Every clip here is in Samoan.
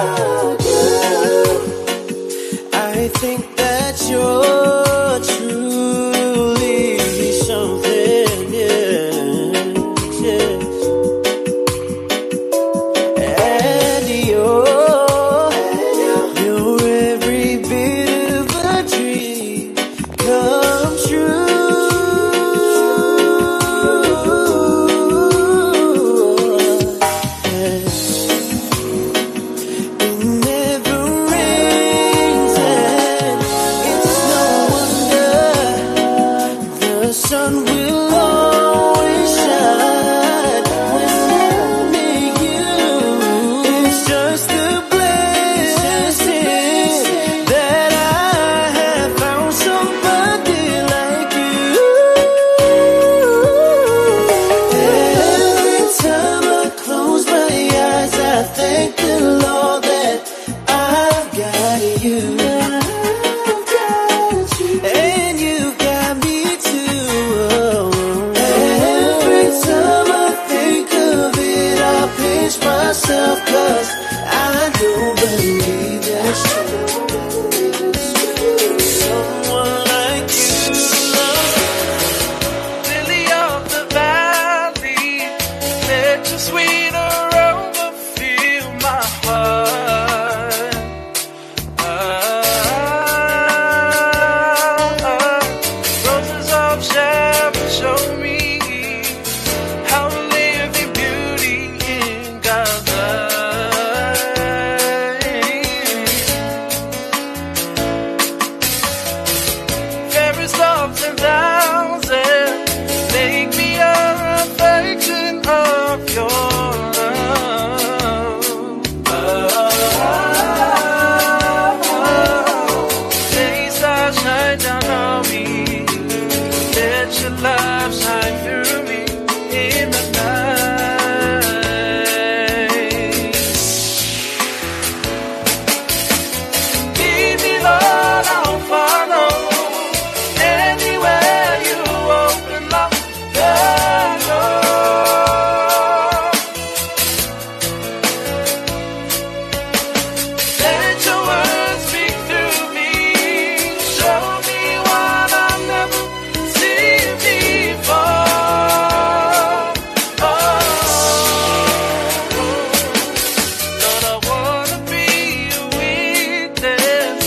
Girl, I think that you're truly something, yeah, yeah. And you're every bit of a dream come true. Yeah. It never rains and it's no wonder the sun will always shine when I'm with you. It's just a blessing that I have found somebody like you. Every time I close my eyes, I thank the Lord that I've got you. And you've got me too. Every time I think of it, I pinch myself, 'cause I don't believe that's true. Someone like you loves me. Lily of the valley, let your sweet aroma fill my heart. Ah, roses of Sharon, show me how to live in beauty in God's light. Fairest of 10,000, make me a reflection of your love. Day stars shine down on me. Let your love shine through me in the night. Lead me, Lord, I'll follow. Anywhere you open up the door. Let your words speak through me. Show me what I've never seen before. Oh, Lord, I wanna be a witness.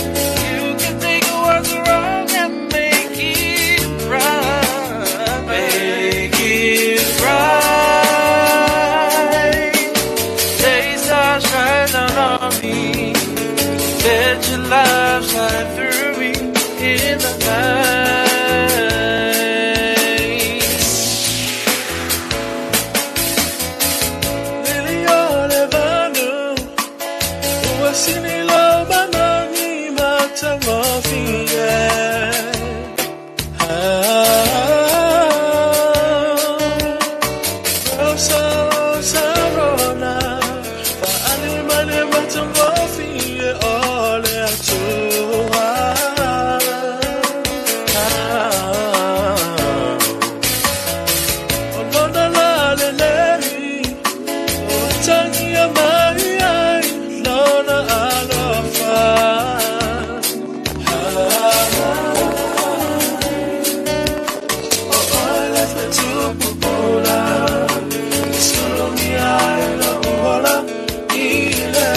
You can take what's wrong and make it right. Make it right. Day stars shine down on me. Let your love shine through me in the night. Lily olevanu, uwasini lo manani matangofie. Ah, rosa sarona, faali mane matangofie ole atua. Ah, olona la lelei. Tangia mai ai lona alofa. Oh, let me to pupula. Solo mi ai lo ola ile.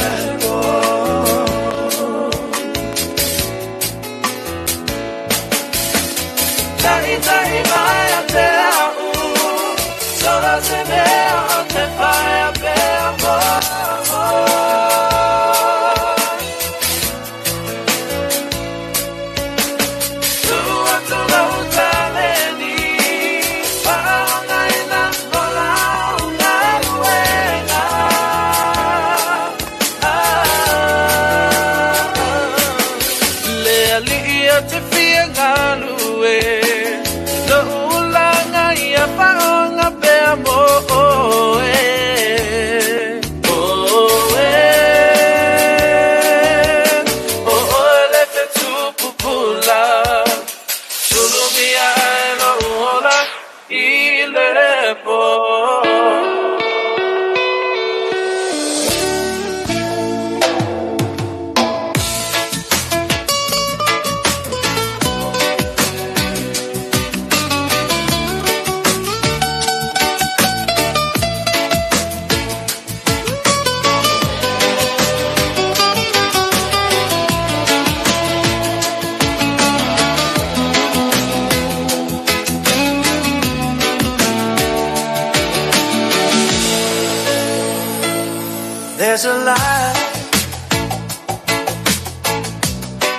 There's a light,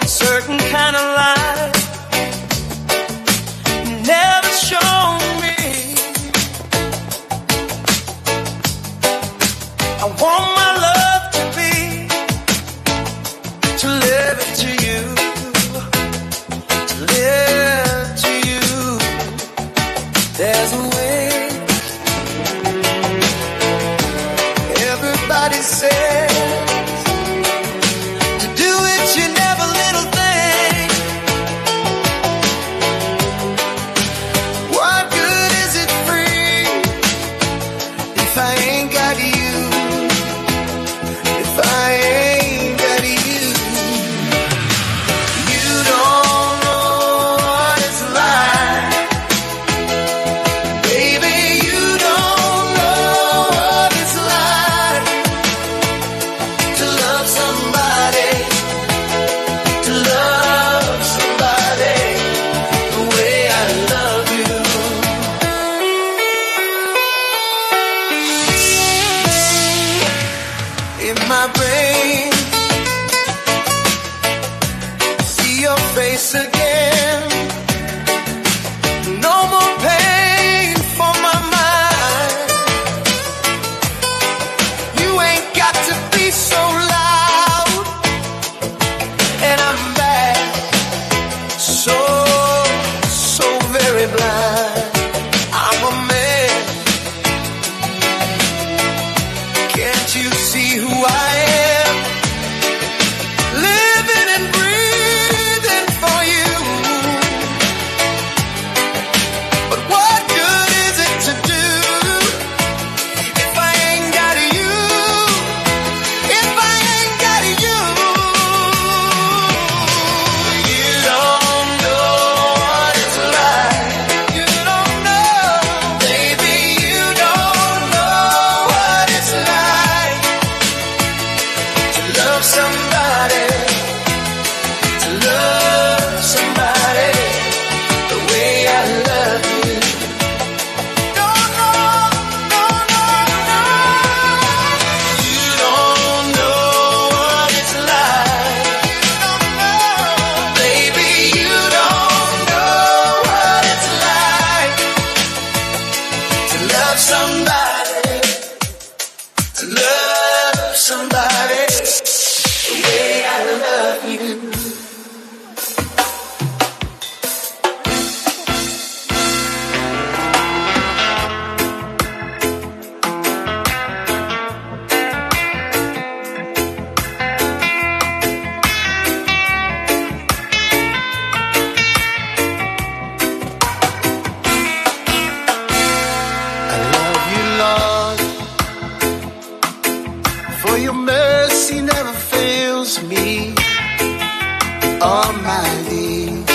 a certain kind of light, never shown me. I want my love to be, to live it to you, to live to you. There's a way. Everybody says to do it, you never little thing. What good is it free if I ain't got you? If I ain't got you, you don't know what it's like, baby. You don't know what it's like to love somebody, to love somebody the way I love you. In my brain, see your face again. No more pain for my mind. You ain't got to be so loud. And I'm back, so, so very blind. I'm a man. Can't you see who I am? Living and breathing for you. But what good is it to do if I ain't got you? If I ain't got you, you don't know what it's like. You don't know, baby. You don't know what it's like to love somebody, to love somebody the way I love you. Don't know, no, no, no. You don't know what it's like. You don't know, baby. You don't know what it's like to love somebody, to love somebody the way I love you. I love you, Lord, for your mercy never fails me. All my days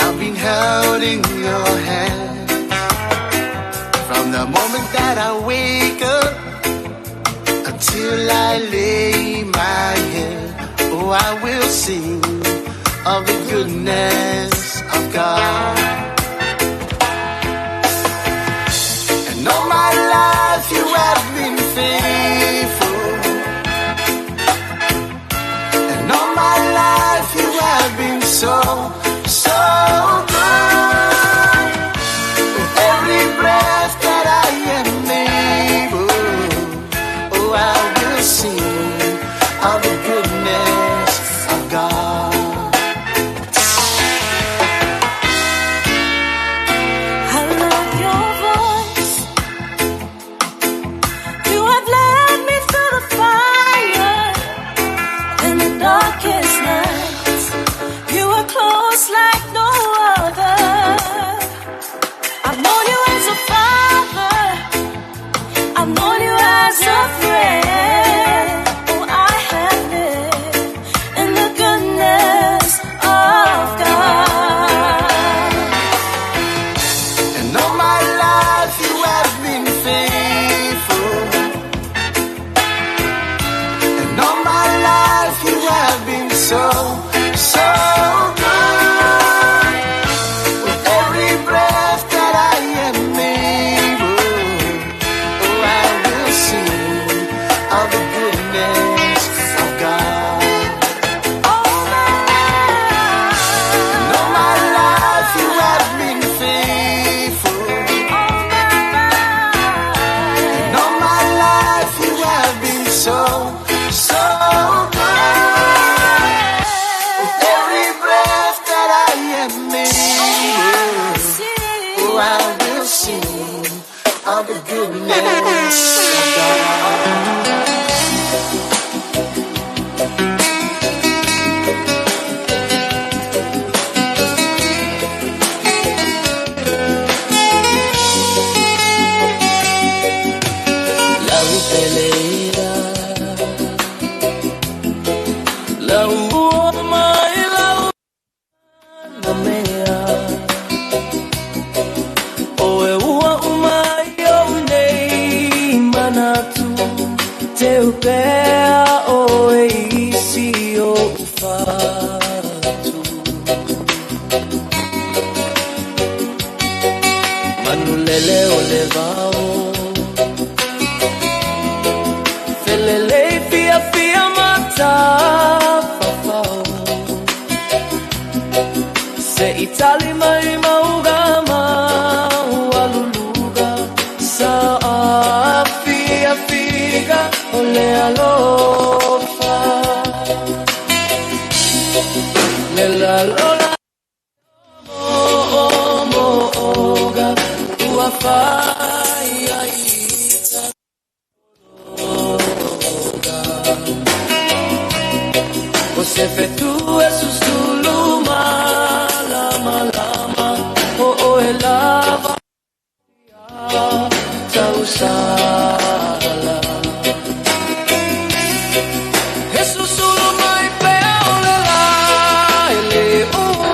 I've been held in your hand. From the moment that I wake up until I lay my head, oh, I will sing of the goodness of God. And all my life you have been faithful. And all my life you have been so, so good. With every breath that I am able, oh, I will sing of the goodness of God. I love your voice. You have led me through the fire in the darkest nights. You are close like no other. I've known you as a father. I've known you as a friend. Oh, I have lived in the goodness of God. And all my life you have been faithful. And all my life you have been so, so good. With every breath that I am able, oh, I will sing of the goodness. So good. With every breath that I am able, oh, I will sing of the goodness of God. Lau peleia, lau ua mai lau na mea. Oe ua umai o nei manatu, te upea oe isi o ufatu. Manulele o le vao, felele fia fia mata fafao. Se itali mai mauga maualuluga, sa afia figa o le alofa. Le la lola mo mo oga, ua fai ai Você fetu e susulu lama lama o o e lava tausala. Jesus sulu mai pe o le la ele uma.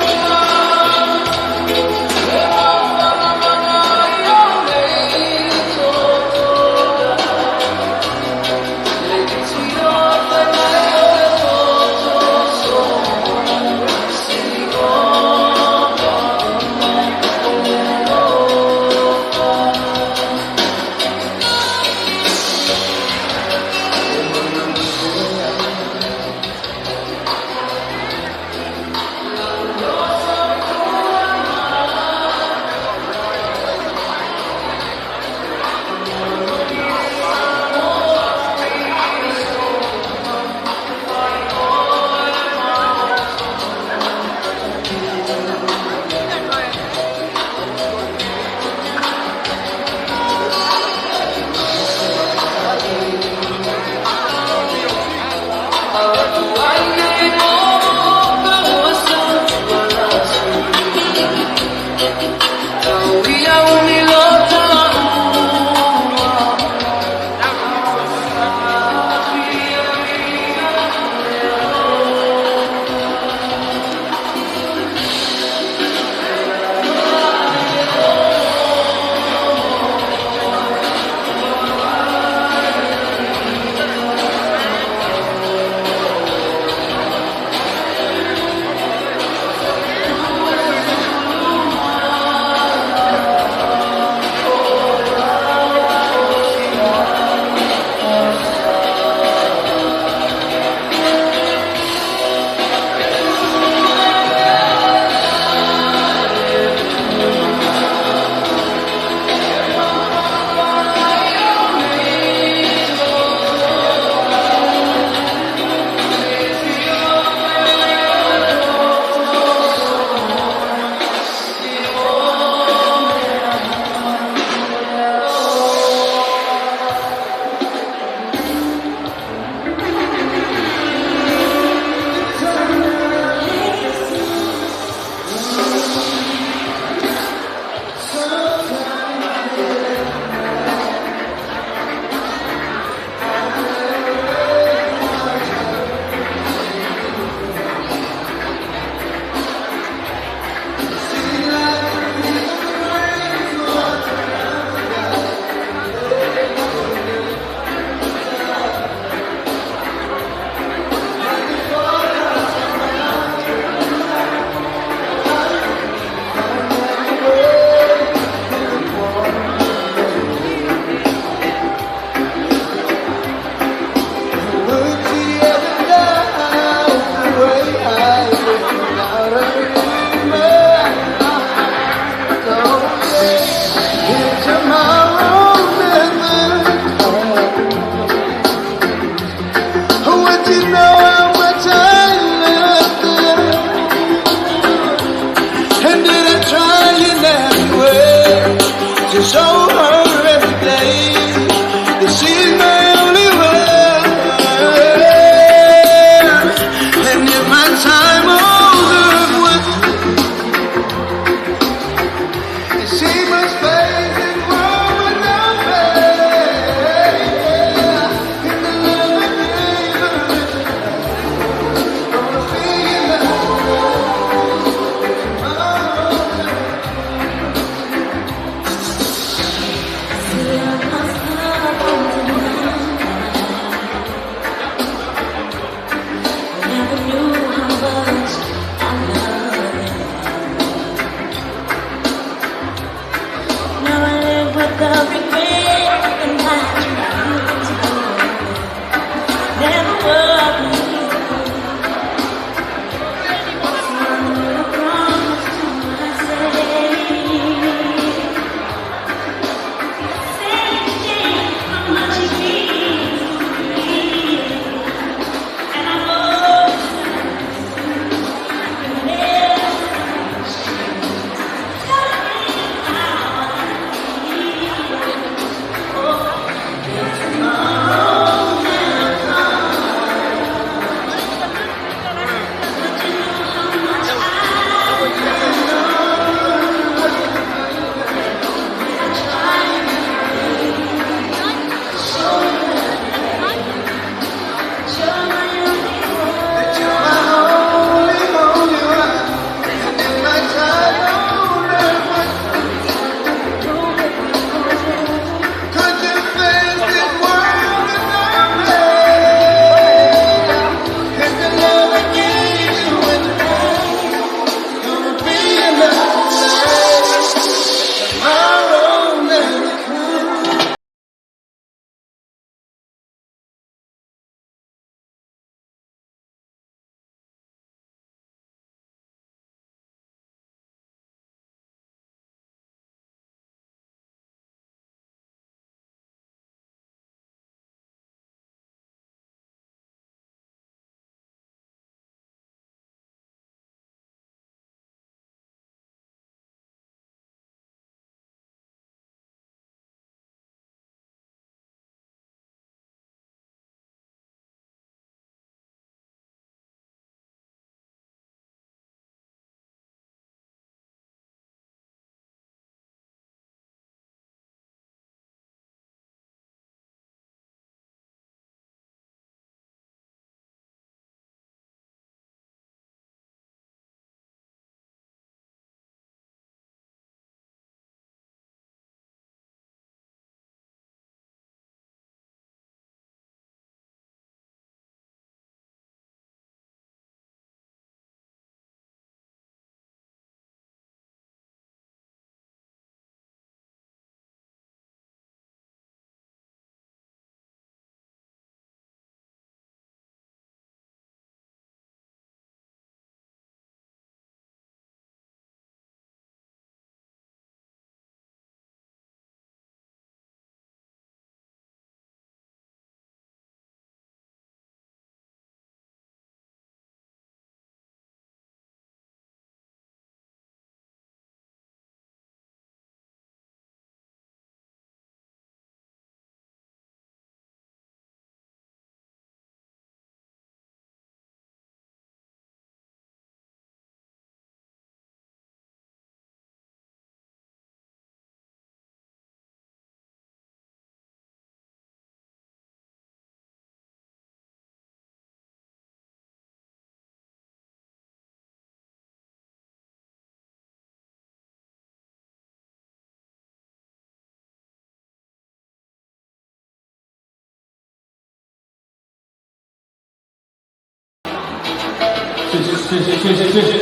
Test, test, test.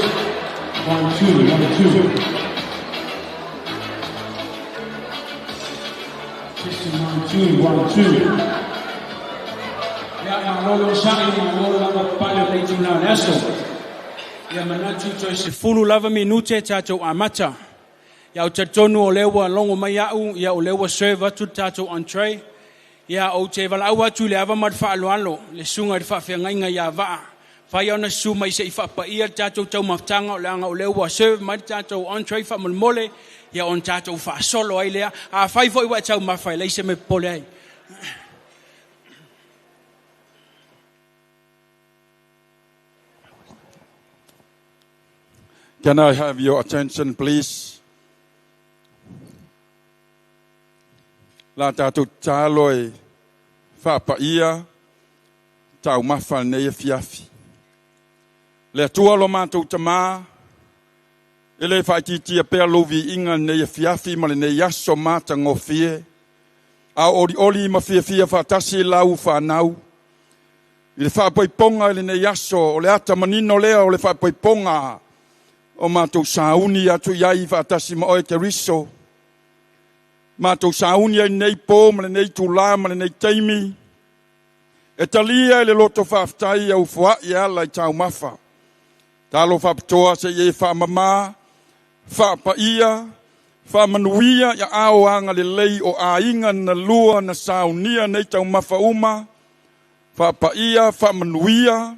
1, 2, 1, 2. Testing 1, 2, 1, 2. Ia, malo le onosai, malo le lavapapale o lenei itula o le aso. Ia manatu toe 10 lava minute tatou amata. Ia ou te talitonu o lea ua logo mai au, ia o lea ua serve atu le tatou entree. Ia ou te valaau atu i le ava ma le faaaloalo, le susuga i le faafeagaiga ia Vaa. Fai ona susu mai se i faapaia le tatou taumafataga o leaga o lea ua serve mai le tatou entree faamolemole, ia ona tatou faasolo ai lea. Afai foi ua e taumafa, e leai se mea e popole ai. Can I have your attention, please? La tātou tatalo e faapaia taumafa lenei afiafi. Le Atua lo matou Tamā, e le faaitiitia pea lou viiga lenei afiafi ma lenei aso matagofie, a o olioli ma fiafia faatasi lau fanau i le faapoipoga i lenei aso, o le ata manino lea o le faapoipoga o matou sauni atu i ai faatasi ma oe Keriso. Matou sauni ai lenei po ma lenei itula ma lenei taimi, e talia i le loto faafetai au foai e ala i taumafa. Talo faapitoa se i e faamama, faapaia, faamanuia ia ao agalelei o aiga na lua na saunia nei taumafa uma, faapaia, faamanuia,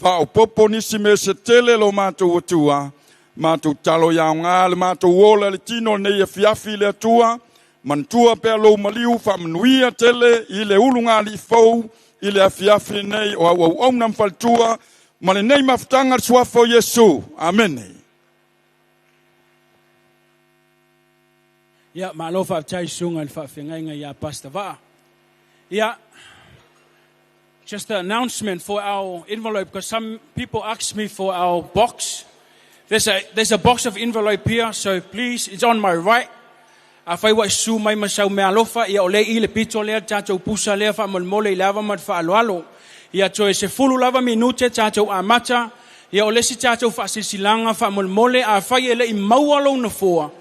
faaopoopo nisi mea se tele lo matou Atua, matou talo ia aoga le matou ola le tino nei afiafi le Atua, manatua pea lou maliu faamanuia tele i le ulugalii fou i le afiafi nei o au auauna ma faletua ma lenei mafutaga le suafa o Iesu. Amene. Ia, malo faafetai susuga i le faafeagaiga ia Pastor Vaa. Ia, just an announcement for our envelope, because some people ask me for our box. There's a box of envelope here, so please, it's on my right. Afai ua e susu mai ma sau meaalofa, ia o lea i le pito lea le tatou pusa lea faamolemole i le ava ma le faaaloalo. Ia toe 10 lava minute tatou amata, ia o le isi tatou faasilasilaga faamolemole, afai e le i maua lou nofoa,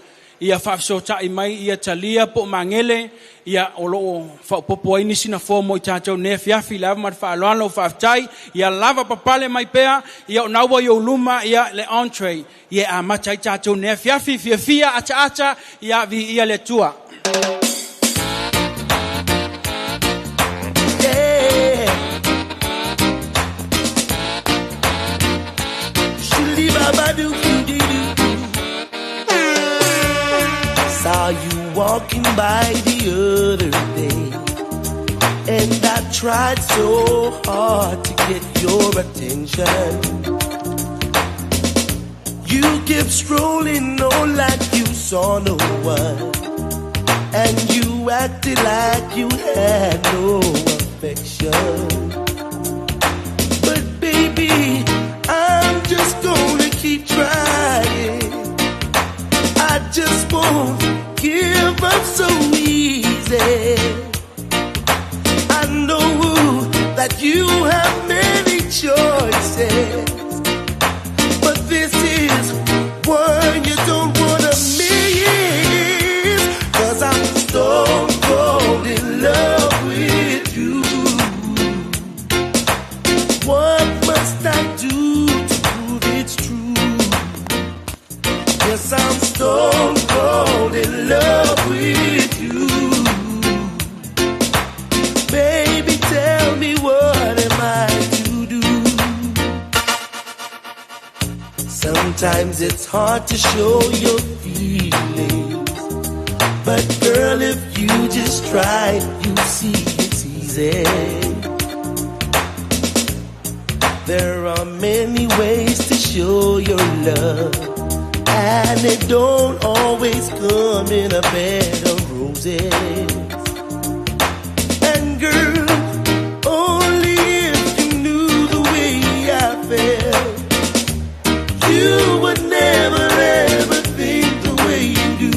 ia faafesootai mai ia talia po o magele, ia o lo o faaopoopo ai nisi nofoa mo i tatou nei afiafi i le ava ma le faaaloalo. Faafetai, ia lava papale mai pea, ia o na ua i ou luma ia le entree, ia e amata ai tatou nei afiafi, fiafia ataata, ia viia le Atua. Yeah. Saw you walking by the other day, and I tried so hard to get your attention. You kept strolling on like you saw no one, and you acted like you had no affection. But baby, I'm just gonna keep trying. I just won't give up so easy. I know that you have many choices, but this is one you don't wanna miss. 'Cause I'm stone cold in love with you. What must I do to prove it's true? Yes, I'm stone cold in love with you. Baby, tell me what am I to do? Sometimes it's hard to show your feelings, but girl, if you just try, you see it's easy. There are many ways to show your love, and it don't always come in a bed of roses. And girl, only if you knew the way I felt, you would never ever think the way you do.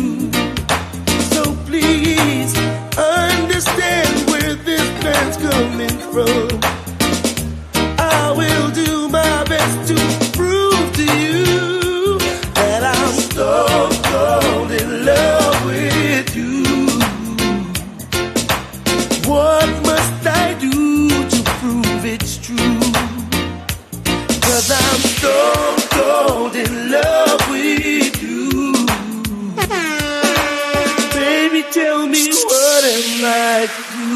So please understand where this man's coming from. I will do my best to prove Cause I'm stone cold in love with you. Baby, tell me what am I to do?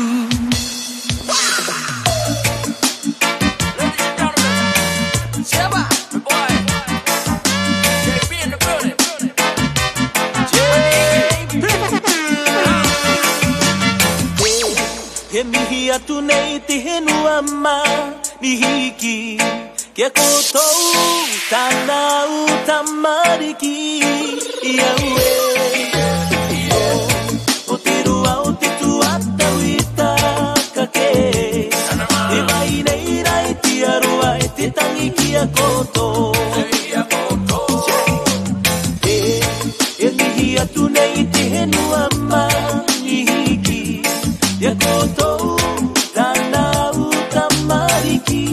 He mihi atu nei te henua ma ni hiki Kia koutou tānau tamariki I au e O te rua o te tuatauita kake E mai nei rai tiaroa e te tangi ki a koutou E mihi atu nei te henua ma ni hiki Kia koutou tānau tamariki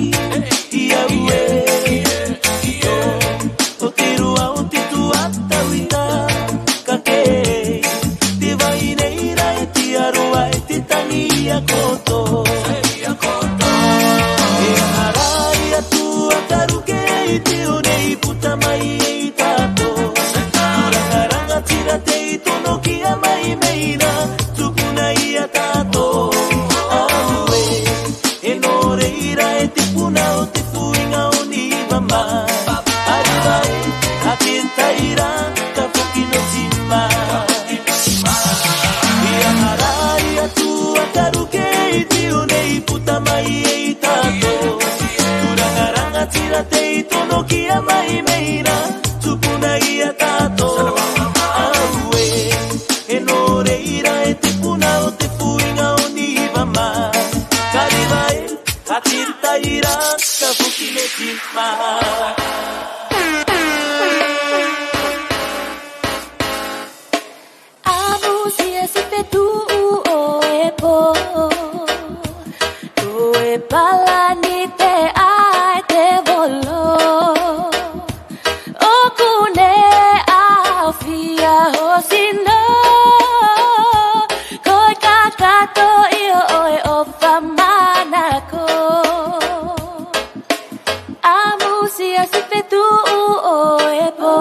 I au e O te rua o te tuatauita kake Te vai nei rai tiaroa e te tangi i a koutou E harai atu a karuke i te o nei puta mai e i tātou Tūranga rangatira te i tono ki a mai meira Tupuna i a tātou Aue, e nō reira e te puna o te fuinga o ni mama Arriva e, a te taira, ka foki no tima Ia harai atu a karuke i te o nei puta mai e i tātou Tūranga rangatira te i tono ki a mai meira Tupuna i a tātou Aue, e nō reira e te puna o te fuinga o ni mama Kariwa e, a te taira, ka foki no tima Amusia si fetu o e po Tu e palani te ai te volo O kune au fia ho sino Koi kakato i o oe o whamanako Amusia si fetu o e po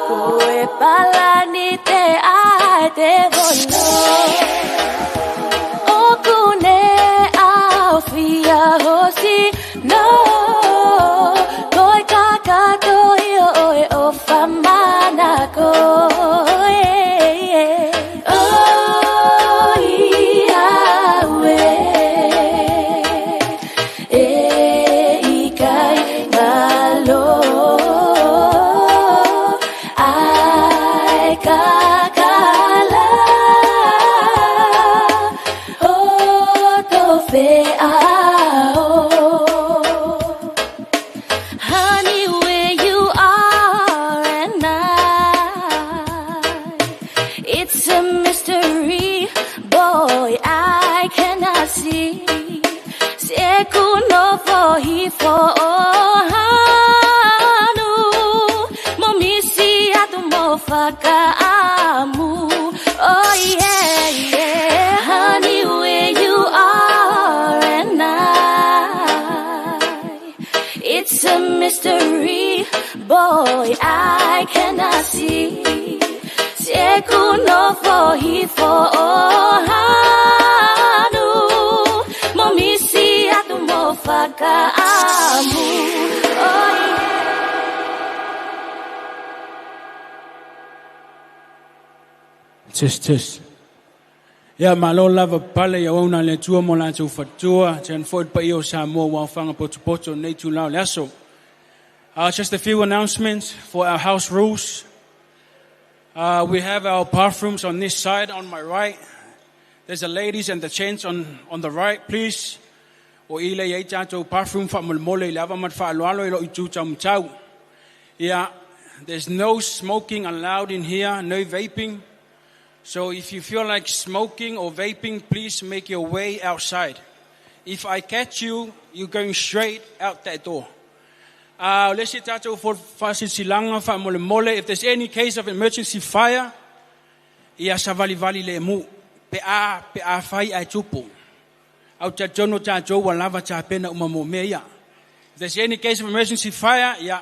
Koe palani te ai te volo O kune au fia ho sino Koi kakato i o oe o whamanako O ia ue E i kai malo Ai kakala O to wheao Honey, where you are and I, it's a mystery, boy, I cannot see. Se kuno fo hi fo hanu, mo misi atu mo whakaamu. Oh yeah, yeah, honey, where you are and I, it's a mystery, boy, I cannot see. Se kuno fo hi fo hanu, mo misi atu mo whakaamu. Oh yeah. Tis, tis. Ia malo lava pale ia wauna le tua mo la tau fatua, te an foit pa iyo sa mua wau whanga poto poto nei tu lau le aso. Just a few announcements for our house rules. We have our bathrooms on this side, on my right. There's the ladies and the gents on the right, please. O ile ia i tātou bathroom wha mole i le ava mat wha aloalo i lo i tū tau mtau. Yeah, there's no smoking allowed in here, no vaping. So if you feel like smoking or vaping, please make your way outside. If I catch you, you're going straight out that door. Let's see tātou for whasisilanga, wha mole mole. If there's any case of emergency fire, ia sa vali vali le mu. Pe a, pe a whai ai tupu. Au talitonu o tatou ua lava tapena uma mo mea ia. If there's any case of emergency fire, ia,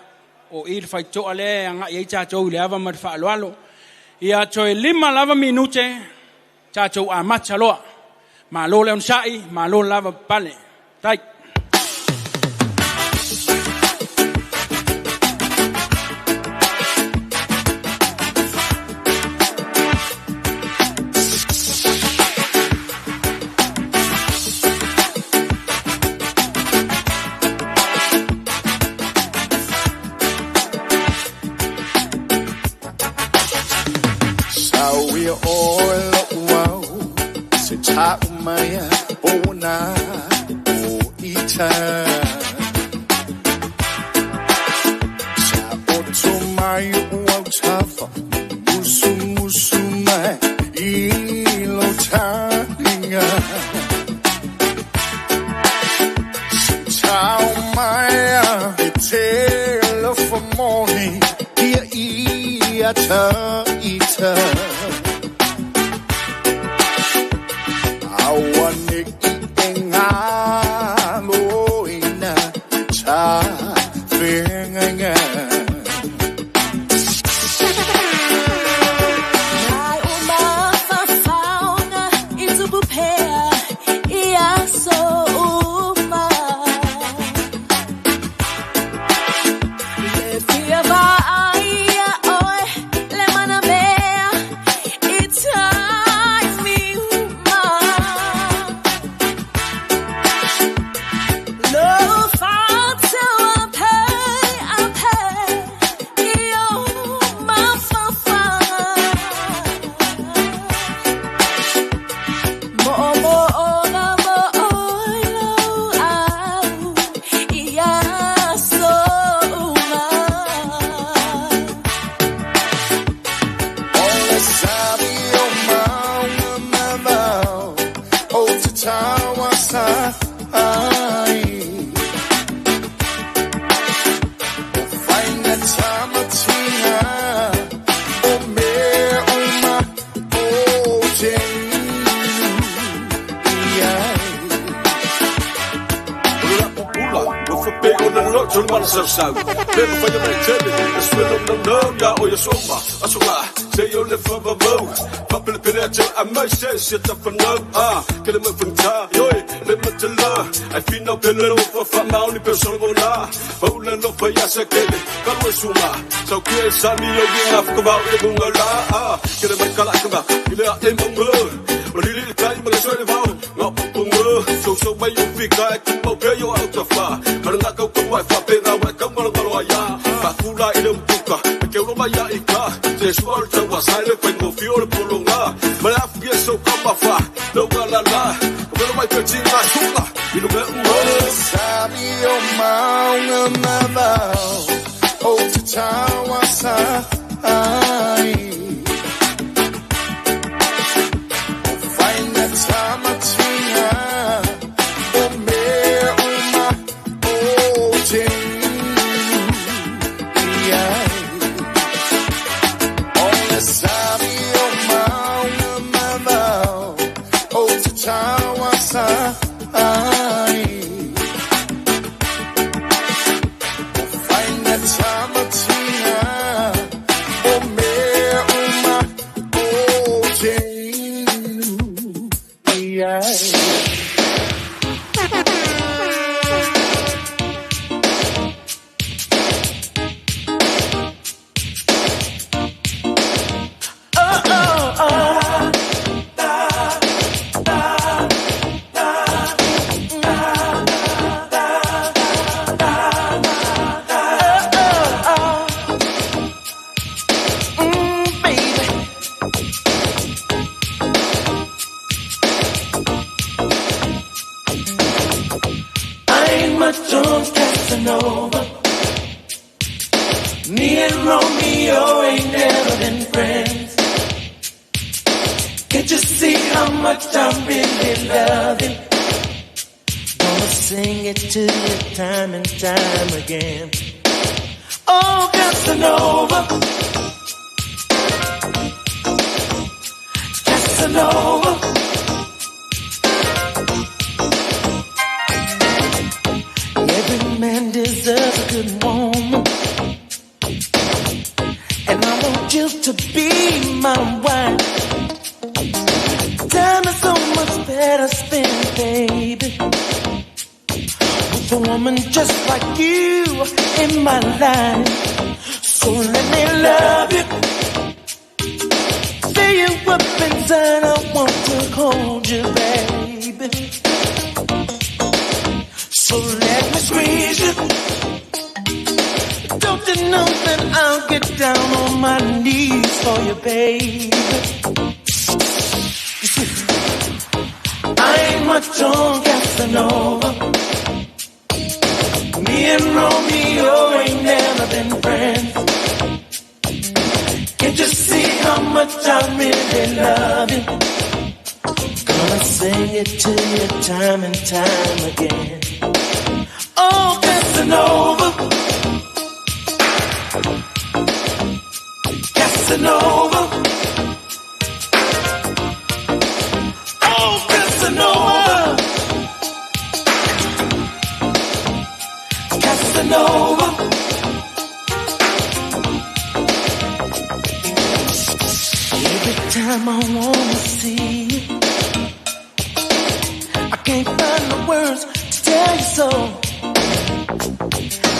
o i le faitoa lea e agai ai tatou i le ava ma le faaaloalo. Ia toe 5 lava minute, tatou amata loa. Malo le onosai, malo le lava pale. Tai. Sauia oe lo'u au se ta'u mai ona o ita Sa oto mai o au tafa musu musu mai i lo talinga Se tau mai a e te lofa moni ia ia ta ita Aua ne i e ngalo ina ta whengainga. Mai o mafafaoga i tupu pea i aso uma. Le fia vaaia oe le manamea i taimi uma. Lo fa'atau a pei a pei i o mafafaga. Mo'omo'oga mo'oilo au i aso uma. O le sabi o maunga mamao o te tauasa ai. O whainga tamatinga o mea uma o te inu i ai. O le sabi o maunga mamao o te tauasa ai. O whainga tamatinga o mea uma o te inu i ai. O le sabi o maunga mamao o te tauasa ai. O whainga tamatinga o mea uma o te inu i ai. Baby. I ain't much on Casanova. Me and Romeo ain't never been friends. Can't you see how much I really love him? Gonna sing it to you time and time again. Oh, Casanova. Casanova. deserves a good woman. And I want you to be my wife. Time is so much better spent, baby, with a woman just like you in my life. So let me love you. Fill you up inside, I want to hold you, baby. So let me squeeze you. Don't you know that I'll get down on my knees for you, baby? You see, I ain't much on Casanova. Me and Romeo ain't never been friends. Can't you see how much I really love you? Gonna sing it to you time and time again. Oh, Casanova. Casanova. Oh, Casanova. Casanova. Every time I wanna see you, I can't find the words to tell you so.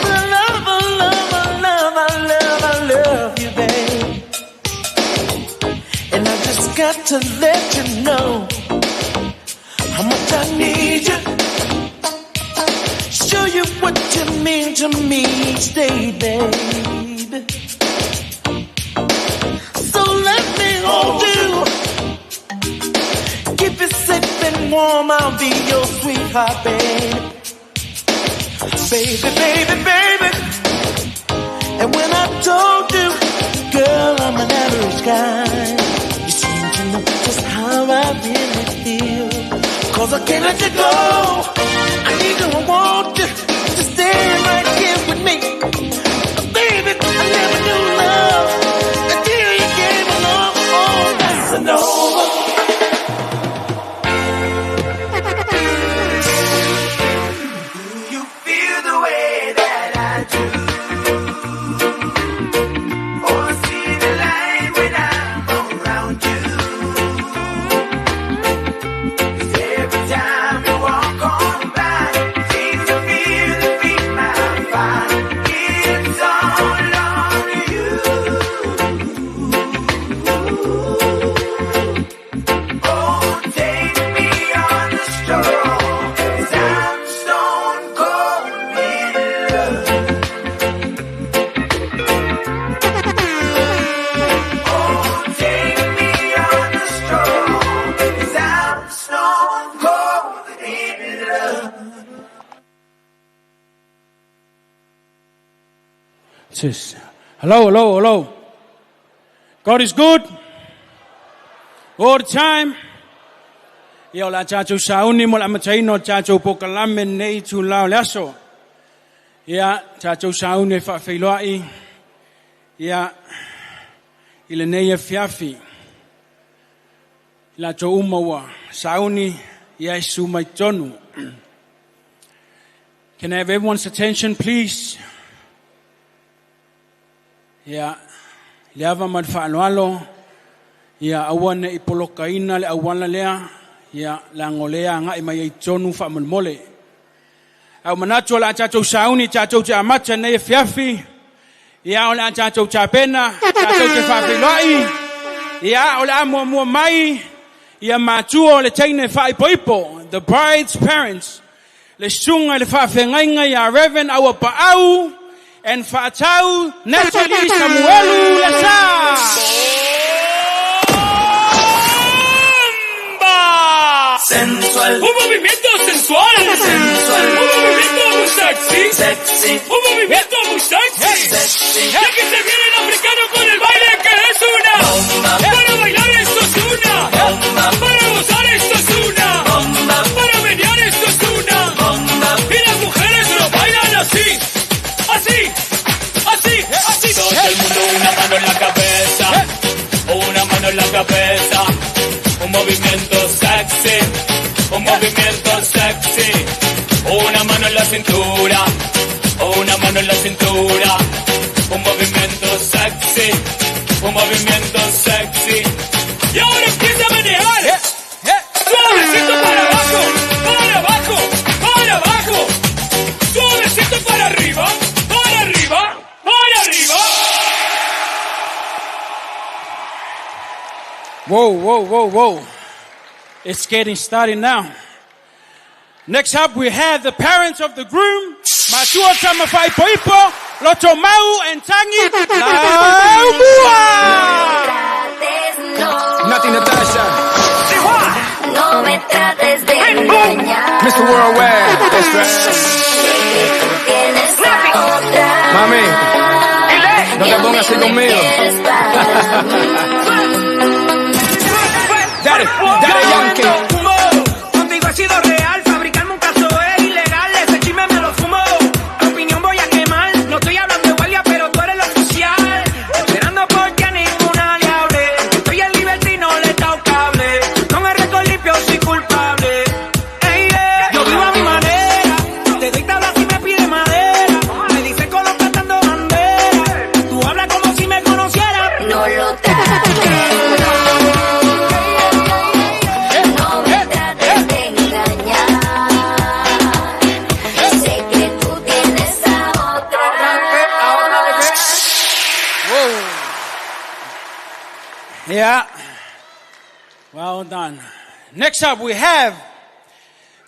But I love, I love, I love, I love, I love you, babe. And I just got to let you know how much I need you. Show you what you mean to me each day, baby. So let me hold you. Keep it safe and warm, I'll be your sweetheart, baby. Baby, baby, baby. And when I told you, girl, I'm an average guy, you seem to know just how I really feel. 'Cause I can't let you go. I need you, I want you to stay right here with me. But baby, I never knew love until you came along. Oh, Casanova. You feel the way that I do. Oh, see the light when I'm around you. 'Cause every time you walk on by, seems to feel the beat my fire. It's all on you. Oh, take me on the stroll. 'Cause I'm stone cold in love. Oh, take me on the stroll. 'Cause I'm stone cold in love. Sis. Hello, hello, hello. God is good. All the time. Ia o la tātou sauni mo la mataino tātou pokalame nei tu lao le aso. Ia tātou sauni e whaawheiloai. Ia i le nei e fiafi. I la tō uma ua sauni ia e su mai tonu. Can I have everyone's attention, please? Ia, le ava ma le whaaloalo, ia aua ne i polokaina le auala lea, ia le angolea ngai mai ai tonu whaamolmole. Au manatu o la tātou sauni, tātou te amata nei e fiafi, ia o le a tātou tapena, tātou te whaawhiloai, ia o le a mua mua mai, ia mātua o le teine whaipoipo, the bride's parents, le sunga le whaawhengainga ia Reverend Auapaau, and Whaatau Natalie Samuelu Lesa. ¡Bomba! Sensual. Un movimiento sensual. Sensual. Un movimiento muy sexy. Sexy. Un movimiento muy sexy. Sexy. Ya que se viene el africano con el baile que es una bomba. Para bailar esto es una bomba. Para gozar esto es una bomba. Para menear esto es una bomba. Y las mujeres lo bailan así. Así. Así. Así. Todo el mundo una mano en la cabeza. Una mano en la cabeza. Un movimiento sexy. Un movimiento sexy. Una mano en la cintura. en la cintura. Un movimiento sexy, un movimiento sexy. Y ahora empieza a manejar. Suavecito para abajo, para abajo, para abajo. Suavecito para arriba, para arriba, para arriba. Whoa, whoa, whoa, whoa. It's getting started now. Next up, we have the parents of the groom, Matua Tamafaipoipo, Loto Mau, and Tangi Laumua. Nati Natasha. No me trates de engañar. Mr. Worldwide. That's right. Tienes a otra. Mami, no te pongas así conmigo. Daddy, Daddy Yankee. Contigo he sido real, fabricarme un caso es ilegal, ese chisme me lo fumo. Tu opinión voy a quemar, no estoy hablando de guardia, pero tú eres el oficial. Esperando porque a ninguna le hable. Estoy en libertad no le he dado cable. Con el récord limpio soy culpable. Ey, yeah. Yo vivo a mi manera, te doy tabla si me pide madera. Me dice colocando bandera. Tú hablas como si me conociera. No lo trates, no. No me trates de engañar. Sé que tú tienes a otra. Whoa. Yeah. Well done. Next up, we have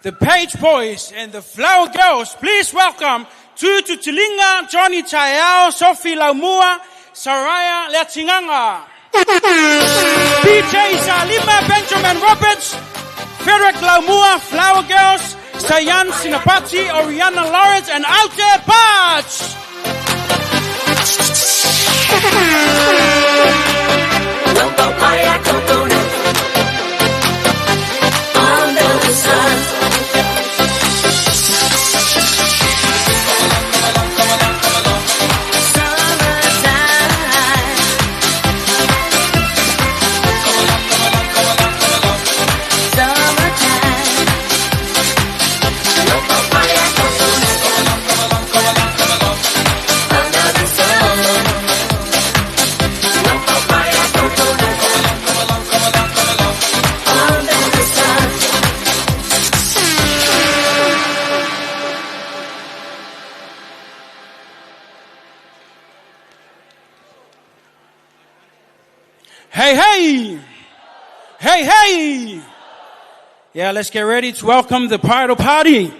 the Page Boys and the Flower Girls. Please welcome Tutu Tilinga, Johnny Chayao, Sophie Laumua, Saraya Letinganga, PJ Salima, Benjamin Roberts, Frederick Laumua, Flower Girls, Sayan Sinapati, Oriana Lawrence, and Alte Patch. Papaya coconut. Under the sun. Summertime. Summertime. Papaya coconut. Under the sun. Papaya coconut. Under the sun. Hey, hey! Hey, hey! Yeah, let's get ready to welcome the bridal party.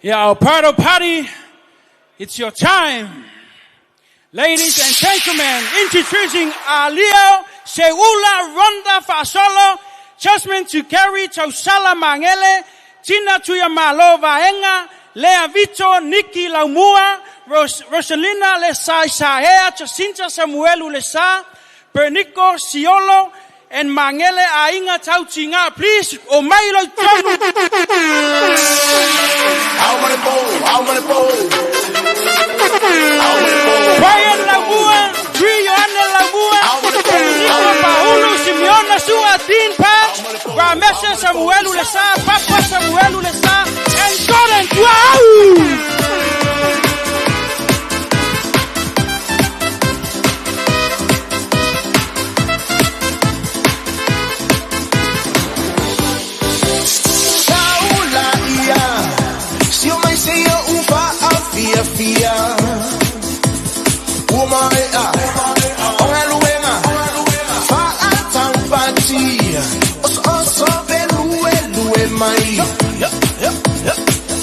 Yeah, our bridal party, it's your time. Ladies and gentlemen, introducing Alio Seula Ronda Fasolo, Jasmine Tukeri Tausala Mangele, Tina Tuyamalo Vaenga, Lea Vito, Nikki Laumua, Rosalina Lesai Saea, Jacinta Samuel Ulesa, Bernico Siolo, and Mangele Ainga Tautinga. Please, o mai lo tonu. Brian Laumua, Tree Johanna Laumua, Nico Paulo, Simeona Sua, Dean Patch, Ramesha Samuel Ulesa, Papa Samuel Ulesa, and Jordan Tuau. Saula ia, si o mai se ia ufa a fia fia. Ua mai a, o ngā luenga, fa a taupati, oso oso pe lue lue mai.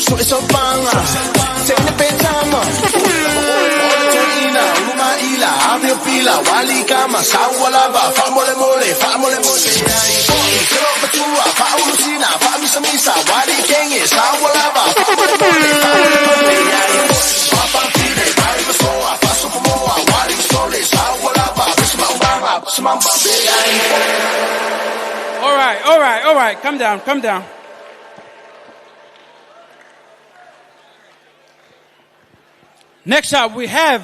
So e so panga, te ne pe tama. Ole tuina, uluma ila, ave pila, wali kama, sawa lava, fa mole mole, fa mole mole. Ai, foi, kero matua, fa ulusina, fa misa misa, wali kenge, sawa lava, fa mole mole, fa mole mole. Ai, fa fa fine, fa masoa, fa sopomoa, wali sole, sawa lava, bisma ubama, bisma mbambe. Ai, All right, all right, all right. Come down, come down. Next up, we have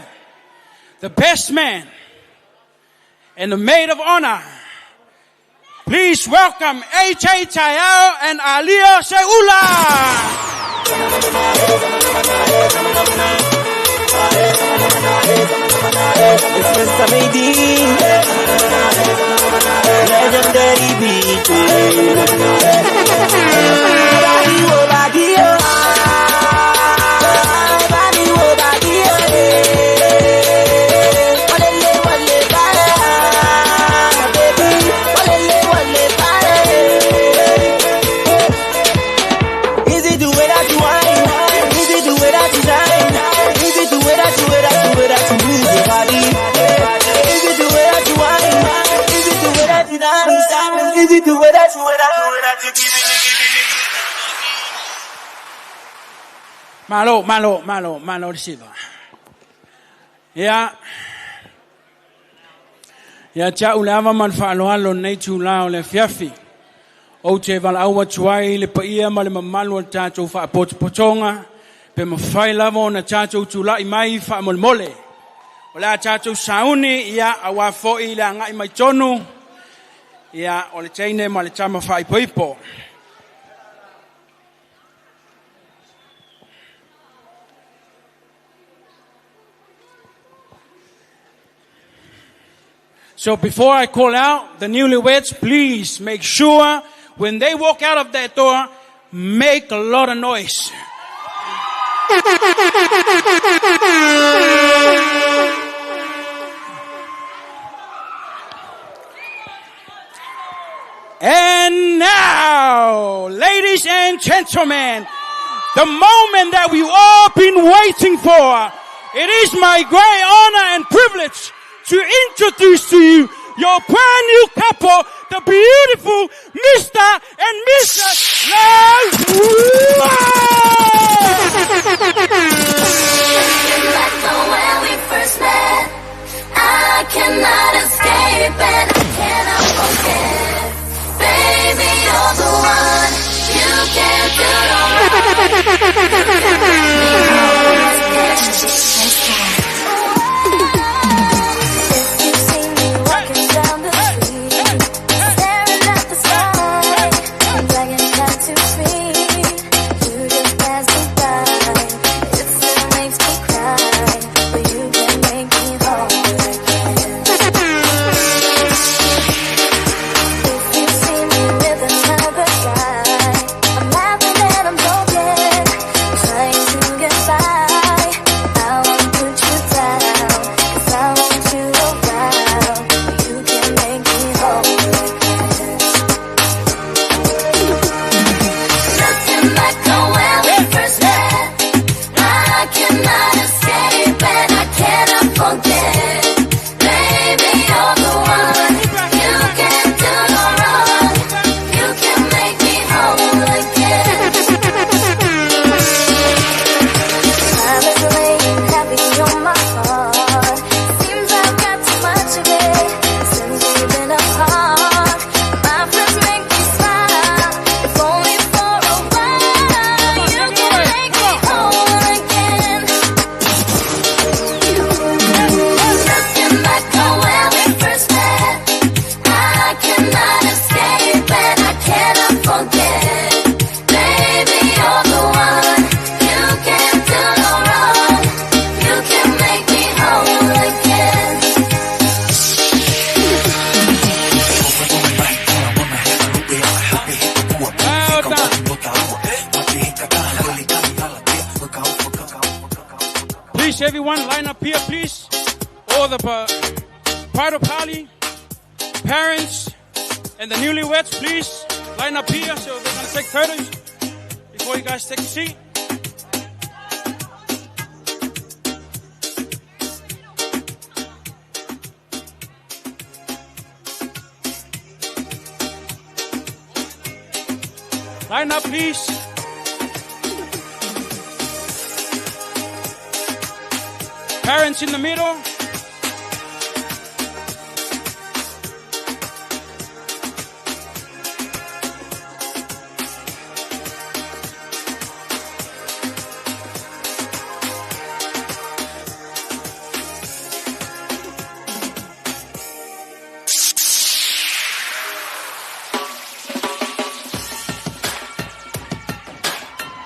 the best man and the maid of honor, Please welcome AJ Tayao and Alia Seula. It's Mr. Nadine, legendary beat. Body wo body oh, body wo body oh, walele wale bye, baby, walele wale bye. Is it the way that you whine? Is it the way that you shine? Is it the way that you, way that you, way that you move your body? Is it the way that you whine? Is it the way that you dance? Is it the way that you, way that you, way that you give me, give me, give me? Malo, malo, malo, malo risiva. Ia, ia tia ule ava ma le faaaloalo lenei tūlā o le afiafi. Ou te valaau atu ai le paia ma le mamalu o le tatou faapotopotoga, pe mafai lava ona tatou tula'i mai faamolemole. O le a tatou sauni, ia, auā fo'i le aga'i mai tonu, ia, o le teine ma le tama faaipoipo. So before I call out the newlyweds, please make sure when they walk out of that door, make a lot of noise. And now, ladies and gentlemen, the moment that we've all been waiting for, it is my great honor and privilege to introduce to you your brand new couple, the beautiful Mr. and Mrs. Lua! Back to when we first met, I cannot escape and I cannot forget. Baby, you're the one. You can't do no wrong. If you see me walking down the street, staring at the sky, dragging down to feet, you just pass me by. It still makes me cry, but you can make me whole again. If you see me with another guy, I'm laughing and I'm joking, trying to get by. I won't put you down, 'cause I want you around. You can make me whole again. Looking back on when we first met, I cannot escape and I cannot forget. Baby, you're the one. You can't do no wrong. You can make me whole again. Time is laying heavy on my heart. Seems I've got too much of it since we've been apart. My friends make me smile, if only for a while. You can make me whole again. Looking back on when we first met, I cannot escape and I cannot forget. Baby, you're the one. You can't do no wrong. You can make me whole again. Well done. Please, everyone, line up here, please. All the bridal party, parents, and the newlyweds, please line up here so they're gonna take photos before you guys take a seat. Line up, please. Parents in the middle.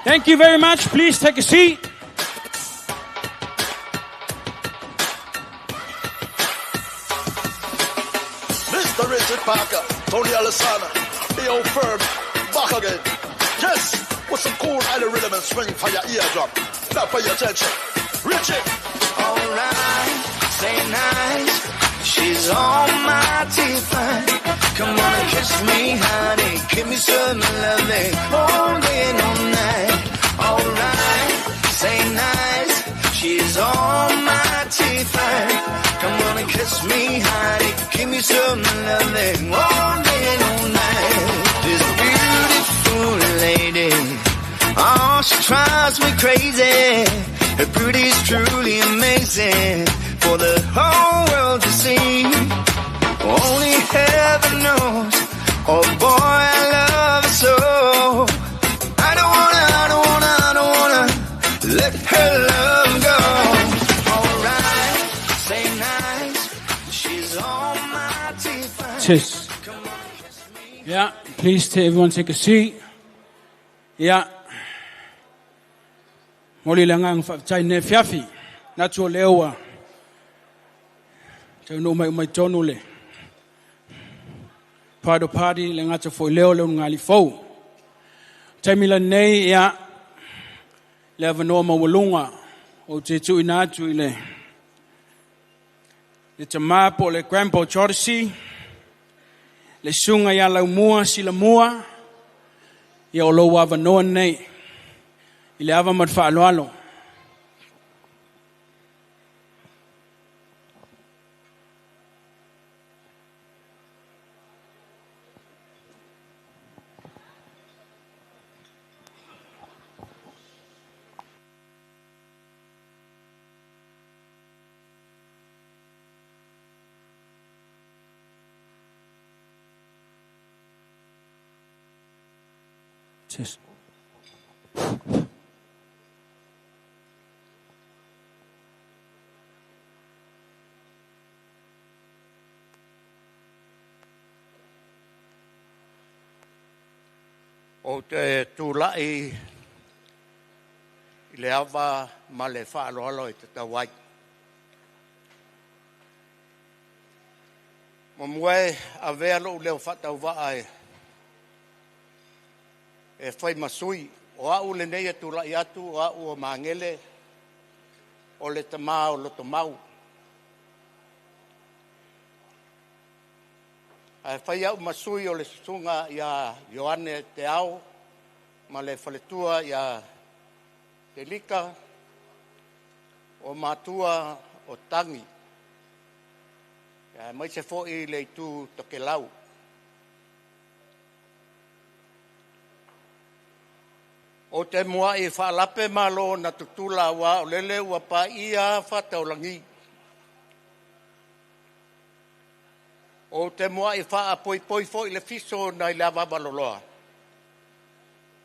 Thank you very much. Please take a seat. Mr. Richard Parker, Tony Alessana, the old firm, back again. Yes, with some cool island rhythm and swing for your eardrum. Now pay attention. Richie. All right, say nice. She's on my teeth. Come on and kiss me, honey. Give me some loving all day and all night. All right, say nice. She's on my teeth. Come on and kiss me, honey. Give me some loving all day and all night. This beautiful lady, oh, she drives me crazy. Her beauty's truly amazing for the whole world to see. Only heaven knows. Oh boy, I love her so. I don't wanna, I don't wanna, I don't wanna let her love go. All right, say nice. She's on my teeth. Cheers. Yeah, please everyone take a seat. Yeah. Moli le ngang fa tai ne fiafi. Natu lewa. Tau no mai mai tonu le. Prado party le ngata fo leo le ngali fo. Taimi la nei ia le avanoa maualuga o te tuuina atu i le le tamā po o le Grandpa Jodeci, le susuga ia Laumua Silamua, ia o lou avanoa lenei i le ava ma le faaaloalo. Cheers. O te tula'i i le ava ma le faaaloalo e tatau ai. Muamua e avea lo'u leo faatauvaa e e fai ma sui o a'u lenei e tula'i atu o a'u o Magele o le tamā o Lotomau. Ae fai a'u ma sui o le susuga iā Ioane Te Ao ma le faletua iā Telika o matua o Tagi aemaise fo'i le itu Tokelau. O te mua'i faalape malo na tutula auā o lele ua paia fataulagi. O te mua'i faapoipoi fo'i le fiso nai le avaava loloa.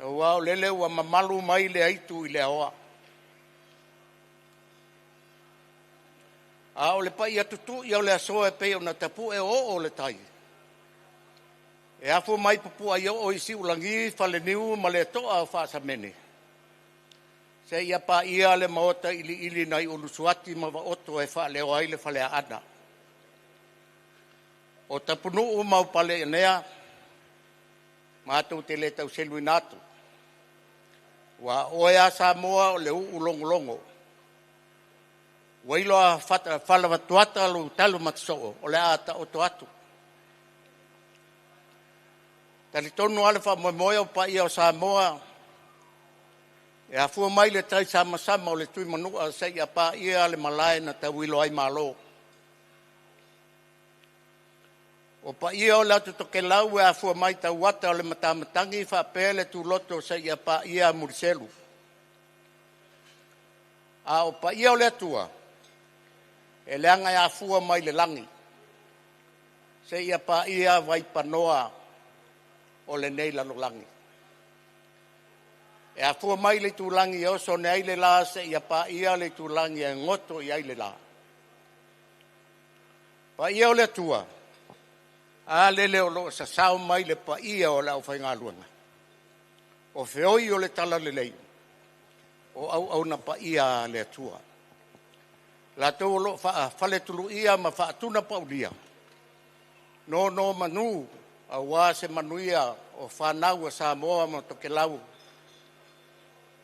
Auā o lele ua mamalu mai le aitu i le aoa. A o le paia tutu'i o le aso e pei ona tapu'e o'oo'o o le tai. E afua mai Pupu'aioo i Si'ulagi, Faleniu ma le to'a o Faasamene. Seia paia le maota iliili nai Ulusuati ma Vaoto e faaleo ai le Faleaana. O Tapunuu ma Upale'anea, matou te le tau seluina atu. Ua oe a Samoa o le uu logologo. Ua iloa falavatuata lou talo matasoo o le a taoto atu. Talitonu lava le faamoemoe o paia o Samoa e afua mai le tai samasama o le Tuimanua seia paia le malae na tauilo ai Malo. O paia o le atu Tokelau e afua mai tauata o le Matamatagi faapea le tuloto seia paia Muliselu. A o paia o le Atua e leaga e afua mai le lagi seia paia Vaipanoa o lenei lalolagi. E afua mai le itulagi e oso ane ai le la seia paia le itulagi e goto i ai le la. Paia o le Atua, a lele o loo sasao mai le paia o le aufaigaluega o feoi o le talalelei. o auauna paia a le Atua. Latou o loo faafaletuluia ma faatunapaulia nonomanu aua se manuia o fanau a Samoa ma Tokelau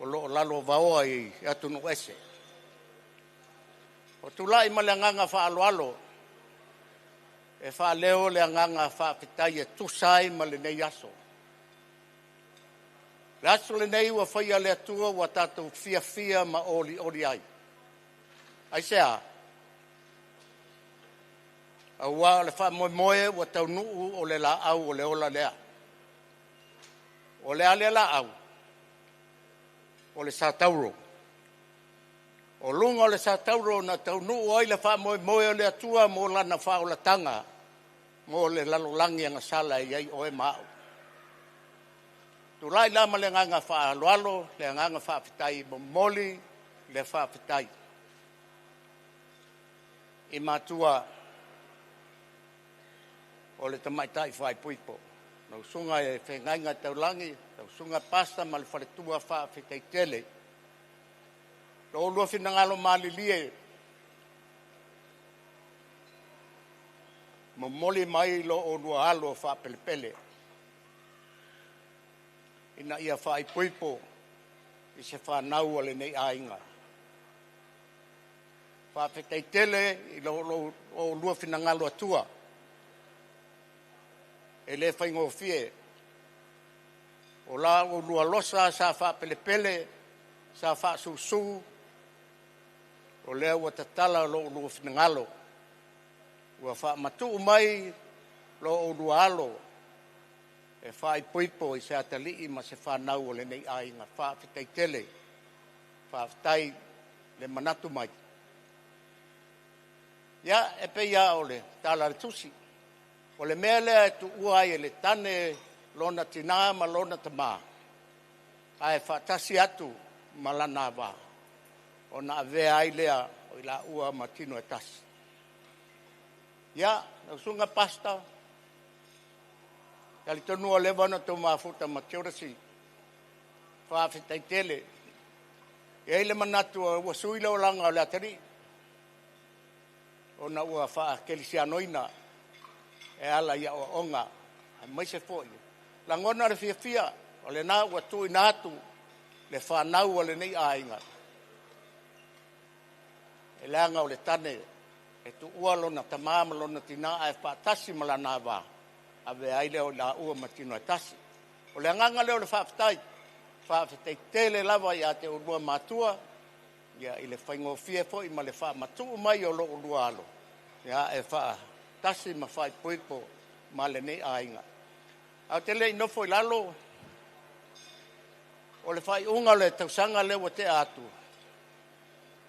o loo lalovaoa i atunuu ese. O tulai ma le agaga faaaloalo e faaleo le agaga faafetai e tusa ai ma lenei aso. Le aso lenei ua faia e le Atua ua tatou fiafia ma olioli ai. Aisea? Aua o le faamoemoe ua taunuu o le laau o le ola lea. O le a lea laau? O le satauro. O luga o le satauro na taunuu ai le faamoemoe o le Atua mo lana faaolataga mo le lalolagi agasala e i ai oe ma au. Tulai la ma le agaga faaaloalo le agaga faafetai, momoli le faafetai i matua o le tamaitai faaipoipo lau susuga i le Feagaiga Taulagi, lau Susuga Pasa ma le faletua. Faafetai tele lo oulua finagalo malilie, momoli mai lo oulua alo faapelepele ina ia faaipoipo i se fanau a lenei aiga. Faafetai tele i lo oulua finagalo Atua, e le faigofie. O la oulua losa sa faapelepele, sa faasusu, o lea ua tatala lo oulua finagalo, ua faamatuu mai lo oulua alo e faaipoipo i se atalii ma se fanau o lenei aiga. Faafetai tele, faafetai le manatu mai. Ia, e pei lava o le tala a le tusi, o le mea lea e tuua ai e le tane lona tinā ma lona tamā ae faatasi atu ma lana ava, ona avea ai lea o i laua ma tino e tasi. Ia, lau susuga Pastor, talitonu ua leva ona outou mafuta ma Teodasi. Faafetai tele. E i ai le manatu ua sui le olaga o le atalii ona ua faakelisianoina e ala i aoaoga, aemaise foi lagona le fiafia o lena ua tuuina atu le fanau a lenei aiga, e leaga o le tane e tuua lona tamā ma lona tinā ae faatasi ma lana ava, avea ai lea o i laua ma tino e tasi. O le agaga lea o le faafetai, faafetai tele lava ia te oulua matua, ia i le faigofie foi ma le faamatuu mai o lo oulua alo, ia e faatasi ma faaipoipo ma lenei aiga. Ae ou te le i nofo i lalo, o le faaiuga o le tausaga lea ua tea atu,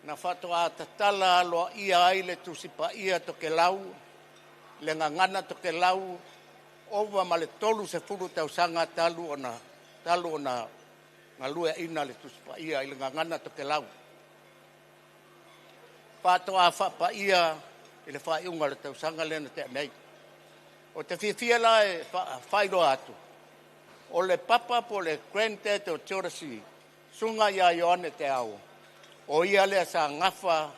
na faatoa tatala aloaia ai le Tusi Paia Tokelau, le Gagana Tokelau, ova ma le 30 tausaga talu ona galueaiina le Tusi Paia i le Gagana Tokelau. Faatoa faapaia i le faaiuga o le tausaga lea na tea nei. O te fiafia la e faailoa atu, o le papa po o le granddad o Teodasi, susuga ia Ioane Teau, o ia lea sa gafa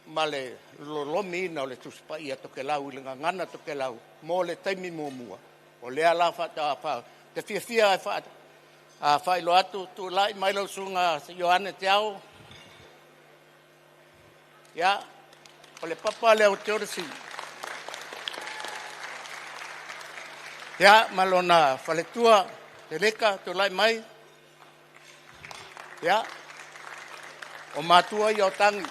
ma le lolomiina o le Tusi Paia Tokelau i le Gagana Tokelau mo le taimi muamua. O lea la faatoa te fiafia e faailoa atu, tulai mai lau susuga Ioane Teau. Ia, o le papa lea o Teodasi. Ia, ma lona faletua, Teleka, tulai mai. Ia, o matua ia o Tagi.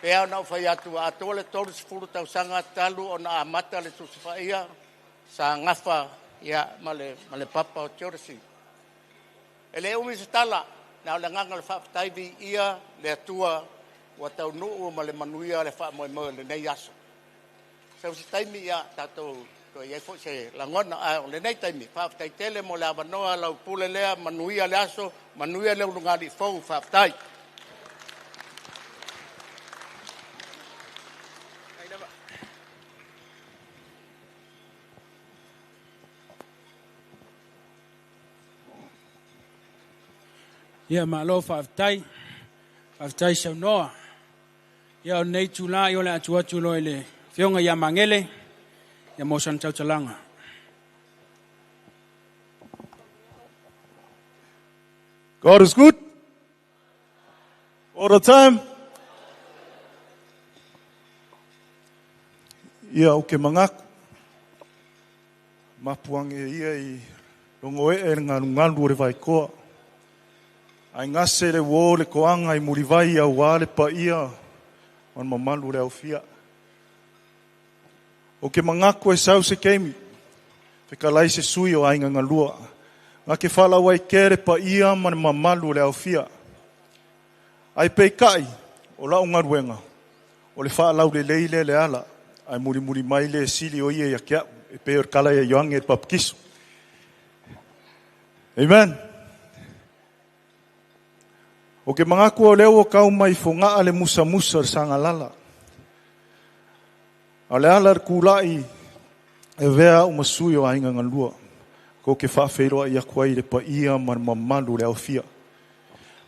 Pea ona ou fai atu, atoa le 30 tausaga talu ona amata le Tusi Paia, sa gafa ia ma le papa o Teodasi. E le umi se tala, na o le agaga o le faafetai, viia le Atua ua taunuu ma le manuia le faamoemoe o lenei aso. Sau se taimi ia tatou toe i ai foi se lagona, ae o lenei taimi, faafetai tele mo le avanoa, lau pule lea, manuia le aso, manuia le ulugalii fou, faafetai. Ia malo faafetai. Faafetai saunoa. Ia o lenei itula o le a tuu atu loa i le Afioga ia Magele ia mo sana tautalaga. God is good all the time. Ia o ke mangaku. Mapuange ia i rongo e e ngalu ngalu o le vaikoa. Ai ngase le wo le koanga i murivai au wā le pa ia o mamalu le aufia. O ke mangaku e sau se keimi. Fekalai se sui o ainga ngalua. Ngā ke whalau ai kere pa ia ma mamalu le aufia. Ai peikai o lau ngaruenga. O le whaalau le leile le ala. Ai muri muri mai le sili o ia ia kia. E pe o kala ia yoange e papakiso. Amen. O ke mangaku o leo o kau mai fongaa le musa musa le sangalala. A le ala le kulai e vea o masui o ainga ngalua. Ko ke whaawheroa i akuai le pa ia ma mamalu le aufia.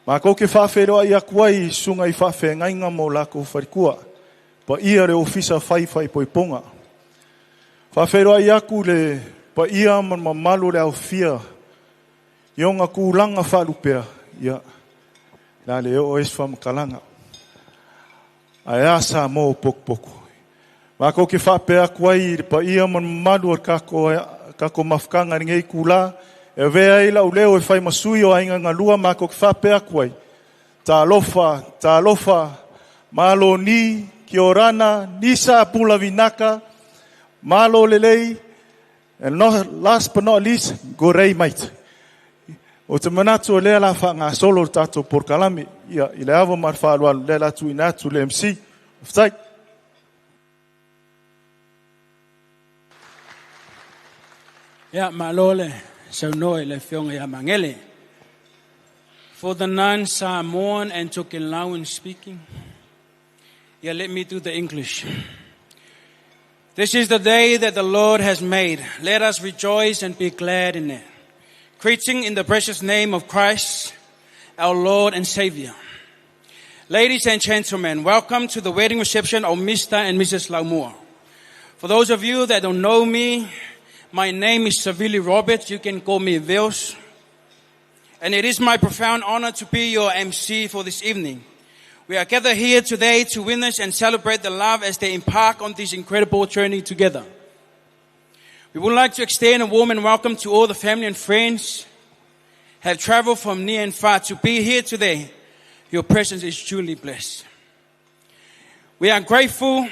Ma ko ke whaawheroa i akuai sunga i whaawhe ngainga mo lako wharikua. Pa ia le ofisa whai whai poiponga. Whaawheroa i aku le pa ia ma mamalu le aufia. Ionga kulanga whalupea. Ia. La le o es whamakalanga. Ai asa mō poku poku. Ma ko ke whaapea akuai le pa ia ma mamalu o kako, kako mafukanga ngei kula. E vea i lau leo e whai masui o ainga ngalua ma ko ke whaapea akuai. Talofa, talofa, malo ni, kia orana, nisa pula vinaka, malo lelei, and not, last but not least, gorei mate. O te manatu o lea la wha ngā solo o tātou porkalami, ia, i le ava mar whaalualu, lea la tu ina atu le MC. Whai. Ia malo le saunoa i le Afioga ia Magele. For the non-Samoan and Tokelauan speaking, yeah, let me do the English. This is the day that the Lord has made. Let us rejoice and be glad in it. Greeting in the precious name of Christ, our Lord and Savior. Ladies and gentlemen, welcome to the wedding reception of Mr. and Mrs. Laumua. For those of you that don't know me, my name is Savili Roberts. You can call me Vils. And it is my profound honor to be your MC for this evening. We are gathered here today to witness and celebrate the love as they embark on this incredible journey together. We would like to extend a warm and welcome to all the family and friends have traveled from near and far to be here today. Your presence is truly blessed. We are grateful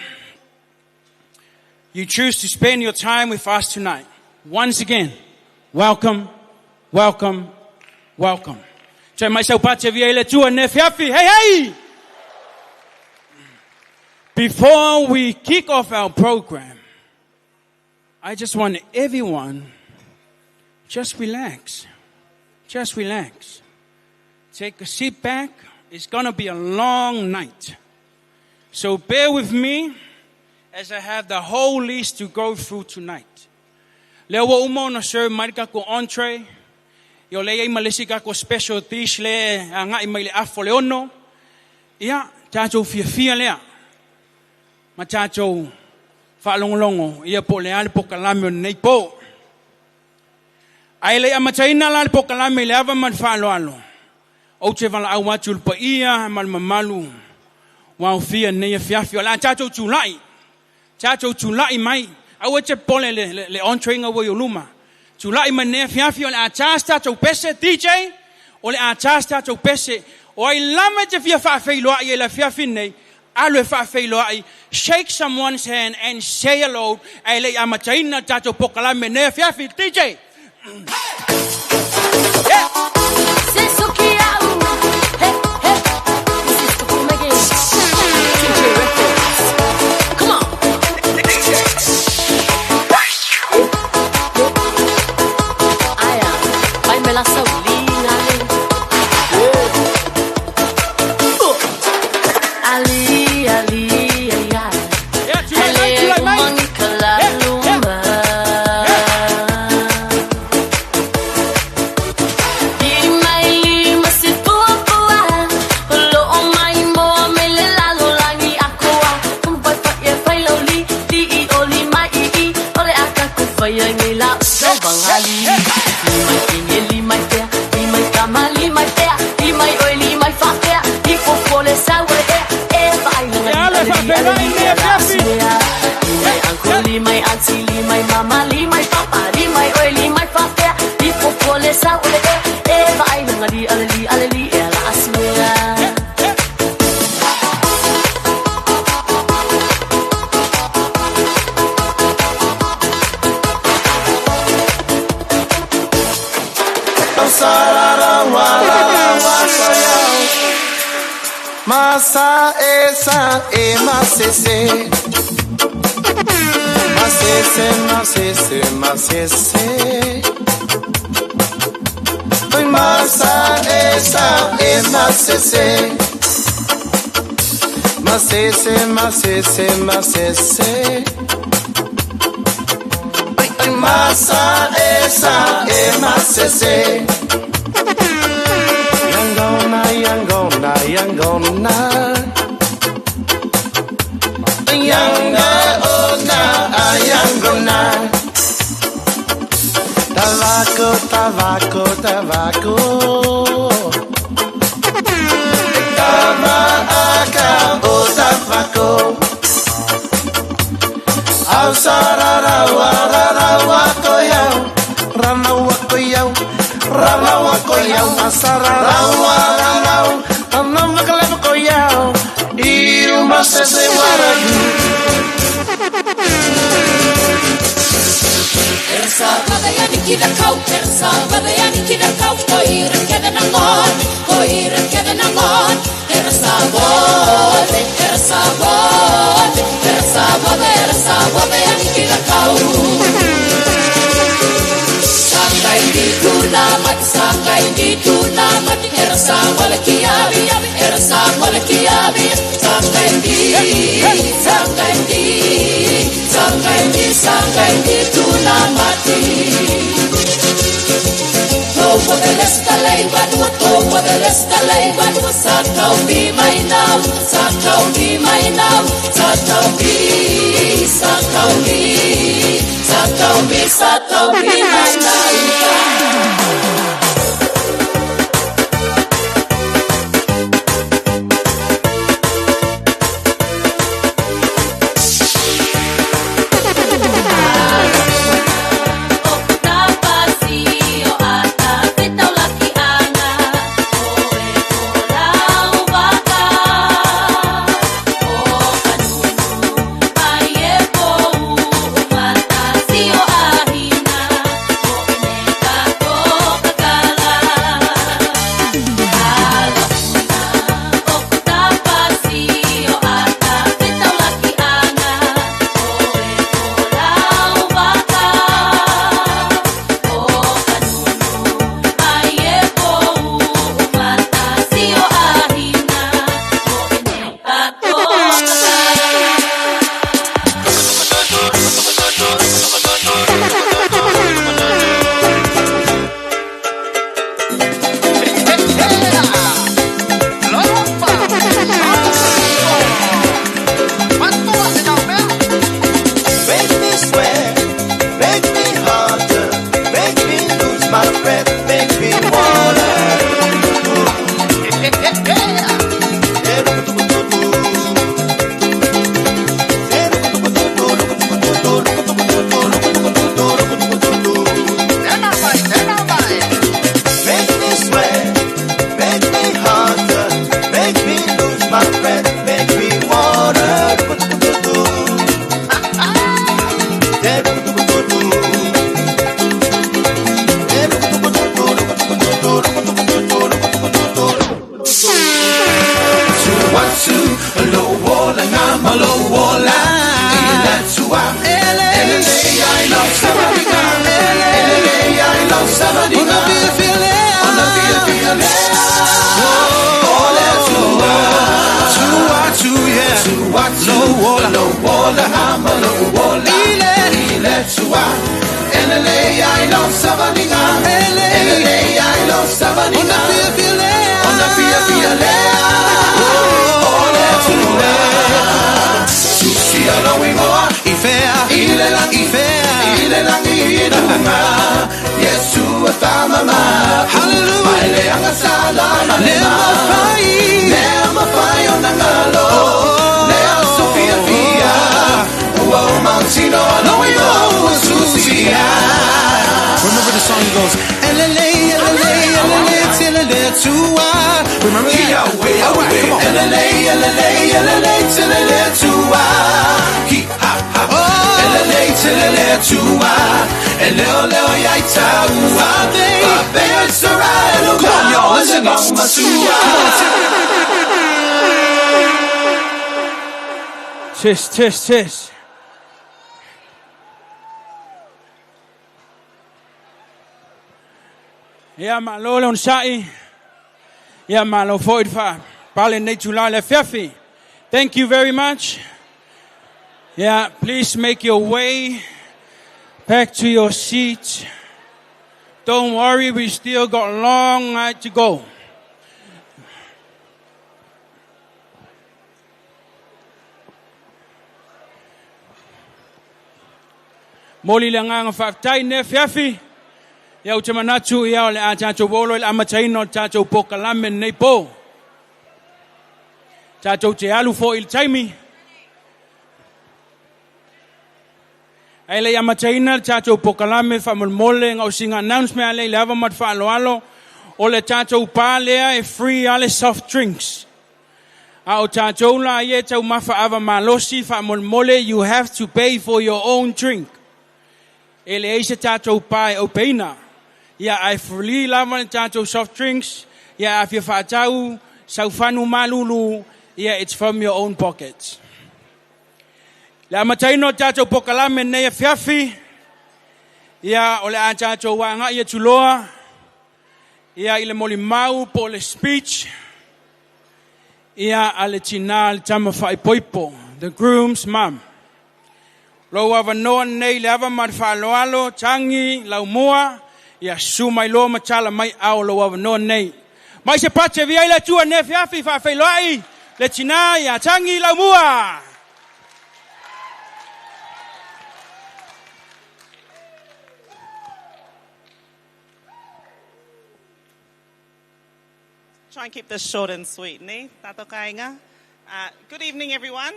you choose to spend your time with us tonight. Once again, welcome, welcome, welcome. Toe mai sau pate via i le tua ne fiafi. Hey, hey! Before we kick off our program, I just want everyone just relax. Just relax. Take a seat back. It's going to be a long night. So bear with me as I have the whole list to go through tonight. Lea ua uma ona serve mai le kako entree. Ia o lea i ai ma le isi kako special dish lea e agai mai le afa o le 6. Ia, tatou fiafia lea. Ma tatou faalogologo ia po o le a le pokalame o lenei po. Ae le i amataina la le pokalame i le ava ma le faaaloalo, ou te valaau atu i le paia ma le mamalu ua aofia i lenei afiafi. O le a tatou tulai, tatou tulai mai. Aua e te popole le, le, le entree ua i ou luma. Tulai mai lenei afiafi o le a ta se tatou pese, DJ, o le a ta se tatou pese. O ai lava e te fia faafeiloai ai i le afiafi lenei, alu e faafeiloai, shake someone's hand and say hello, ae le i amataina le tatou pokalame lenei afiafi. DJ! Yeah, tulai mai, tulai mai. Fagali. Limai tine, limai pea, limai tama, limai pea, limai oi, limai fa pea, li fofo le sau e e vai na li li li limai uncle, limai auntie, limai mama, limai papa, limai oi, limai fa pea, li fofo le sau e e vai na li li li li e la asmea. Masa esa e masese masese masese masese Oi masa esa e masese masese masese masese Oi oi masa esa e masese Yangona, yangona, yangona, yangona, yangona. Tabaco, tabaco, tabaco. Tabaca, oh tabaco. Ausarara, warara, wakoyau, rana wakoyau. Rana wakoyau, asarara wararau, rana wakoyau, iu masese waragu. Ersa vadayani kidakau, ersa vadayani kidakau, koira kedenangon, koira kedenangon, ersa vode, ersa vode, ersa vode, ersa vadayani kidakau. Sangai sangai di tunamat, ersa walakiabi, ersa walakiabi, sangai di, sangai di, sangai di, sangai di tunamati. Topo del escalei vanua, topo del escalei vanua, sakau bi mai nau, sakau bi mai nau, sakau bi, sakau bi, sakau bi, sakau bi mai nau. tino lo io susia. Remember the song goes Elele elele elele telele tua. Remember that? All right, come on. Elele elele elele telele tua. Hi ha ha. Elele telele tua. Eleo leo yaita ua. Come on, y'all, listen up. Test, test, test. Ia malo le onosai. Ia malo foi fa. Pale nei tula le fiafi. Thank you very much. Yeah, please make your way back to your seat. Don't worry, we still got a long night to go. Moli le nganga whaftai ne fiafi. Ia ute manatu ia o le a tātou wolo i le amataina o tātou pokalame nei po. Tātou te alu fo i le taimi. Ai le amataina le tātou pokalame whamolmole ngau singa announcement ale i le ava mat whaaloalo o le tātou pā lea e free ale soft drinks. A o tātou la ie tau mafa ava malosi whamolmole, you have to pay for your own drink. E le eise tātou pā e opeina. Ia ai free lava le tātou soft drinks. Ia a fia whaatau, saufanu malulu. Ia it's from your own pockets. Le amataina o tātou pokalame nei e fiafi. Ia o le a tātou wanga ia tuloa. Ia i le moli mau po le speech. Ia a le tina le tama whaipoipo. The groom's mum. Lo avanoa nei le ava ma whaaloalo, tangi, laumua. Ia su mai loa matala mai ao lo avanoa nei. Mai se pate via i le tua ne fiafi whaawhailoai. Le tina ia tangi laumua. Try and keep this short and sweet, ne? Tātou kāinga. Good evening, everyone.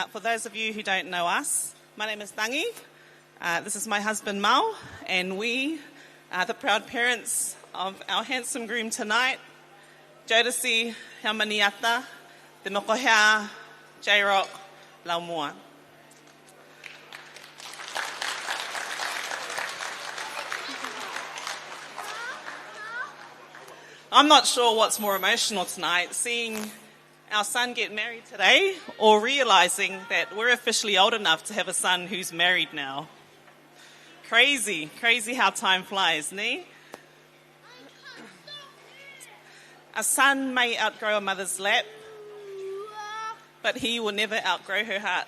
For those of you who don't know us, my name is Tangi. This is my husband, Mau, and we are the proud parents of our handsome groom tonight, Jodeci Haumaniata, Te Mokohea, J-Rock, Laumua. I'm not sure what's more emotional tonight, seeing our son get married today or realising that we're officially old enough to have a son who's married now. Crazy, crazy how time flies, ne? A son may outgrow a mother's lap, but he will never outgrow her heart.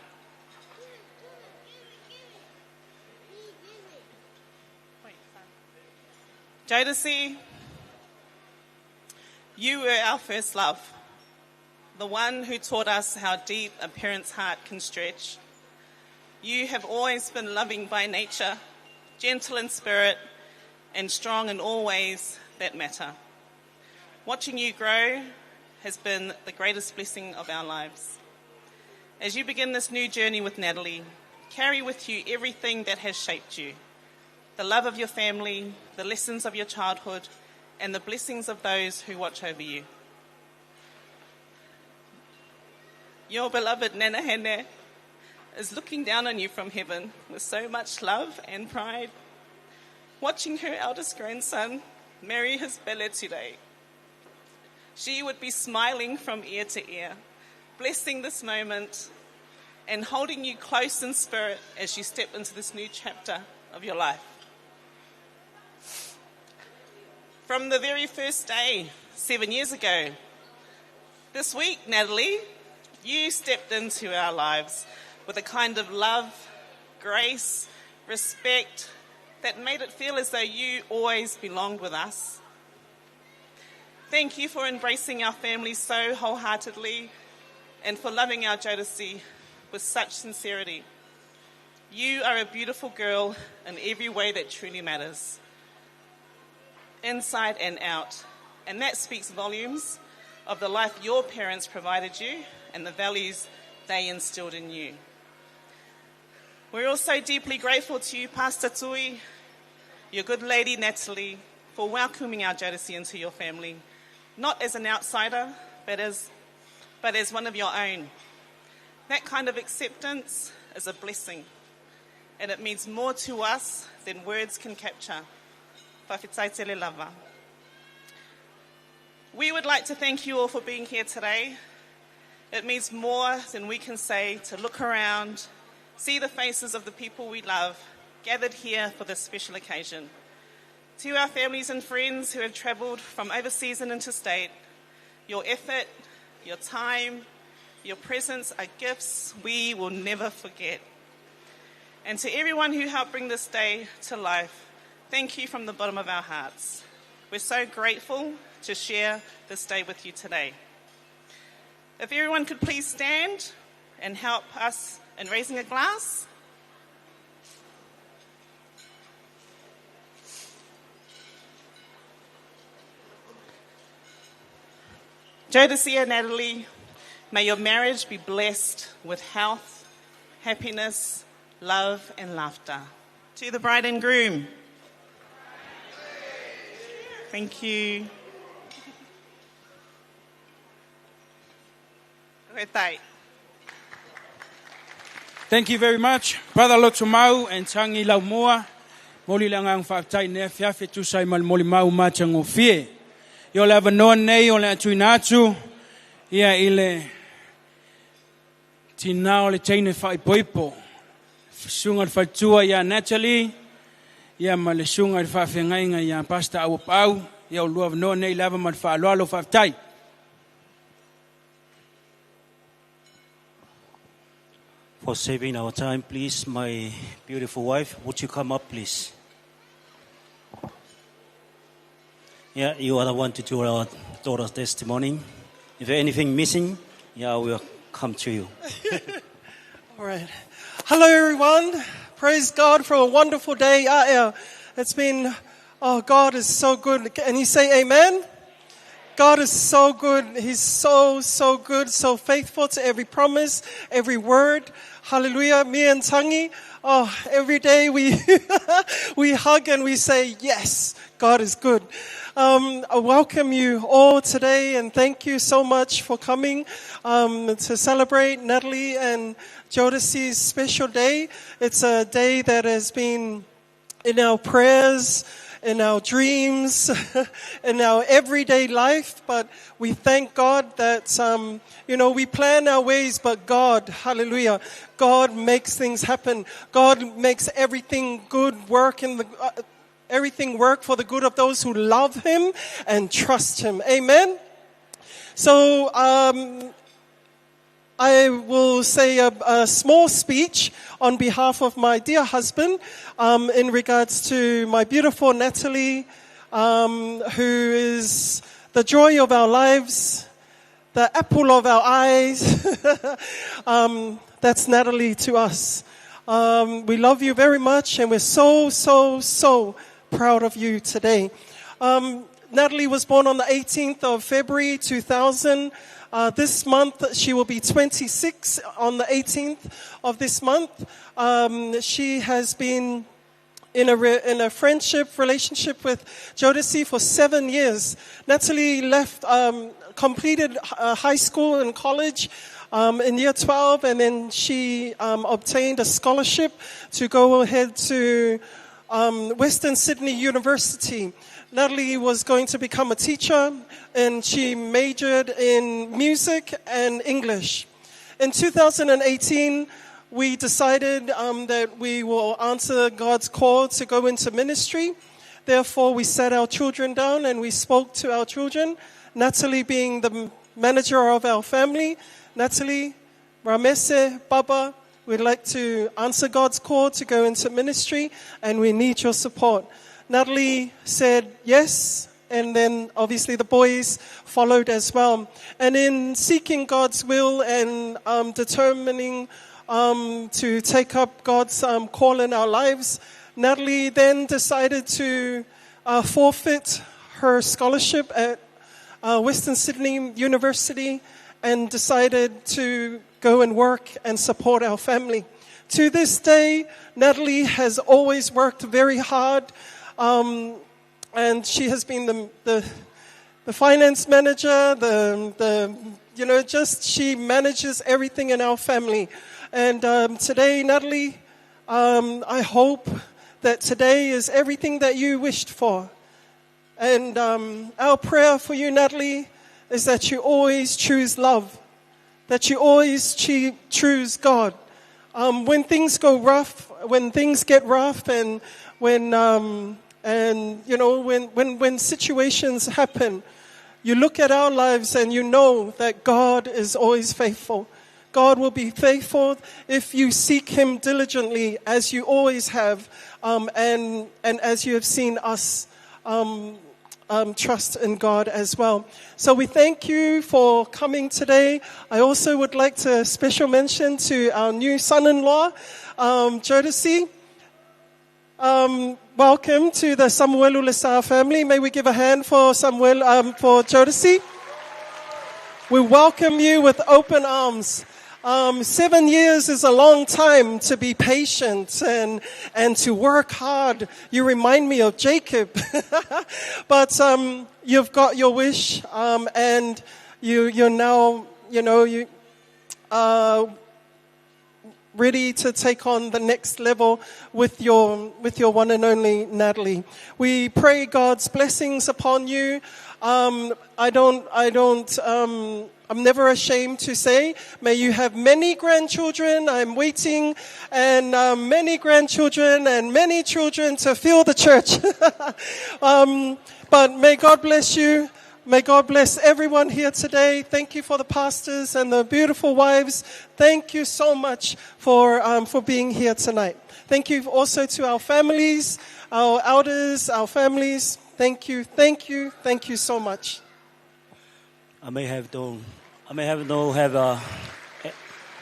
Wait, son. Jodeci, you were our first love, the one who taught us how deep a parent's heart can stretch. You have always been loving by nature, gentle in spirit, and strong in all ways that matter. Watching you grow has been the greatest blessing of our lives. As you begin this new journey with Natalie, carry with you everything that has shaped you, the love of your family, the lessons of your childhood, and the blessings of those who watch over you. Your beloved Nana Hene is looking down on you from heaven with so much love and pride, watching her eldest grandson marry his belle today. She would be smiling from ear to ear, blessing this moment and holding you close in spirit as you step into this new chapter of your life. From the very first day, 7 years ago, this week, Natalie, you stepped into our lives with a kind of love, grace, respect that made it feel as though you always belonged with us. Thank you for embracing our family so wholeheartedly and for loving our Jodeci with such sincerity. You are a beautiful girl in every way that truly matters, inside and out, and that speaks volumes of the life your parents provided you and the values they instilled in you. We're also deeply grateful to you, Pastor Tui, your good lady Natalie, for welcoming our Jodeci into your family, not as an outsider, but as, but as one of your own. That kind of acceptance is a blessing, and it means more to us than words can capture. Fa'afetai lava. We would like to thank you all for being here today. It means more than we can say to look around, see the faces of the people we love gathered here for this special occasion. To our families and friends who have travelled from overseas and interstate, your effort, your time, your presence are gifts we will never forget. And to everyone who helped bring this day to life, thank you from the bottom of our hearts. We're so grateful to share this day with you today. If everyone could please stand and help us in raising a glass. Jodeci and Natalie, may your marriage be blessed with health, happiness, love, and laughter. To the bride and groom. Thank you. Thank you very much. Brother Lotumau and Tangi Laumua. Moli le ngang whaatai nea fiafi tu sai mal moli mau mātango fie. Ia o le avanoa nei o le atuina atu. Ia i le tinā o le teine whaipoipo. Sunga le whaitua ia Natalie. Ia ma le sunga le whaafengainga ia Pastor Awapau. Ia o lua avanoa nei lava ma le whaaloalo whaaftai. For saving our time, please, my beautiful wife, would you come up, please? Yeah, you are the one to do our daughter's testimony. If there's anything missing, yeah, I will come to you. All right. Hello, everyone. Praise God for a wonderful day. Yeah. It's been, oh, God is so good. Can you say amen? God is so good. He's so, so good, so faithful to every promise, every word. Hallelujah. Me and Tangi, oh, every day we, we hug and we say, yes, God is good. I welcome you all today and thank you so much for coming to celebrate Natalie and Jodeci's special day. It's a day that has been in our prayers, in our dreams, in our everyday life. But we thank God that, we plan our ways, but God, hallelujah, God makes things happen. God makes everything good work in the, everything work for the good of those who love Him and trust Him. Amen. So, I will say a small speech on behalf of my dear husband in regards to my beautiful Natalie, who is the joy of our lives, the apple of our eyes. That's Natalie to us. We love you very much, and we're so, so, so proud of you today. Natalie was born on the 18th of February 2000. This month, she will be 26 on the 18th of this month. She has been in a friendship relationship with Jodeci for 7 years. Natalie completed high school and college in year 12, and then she obtained a scholarship to go ahead to Western Sydney University. Natalie was going to become a teacher, and she majored in music and English. In 2018, we decided that we will answer God's call to go into ministry. Therefore, we sat our children down and we spoke to our children, Natalie being the manager of our family. Natalie, Ramese, Baba, we'd like to answer God's call to go into ministry, and we need your support. Natalie said yes, and then obviously the boys followed as well. And in seeking God's will and determining to take up God's call in our lives, Natalie then decided to forfeit her scholarship at Western Sydney University and decided to go and work and support our family. To this day, Natalie has always worked very hard, and she has been the finance manager, the you know, just she manages everything in our family. And today, Natalie, I hope that today is everything that you wished for. And our prayer for you, Natalie, is that you always choose love, that you always choose God. When things go rough, when things get rough, and when and you know when situations happen, you look at our lives and you know that God is always faithful. God will be faithful if you seek Him diligently, as you always have, and as you have seen us trust in God as well. So we thank you for coming today. I also would like to special mention to our new son-in-law, Jodeci. Welcome to the Samuelu Lesa family. May we give a hand for Samuel, for Jodeci. We welcome you with open arms. 7 years is a long time to be patient and to work hard. You remind me of Jacob. But you've got your wish, and you're now, you know, you ready to take on the next level with your one and only Natalie. We pray God's blessings upon you. I'm never ashamed to say, may you have many grandchildren. I'm waiting, and many grandchildren and many children to fill the church. But may God bless you. May God bless everyone here today. Thank you for the pastors and the beautiful wives. Thank you so much for being here tonight. Thank you also to our families, our elders, our families. Thank you, thank you, thank you so much. I may have no have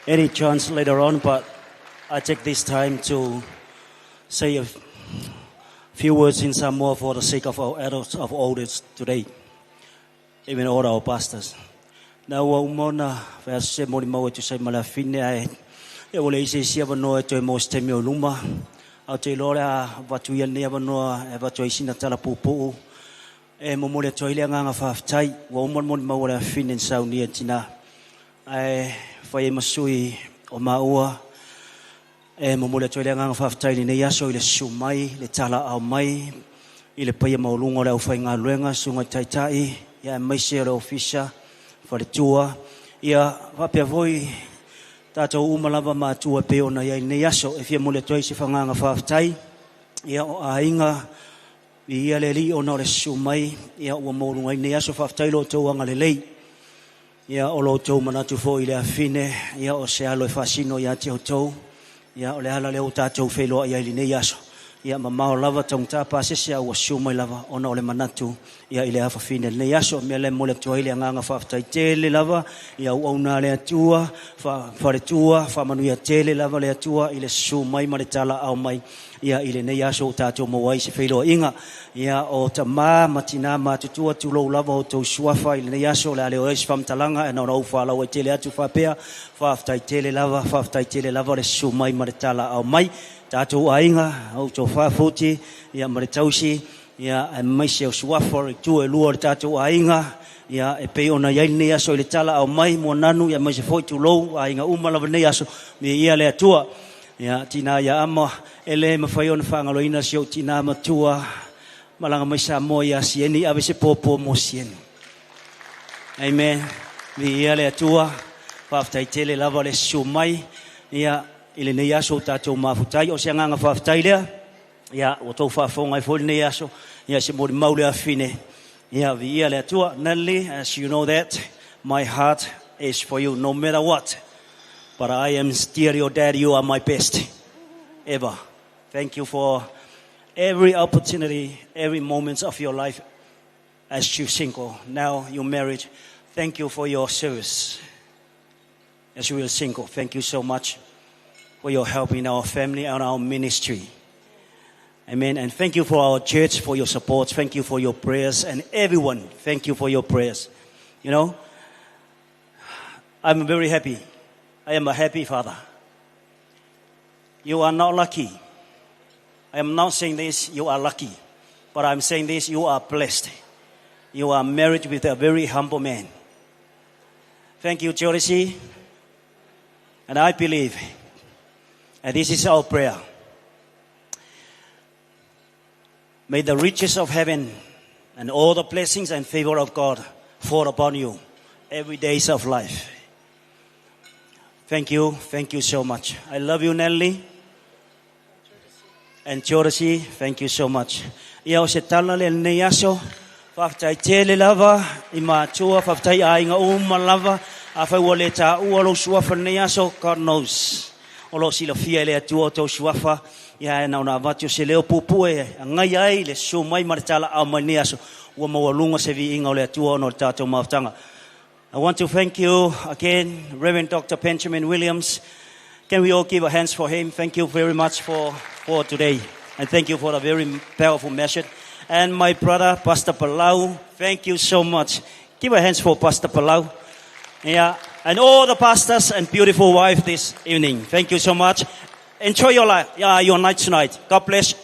any chance later on, but I take this time to say a few words in Samoa for the sake of our adults of oldest today, even all our pastors. Now, umona verse moli mau tu sai malafine ai e ole ise sia vanoa toe mo se temi o luma au te lora vatu ia nei vanoa e vatu ai sina tala pupu e momoli atu ai le agaga faafetai ua uma le molimau o le afine na saunia tina ae fai ai masui o maua e momoli atu ai le agaga faafetai lenei aso i le susu mai le talaau mai i le paia maualuga o le aufaigaluega susuga i taitai ia aemaise o le ofisa faletua ia faapea foi tatou uma lava matua e pei ona iai lenei aso e fia momoli atu ai se fagaga faafetai ia o aiga i ia le alii ona o le susu mai ia ua maualuga ai lenei aso faafetai lo outou agalelei ia o lo outou manatu foi i le afine ia o se alo e faasino ia te outou ia o le ala lea ua tatou feiloai ai lenei aso ia mamao lava taugata pasese a ua susu mai lava ona o le manatu ia i le afafine lenei aso mea lea e momoli atu ai le agaga faafetai tele lava ia auauna a le Atua faletua faamanuia tele lava le Atua i le susu mai ma le talaau mai ia i lenei aso ua tatou maua ai se feiloaiga ia o tamā ma tinā matutua tulou lava outou suafa i lenei aso o le a le oo ai se faamatalaga e na ona ou faalauaitele tele atu faapea faafetai tele lava faafetai tele lava le susu mai ma le talaau mai tatou aiga outou faafuti ia ma le tausi ia aemaise o suafa o itu e lua o le tatou aiga ia e pei ona iai lenei aso i le talaau mai Moananu ia aemaise foi tulou aiga uma lava lenei aso viia le Atua ia tinā ia ama e le mafai ona faagaloina si ou tinā matua malaga mai Samoa ia Sieni ave se pōpō mo Sieni. Amen. Viia le Atua. Faafetai tele lava le susu mai ia i lenei aso o tatou mafutai. O se agaga faafetai lea. Ia ua tou faafofoga ai foi lenei aso. Ia se molimau le afine. Ia viia le Atua. Natalie, as you know that, my heart is for you no matter what. But I am still your dad. You are my best ever. Thank you for every opportunity, every moment of your life as you single. Now you're married. Thank you for your service as you were single. Thank you so much for your help in our family and our ministry. Amen. And thank you for our church, for your support. Thank you for your prayers. And everyone, thank you for your prayers. You know, I'm very happy. I am a happy father. You are not lucky. I am not saying this, you are lucky. But I'm saying this, you are blessed. You are married with a very humble man. Thank you, Jodeci. And I believe, and this is our prayer. May the riches of heaven and all the blessings and favor of God fall upon you every days of life. Thank you. Thank you so much. I love you, Nelly. And Jodeci, thank you so much. Ia o se tala le nei aso, whaftai tele lava, i mātua, whaftai a inga uma lava, a whai ua le tā ua lo suafa nei aso, God knows. O lo sila fia le atua o tau suafa, ia e na ona avatu se leo pupu e ngai ai le su mai ma le tala au mai nei aso, ua maua lunga se vi inga o le atua ono le tātou mafutanga. I want to thank you again, Reverend Dr. Benjamin Williams. Can we all give a hands for him? Thank you very much for today. And thank you for the very powerful message. And my brother, Pastor Palau, thank you so much. Give a hands for Pastor Palau. Yeah, and all the pastors and beautiful wife this evening. Thank you so much. Enjoy your life, your night tonight. God bless.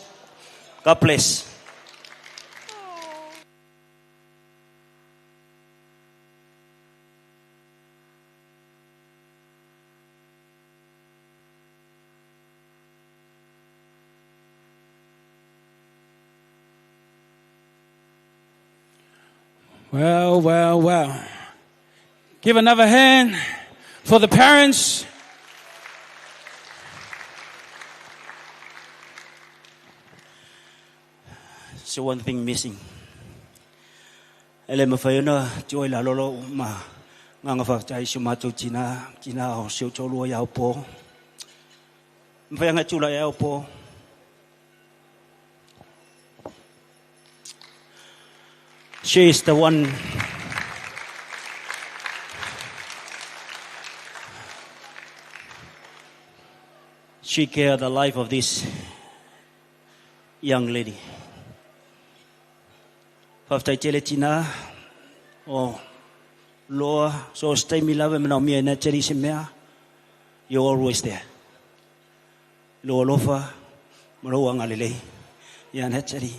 God bless. Well, well, well. Give another hand for the parents. So one thing missing. Ele mawhai ona tio la lolo ma nganga whaktai si mātou tina, tina o seo tōlua iau pō. Mwhai anga tūla iau pō. She is the one she cared the life of this young lady. Whaftai tele tina o loa so stay me love me mia na tele se mea. You're always there. Loa lofa maloa ngalele. Ia na tele.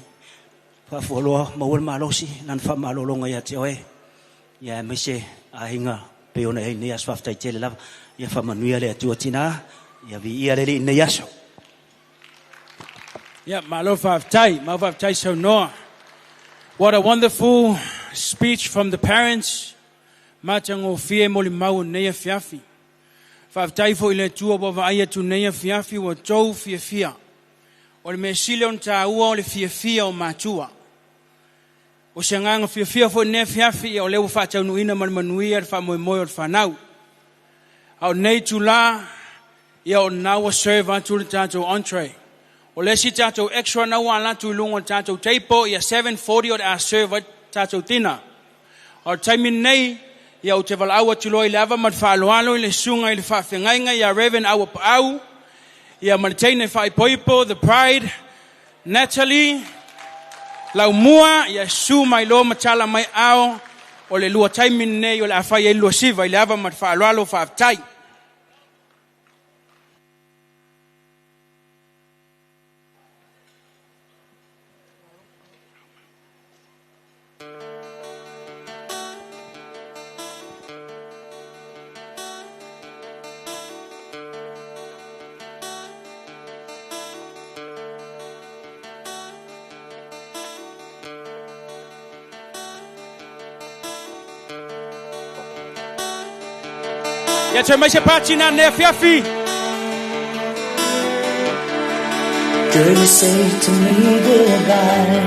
Whafualoa mauel malosi lan wha malolonga ia te oe. Ia meise a hinga pe ona hei nei as whaftai tele lava. Ia whamanuia le atua tina. Ia vi ia lele nei aso. Ia malo whaftai so noa. What a wonderful speech from the parents. Matango fie moli mau nei a fiafi. Whaftai fo i le tua wawa ai atu nei a fiafi wa tau fia fia. O le mesile on tā ua o le fia fia o mātua. O se nganga fia fia fo nei fiafi o leo whaataunuina manumanuia le wha moe o le whanau. Au nei tū la ia o naua serve atu le tātou entree. O le si tātou extra naua alatu i lunga o tātou teipo ia 7:40 o le a serve tātou tina. O taimi nei ia o te valaau atu loa i le ava ma le whaaloalo i le sunga i le whaawhengainga ia Reverend aua paau. Ia ma le teine whaipoipo, the bride, Natalie, laumua, ia su mai loa matala mai ao, o le lua taimi nei o le awhai e lua siva i le ava ma le whaaloalo whaaftai. Ia te mai se pāti nā nea fiafi. Girl, you say to me goodbye.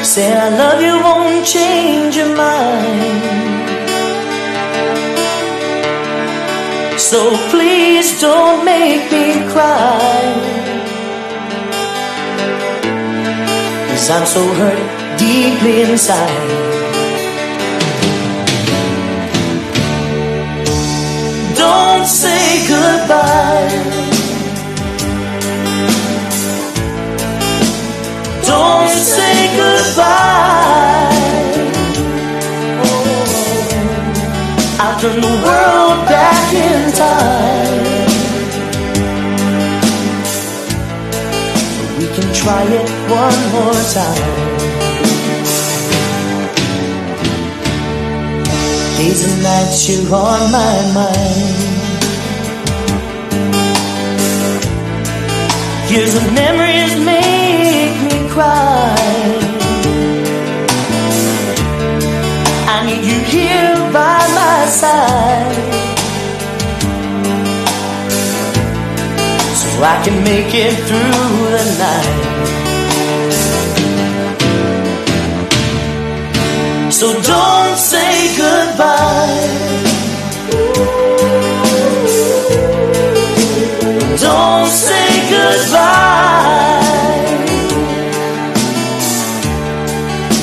Say I love you, won't change your mind. So please don't make me cry, 'cause I'm so hurt deeply inside. Don't say goodbye. Don't say goodbye. Oh, I'll turn the world back in. time. We can try it one more time. Days and nights you're on my mind. Years of memories make me cry. I need you here by my side, so I can make it through the night. So don't say goodbye. Don't say goodbye.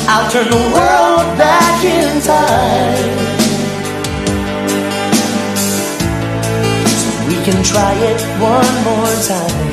I'll turn the world back in time, so we can try it one more time.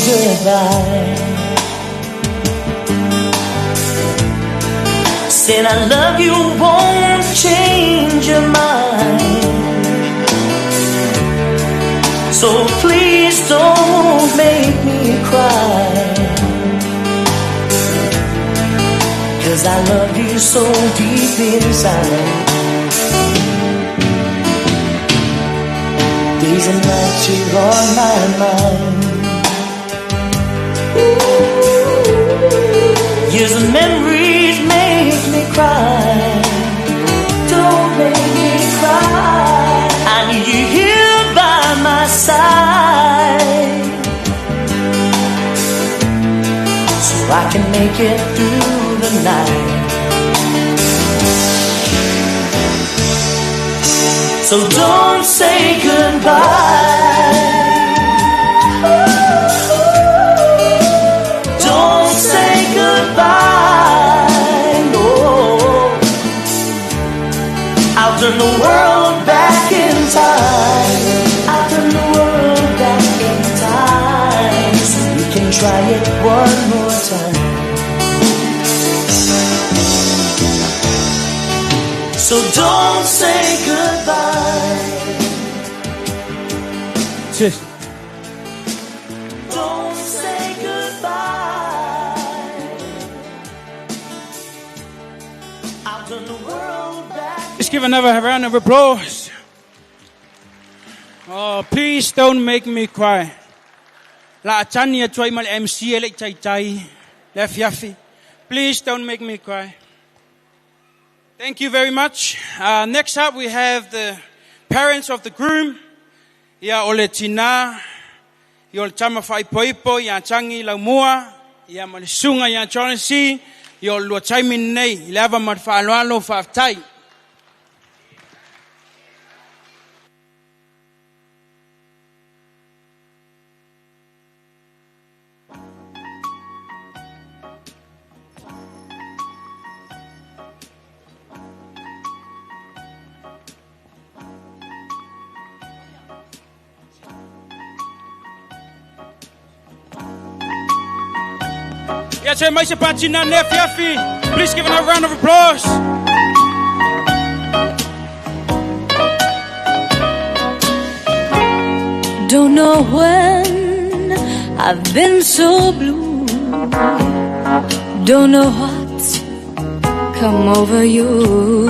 Goodbye. Said I love you, won't change your mind. So please don't make me cry, 'cause I love you so deep inside. Days and nights you're on my mind. Years of memories make me cry. Don't make me cry. I need you here by my side, so I can make it through the night. So don't say goodbye. Don't say goodbye, no. I'll turn the world back in time. I'll turn the world back in time, so we can try it one more time. So don't say goodbye. Cheers. Don't say goodbye. I'll turn the world back. Let's give another round of applause. Oh, please don't make me cry. La tani a toi mal MC ele tai tai. Le fiafi. Please don't make me cry. Thank you very much. Next up we have the parents of the groom. Ia ole tina, ia ole tama whaipoipo, ia tangi laumua, ia malesunga ia John C, ia ole lua taimi nei, i le ava ma le whaaloalo whaaftai. Please give another round of applause. Don't know when I've been so blue. Don't know what's come over you.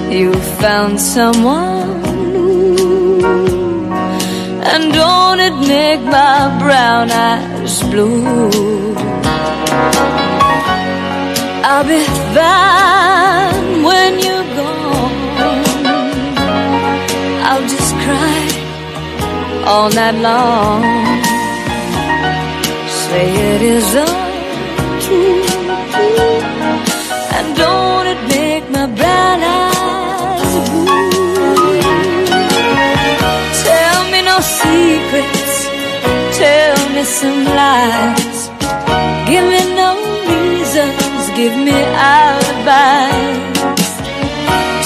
You found someone new, and don't it make my brown eyes blue? I'll be fine when you're gone. I'll just cry all night long. Say it isn't true, and don't it make my brown brown eyes blue. Tell me no secrets, tell me some lies. Give me no reasons, give me alibis.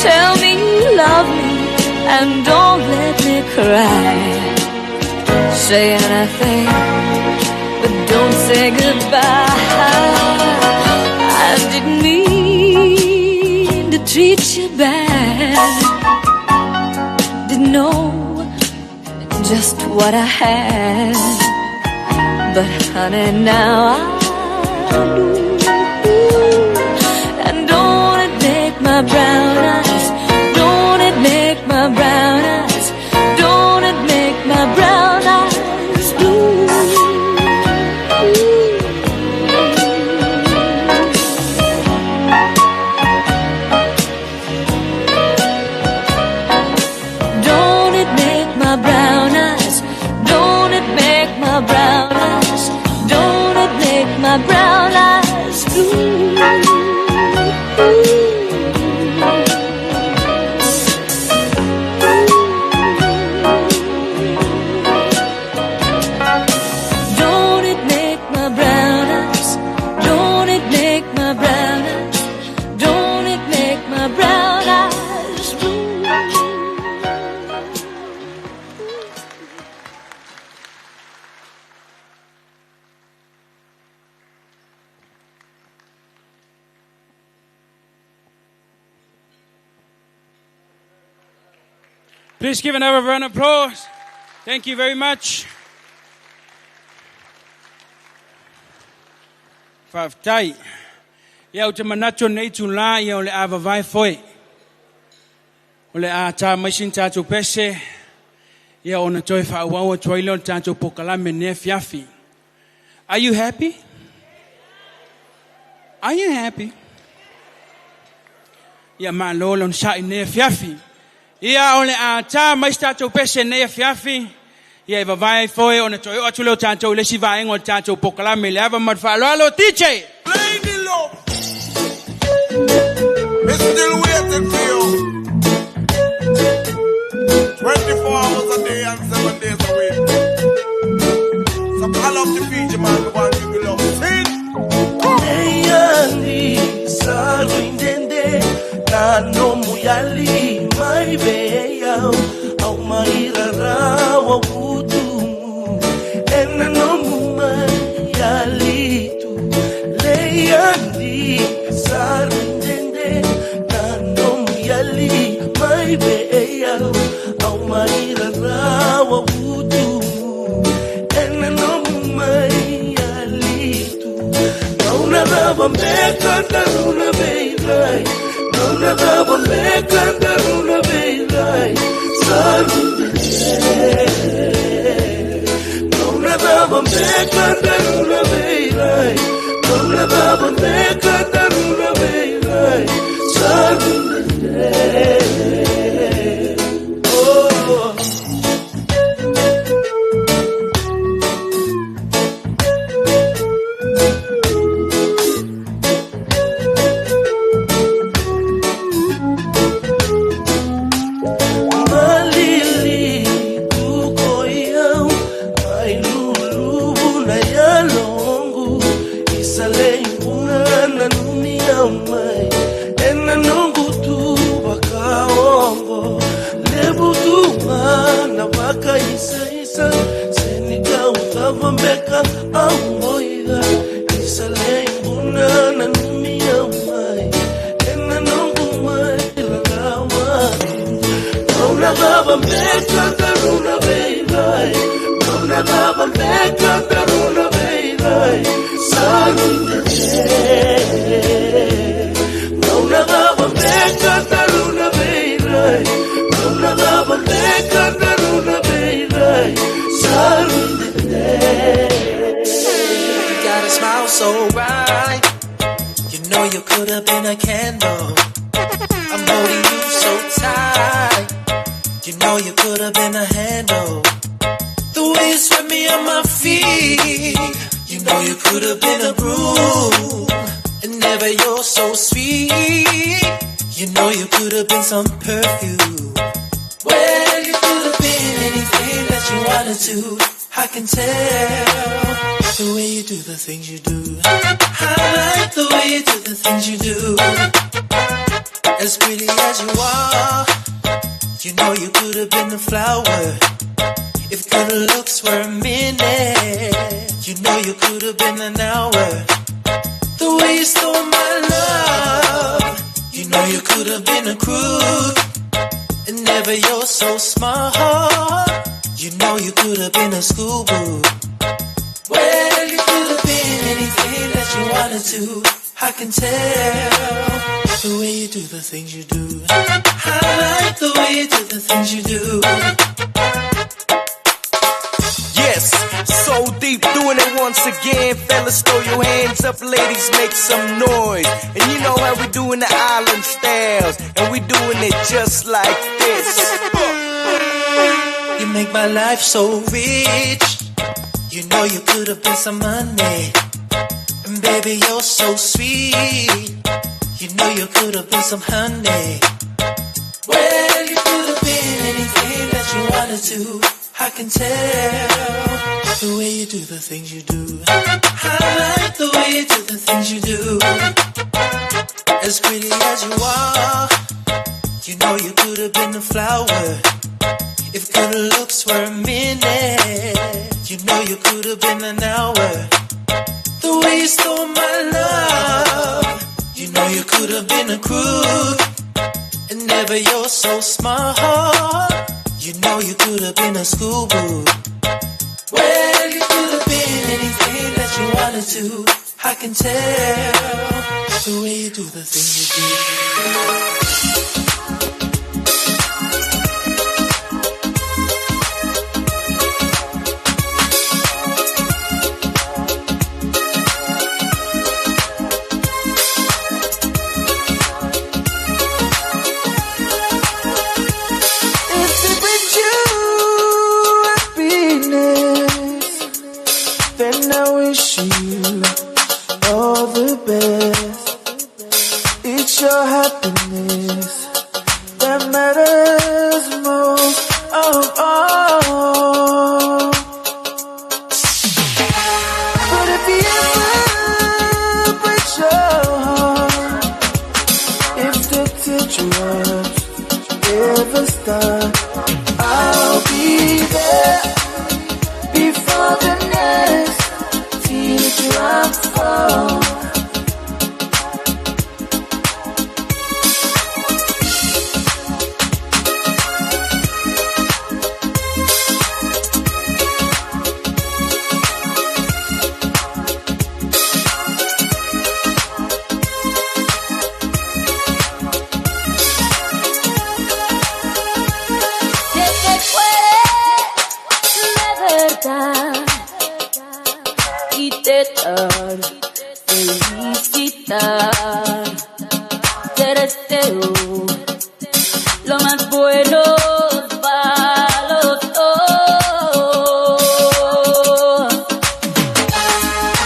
Tell me you love me and don't let me cry. Say anything, but don't say goodbye. I didn't mean to treat you bad. Didn't know just what I had. But honey, now I do. And don't it make my brown eyes, don't it make my brown eyes, don't it make my brown eyes blue? Don't it make my brown eyes, don't it make my brown eyes, don't it make my brown eyes blue? Don't it make my brown eyes, don't it make my brown eyes, don't it make my brown eyes blue? Please give another round of applause. Thank you very much. Whaftai. Ia o te manatu nei tu la ia o le a vavai foi. O le a tā maisin tātou pese. Ia o na toi whaawau atu ai leo le tātou pokalame nea fiafi. Are you happy? Are you happy? Ia ma lolo sa i nea fiafi. Ia o le a tā mais tātou pese nea fiafi. Ia e vavai foi o na toi o atu leo tātou le si vaenga o le tātou pokalame le ava mat whaaloalo DJ! Lady love, me still waiting for you. 24 hours a day and 7 days a week. So call up the Fiji man, the one you will love. Sing! Neyani saruindende na no muyali mai beya au mai rarawa utumu ena no mumayali tu leyani saruindende na no muyali mai beya au mai rarawa utumu ena no mumayali tu Nauna raba meka daruna beirai Nauna raba meka daruna beirai Sarundende Nauna raba meka daruna beirai Nauna raba meka daruna beirai Sarundende Oh. Malili tuko yau ai lulu na yalongu isale una na numi mai ena nungu tu bakaongo lebu tu mana baka isa isa senika utavambeka amoiga isale una na numi mai ena nungu mai lalawa Nauna baba meka daruna beirai Nauna baba meka daruna beirai Sarundende Nauna baba meka daruna beirai Nauna baba meka daruna beirai Sarundende You got a smile so bright. You know you could have been a candle. I'm holding you so tight. You know you could have been a handle. The way you swept me on my feet. You know you could have been a broom. And never you're so sweet. You know you could have been some perfume. Well, you could have been anything that you wanted to. I can tell the way you do the things you do. I like the way you do the things you do. As pretty as you are, you know you could have been a flower. If good looks were a minute, you know you could have been an hour. The way you stole my love, you know you could have been a crook. And never you're so smart. You know you could have been a school boo. Well, you could have been anything that you wanted to. I can tell the way you do the things you do. I like the way you do the things you do. Yes, so deep, doing it once again. Fellas, throw your hands up, ladies, make some noise. And you know how we do in the island styles, and we doing it just like this. You make my life so rich. You know you could have been some money. And baby, you're so sweet. You know you could have been some honey. Well, you could have been anything that you wanted to. I can tell the way you do the things you do. I like the way you do the things you do. As pretty as you are, you know you could have been a flower. If good looks were a minute, you know you could have been an hour. The way you stole my love, you know you could have been a crook. And never you're so smart. You know you could have been a school boo. Well, you could have been anything that you wanted to. I can tell the way you do the things you do. If it brings you happiness, then I wish you all the best. It's your happiness that matters most of all. But if you ever break your heart, if the teardrops ever start, I'll be there before the next teardrop falls. Si es que fue de verdad y te dar felicitar. Eres tú lo más bueno para los dos.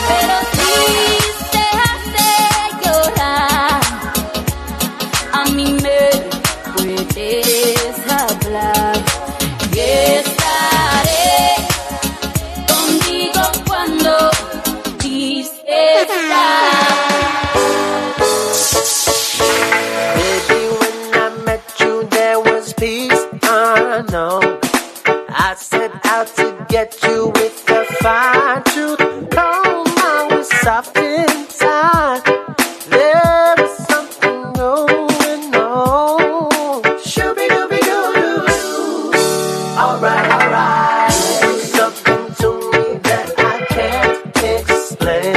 Pero si te hace llorar, a mí me puedes hablar y estaré contigo cuando dices Baby, when I met you, there was peace unknown. I set out to get you with a fine tooth comb. I was soft inside. There was something going on. Shooby dooby doo doo doo. Alright, alright. You do something to me that I can't explain.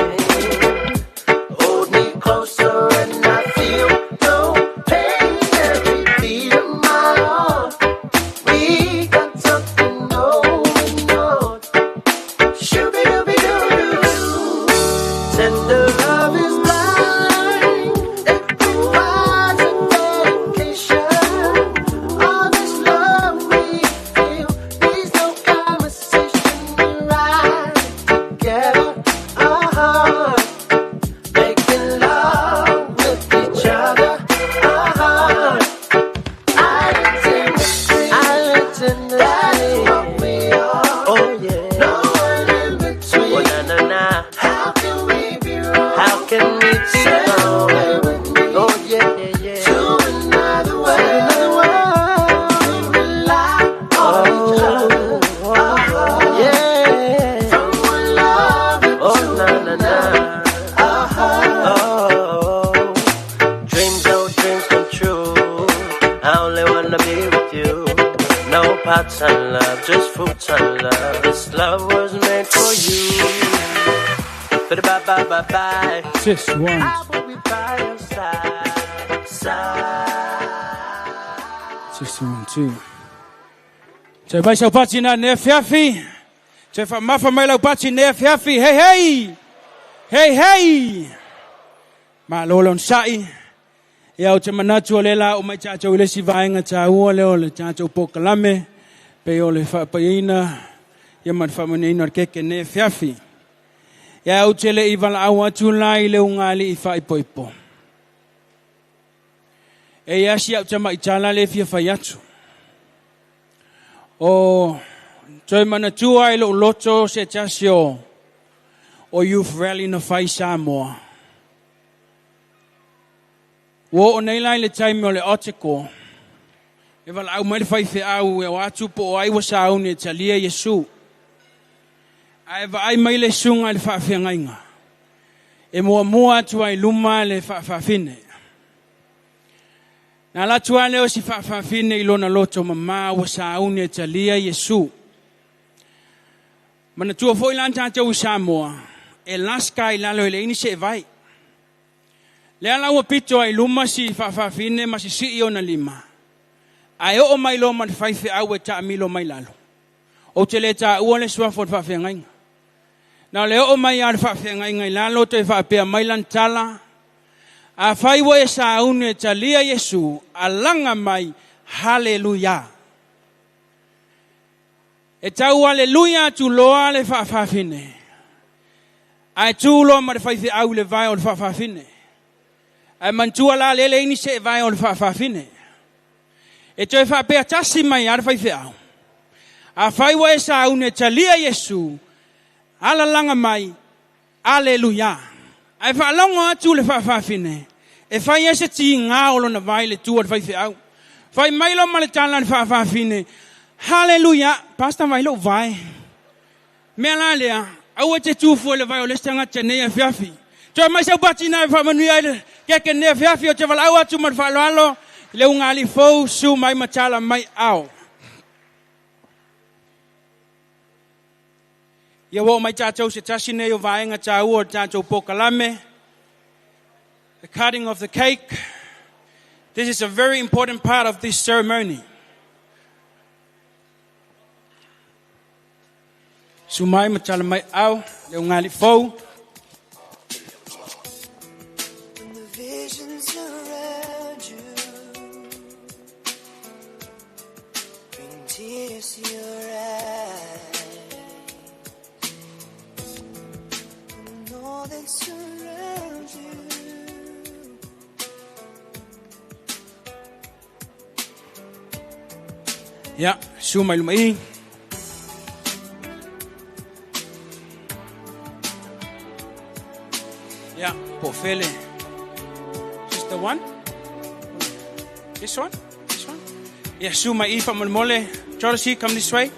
Hold me closer and I feel no pain. Every beat of my heart, we got something going on. Shooby dooby doo doo. with you. No part-time love, just full-time love. This love was meant for you. Bye bye bye bye. Just one. I will be by your side. Side. Just one, two. Toe mai sau pati nā nea fiafi. Toe whaamafa mai lau pati nea fiafi. Hei, hei! Hei, hei! Ma lolo sa'i. Ia o te manatu o le la o mai tātou i le si vaenga tāua le o le tātou pokalame. Pe o le whaapaina. Ia ma le whaamaneina o le keke nea fiafi. Ia o te le i wala au atu lai le ungali i whaipoipo. E ia si au te mai tāla le fia whai atu. O toi manatua i lo loto se tasi o Youth Rally na whai Samoa. Ua o nei lai le taimi o le oteko. E wala au mai le whai whiau e o atu po o ai wa sauni e talia Yesu. Ae vaai mai le sunga i le whaawhiangainga. E mua mua atu ai luma le whaawhawhine. Nā latu leo si whaawhawhine i lona loto mama wa sauni e talia Yesu. Mana tua foi lan tātou i Samoa. E laska i lalo e le ini se vai. Le ala ua pito ai luma si whaawhawhine ma si si ona lima. Ae o mai lo man whaiwhe au e taamilo mai lalo. O te le tā ua le suafo le whaawhiangainga. Nā le o mai a le whaawhiangainga i lalo te whaapea mai lan tala. A whaiwa e saune e talia Yesu, a langa mai, hallelujah. E tau hallelujah tu loa le whaawhawhine. Ae tū loa ma le whaiwhe au le vai o le whaawhawhine. Ae mantua la lele ini se vai o le whaawhawhine. E toe whaapea tasi mai a le whaiwhe au. A whaiwa e saune e talia Yesu, ala langa mai, hallelujah. Ai whaalongo atu le whaawhawhine. E whai ese ti ngā o lona vai le tua le whaiwhe au. Whai mai lo ma le tala le whaawhawhine. Hallelujah. Pastor vai lo vai. Mea la lea. Aua te tūfu le vai o le tangata nei a fiafi. Toi mai sau pati nā whamanui ai le keke nei a fiafi o te wala au atu ma le whaaloalo. Le ungali fou su mai matala mai ao. Ia wao mai tātou se tasi nei o vaenga tāua o tātou pokalame. The cutting of the cake. This is a very important part of this ceremony. Sumai matala mai au, le ungali fou. When the visions around you bring tears to your eyes. All that surrounds you. Yeah, sumai lumai. Yeah, pofele. Just the one? This one? This one? Yeah, sumai ifa molmole. Chorisi, come this way.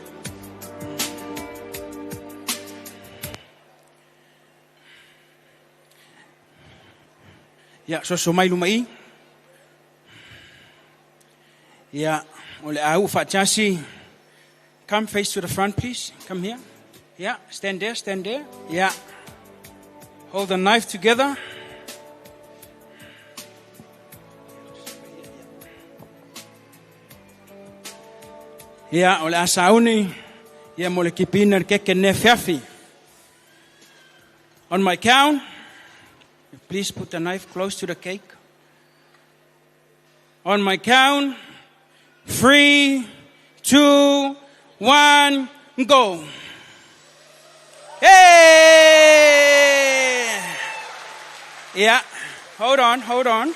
Ia, soso mai luma i. Ia, o le au whaatasi. Come face to the front, please. Come here. Yeah, stand there, stand there. Yeah. Hold the knife together. Ia, o le asauni. Ia, mo le kipina le keke ne fiafi. On my count. Please put the knife close to the cake. On my count, 3, 2, 1, go. Hey! Yeah, hold on, hold on.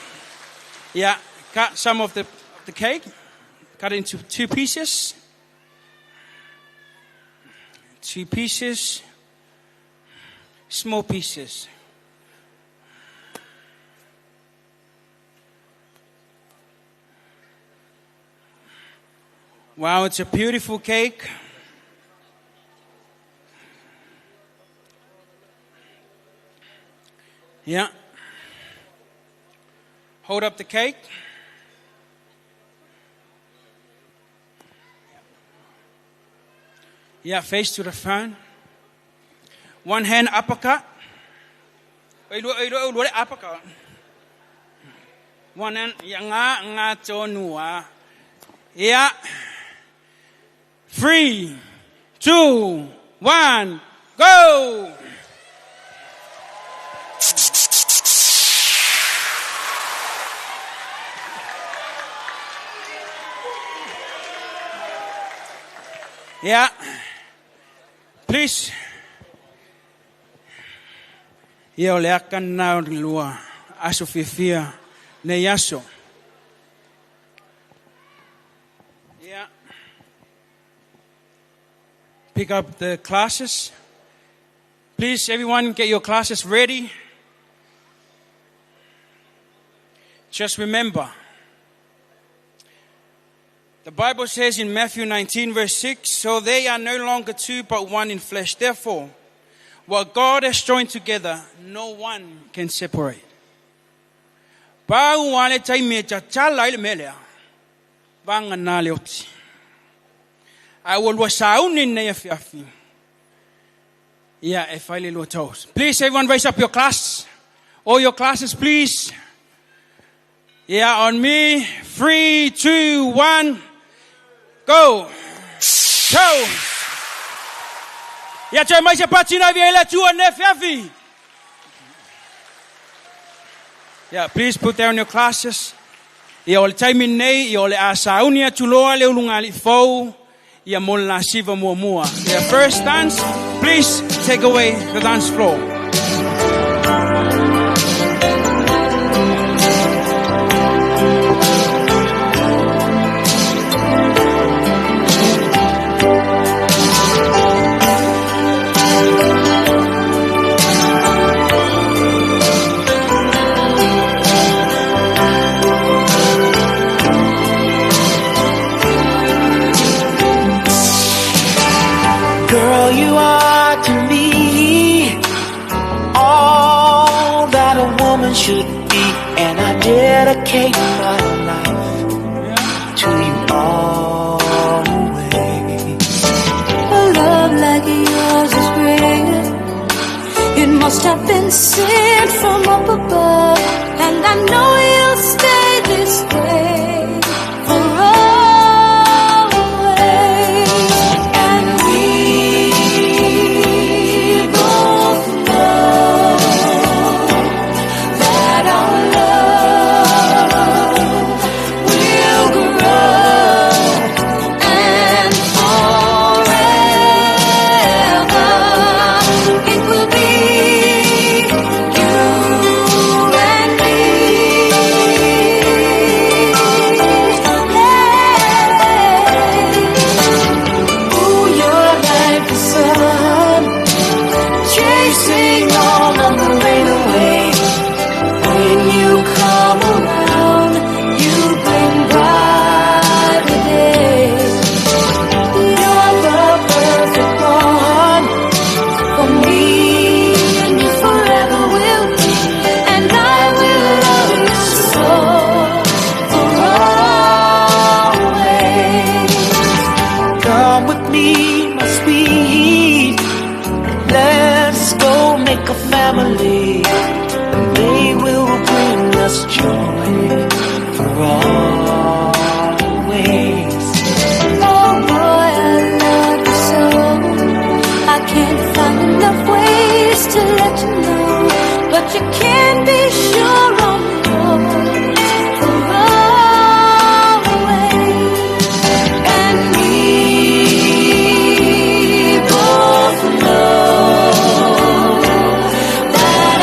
Yeah, cut some of the cake. Cut it into 2 pieces. 2 pieces. Small pieces. Wow, it's a beautiful cake. Yeah. Hold up the cake. Yeah, face to the front. One hand uppercut. Uppercut. One hand, nga nga tonua. Yeah. 3, 2, 1, go! Yeah. Please. Ia o le aka na o lua. Aso fiafia. Nei aso. Yeah. Pick up the classes. Please, everyone, get your classes ready. Just remember, the Bible says in Matthew 19, verse 6, so they are no longer two, but one in flesh. Therefore, what God has joined together, no one can separate. Pau wale tai me cha chala ile melea. Vanga na le oti. I will wasauni nei afiafi. Yeah, if I little toes. Please, everyone, raise up your class. All your classes, please. Yeah, on me. 3, 2, 1. Go. Go. Ia te mai se patina via ila tua ne fiafi. Yeah, please put down your classes. Ia o le taimi nei, ia o le asauni atu loa le ulunga ali fou, ia mo le lasiva muamua. Yeah, first dance, please take away the dance floor. Girl, you are to me all that a woman should be, and I dedicate my life to you always. A love like yours is rare. It must have been sent from up above, and I know you'll stay this way for always. And we both know that our love will grow and forever it will be you and me. Ooh, you're like the sun, chasing all of the rain away. When you come around, you bring brighter days. You're the perfect one for me, and you forever will be, and I will love you so for always. Come with me, my sweet. Let's go make a family, and they will bring us joy for always. Oh boy, I love you so. I can't find enough ways to let you know, but you can be sure I'm yours for always. And we both know that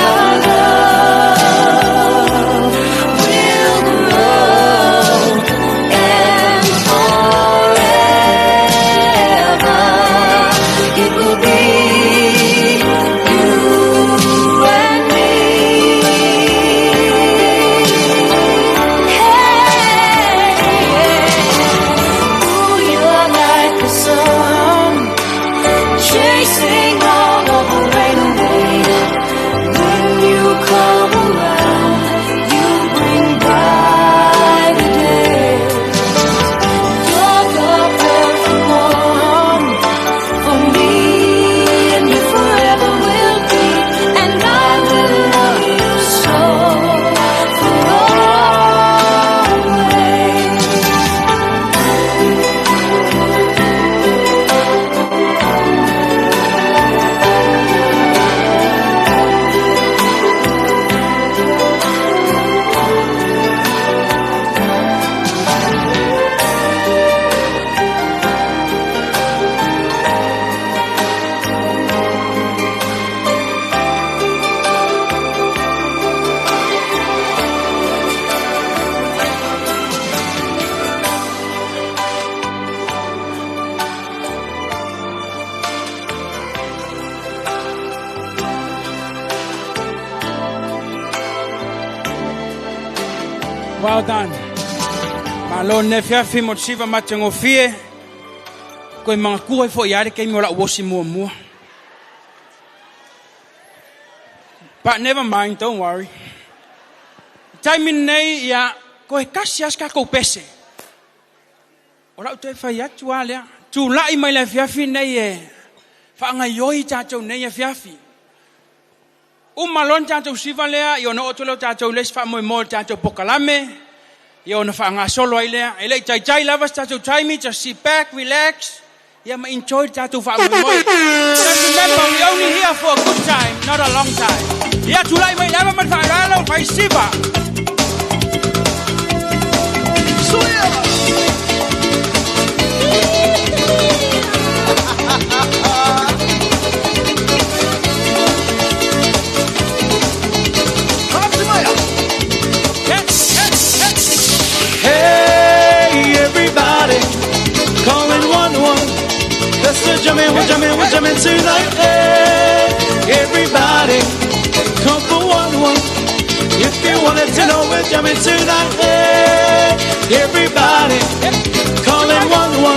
Well done. Malo ne fiafi mo siva matangofie. Koe mangakua i fo i are kei mo la wosi mua mua. But never mind, don't worry. Taimi nei ia koe kasi as kako pese. O lau toe fai atu a lea. Tu lai mai le fiafi nei e. Whaanga ioi tātou nei e fiafi. Uma lon tātou siva lea, i ona oto leo tātou les wha moe moe tātou pokalame. I ona whaanga solo ai lea. E lei tai tai lava tātou taimi, just sit back, relax. Ia ma enjoy tātou wha moe moe. Just remember, we only here for a good time, not a long time. Ia tulai mai lava ma whaaralo, whai siva. Hey, everybody, calling 11. Let's the jamming, we're jamming, we're jamming tonight. Hey, everybody, come for 11. If you wanted to know, we're jamming tonight. Hey, everybody, calling 11.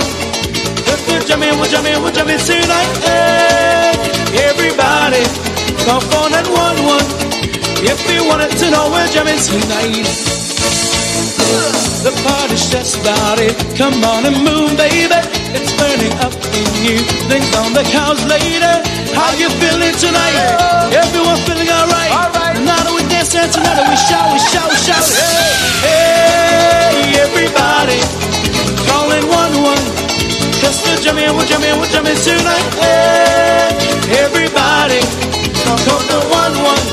Let's the jamming, we're jamming, we're jamming tonight. Hey, everybody, come for 911. If you wanted to know, we're jamming tonight. The party's just started. Come on and move, baby. It's burning up in you. Things on the couch later. How you feeling tonight? Everyone feeling alright. Tonight we dancing, tonight we shout, we shout, we shout. Hey, hey, everybody, calling 11. 'Cause we're jamming, we're jamming, we're jamming tonight. Hey, everybody, call the 11.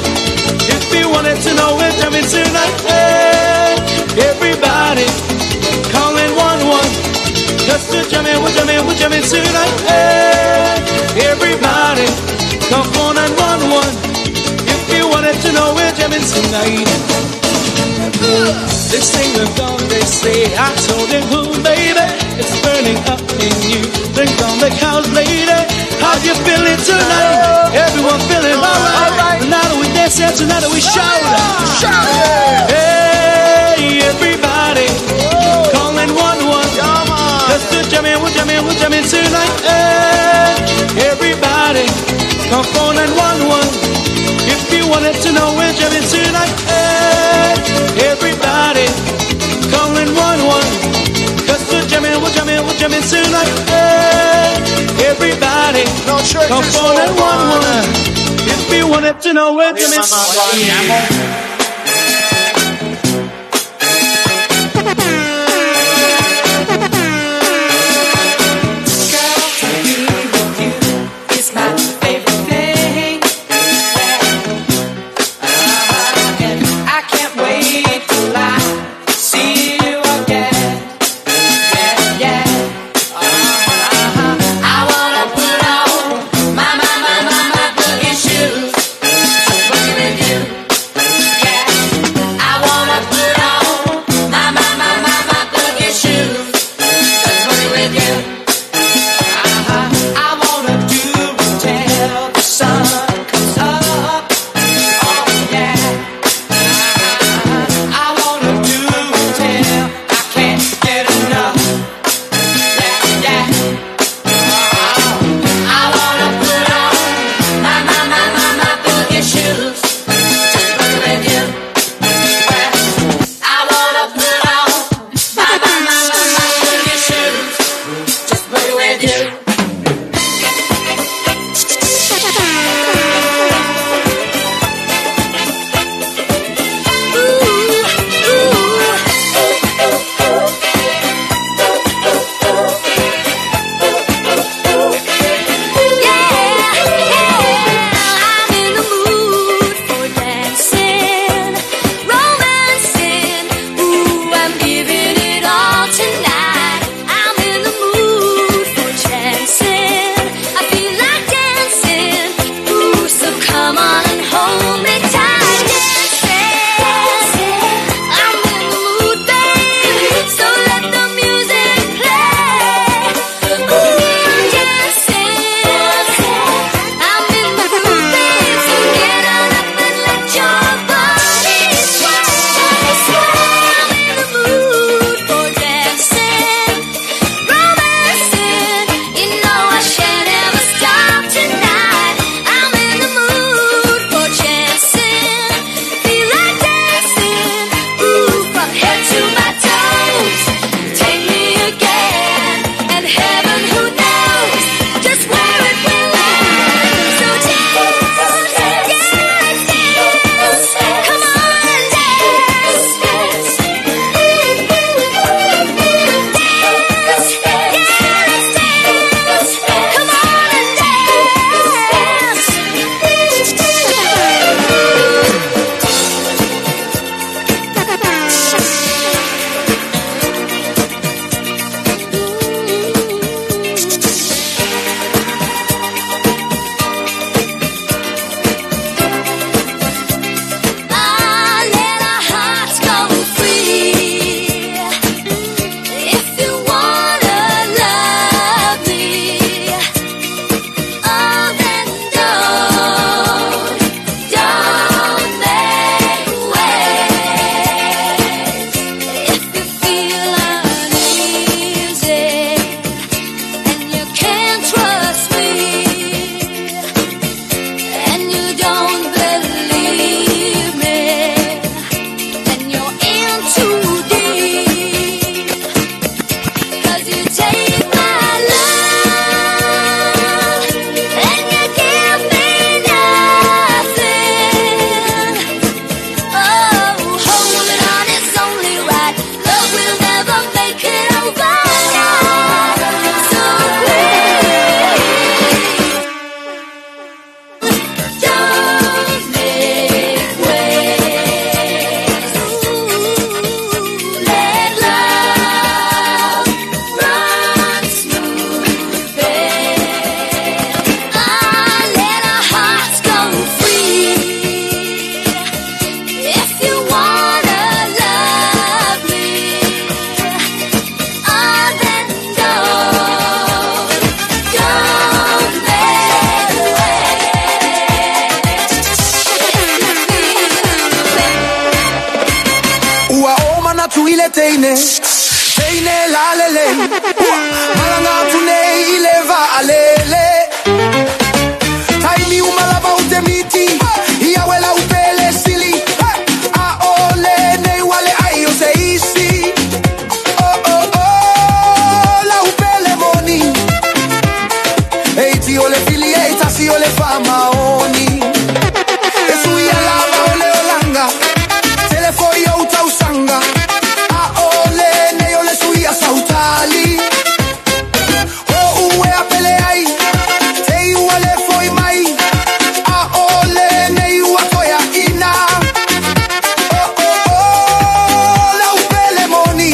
If you wanted to know, we're jamming tonight. Hey, everybody, calling 11. 'Cause we're jamming, we're jamming, we're jamming tonight. Hey, everybody, call 911. If you wanted to know, we're jamming tonight. They say we're gone, they say I told them who, baby. It's burning up in you. Drink on the couch later. How you feeling tonight? Everyone feeling alright. Tonight we dance and tonight we shout. Shout! Hey, everybody, calling 11. Let's do jamming, we're jamming, we're jamming tonight. Hey, everybody, call 911. If you wanted to know, we're jamming tonight. Hey, everybody, calling 11. 'Cause we're jamming, we're jamming, we're jamming tonight. Hey, everybody, call 911. If you wanted to know, we're jamming tonight. It's my favorite thing. And I can't wait till I see you again. Yeah, yeah. I wanna put on my, my, my, my, my boogie shoes. Just working with you. Yeah. I wanna put on my, my, my, my, my boogie shoes. Just working with you. I wanna do it till the sun comes up. Oh yeah. I wanna do it till I can't get enough. Yeah, yeah. I wanna put on my, my, my, my, my boogie shoes. Just work with you. I wanna put on my, my, my, my, my boogie shoes. Just work with you. I'm in the mood for dancing, romancing. Ooh, I'm giving it all tonight. I'm in the mood for chanting. take my love and you give me nothing. Oh, holding on is only right. Love will never make it over. So please, don't make waves. Let love run smooth, babe. Ah, let our hearts go free. If you wanna love me, ah, then don't make Ua o mana tu ile teine Teine la lele Ua malanga tu nei ile va alele Taimi umalava ute miti Ia wela upele sili A ole nei wale ai o se isi Oh oh oh la upele moni Eiti ole fili ei tasi ole fama oni Esu ia lava ole olanga Telefo i au tausanga A ole nei ole suia sautali O ue a pele ai Te i ua le foi mai A ole nei ua toea ina O o o la upele moni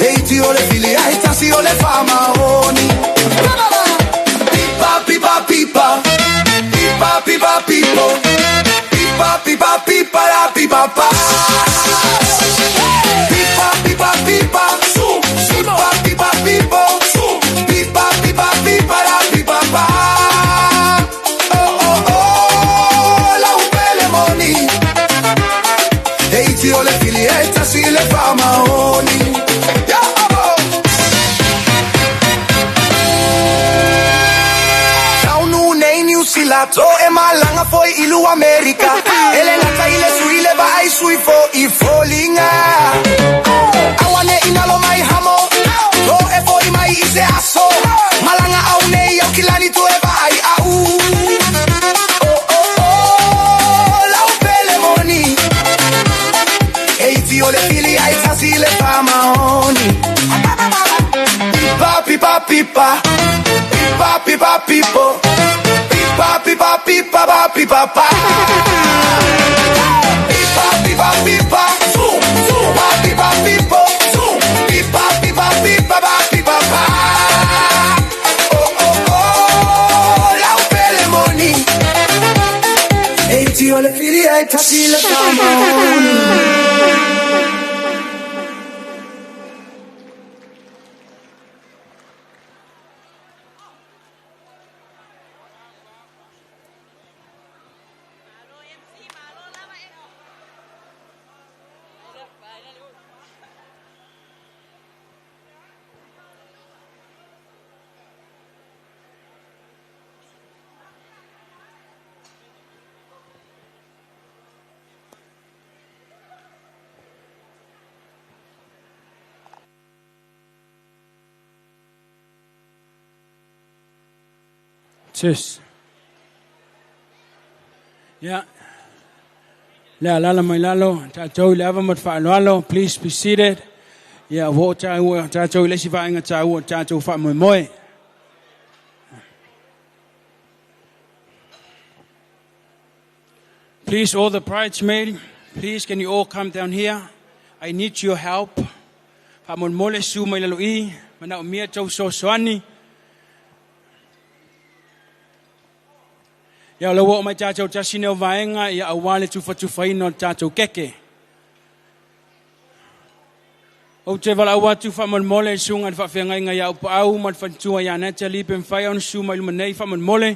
Eiti ole fili ai tasi ole fama oni Pipa pipa pipa Pipa pipa pipo Pipa pipa pipa la pipa pa Pipa pipa pipa Pipa pipa pipo Pipa pipa pipa la pipa pa Oh oh oh la upele moni Eiti ole fili eta si le fama oni Ya abo Taunu nei New Zealand To e malanga foi ilu Amerika Ele ngata ile sui le vai sui fo i folinga Awane inalo mai hamo To e foi mai i se aso Malanga au nei au kilani to e vai au Oh oh oh la upele moni Eiti ole fili ai tasi le fama oni Pipa pipa pipa Pipa pipa pipo Pipa pipa pipa pa pipa pa Pipa pipa pipa Pipa pipa pipo Pipa pipa pipa pa pipa pa Oh oh oh la upele moni Eiti ole fili ai tasi le fama oni Sis. Yeah. Le alala mai lalo, tātou le ava ma te whaaloalo, please be seated. Yeah, wo tāua, tātou le si vaenga tāua, tātou wha moe moe. Please, all the bridesmaids, please can you all come down here? I need your help. Wha moe mole su mai lalo i, mana o mia tau sosoani. Ia o lau o mai tātou tasi neo vaenga, ia au wale tuwhatuwhaina o tātou keke. O te wala au atu whamolmole sunga te whawhengainga ia upa au ma te whantua ia Natalie pe mwhai on su mai luma nei whamolmole.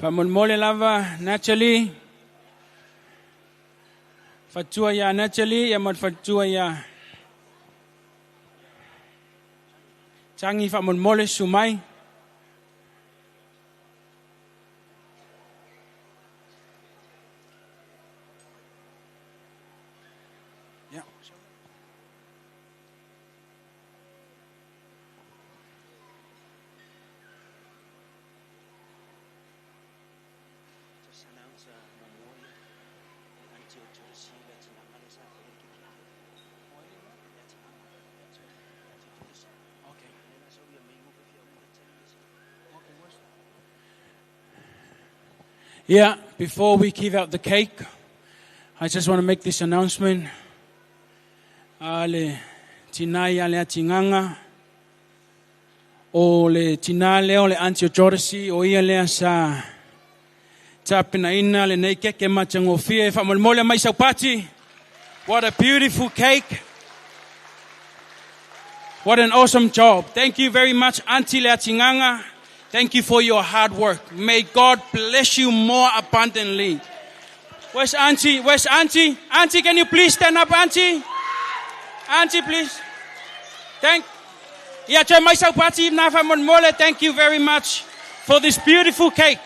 Whamolmole lava Natalie. Whatua ia Natalie ia ma te whantua ia Tangi faamolemole susu mai. Yeah. Just announce a memorial until to the sea that's in Angalesa. Yeah, before we give out the cake, I just want to make this announcement. A le tinā ia Leatigaga, o le tinā lea o le Aunty o Jodeci, o ia lea sa tapenaina lenei keke matagofie. Faamolemole mai sau pati. What a beautiful cake. What an awesome job. Thank you very much, Auntie Leatigaga. Thank you for your hard work. May God bless you more abundantly. Where's Auntie? Where's Auntie? Auntie, can you please stand up, Auntie? Auntie, please. Thank. Ia, toe mai sau pati, na faamolemole. Thank you very much for this beautiful cake.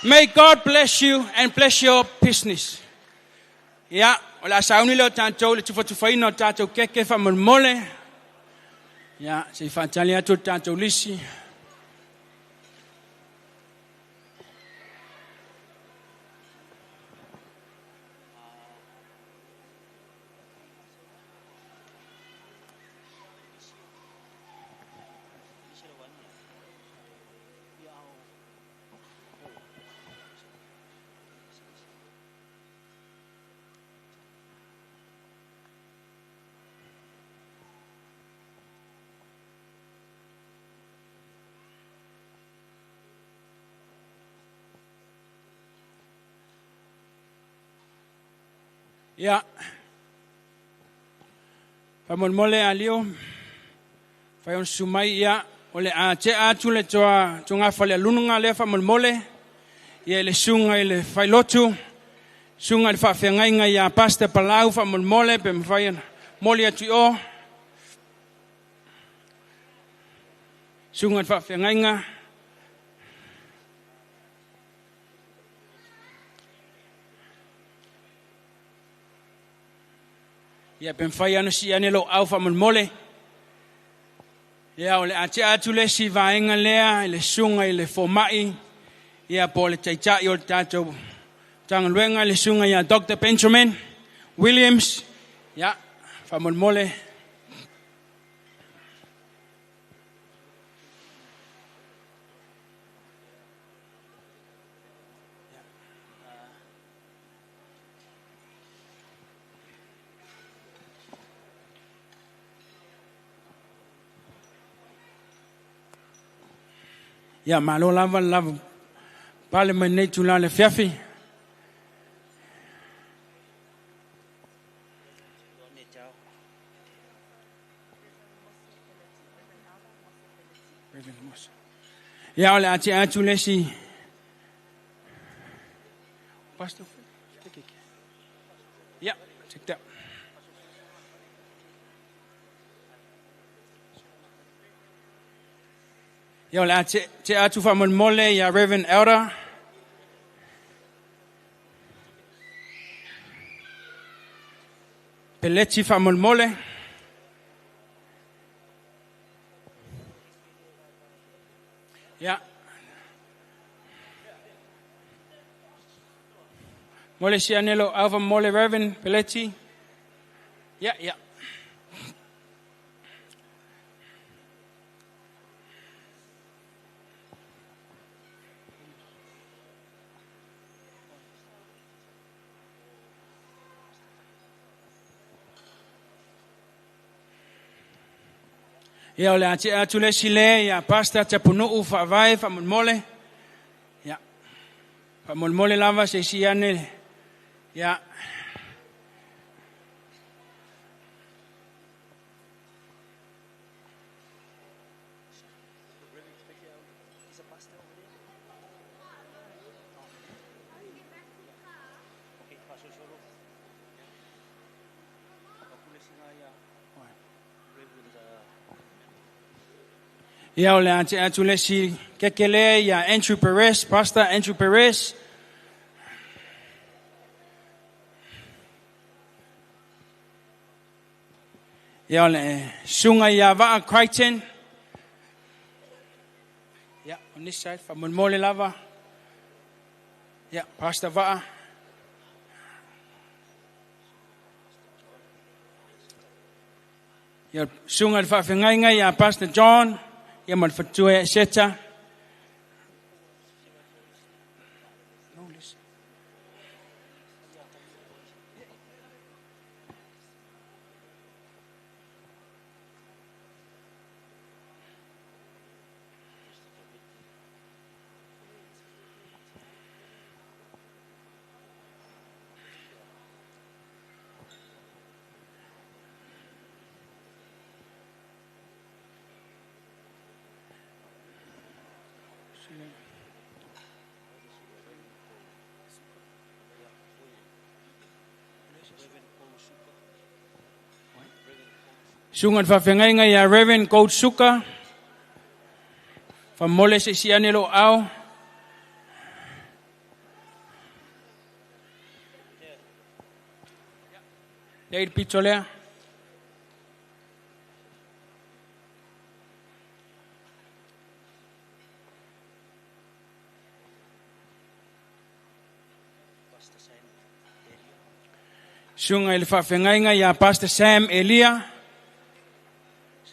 May God bless you and bless your business. Ia, o le a sauni lea o tatou le tufatufaina o tatou keke faamolemole. Ia, se i faatali atu le tatou lisi. Ia, faamolemole a lio, fai ona susu mai, ia, o le a tea atu le toa togafale alunuga lea faamolemole, ia i le susuga i le failotu, susuga i le faafeagaiga ia Pastor Palau faamolemole pe mafai ona moli atu i o. Susuga i le faafeagaiga. Ia pe mafai ona sii ane lou au faamolemole. Ia o le a tea atu le isi vaega lea i le susuga i le fomai, ia po o le taitai o le tatou Matagaluega, le susuga ia Dr. Benjamin Williams. Ia, faamolemole. Ia, malo lava le lava pale mai nei tula le fiafi. Ia, o le a tea atu le isi. Pastor, yeah, check that. Ia, o le a tea atu faamolemole ia Reverend Elder. Peleti faamolemole. Ia. Mole si anelo alva mole Reverend Peleti. Yeah, yeah. Ia o le a tea atu le isi le ia Pastor Tapunuu Faavae faamolemole. Ia. Faamolemole lava se isi ane. Ia. Ia o le a tea atu le si kekele ia Andrew Perez, Pastor Andrew Perez. Ia o le suga ia Vaa Crichton. Ia, on this side, faamolemole lava. Ia, Pastor Vaa. Ia, suga le faafeagaiga ia Pastor John, ia ma le faletua ia Seta. Suga le faafeagaiga ia Reverend Gold Suka. Faamole se isi ane lou ao. Lea i le pito lea. Suga i le faafeagaiga ia Pastor Sam Elia.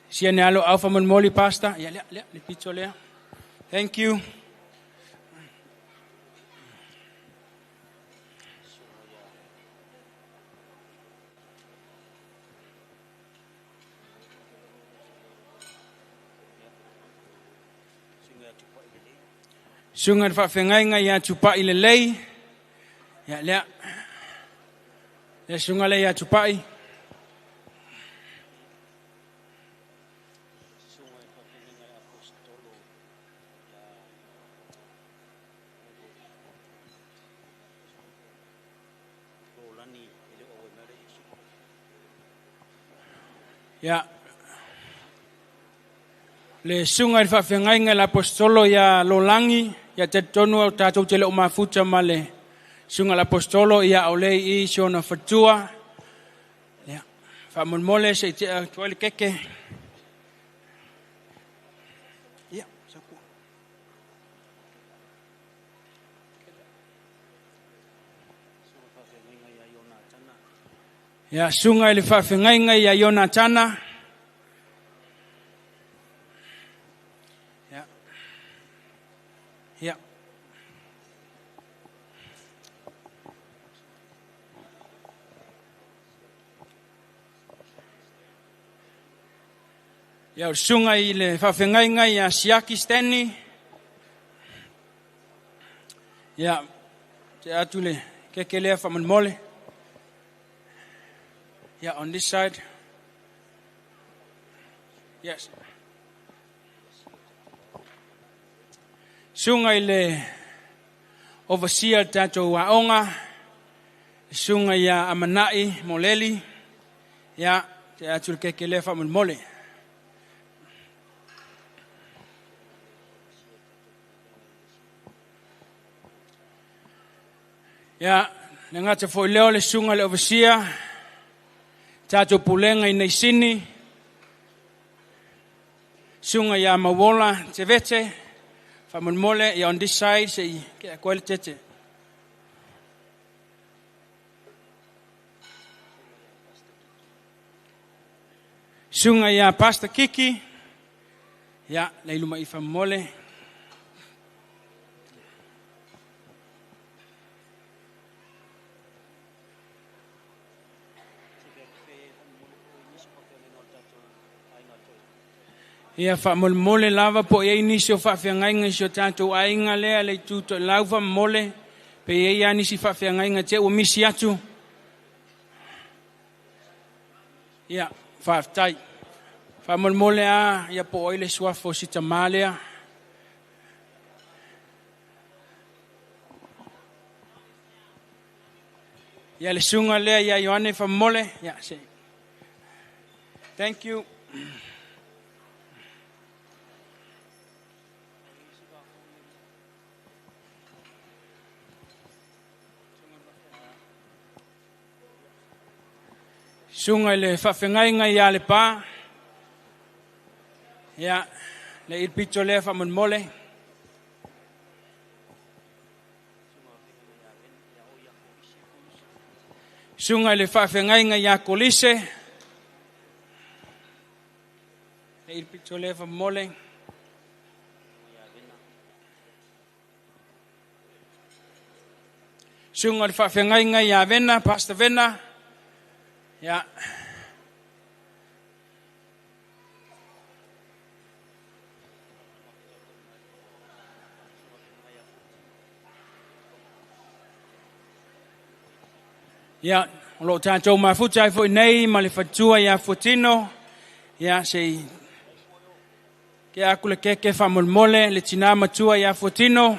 Sia ne alo au faamolemole Pastor. Ia lea, lea, le pito lea. Thank you. Suga le faafeagaiga ia Tupai Lelei. Ia lea. Lea suga lea ia Tupai. Ia. Le suga i le faafeagaiga i le aposetolo ia Lolagi, ia talitonu o tatou te le o mafuta ma le suga i le aposetolo ia aole i i si ona faletua. Ia, faamolemole se i tea atu ai le keke. Ia, Ia, suga i le faafeagaiga ia Ionatana. Ia. Ia. Ia, o le suga i le faafeagaiga ia Siaki Stanley. Ia, tea atu le keke lea faamolemole. Yeah, on this side. Yes. Suga i le overseer le tatou aoga, le suga ia Amanai Moleli. Ia, tea atu le keke lea faamolemole. Ia, le gata foi lea o le suga i le overseer, tatou pulega i Neisini, suga ia Mauola Tevete, faamolemole, ia on this side se i kea koe le tete. Suga ia Pastor Kiki, ia, le iluma i faamolemole. Ia faamolemole lava po o i ai nisi o faafeagaiga i si o tatou aiga lea le itu toelau faamolemole pe i ai lava nisi faafeagaiga te ua misi atu. Ia, faafetai. Faamolemole lava ia po o ai le suafa o si tamā lea. Ia le suga lea ia Ioane faamolemole. Ia, se. Thank you. Suga i le faafegaiga iā Lepā. Ia, le i le pito lea faamolemole. Suga i le faafegaiga iā Kolise. Le i le pito lea faamolemole. Suga i le faafegaiga iā Vena, Pastor Vena. Ia. Ia, o loo tatou mafuta ai foi nei ma le faletua ia Fuatino. Ia, se i ke aku le keke faamolemole le tinā matua ia Fuatino.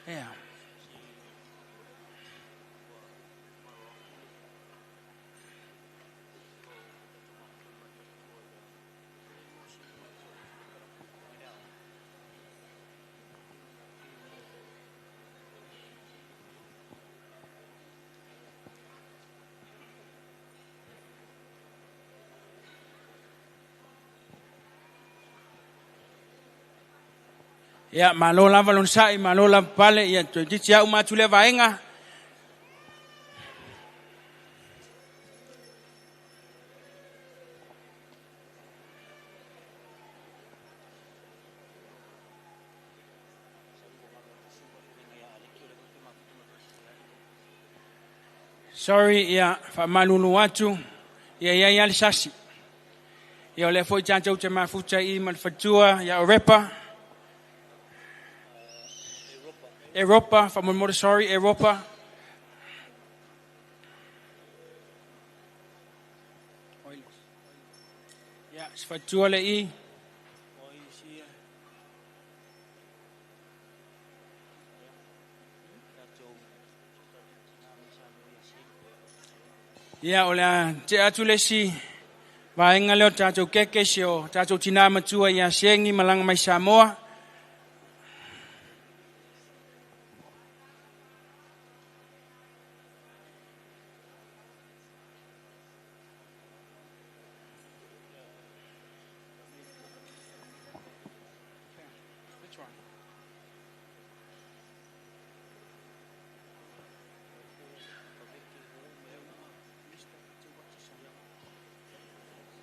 Yeah. Ia, malo lava le onosai, malo lava pale, ia toeitiiti lava uma atu lea vaega. Sorry, ia, faamalulu atu, ia i ai lava le sasi. Ia o lea foi tatou te mafuta i ma le faletua ia Orepa. Europa, faamolemole, sorry, Europa. Ia, se faletua le i. Ia, o le a tea atu le isi vaega lea o tatou keke si o tatou tinā matua ia Siegi malaga mai Samoa.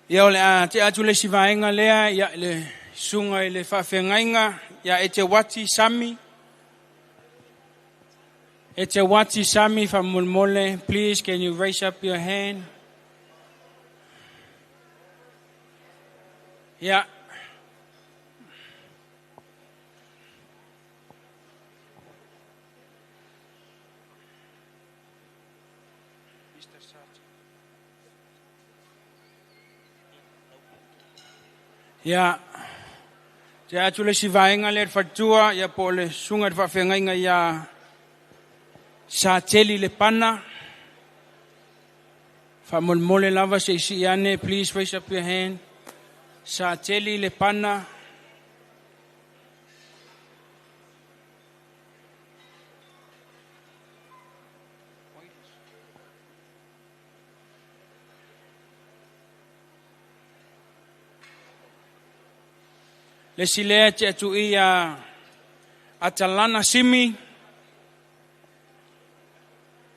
Ia o le a tea atu le isi vaega lea ia i le susuga i le faafeagaiga ia Eteuati Sami. Eteuati Sami faamolemole, please can you raise up your hand? Ia. Ia, tea atu le isi vaega lea i le faletua, ia po o le susuga i le faafeagaiga ia Sateli Lepana. Faamolemole lava se i sii ane, please raise up your hand. Sateli Lepana. Le isi lea te atu i ia Atalana Simi.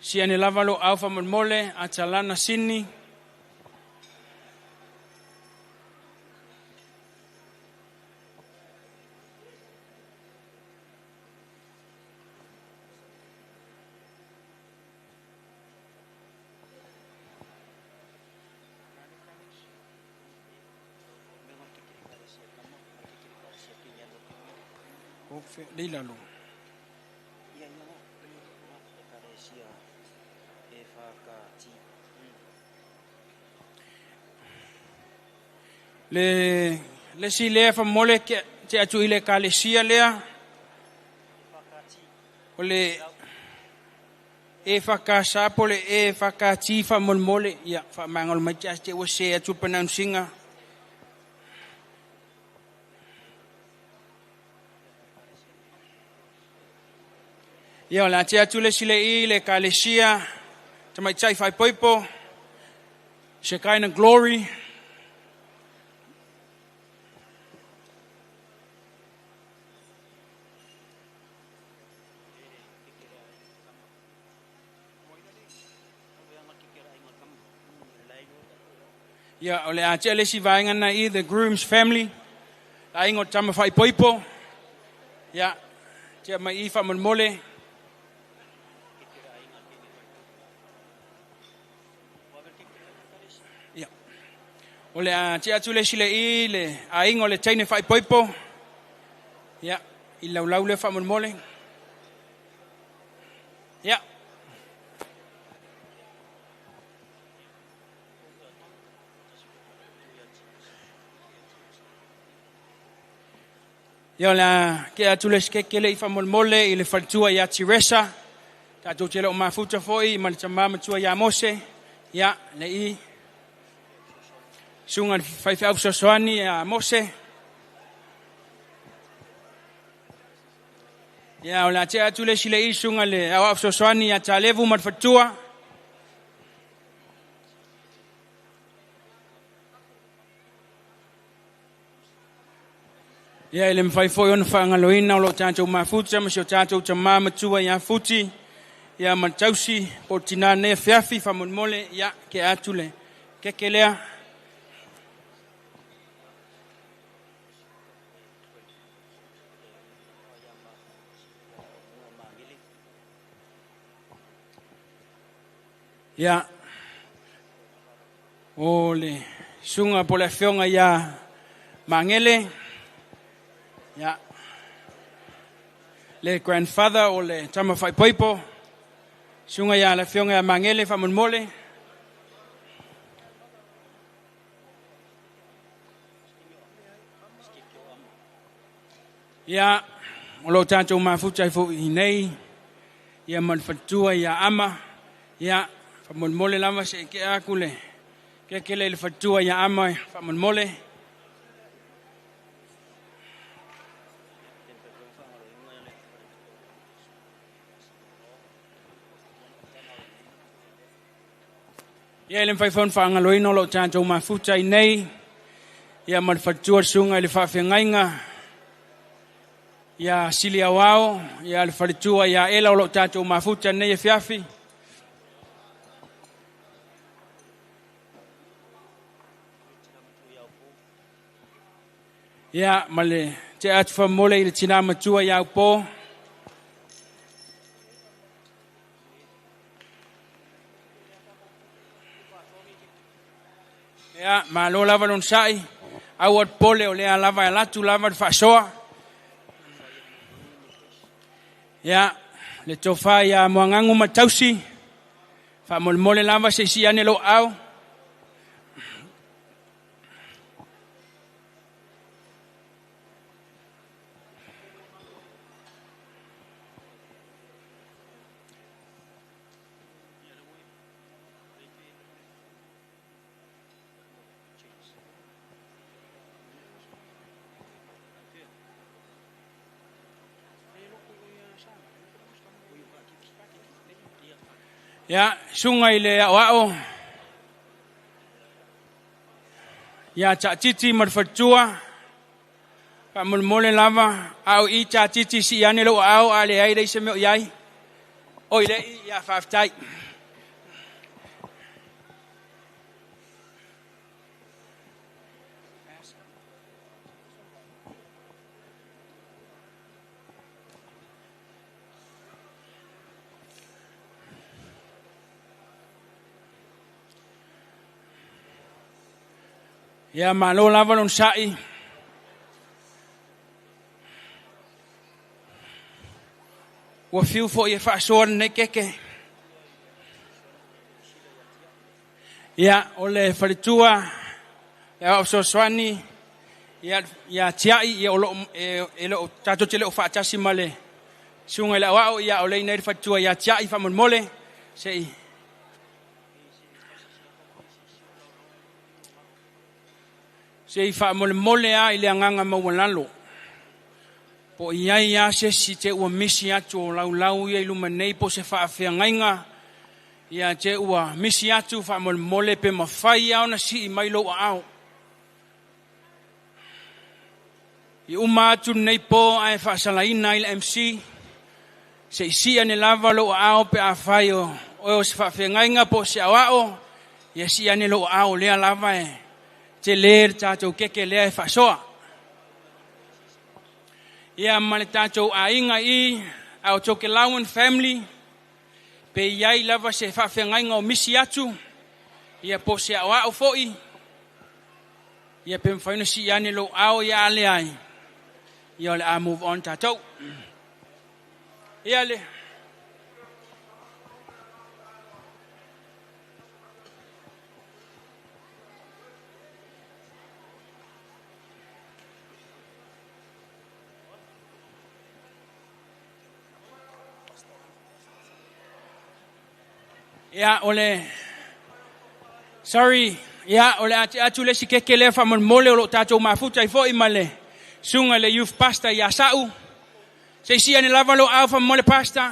Si ane lava lo au faamolemole, Atalana Sini. Le i lalo. Le le isi lea faamolemole te atu i le ekalesia lea. O le E whakasa po le E whakati faamolemole. Ia, faamagalo mai te ase ua se atu pronouncing. Ia o le a tea atu le isi le i le Ekalesia Tamaitai Faaipoipo, Shekinah Glory. Ia, o le a tea le isi vaega na i The Groom's Family, le aiga o Tama Faaipoipo. Ia, tea mai i faamolemole. Ia. O le a tea atu le isi le i le aiga o le teine faaipoipo. Ia, i laulau lea faamolemole. Ia. Ia o le a tea atu le isi keke le i faamolemole i le faletua ia Teresa. Tatou te le o mafuta foi ma le tama matua ia Mose. Ia, le i susuga i le faifeau fesoasoani ia Mose. Ia o le a tea atu le isi le i susuga i le aoao fesoasoani ia Talevu ma le faletua. Ia, e le mafai foi ona faagaloina o lo o tatou mafuta ma si o tatou tama matua ia Futi, ia ma le tausi po o le tina nei afiafi faamolemole, ia, tea atu le keke lea. Ia, o le susuga po o le afioga ia Magele, ia, le grandfather o le tama faaipoipo, susuga ia le afioga ia Magele faamolemole. Ia, o lo o tatou mafuta ai foi i nei, ia ma le faletua ia Ama, ia, faamolemole lava se i tea atu le keke lea i le faletua ia Ama, faamolemole. Ia, e le mafai foi ona faagaloina o lo o tatou mafuta i nei, ia ma le faletua le susuga i le faafeagaiga ia Sili Aoao, ia le faletua ia Ela o lo o tatou mafuta nei afiafi. Ia, ma le tea atu faamole i le tina matua ia Upo. Ia, malo lava lona sa'i, aua le popole o lea lava e alatu lava le faasoa. Ia, le tofa ia Moagagu ma Tausi, faamolemole lava se i sii ane lou aao. Ia, susuga i le aoao ia Taatiti ma le faletua, faamolemole lava, a o i Taatiti sii ane lou aao a leai leai se mea o i ai. Oi le i, ia faafetai. Ia malo lava lona sa'i. Ua fiu foi e faasoa lenei keke. Ia, o le faletua, le aoao fesoasoani, ia, ia Tiai, ia o lo o, e, e le o, tatou te le o faatasi ma le susuga i le aoao, ia o lea i inei le faletua ia Tiai, faamolemole, se i Se i faamolemole lava i le agaga maualalo. Po i ai a se si te ua misi atu o laulau ia i luma nei po se faafeagaiga. Ia te ua misi atu faamolemole pe mafai lava ona sii mai lou aao. I uma atu lenei po ae faasalaina ai le MC. Se i sii ane lava lou aao pe afai o oe o se faafeagaiga po o se aoao. Ia sii ane lou aao lea lava e tele le tatou keke lea e faasoa. Ia ma le tatou aiga i our Tokelauan family, pe i ai lava se faafeagaiga o misi atu, ia po o se aoao foi, ia pe mafai ona sii ane lou aao ia a leai, ia o le a move on tatou. Ia le Ia, o le... Sorry, ia, o le a tea atu le isi keke lea faamolemole o lo o tatou mafuta ai foi ma le susuga i le youth pastor ia Sa'u. Se i sii ane lava lou aao faamolemole pastor.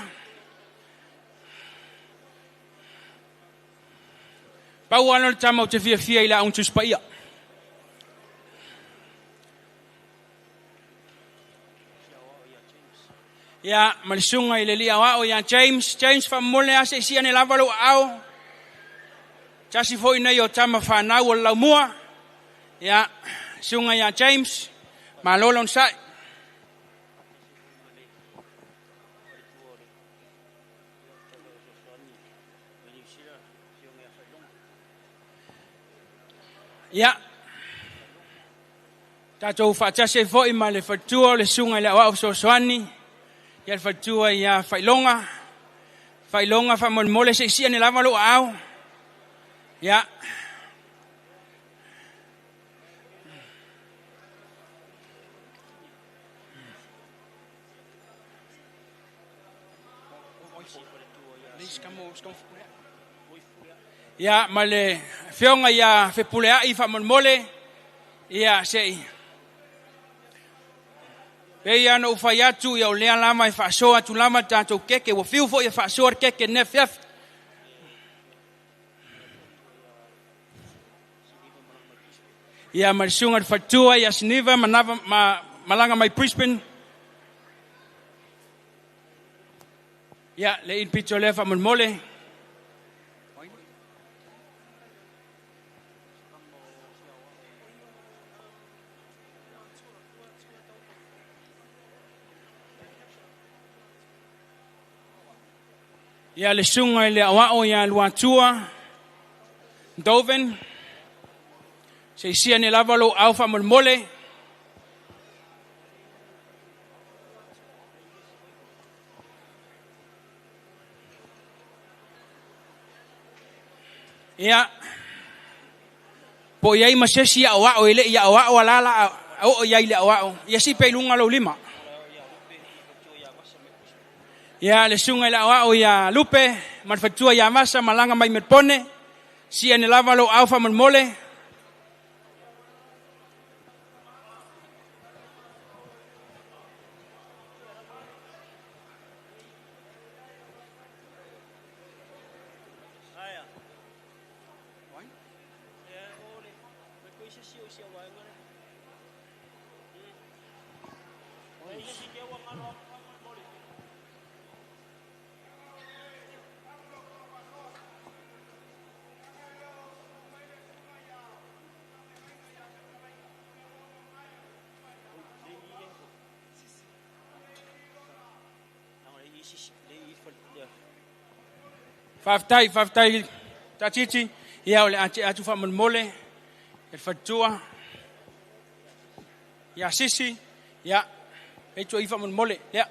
Pau lava lea o le tama ou te fiafia i le Aoga Tusi Paia. Ia, ma le susuga i le alii aoao ia James. James, faamolemole lava se i sii ane lava lou aao. Tasi foi nei o tama fanau o le laumua. Ia, susuga ia James, malo le onosai. Ia, tatou faatasi ai foi ma le faletua o le susuga i le Aoao Fesoasoani, ia le faletua ia Faailoga. Faailoga faamolemole se i sii ane lava lou aao. Ia. Ia, ma le afioga ia Fepuleai faamolemole, ia se i pei lava ona ou fai atu, ia o lea lava e faasoa atu lava le tatou keke, ua fiu foi e faasoa le keke i lenei afiafi. Ia, ma le susuga i le faletua ia Siniva manava, ma, malaga mai Brisbane. Ia, le in pito lea faamolemole. Ia, le susuga i le aoao ia Luatua Doven, se i sii ane lava lou aao faamolemole. Ia, po o i ai ma se isi aoao e le i aoao a la la a oo i ai i le aoao, ia sii pea i luga lou lima. Ia, le susuga i le aoao ia Lupe ma le faletua ia Vasa malaga mai Melpone, sii ane lava lou aao faamolemole. Faafetai, faafetai Tatiti. Ia, o le a tea atu faamolemole le faletua ia Sisi. Ia, e tua i faamolemole. Ia.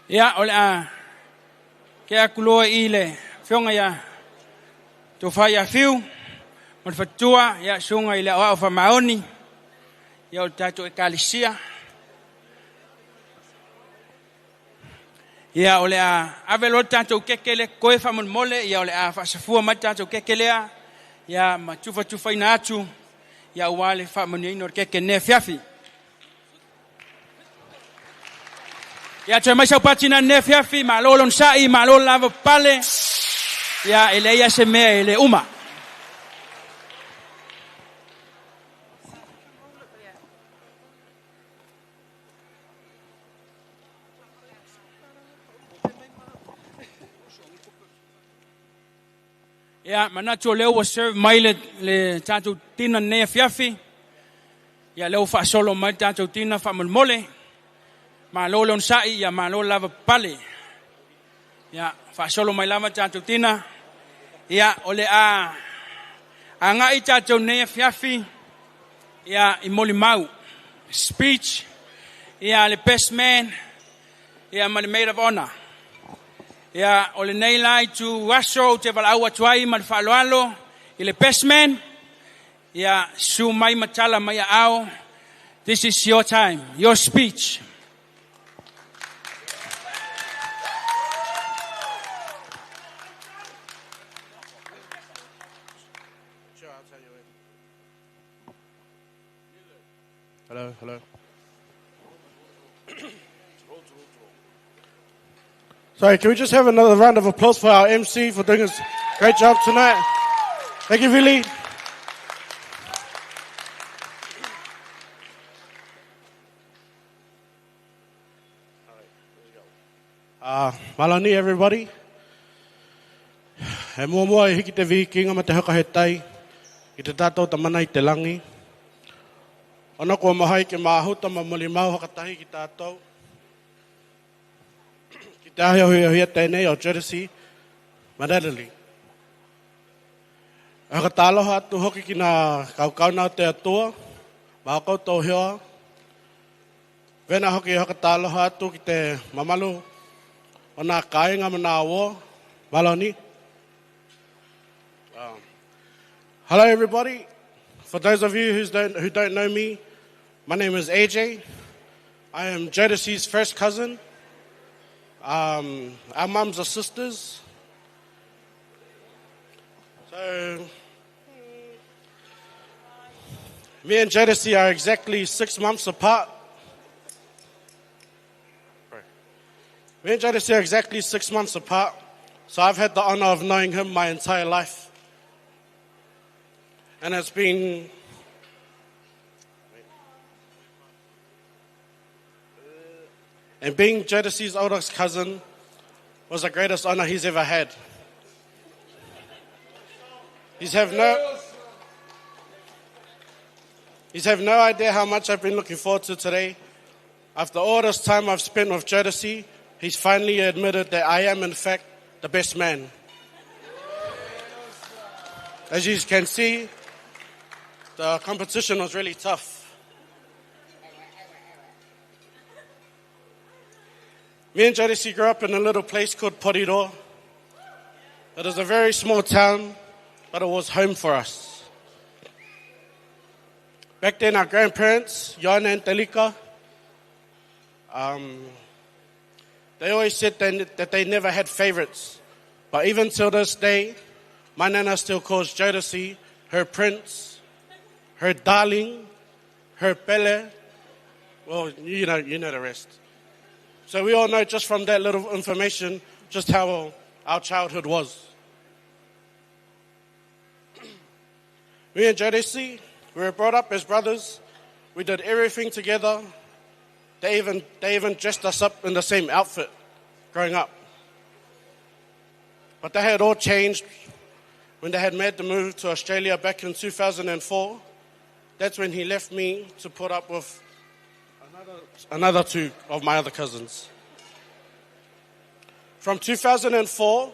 Ia, o le a tea atu loa i le afioga ia Tofa ia Fiu ma le faletua, ia susuga i le Aoao Faamaoni, ia o le tatou Ekalesia. Ia o le a ave loa le tatou keke lea totoe faamolemole, ia o le a faasafua mai le tatou keke lea, ia ma tufatufaina atu, ia aua le faamanuiaina o le keke i lenei afiafi. Ia toe mai sau pati na lenei afiafi, malo le onosai, malo le lavapapale, ia e leai lava se mea e le uma. Ia, manatu o lea ua serve mai le tatou tina lenei afiafi. Ia, lea ua faasolo mai le tatou tina faamolemole. Malo le onosai, ia malo le lavapapale. Ia, faasolo mai lava le tatou tina. Ia, o le a agai tatou nei afiafi ia, i molimau, speech, ia, le best man, ia, ma le maid of honor. Ia, o lenei la itu aso ou te valaau atu ai ma le faaaloalo i le best man, ia, susu mai ma tala mai aao. This is your time, your speech. Hello, hello. Sorry, can we just have another round of applause for our MC for doing his great job tonight? Thank you, Billy. Malani, everybody. E muamua e hiki te viikinga ma te hakahetai i te tātou tamana i te langi. Ona kua mahai ke māhuta ma molimau hakatahi ki tātou. Ki te ahi ahi ahi tēnei o Jodeci ma Natalie. E whakatāloha atu hoki ki nā kaukauna o te Atua, ma o koutou heoa. Wena hoki e whakatāloha atu ki te mamalu o nā kāinga ma nā awoa. Maloni. Hello everybody. For those of you who don't know me, my name is AJ. I am Jodeci's first cousin. Our mums are sisters. So, me and Jodeci are exactly 6 months apart. Me and Jodeci are exactly 6 months apart. So I've had the honor of knowing him my entire life. And it's been... And being Jodeci's oldest cousin was the greatest honor he's ever had. He's have no idea how much I've been looking forward to today. After all this time I've spent with Jodeci, he's finally admitted that I am, in fact, the best man. As you can see, the competition was really tough. Me and Jodeci grew up in a little place called Porirua. It is a very small town, but it was home for us. Back then, our grandparents, Ioane and Telika, they always said that they never had favorites. But even till this day, my nana still calls Jodeci her prince, her darling, her pele. Well, you know the rest. So we all know just from that little information just how our childhood was. Me and Jodeci, we were brought up as brothers. We did everything together. They even dressed us up in the same outfit growing up. But that had all changed when they had made the move to Australia back in 2004. That's when he left me to put up with another two of my other cousins. From 2004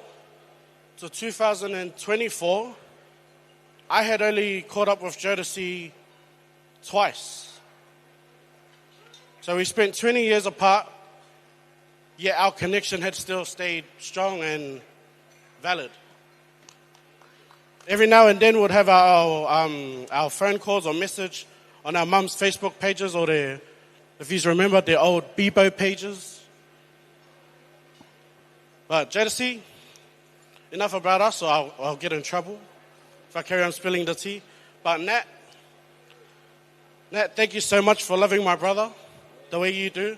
to 2024, I had only caught up with Jodeci twice. So we spent 20 years apart, yet our connection had still stayed strong and valid. Every now and then we'd have our, our phone calls or message on our mum's Facebook pages or their, if you remember, their old Bebo pages. But Jodeci, enough about us or I'll, I'll get in trouble if I carry on spilling the tea. But Nat, Nat, thank you so much for loving my brother the way you do.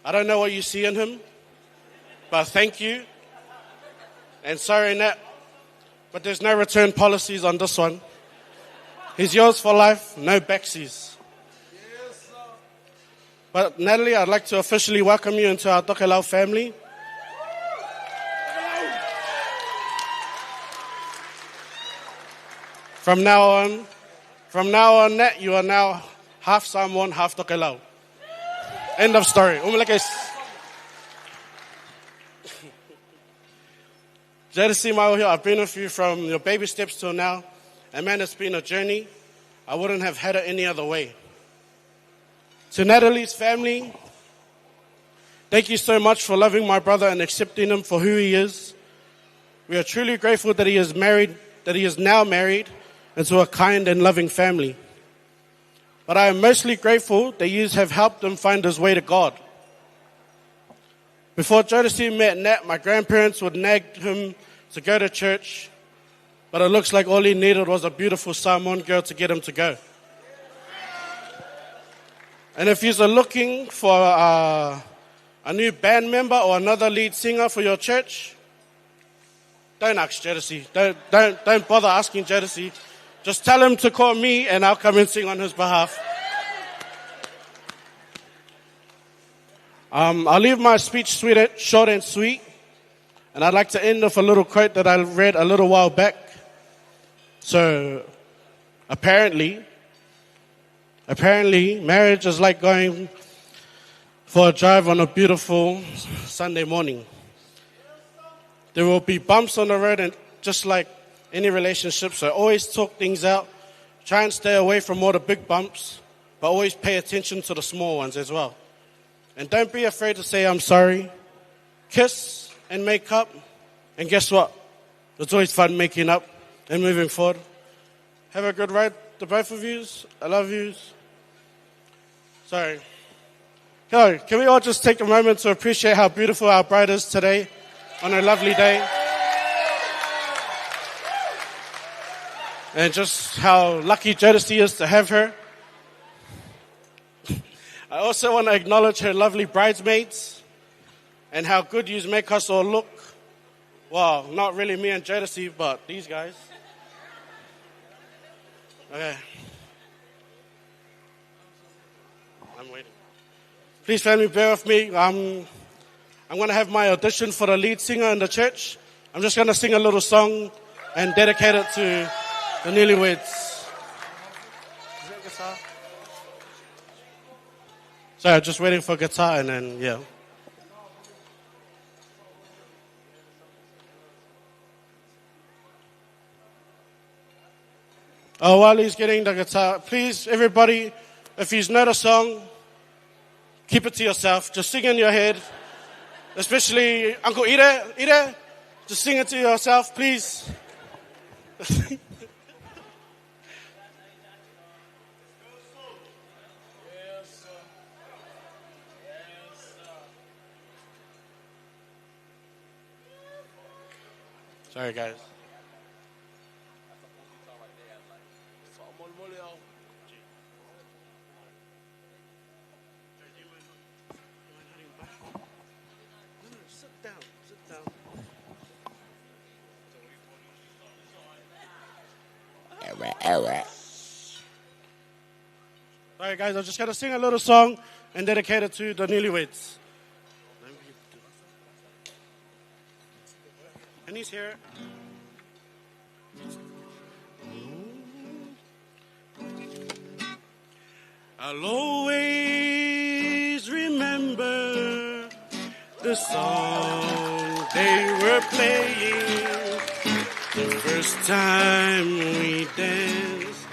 I don't know what you see in him, but thank you. And sorry, Nat, but there's no return policies on this one. He's yours for life, no backsies. But Natalie, I'd like to officially welcome you into our Tokelau family. From now on, from now on, Nat, you are now half Samoan, half Tokelau. End of story. Umalekes. Jodeci Maohio, I've been with you from your baby steps till now. And man, it's been a journey. I wouldn't have had it any other way. To Natalie's family, thank you so much for loving my brother and accepting him for who he is. We are truly grateful that he is married, that he is now married into a kind and loving family. But I am mostly grateful that you have helped him find his way to God. Before Jodeci met Nat, my grandparents would nag him to go to church, but it looks like all he needed was a beautiful Samoan girl to get him to go. And if you're looking for a, a new band member or another lead singer for your church, don't ask Jodeci. Don't, don't, don't bother asking Jodeci. Just tell him to call me and I'll come and sing on his behalf. I'll leave my speech sweet, short and sweet. And I'd like to end with a little quote that I read a little while back. So, apparently, apparently, marriage is like going for a drive on a beautiful Sunday morning. There will be bumps on the road, and just like any relationship, so always talk things out. Try and stay away from all the big bumps, but always pay attention to the small ones as well. And don't be afraid to say, I'm sorry. Kiss and make up. And guess what? It's always fun making up and moving forward. Have a good ride, the both of yous. I love yous. Sorry. Go. Can we all just take a moment to appreciate how beautiful our bride is today on a lovely day? And just how lucky Jodeci is to have her. I also want to acknowledge her lovely bridesmaids and how good you make us all look. Well, not really me and Jodeci, but these guys. Okay. I'm waiting. Please, family, bear with me. I'm going to have my audition for the lead singer in the church. I'm just going to sing a little song and dedicate it to the newlyweds. Is that guitar? Sorry, I'm just waiting for guitar and then, yeah. Oh, while he's getting the guitar, please, everybody, if you know the song, keep it to yourself. Just sing in your head. Especially Uncle Ida. Ida, just sing it to yourself, please. Sorry, guys. All right, guys, I'm just going to sing a little song and dedicate it to the newlyweds. And he's here. I'll always remember the song they were playing the first time we danced,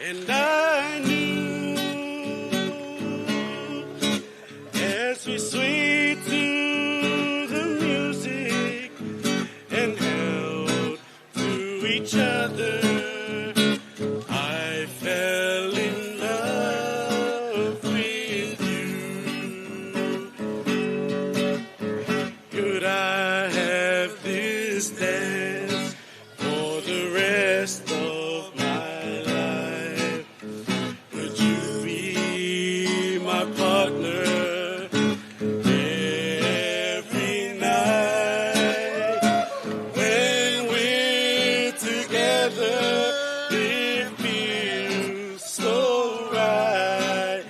and I knew as we swayed to the music and held to each other. this dance for the rest of my life? Would you be my partner every night? When we're together, it feels so right.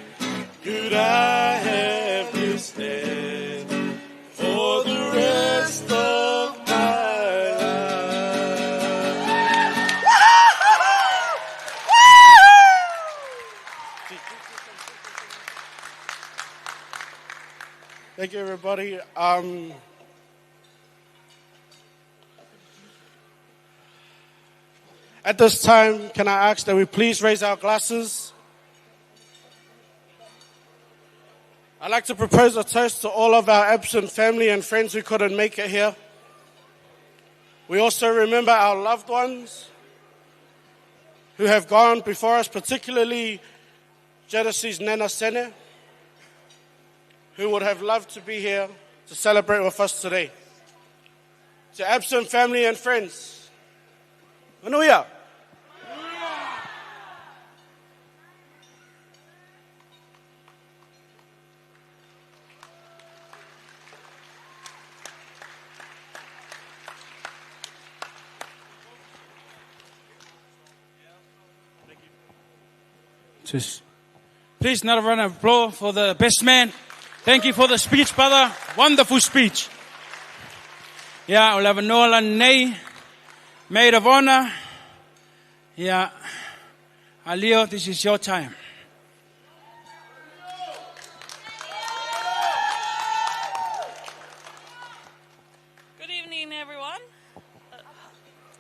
Could I have this dance for the rest of my life? Thank you, everybody. At this time, can I ask that we please raise our glasses? I'd like to propose a toast to all of our absent family and friends who couldn't make it here. We also remember our loved ones who have gone before us, particularly Jodeci's Nana Sene, who would have loved to be here to celebrate with us today. To absent family and friends, Manuia. Just please, another round of applause for the best man. Thank you for the speech, brother. Wonderful speech. Yeah, o lava noa nei, maid of honor. Yeah, Alio, this is your time. Good evening, everyone.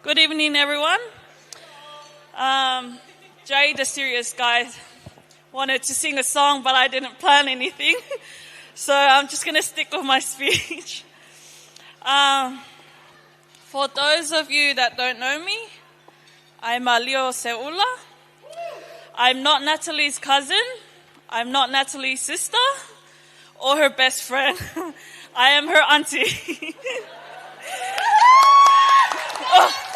Good evening, everyone. Jay, the serious guy, wanted to sing a song, but I didn't plan anything. So I'm just going to stick with my speech. For those of you that don't know me, I'm Alio Seula. I'm not Natalie's cousin. I'm not Natalie's sister or her best friend. I am her auntie. Oh.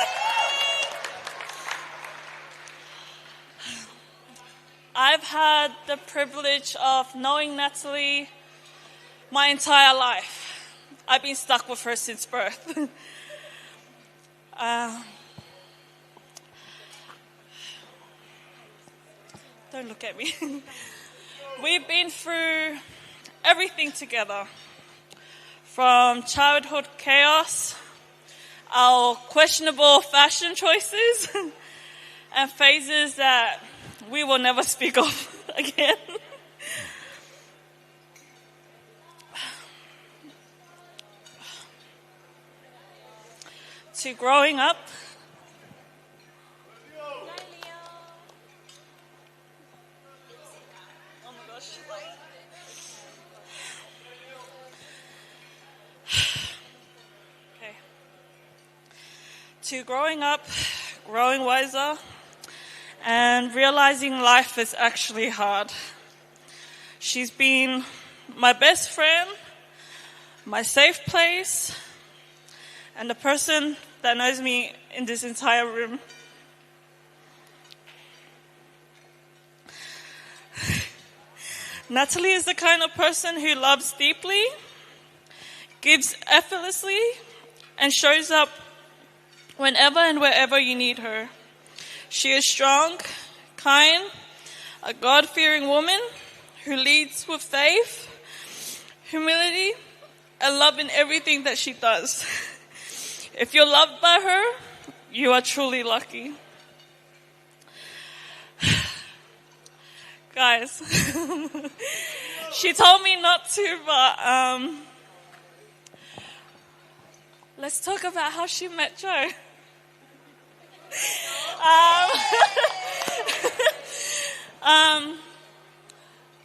I've had the privilege of knowing Natalie my entire life. I've been stuck with her since birth. Don't look at me. We've been through everything together, from childhood chaos, our questionable fashion choices, and phases that we will never speak of again. To growing up. Oh my gosh. Okay. To growing up, growing wiser, and realizing life is actually hard. She's been my best friend, my safe place, and the person that knows me in this entire room. Natalie is the kind of person who loves deeply, gives effortlessly, and shows up whenever and wherever you need her. She is strong, kind, a God-fearing woman who leads with faith, humility, and love in everything that she does. If you're loved by her, you are truly lucky. Guys, she told me not to, but let's talk about how she met Joe.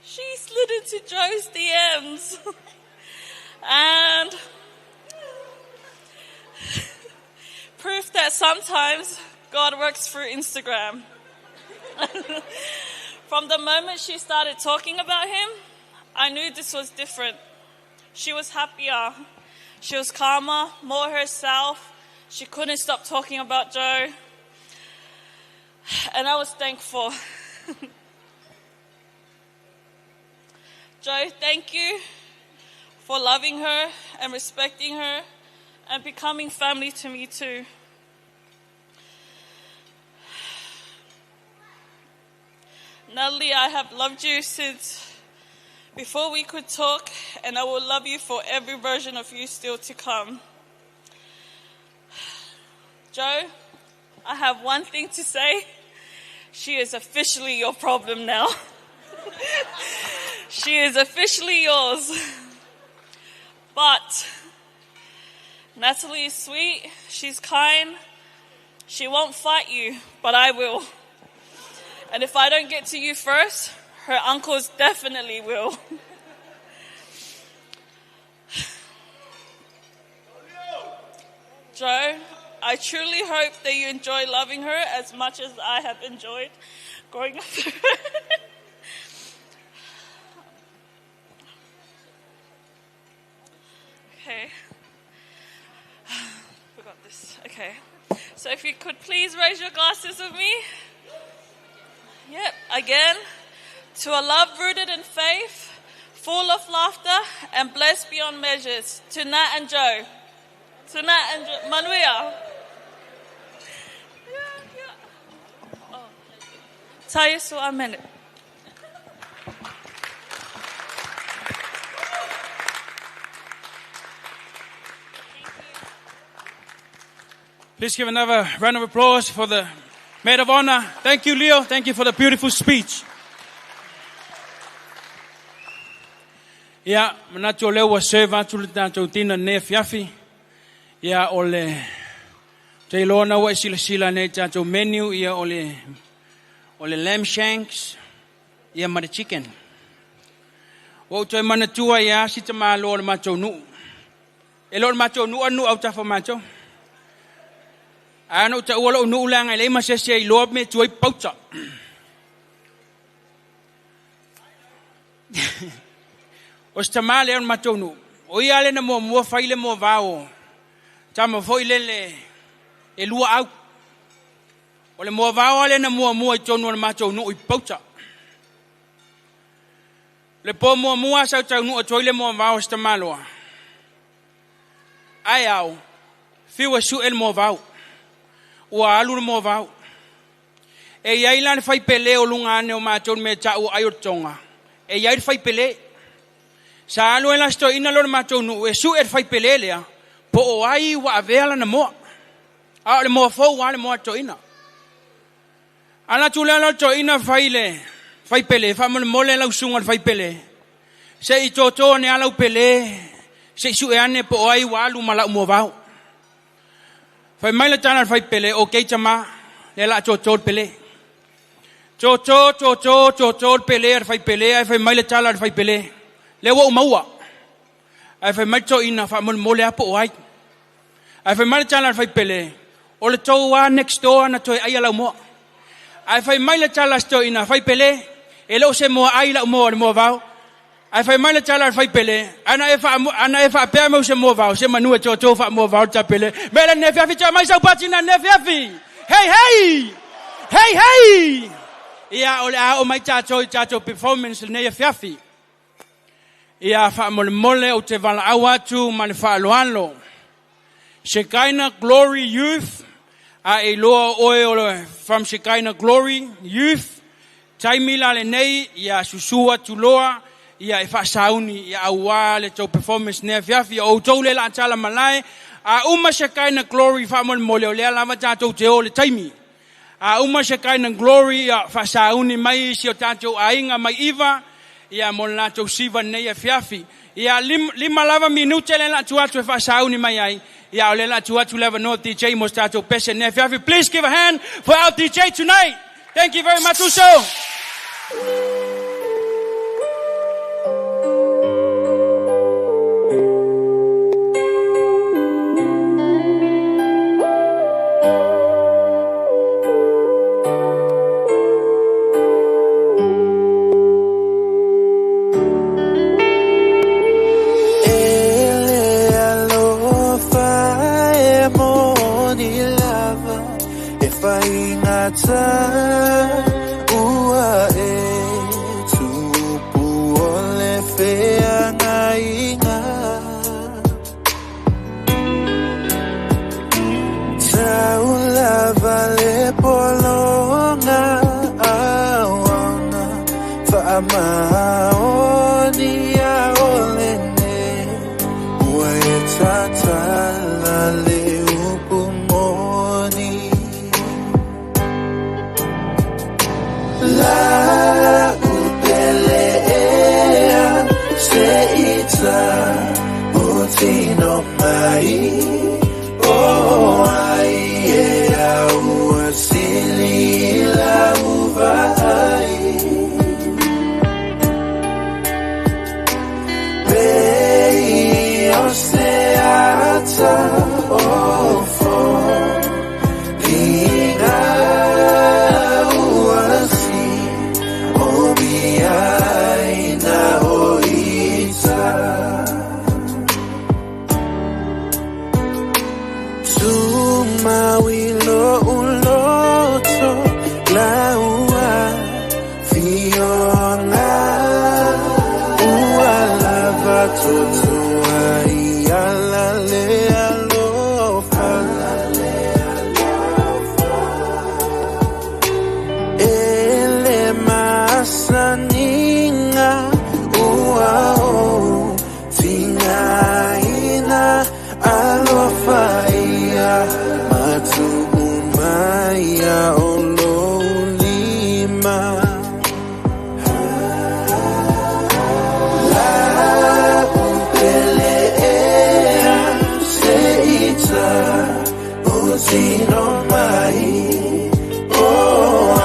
She slid into Joe's DMs and proof that sometimes God works through Instagram. From the moment she started talking about him, I knew this was different. She was happier. She was calmer, more herself, She couldn't stop talking about Joe. And I was thankful. Joe, thank you for loving her and respecting her and becoming family to me too. Natalie, I have loved you since before we could talk, and I will love you for every version of you still to come. Joe, I have one thing to say. She is officially your problem now. She is officially yours. But Natalie is sweet, she's kind, she won't fight you, but I will. And if I don't get to you first, her uncles definitely will. Joe, I truly hope that you enjoy loving her as much as I have enjoyed growing up with her. Okay. Forgot this. Okay. So if you could please raise your glasses with me. Yep, again, to a love rooted in faith, full of laughter, and blessed beyond measures. To Nat and Joe. To Nat and Joe. Manuia. Yeah, yeah. Oh. Tayesu amen. Please give another round of applause for the maid of honor. Thank you, Leo. Thank you for the beautiful speech. Ia, manatu o lea ua serve atu le tatou tina nei afiafi. Ia, o le te iloa na ua e silasila nei tatou menu, ia o le, o le lamb shanks, ia ma le chicken. Ua ou toe manatua ia si tamāloa o le matou nuu. E le o le matou nuu a nuu autafa o matou. Ae ana ou taua lou nuu leaga e leai ma se isi e iloa mea e tu ai pauta. O se tamā lea o le matou nuu. O ia lea na muamua fai le moavao o tama foi lele e lua au. O le moavao lava lea na muamua i totonu o le matou nuu i Pauta. Le po muamua sa ou taunuu atu ai le moavao o se tamaloa. Ae ao, fiu e su'e le moavao. Ua alu le moavao. E i ai la le faipele o luga ane o matou le mea e ta'u o ai o le toga. E i ai le faipele. Sa alu ai la si toeaina lea o le matou nuu e su'e le faipele lea po o ai ua avea lana moa. A o le moa fou lava le moa a le toeaina. Ala atu lea la o le toeaina fai le faipele, faamolemole lau susuga i le faipele, se i toto ane lava lau pele, se i sue ane po o ai ua alu ma lau moavao. Fai mai le tala a le faipele, okay tama, lea o le a toto le pele. Toto, toto, toto le pele a le faipele, ae fai mai le tala a le faipele, lea ua ou maua. Ae fai mai le toeaina, faamolemole lava po o ai. Ae fai mai le tala a le faipele, o le tou lava next door na toe aia lau moa. Ae fai mai le tala a si toeaina, faipele, e le o se moa ai lau moa o le moavao. Ae fai mai le tala a le faipele, ana e faa, ana e faapea mai o se moavao, se manu e toto faamoavao le tapele. Mea le nefiafi, toe mai sau pati na nefiafi! Hei hei! Hei hei! Ia, o le a oo mai tatou i tatou performance lenei afiafi. Ia, faamolemole ou te valaau atu ma le faaaloalo. Shekinah Glory Youth, a e iloa o oe o le from Shekinah Glory Youth, taimi la lenei, ia susu atu loa, ia e faasauni, ia auā le tou performance nei afiafi, o outou le laatala malae, a uma Shekinah Glory faamolemole o lea lava tatou te o le taimi. A uma Shekinah Glory, ia faasauni mai si o tatou aiga mai Iva, ia mo le latou siva nei afiafi. Ia lima lava minute lea la atu atu e faasauni mai ai. Ia o lea la atu atu le avanoa DJ mo se tatou pese nei afiafi. Please give a hand for our DJ tonight. Thank you very much uso. E le alofa e mo ata ua e tupu o le feagaiga. Taulava le pologa auauna faamaoni ia o lenei ua e tatala le upu moni. La upele ea se ita utino mai o ai ea ua sili la uvai. Pei o se ata o fo liga ua si o miaina o ita. Tumawilo uloto laua fionga ua lava totoa i ala le alofa. Ele masaninga ua o tingaina alofa ia matu'umaia o lou lima. La upele ea se ita utino mai o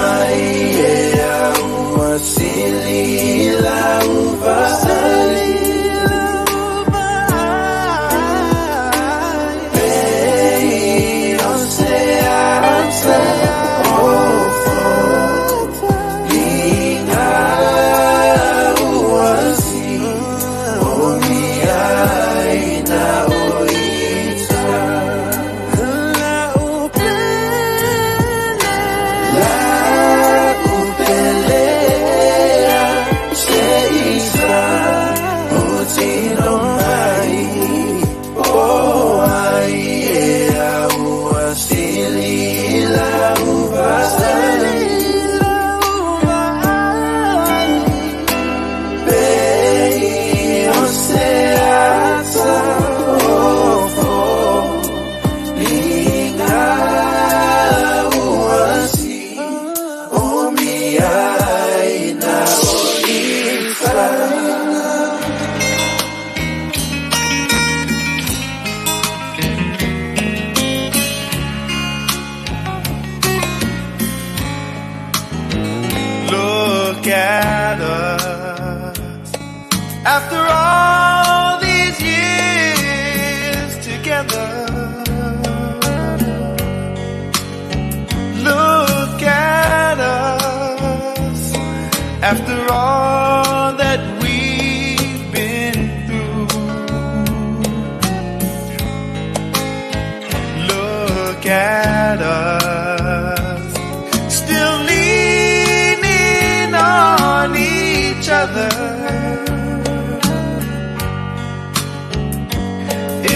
ai ea ua sili la uvai. Pei o se ata o fo liga ua si o miaina o ita. La upele ea se ita utino mai o ai ea ua sili la uvai. Pei o se ata o fo liga ua si o miaina o ita. Look at us. After all these years together, look at us. After all that we've been through, look at us. Still leaning on each other.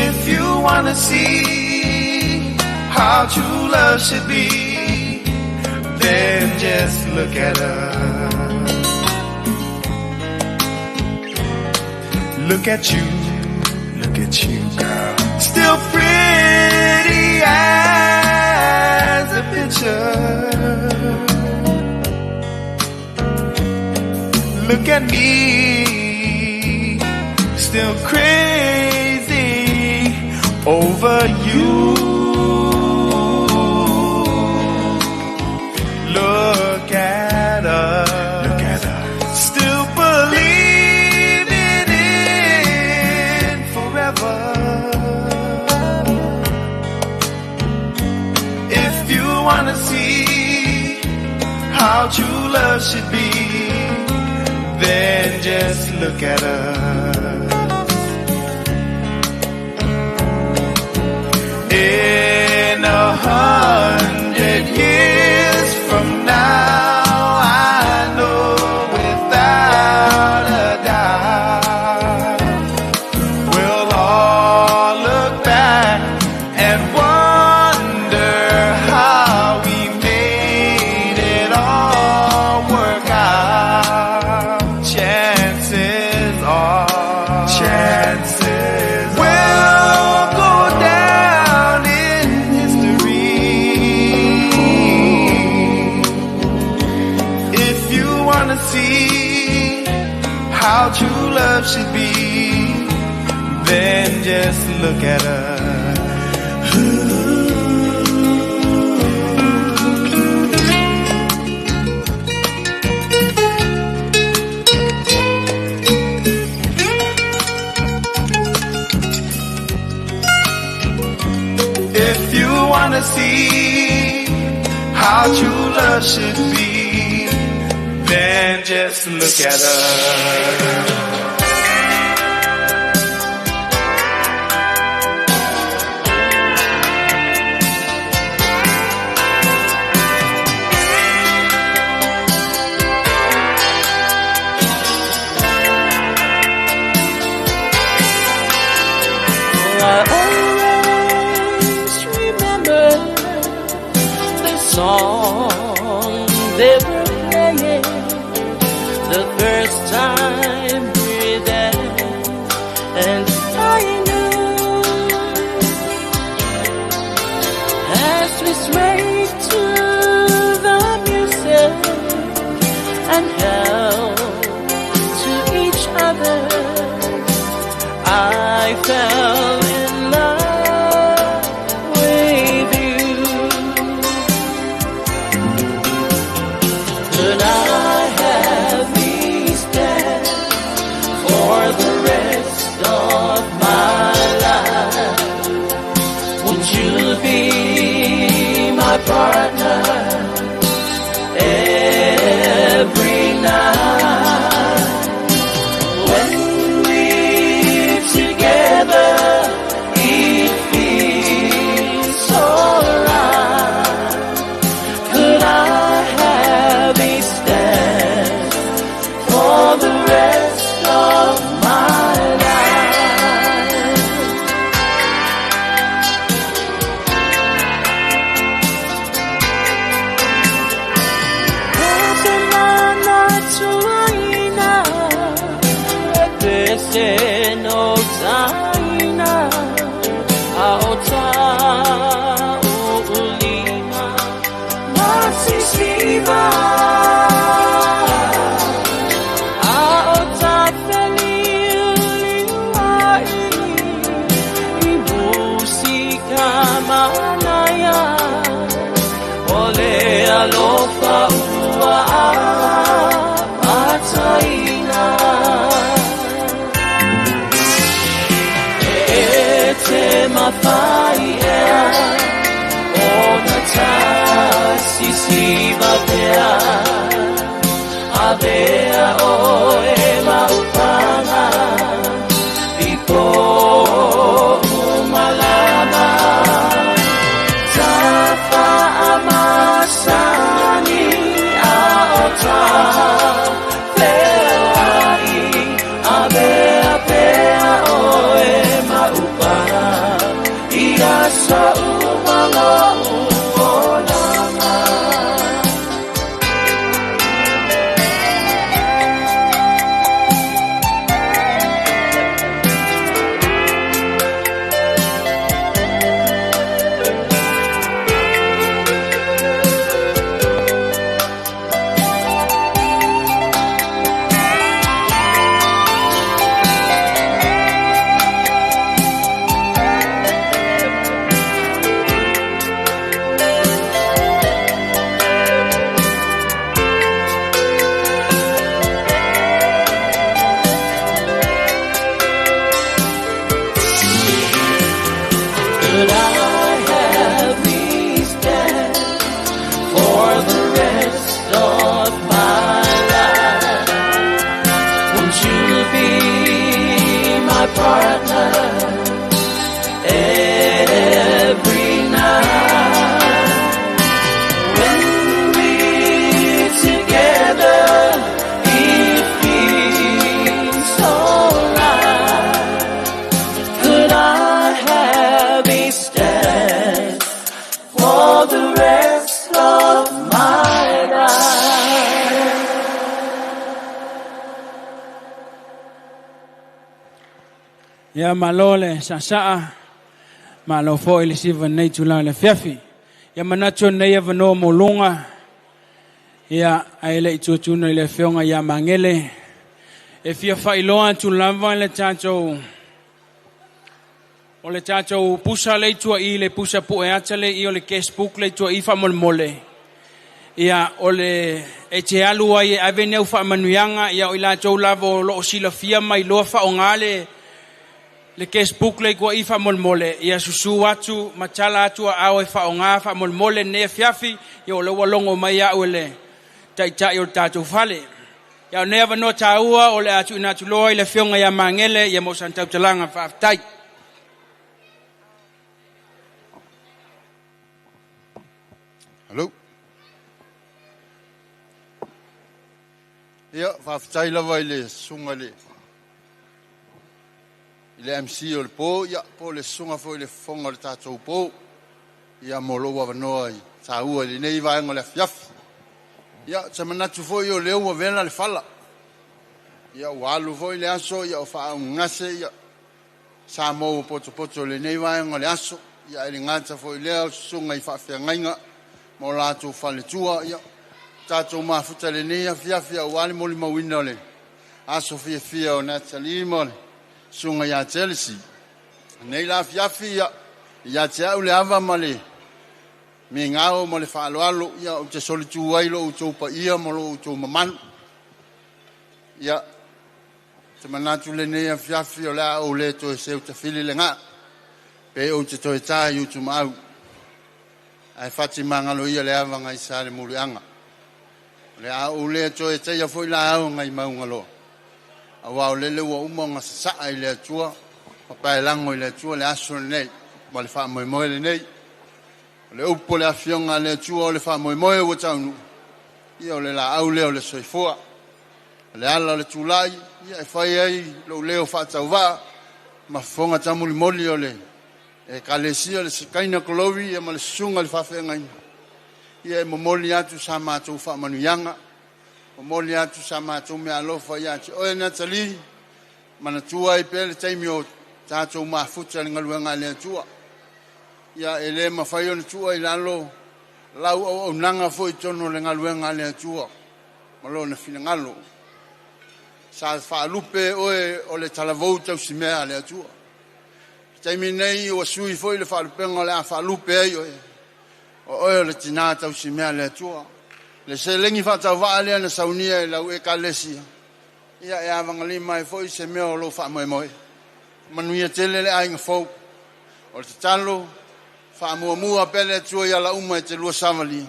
If you wanna see how true love should be, then just look at us. Look at you, girl. Still pretty as a picture. Look at me, still crazy over you. Look at us, look at us. Still believing in forever. If you wanna see how true love should be, then just look at us. In 100 years love should be, then just look at us. If you wanna see how true love should be, then just look at us. I always remember the song they were playing the first time we danced, and I knew as we swayed to the music and held to each other, I fell in love with you. Could I have these dance for the rest of my life? Would you be my partner every night? When we're together, it feels so right. Could I have a stand for the rest of my life? Ole alofa ua ataina. E te mawhai ea, o na tasisi mapea. Avea oe maupanga, i po umalama. Tafa amasani a o ta feai, avea pea oe maupanga, ia sa umalo uolanga. Could I have these dance for the rest of my life? Won't you be my partner every night? When we're together, it feels so right. Could I have a stand for the rest of my life? Ia malo le saasaa, malo foi le siva nei tulaga le afiafi. Ia manatu o lenei avanoa maualuga, ia ae le i tuatuina i le afioga ia Magele, E fia faailoa atu lava le tatou o le tatou pusa lea i tua i le pusa pue ata lea i o le guest book lea i tua i faamolemole. Ia o le e te alu ai e ave ni au faamanuiaga ia o i latou lava o loo silafia ma iloa faaaoga le le guest book lea i tua i faamolemole ia susu atu ma tala atu aao e faaaoga faamolemole lenei afiafi ia o lea ua logo mai au e le taitai o le tatou fale. Ia o lenei avanoa taua o le a tuuina atu loa i le afioga ia Magele ia mo sana tautalaga faafetai. Hello. Ia, faafetai lava i le susuga i le MC o le po, ia, po o le susuga foi i le fofoga o le tatou po, ia, mo lou avanoa i taua i lenei vaega o le afiafi. Ia, ou te manatu foi o lea ua vela le fala. Ia, ua alu foi le aso, ia, o faaaaogagase, ia, Samoa ua potopoto i lenei vaega o le aso. Ia, ae le gata foi i lea o susuga i faafeagaiga ma o latou faletua. Ia, tatou mafuta i lenei afiafi aua le molimauina o le aso fiafia o Natalie ma le susuga ia Jelesi. Nei la afiafi, ia, ia te au le ava ma le migao ma le faaaloalo, ia, ou te solitu ai lo outou paia ma lo outou mamalu. Ia, te manatu lenei afiafi o le a ou le toe seu tafili le gaa, pe ou te toe tā i utumaau, ae fati magalo ia le ava ngai sa le muliaga. O le a ou le toe taia foi la au ngai maugaloa, aua o lele ua uma ona sasaa i le Atua ma paelago i le Atua le aso lenei ma le faamoemoe lenei. O le upu o le afioga a le Atua o le faamoemoe ua taunuu, ia o le laau lea o le soifua. O le ala o le tulai, ia e fai ai lou leo faatauvaa ma fofoga taumolimoli o le Ekalesia o le Shekinah Glory ia ma le susuga i le faafeagaiga, ia e momoli atu sa matou faamanuiaga, momoli atu sa matou meaalofa ia te oe Natalie, manatua ai pea le taimi o tatou mafuta i le galuega a le Atua. Ia e le mafai ona tuua i lalo lau auaunaga foi i totonu o le galuega a le Atua ma lona finagalo. Sa faalupe oe o le talavou tausimea a le Atua. I le taimi nei ua sui foi le faalupega o le a faalupe ai oe, o oe o le tinā tausimea a le Atua. Le seleni faatauvaa lea na saunia e lau Ekalesia, ia e avagalima ai foi se mea o lou faamoemoe. Manuia tele le aiga fou. O le tatalo, faamuamua pea le Atua i ala uma e te lua savalia,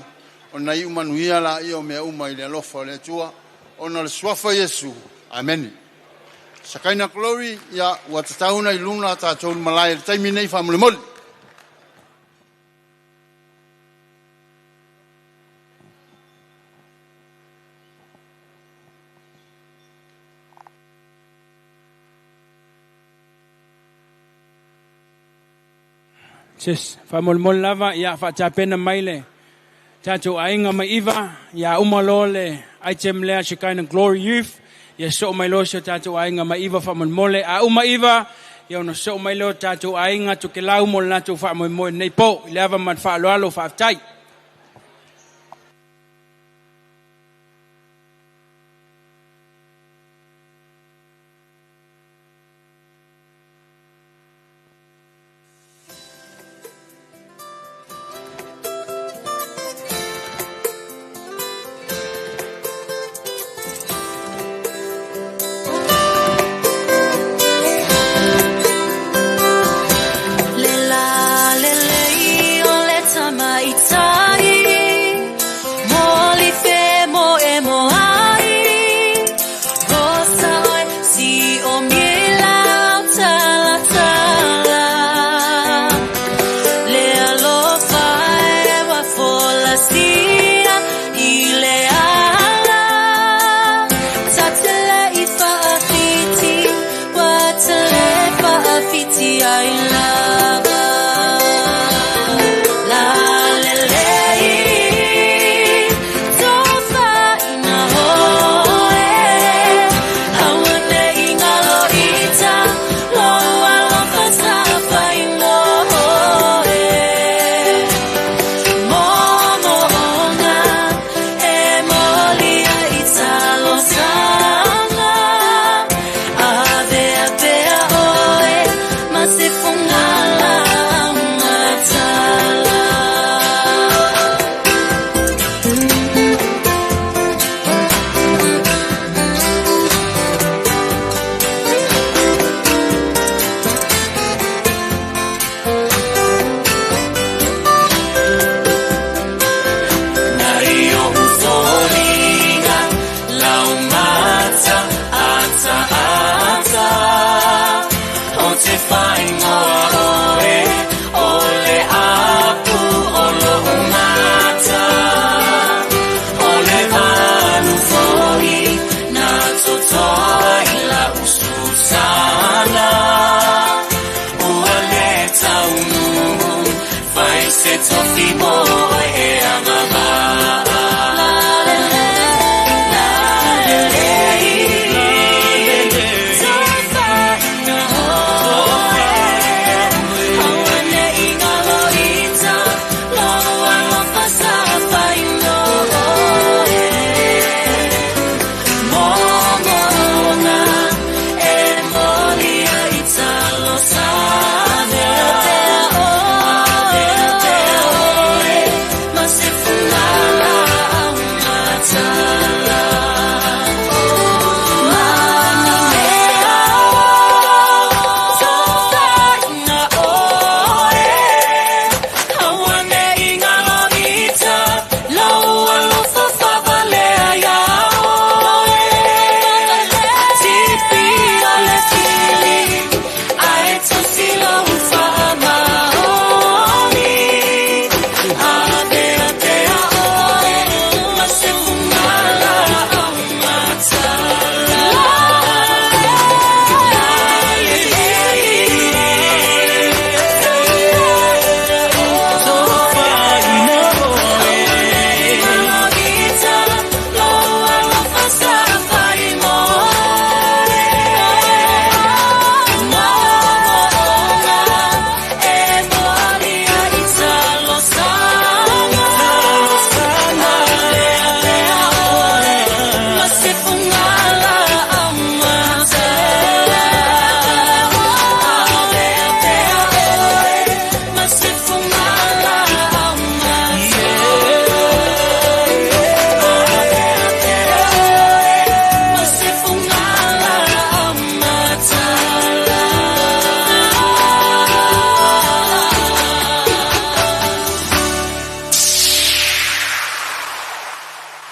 ona iu manuia laia o mea uma i le alofa o le Atua, ona o le suafa o Iesu. Amene. Shekinah Glory, ia ua tatau ona i luna tatou malae i le taimi nei faamolemole. Sis, faamolemole lava ia faatapena mai le tatou aiga mai iva ia uma loa le item lea Shekinah Glory Youth ia soo mai loa si o tatou aiga mai iva faamolemole a uma iva ia ona soo mai loa tatou aiga Tokelau mo le latou faamoemoe nei po i le ava ma le faaaloalo faafetai. Le la lelei o le tamaitai Moli fe mo e mo ai Rosa oi si o mi lau tala tala Le alofa e wa fola sia i le ala Tatele i faafiti Wa tele faafiti ai lava La lelei Tofa ina oe Aua ne i galo ita Lou alofa sa fai mo oe Momoona e moli ai talosaga Se tofi mo e agavaa.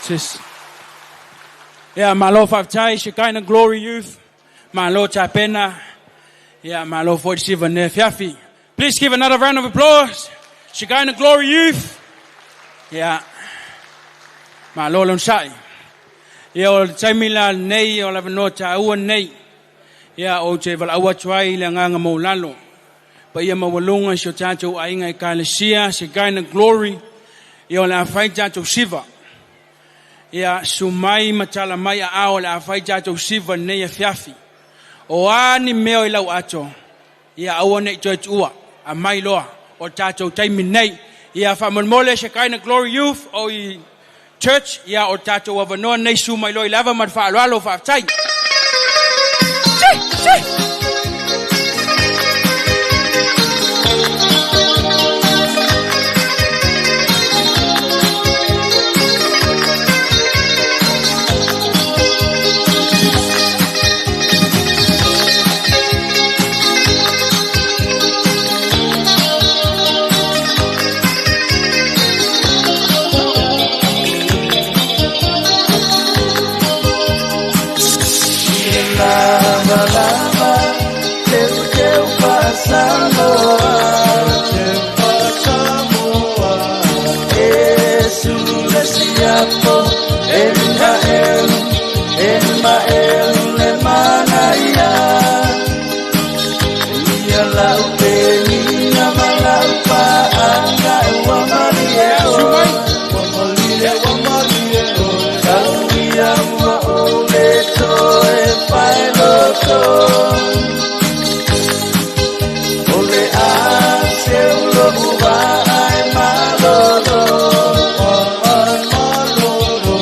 Just yeah, malo faafetai Shekinah Glory Youth, malo tapena, yeah, malo foi siva ne fiafi. Please give another round of applause. Shekinah Glory Youth. Yeah. Malo lon sai. Ia o le taimi la nei o lava no ta ua nei. Ia o te vala aua tuai le nganga mo lalo. Pa ia mawalunga si o tātou ainga e kalesia, Shekinah Glory. Ia o le afai tātou siva. Ia sumai matala mai a ao le afai tātou siva nei e fiafi. O ani meo i lau ato. Ia aua nei toe tua. A mai loa. O tātou taimi nei. Ia whamonmole Shekinah Glory Youth o i Church. Ia o tātou awanoa nei sumai loa i lava ma te whaaloalo whaaftai. Si, si. Lava, lava, teu, teu passamoa, teu passamoa. Yesu le siapo, Emmael, Emmael le manaia. Ia lau penina malau pa anga ua malie o, ua malie, ua malie o. Kau ia ua ole toe pai loto. Ole a se ulo ua ai malolo.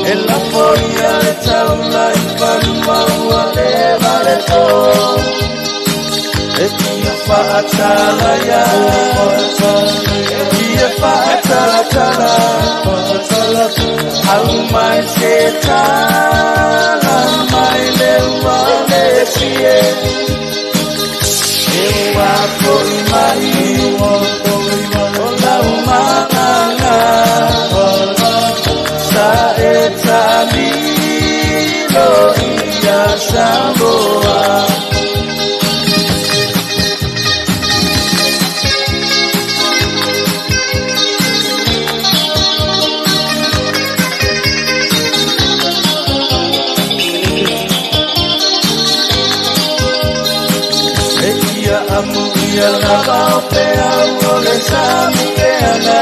E la foia le taula i palua ua le vale to. E tia whaatala ia, e tia whaatala tala. Au mai se tala mai le ua le sie. E ua poi mai, o lau manganga. Sa e tamilo ia Samoa. E ia amu ia lava o pe au o le sami e ana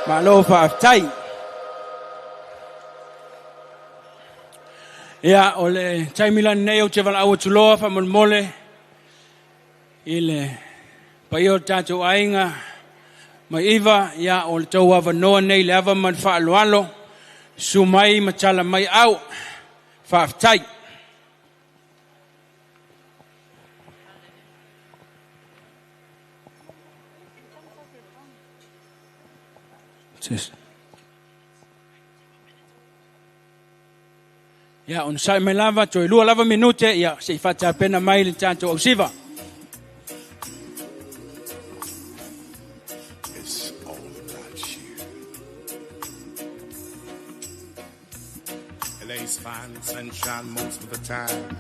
Malo faafetai. Ia, o le taimi lenei ou te valaau atu loa faamolemole i le paia o le tatou aiga mai Iva, ia, o le tou avanoa nei i le ava ma le faaaloalo, susu mai ma tala mai au. Faafetai. Sis. Ia, onosai mai lava, toe 2 lava minute, ia, se i faatapena mai le tatou ausiva. It's all about you. LA's fine sunshine most of the time.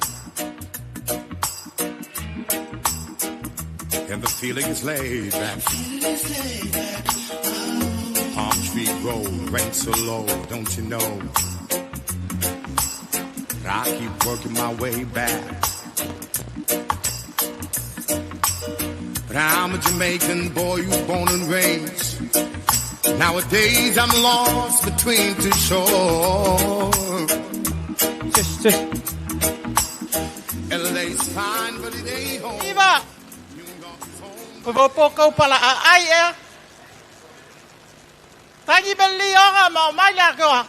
And the feeling is laid back. Palm Tree Road, rent so low, don't you know? But I keep working my way back. But I'm a Jamaican boy who's born and raised. Nowadays I'm lost between two shores. LA's fine, but it ain't home. Iva! Ko po kau pala a ai e. Tangi beli ora ma mai la koa.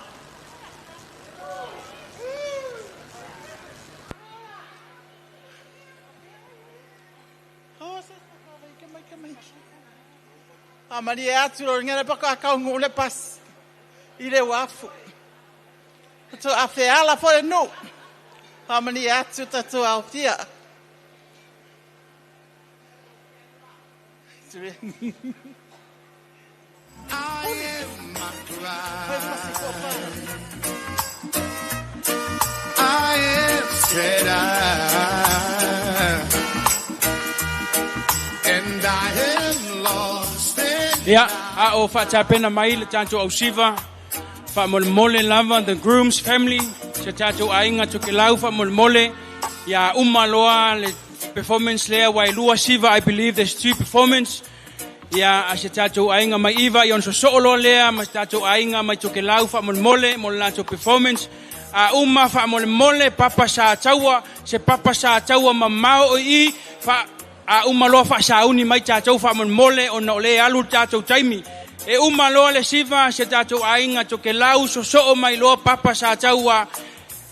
A mani e atu lo ngene pa ka kau le pas. I le wafu. Tu a fe ala fo le nu. A mani e atu tatu au tia. I am my pride. I am said I, and I am lost in Ia, a o faatapena mai le tatou ausiva, faamolemole lava the groom's family, se tatou aiga Tokelau faamolemole, ia uma loa le performance lea ua e lua siva, I believe there's 2 performance. Ia, a se tatou aiga mai Iva, ia ona sosoo loa lea ma se tatou aiga mai Tokelau faamolemole mo le latou performance. A uma faamolemole papa sa taua, se papa sa taua mamao o i, fa a uma loa faasauni mai tatou faamolemole ona o lē alu le tatou taimi. E uma loa le siva se tatou aiga Tokelau sosoo mai loa papa sa taua,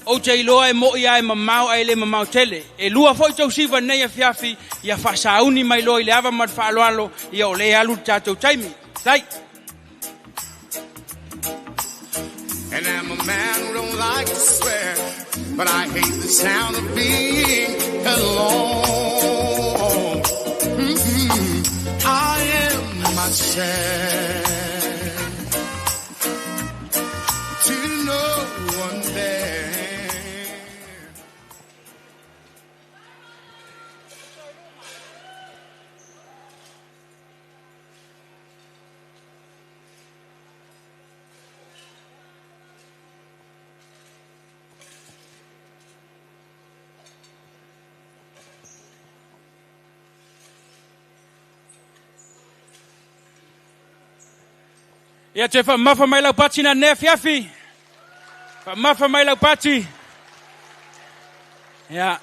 ou te iloa e mo'i a e mamao ae le mamao tele. E lua fo'i tou siva nei afiafi, ia faasauni mai loa i le ava ma le faaaloalo, ia o lē alu le tatou taimi. Tai. And I'm a man who don't like to swear, but I hate the sound of being alone. Mm-hmm. I am myself to no one there. Ia te whaamafa mai lau pati na nea fiafi. Whaamafa mai lau pati. Ia.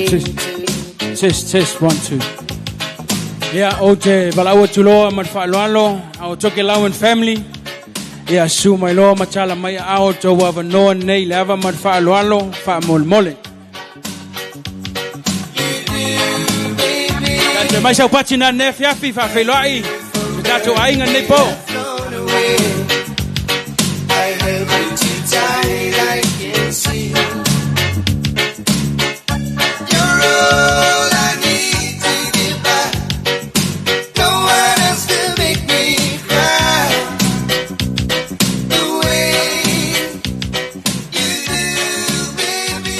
Test, test, test, 1, 2. Ia, ou te valaau atu loa ma le faaaloalo, our Tokelauan family. Ia, susu mai loa ma tala mai aao o tou avanoa nei le ava ma le faaaloalo, faamolemole. Tatou mai sau pati na nei afiafi, faafeiloai se tatou aiga lenei po. I held you too tight, I can see. You're all I need to get by. No one else to make me cry. The way you do, baby.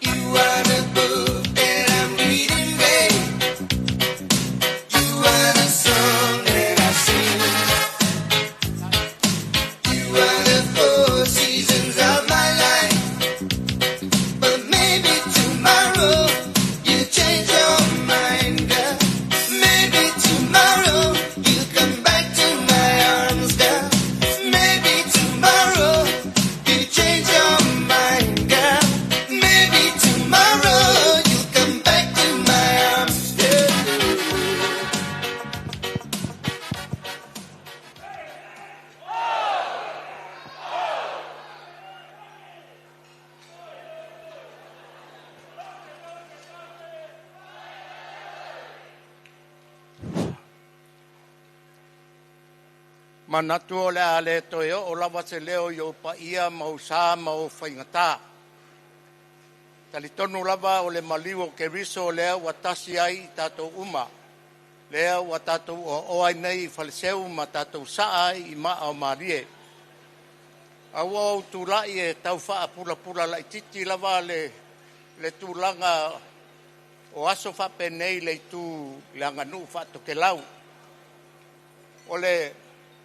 You are the book that I'm reading, babe. You are the song that I sing. You are the four seasons of my life. But maybe tomorrow you change your mind, girl. Maybe tomorrow you come back to my arms, girl. Maybe tomorrow you change your mind, girl. Maybe tomorrow you come back to my arms, girl. Manatu o le a le toe oo lava se leo i ou paia ma ou sa ma ou faigata. Talitonu lava o le maliu o Keriso lea ua tasi ai i tatou uma. Lea ua tatou oaoa ai nei i faleseu ma tatou saa ai i maa o malie. A ua ou tulai e tau faapulapula laititi lava le tulaga o aso faapenei le itu le aganuu faatokelau. O le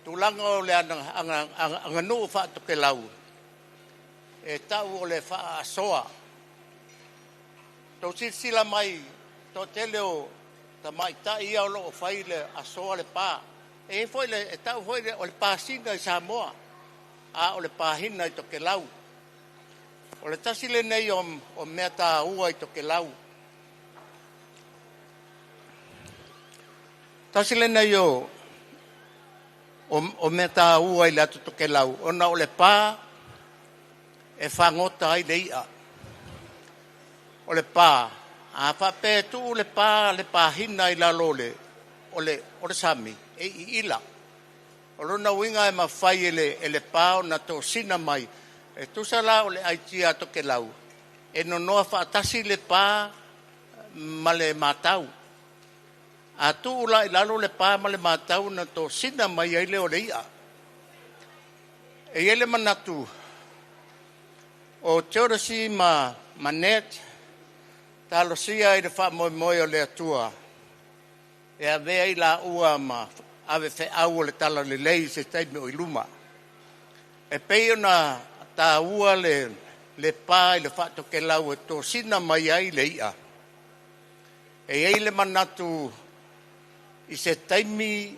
tulaga o le aganuu faatokelau e tau o le faaasoa. Tou silasila mai toatele o tamaitai ia o loo fai le asoa le pa. E i foi le e tau foi le o le pasina i Samoa, a o le pahina i Tokelau. O le tasi lenei o mea taua i Tokelau. Tasi lenei o mea taua i le atu Tokelau, ona o le pa e fagota ai le i'a. O le pa, a faapea e tuu le pa le pahina i lalo o le sami, e iila. O lona uiga e mafai e le pa ona tosina mai. E tusa la o le aitia a Tokelau, e nonoa faatasi le pa ma le matau. A tuu la i lalo le pa ma le matau na tosina mai ai le o le i'a. E i ai le manatu o Teodasi ma Manet, talosia i le faamoemoe o le Atua, e avea i laua ma ave feau o le tala lelei se taimi o i luma. E pei ona taua le pa i le faatokelau e tosina mai ai le i'a. E i ai le manatu i se taimi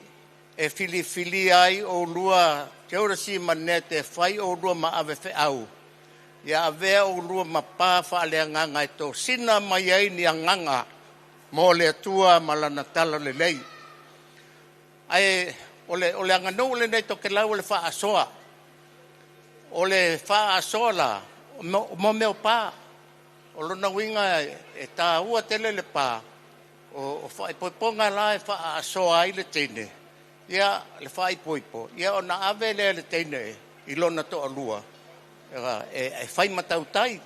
e filifilia ai oulua Teodasi ma Net e fai oulua ma ave feau. Ia avea oulua ma pa faaleagaga e tosina mai ai ni agaga mo le Atua ma lana tala lelei. Ae o le aganuu lenei Tokelau o le faasoa. O le faasoa la, mo mea o pa. O lona uiga e tāua tele le pā, o faaipoipoga la e faaasoa ai le teine, ia le faaipoipo, ia ona ave lea le teine i lona toalua e fai matautai.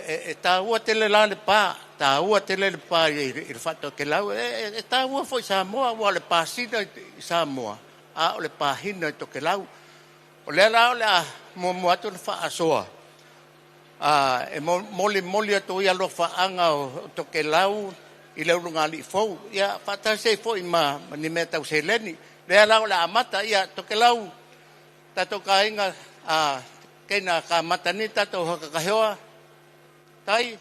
E tāua tele la le pā, tāua tele le pā i le faatokelau. E tāua foi Samoa, ua le pāsina i Samoa, a o le pāhina i Tokelau. O lea la o le a muamua atu le faasoa, e moli moli atu ia alofaaga o Tokelau i le ulugalii fou. Ia faatasi ai foi ma ni mea tau seleni. Lea la o le a amata, ia Tokelau, tatou kāinga, keina ka matani tatou hakakaheoa, tai.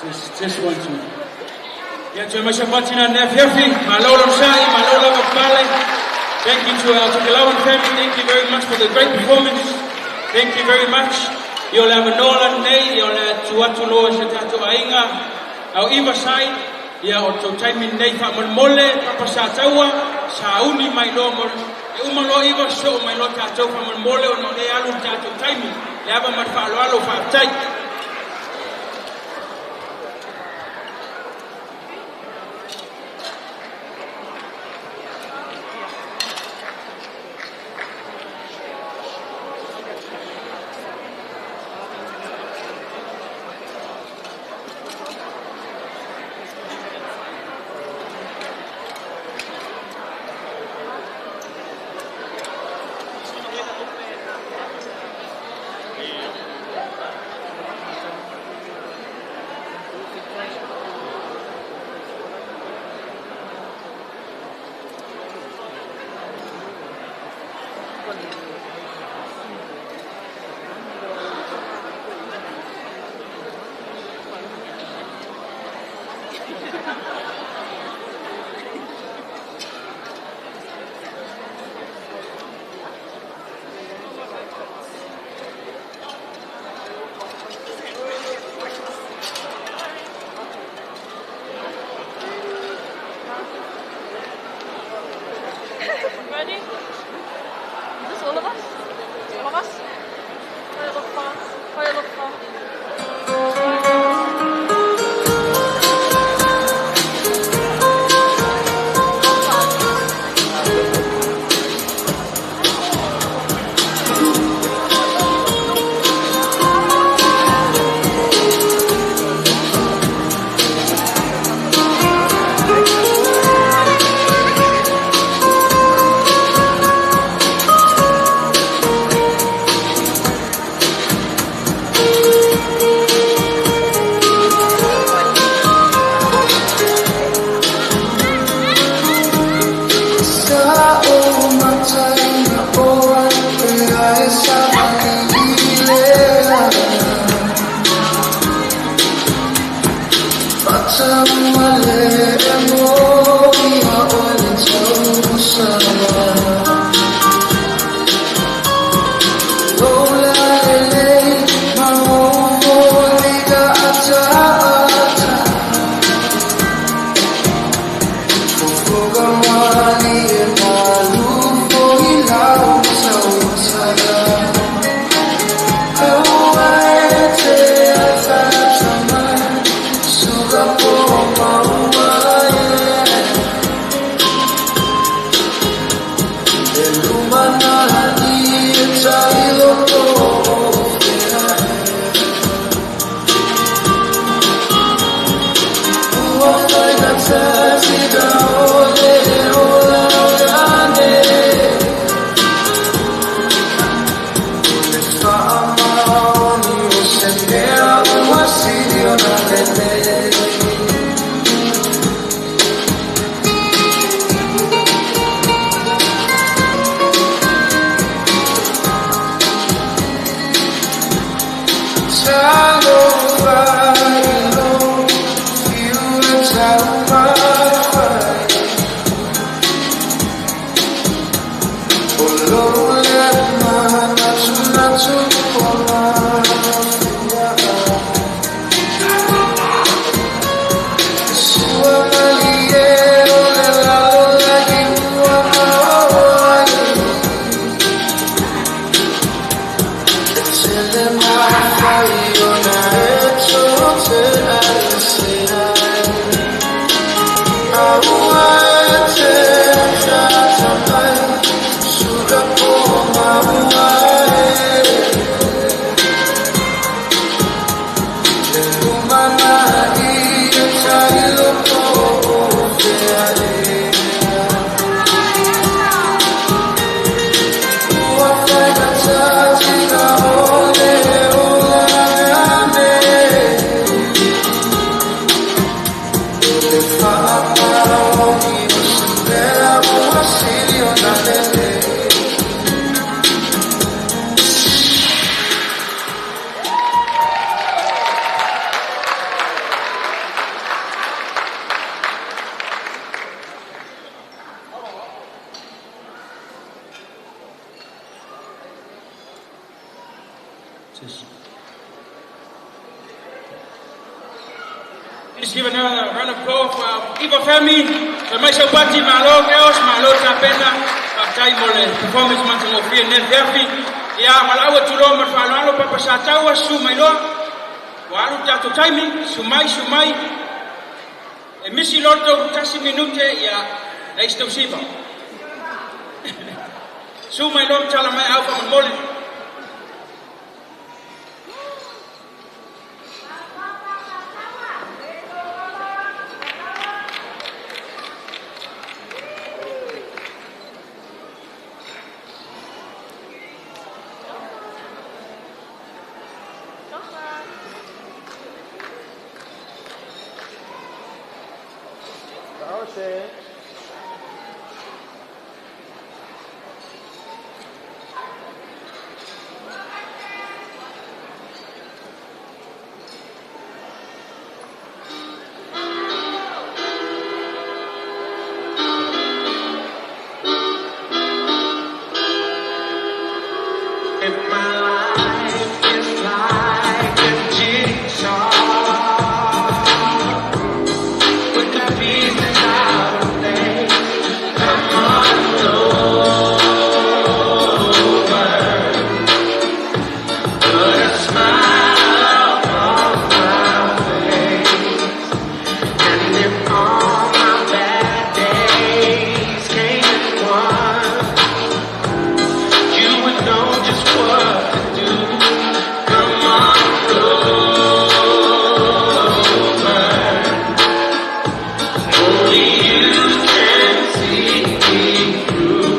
Just one, two. Ia toe mai sapatina nei afiafi, malo lo sai, malo lava pale. Thank you to our Tokelauan family. Thank you very much for the great performance. Thank you very much. Ia o le avanoa lenei, ia o le atu atu loa i se tatou aiga au Iva side, ia o tou taimi lenei faamolemole, papa sa taua, sauni mai loa mo e uma loa Iva, sosoo mai loa tatou faamolemole ona o lea e alu le tatou taimi. Le ava ma le faaaloalo, faafetai. Ready? Is this all of us? All of us? Thank you. Please give another round of applause for our Iva family. So mai sau pati, malo girls, malo tapena. Faafetai mo le performance matagofie nei afiafi. Ia valaau atu loa ma le faaaloalo Papa Sataua, susu mai loa. Ua alu le tatou taimi, susu mai, susu mai. E misi loa le 31 minute, ia leai se tausiva. Susu mai loa ma tala mai aau faamolemole. If my life is like a jigsaw, with the pieces out of place, come on over. Put a smile upon my face, and if all my bad days came at once, you would know just what to do. Come on over. Only you can see me through.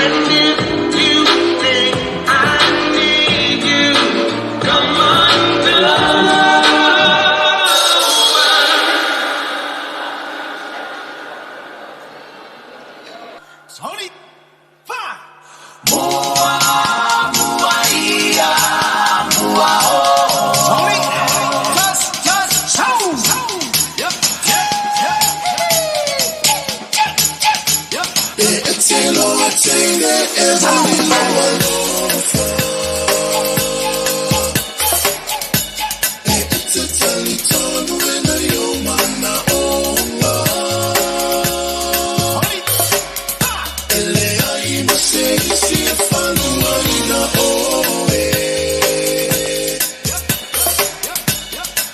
And if you think I need you, come on over. Sorry. Five. Mua, mua, ia, mua, oh. Sorry. Just, so. Yep, yep, yep. Yep. E te loa teine e moni loa lofa. E te tali tonu e na yo mana onga. E le ai ma se isi e whanua ina oe.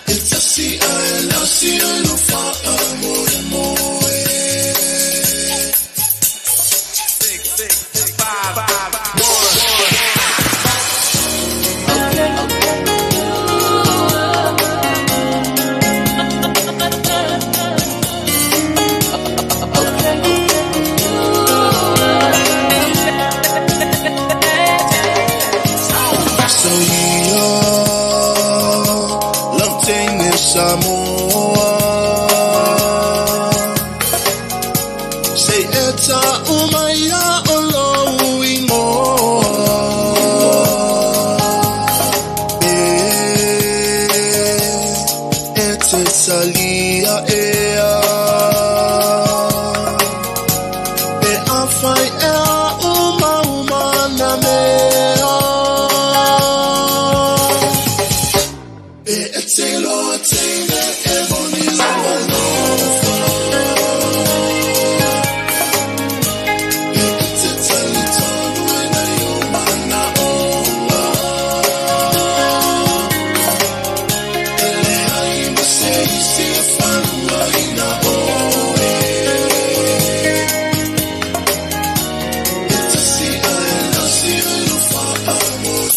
E tasi a e lasi e lo whaa moe moe. 6, 6, 5, 5, 1. So ia lautene Samoa. Se e ta umaia o lou ingoa. E, e te talia ea. E a whai ea uma uma na mea. E e te loa teine e moni loa lofa. E e te tali tonu e na yo mana onga. E le ai ma se isi e whanua ina oe. E tasi a e lasi e lo whaa moe.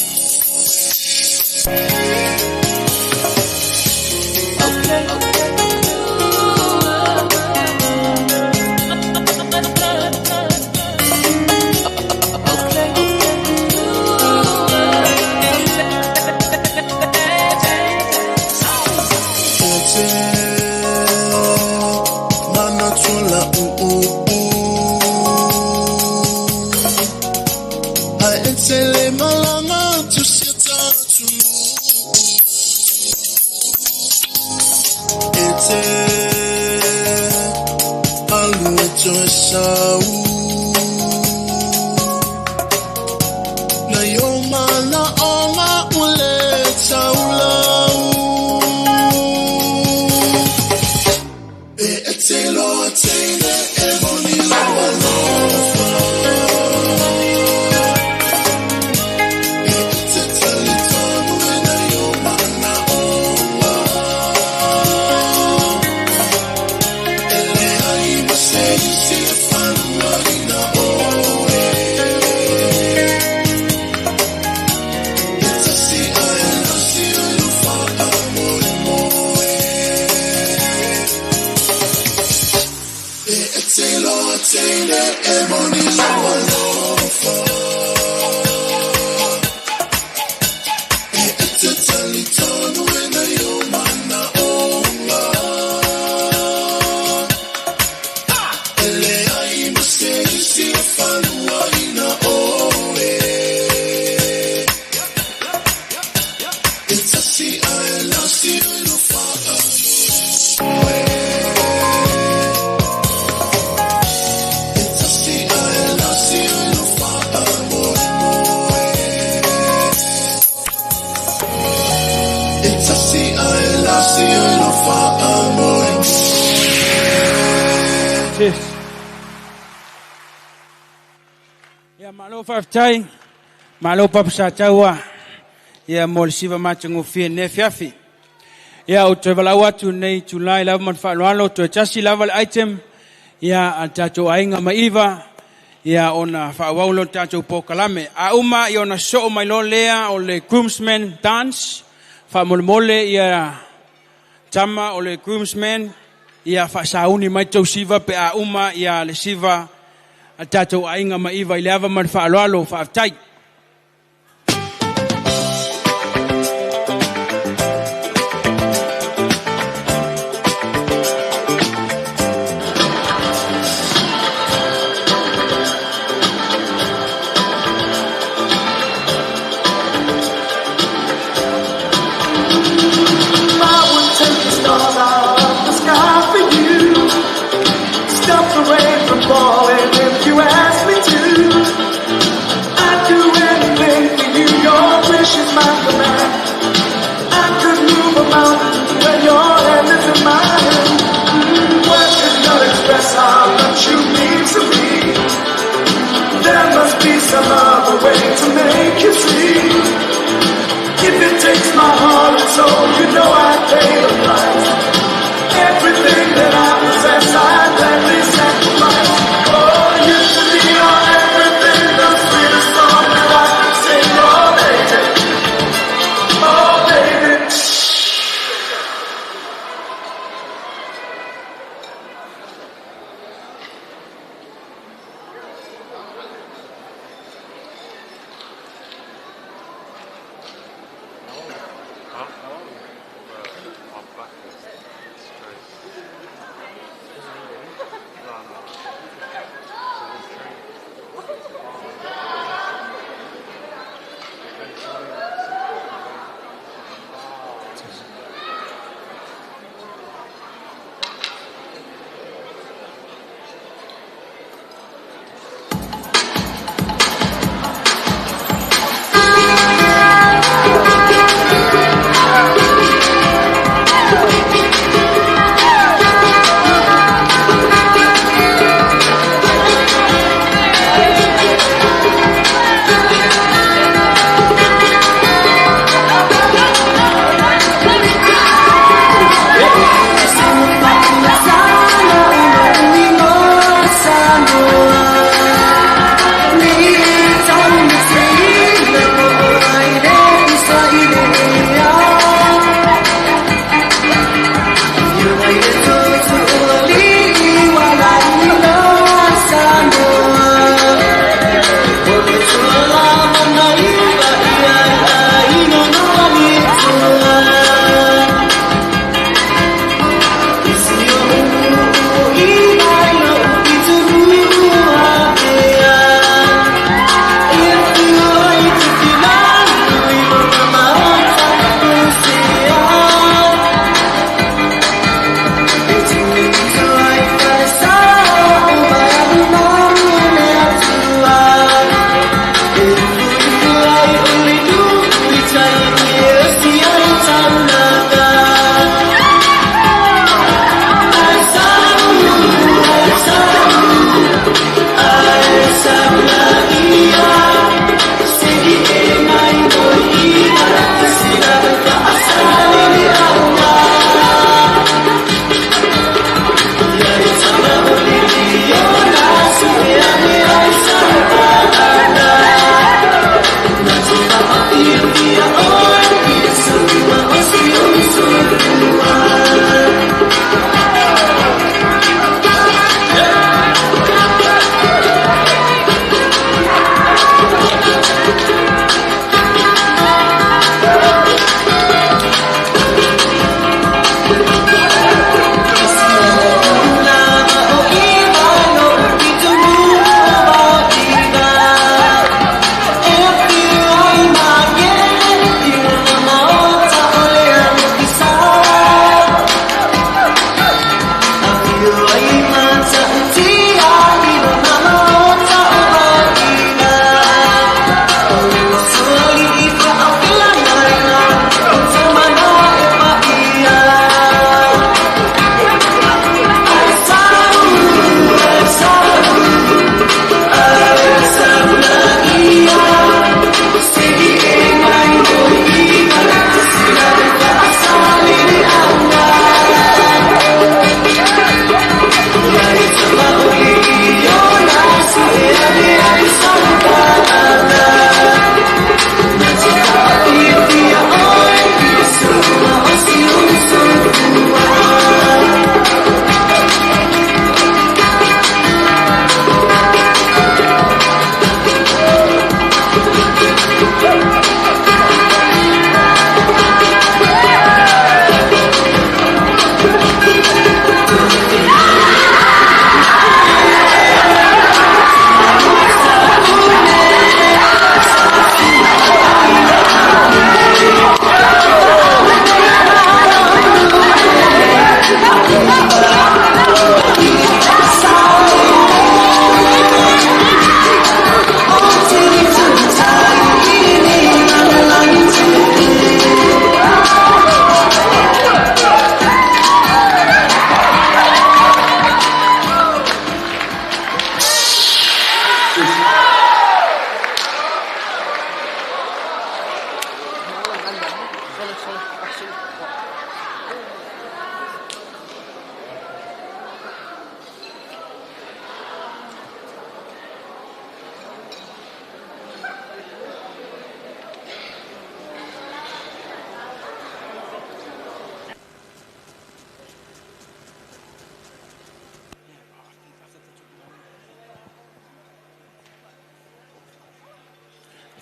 Cheers. Ia malo faafetai, malo papa sa taua. Ia mo le siva matagofie lenei afiafi. Ia ou toe valaau atu lenei itula i lava ma le faaaloalo, toe tasi lava le item ia a le tatou aiga ma Iva, ia ona faaauau lea o le tatou polokalame. A uma ia ona sosoo mai loa lea o le groomsmen dance, faamolemole ia tama o le groomsmen ia faasauni mai tou siva pe a uma ia le siva a le tatou aiga ma Iva i le ava ma le faaaloalo. Faafetai. I would take the stars out of the sky for you. Stop the rain from falling if you ask me to. I'd do anything for you, your wish is my command. I could move a mountain when your hand is in mine. Words cannot express how much you mean to me. There must be some other way to make you see. If it takes my heart and soul, you know I'd pay the price. Everything that I possess, I'd gladly sacrifice. Oh, you to me are everything, the sweetest song that I could sing. Oh, baby, oh, baby.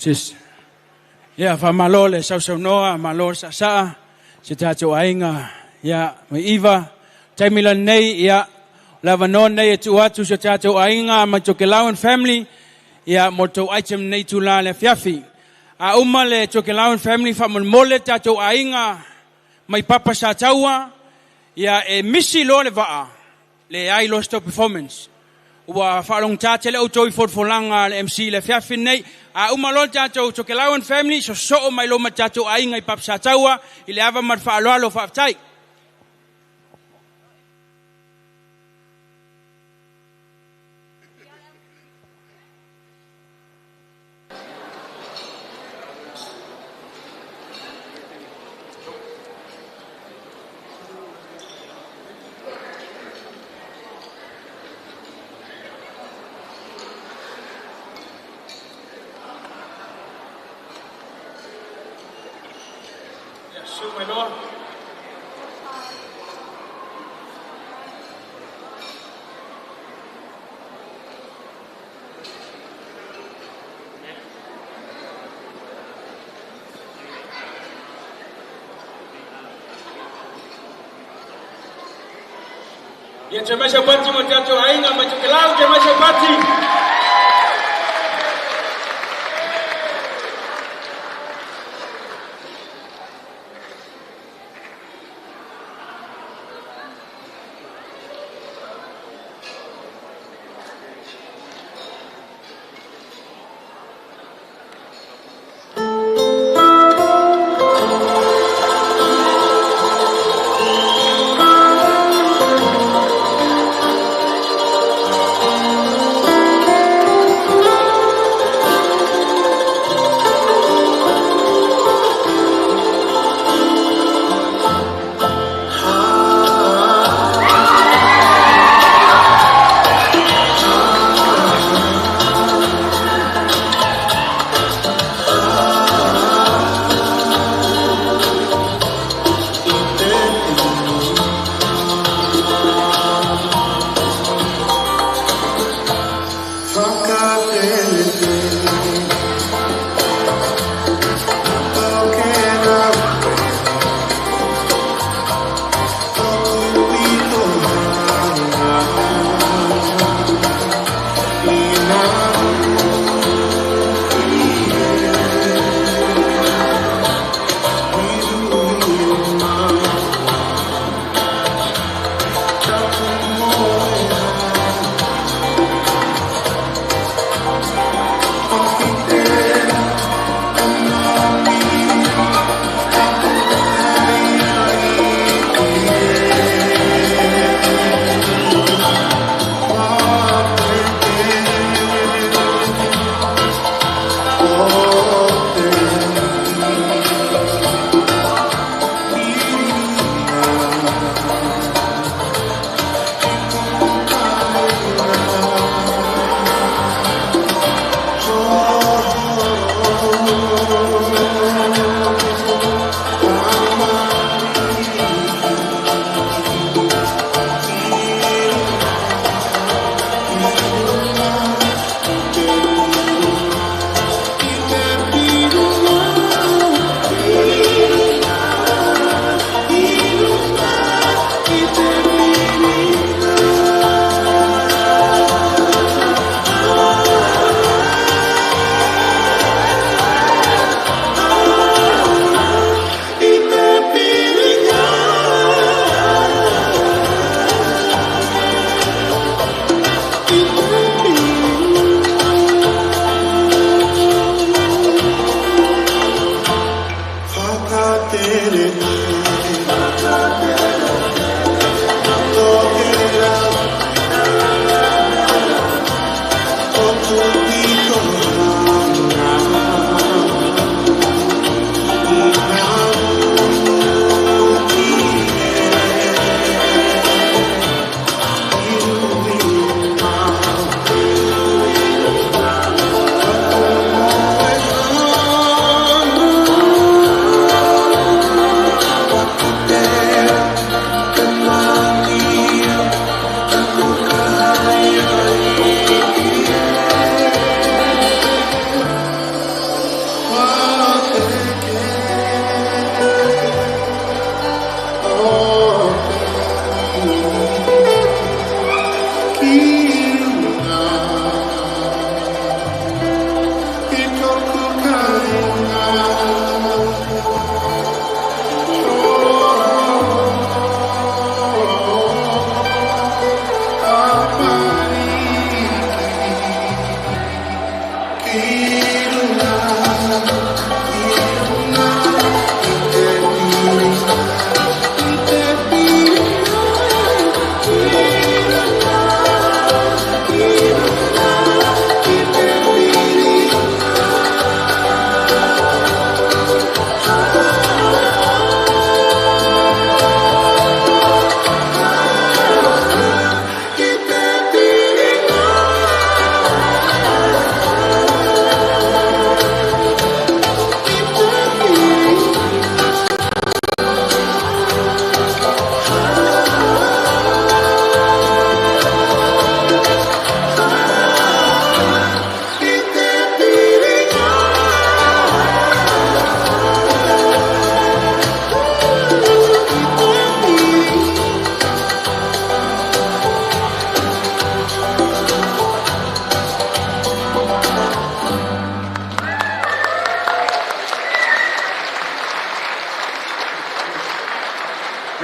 Sis. Ia, faamalo le sausaunoa, malo le saasaa, si o tatou aiga, ia, mai Iva. Taimi lenei, ia, o le avanoa lenei e tuu atu si o tatou aiga mai Tokelauan family, ia, mo le tou item i lenei itula i le afiafi. A uma le Tokelauan family, faamolemole le tatou aiga mai Papa Sataua, ia, e misi loa le vaa, leai loa se tou performance. Ua faalogogata tele outou i folafolaga a le MC i le afiafi lenei. A uma loa le tatou Tokelauan family, sosoo mai loa ma le tatou aiga i Papa Sataua i le ava ma le faaaloalo. Faafetai. Ia toe mai sau pati mo le tatou aiga mai Tokelau, toe mai sau pati.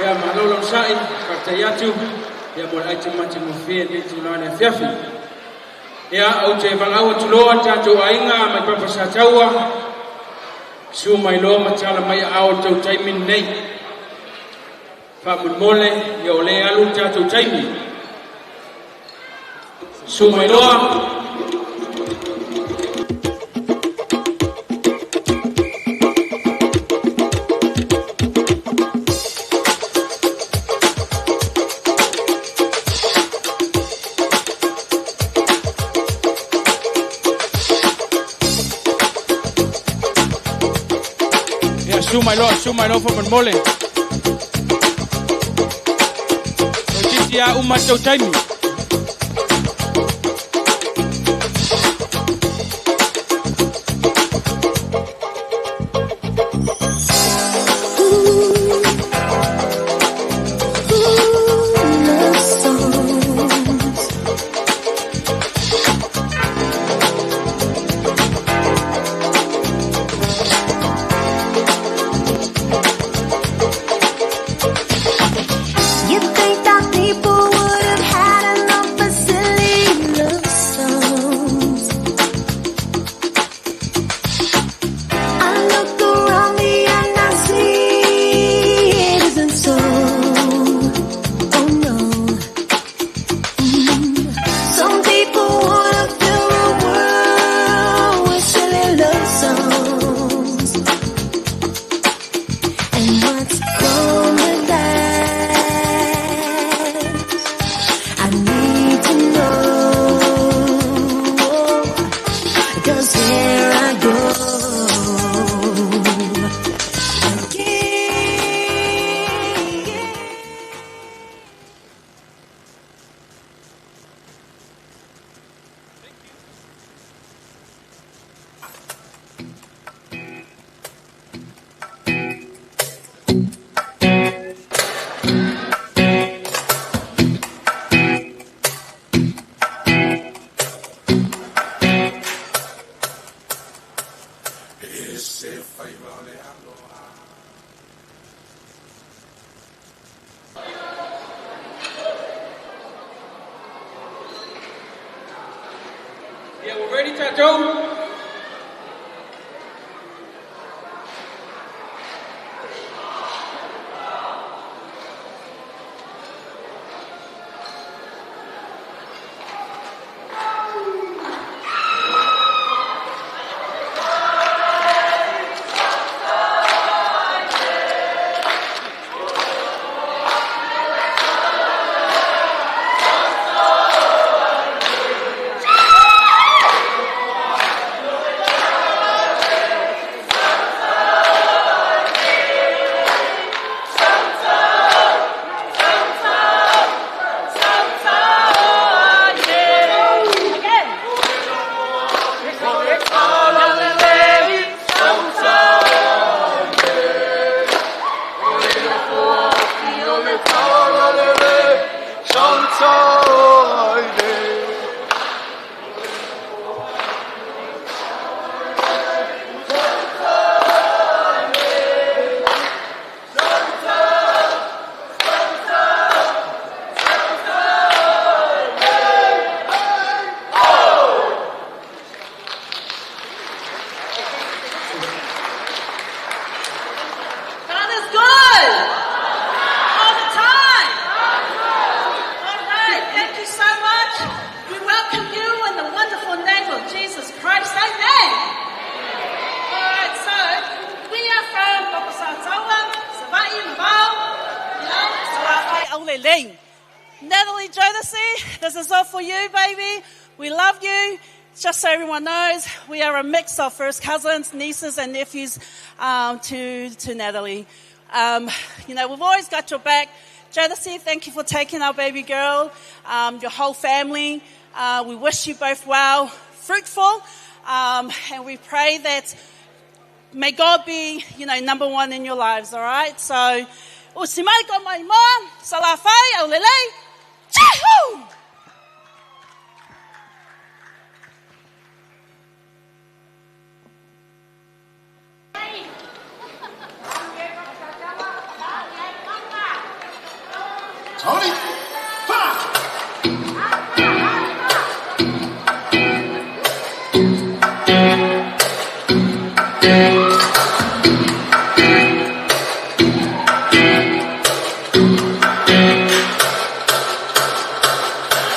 Ia malo le onosai, faafetai atu ia mo le aitama matagofie i lenei itula o le afiafi. Ia, ou te valaau atu loa tatou aiga mai Papa Sataua, susu mai loa ma tala mai aao i le tou taimi lenei. Faamolemole, ia o lea e alu le tatou taimi. Susu mai loa. Ia, susu mai loa, susu mai loa faamolemole. Toeitiiti lava uma le tou taimi. Love songs. You think that people would have had enough of silly love songs? I look around me and I see it isn't so. Oh no. Some people wanna fill the world with silly love songs. And what's wrong with that? I need to know. 'Cause here I go again. Yeah, we're ready, tatou? God is good all the time. All right, thank you so much. We welcome you in the wonderful name of Jesus Christ. Amen. All right, so we are from Papasataua, Savaii, Mavao, Aulelei. Natalie Jodeci, this is all for you, baby. We love you. Just so everyone knows, we are a mix of first cousins, nieces, and nephews to Natalie. We've always got your back. Jodeci, thank you for taking our baby girl, your whole family. We wish you both well, fruitful, and we pray that may God be, number one in your lives, all right? So, usimai ko mai mo, salafai, aulelei, Yahoo! Tony,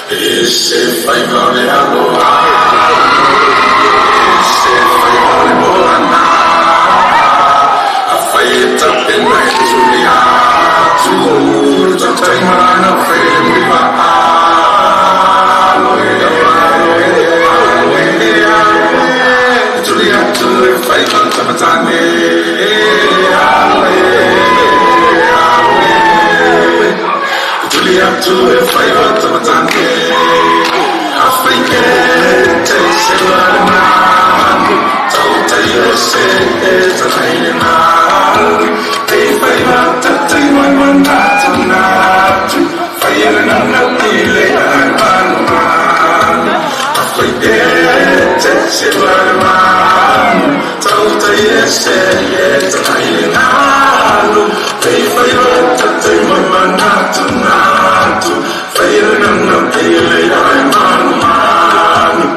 E se fai vale aloa, e se fai vale moana, a fai e tapena e tuli atu, le tautai marana fai le muiva alo e, alo e, alo e, alo e, tuli atu e fai vale tamatane, alo e, alo e, tuli atu e fai vale tamatane, a fai e te se vale manu, tautai o se e tatai le malu, te fai vata te mai manatu natu, fai e le nana pile ai manu manu, a fai e te se vale manu, tautai e se e tatai le malu, te fai vata te mai manatu natu, fai e le nana pile ai manu manu.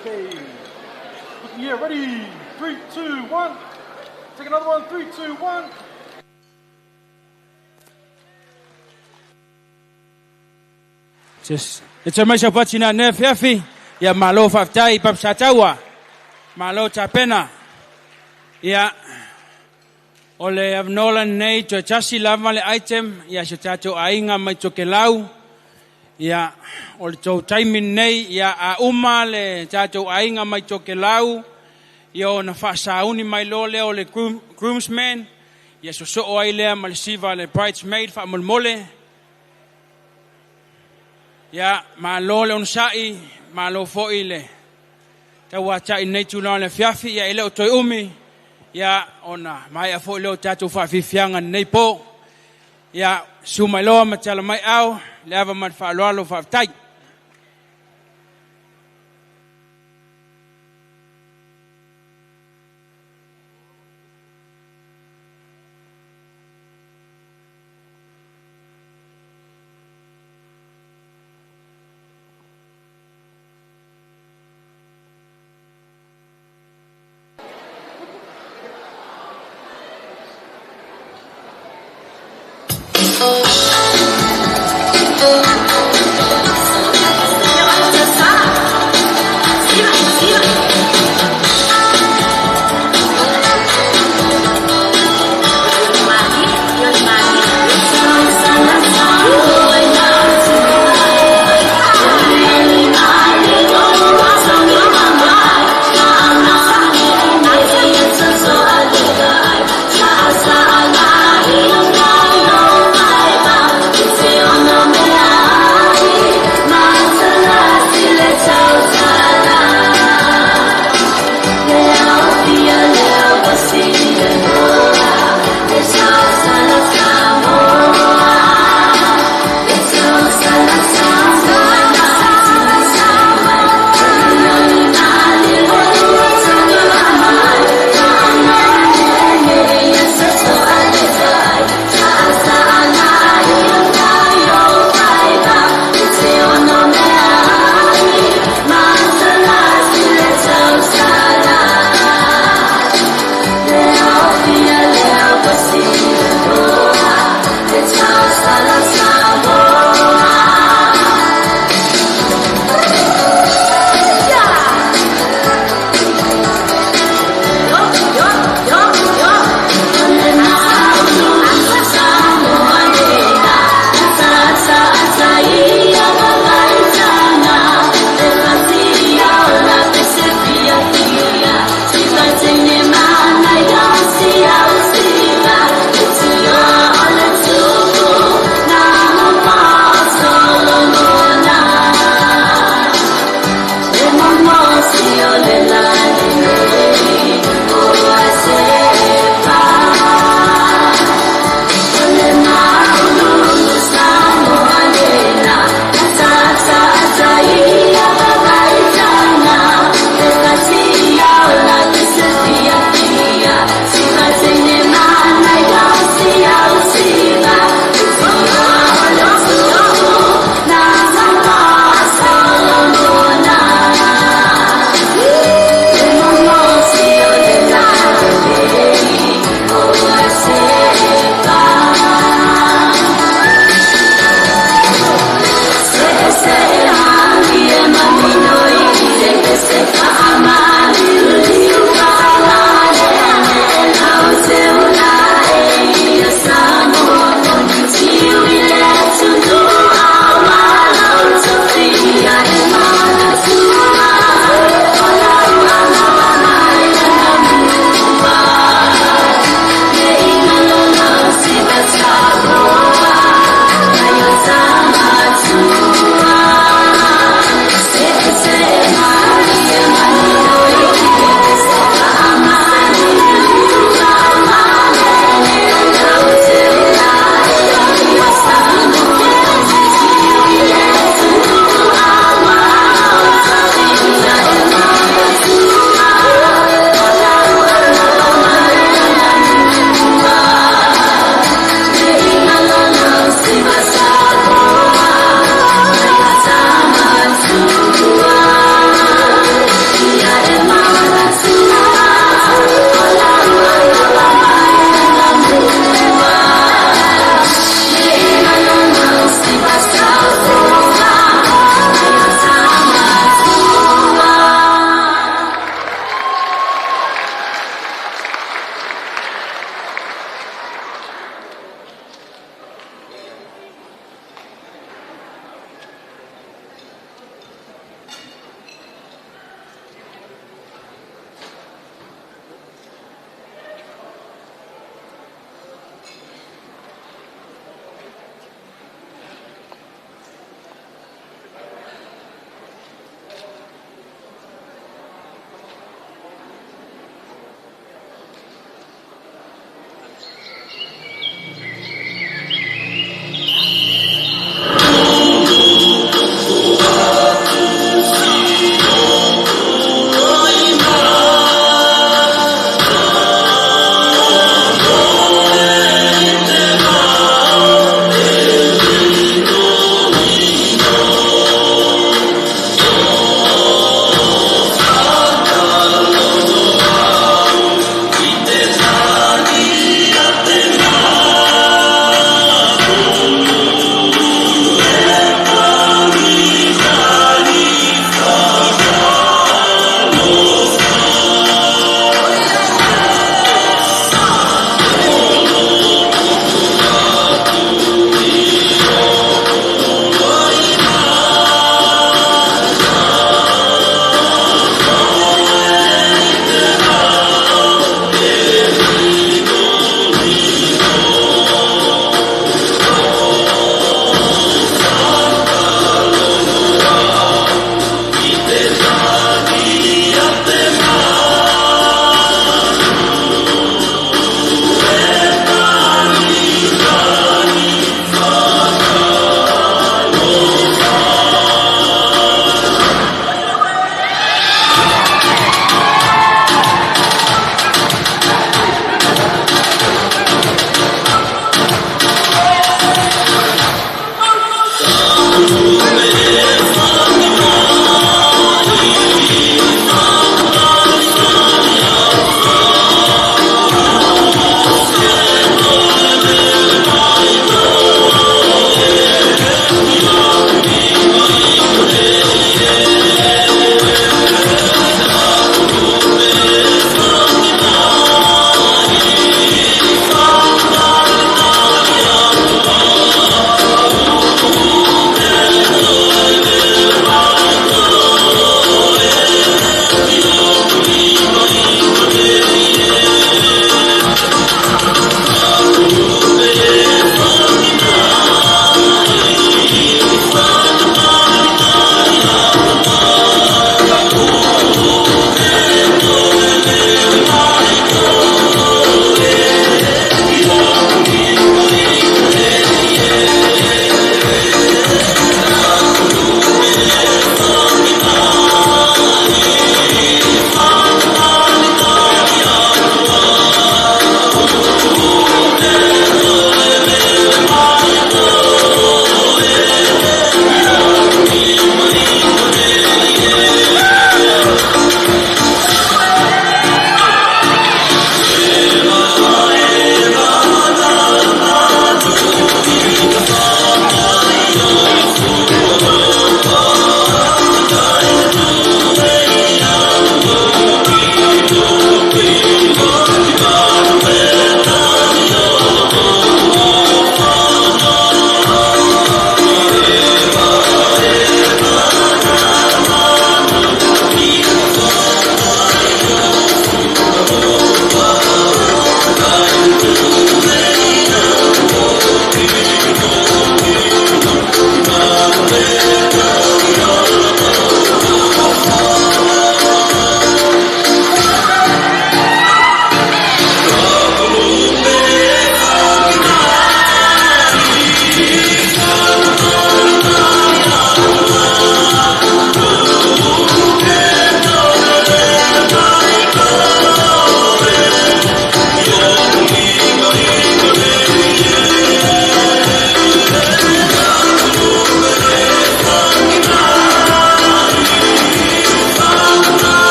Okay. Looking here, ready. 3, 2, 1. Take another one. 3, 2, 1. Just, it's a maisa patina ne fiafi. Ia malo faafetai papsataua. Malo tapena. Ia o le avanoa lenei toe tasi lava le item ia si o tatou aiga mai Tokelau. Ia o le tou taimi lenei ia a uma le tatou aiga mai Tokelau ia ona faasauni mai loa lea o le groom, groomsman ia sosoo ai lea ma le siva le bridesmaid faamolemole. Ia, malo le onosai, malo foi le tauata'i i lenei tulaga o le afiafi. Ia, e le o toe umi, ia, ona maea foi lea o tatou faafiafiaga i lenei po. Ia, susu mai loa ma tala mai ao, le ava ma le faaaloalo, faafetai.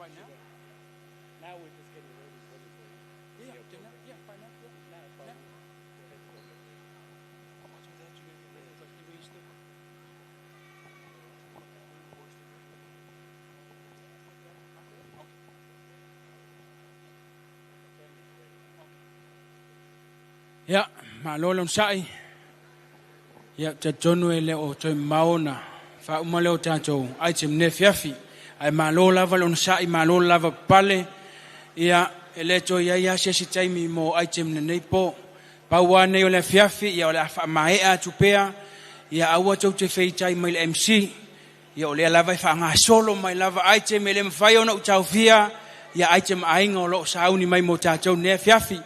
right now? Now we're just getting ready. Yeah, yeah, yeah, right now. Yeah. Now. Ia, malo le onosai. Ia, talitonu e le o toe mamao ona faauma lea o tatou item nei afiafi. Ae malo lava le onosai, malo le lavapapale. Ia, e le toe i ai lava se isi taimi mo item lenei po. Pau lava nei o le afiafi, ia o le a faamaea atu pea. Ia, aua tou te feitai mai le MC. Ia, o lea lava e faagasolo mai lava item e le mafai ona ou taofia, ia item a aiga o lo o sauni mai mo tatou nei afiafi.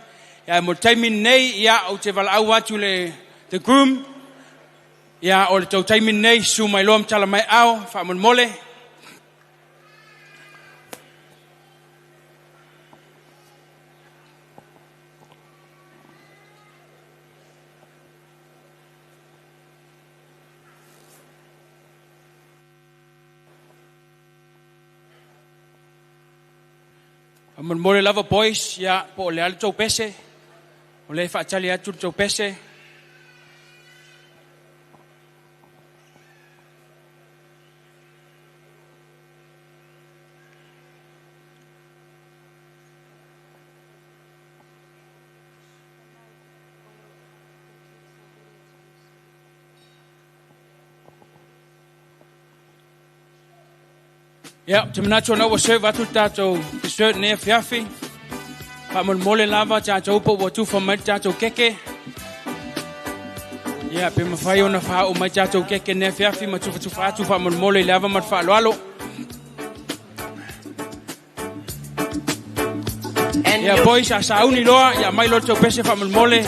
Ia, mo le taimi lenei, ia, ou te valaau atu le the groom, ia, o le tou taimi lenei, susu mai loa ma tala mai aao, faamolemole. Faamolemole lava boys, ia, po o le a le tou pese, o lea e faatali atu le tou pese. Ia, ou te manatu o lena ua serve atu le tatou dessert i lenei afiafi. Faamolemole lava tatou po ua tufa mai le tatou keke. Ia, pe mafai ona faaoo mai tatou keke i lenei afiafi ma tufatufa atu faamolemole i le ava ma le faaaloalo. Ia, boys, a sauni loa, ia aumai loa le tou pese faamolemole.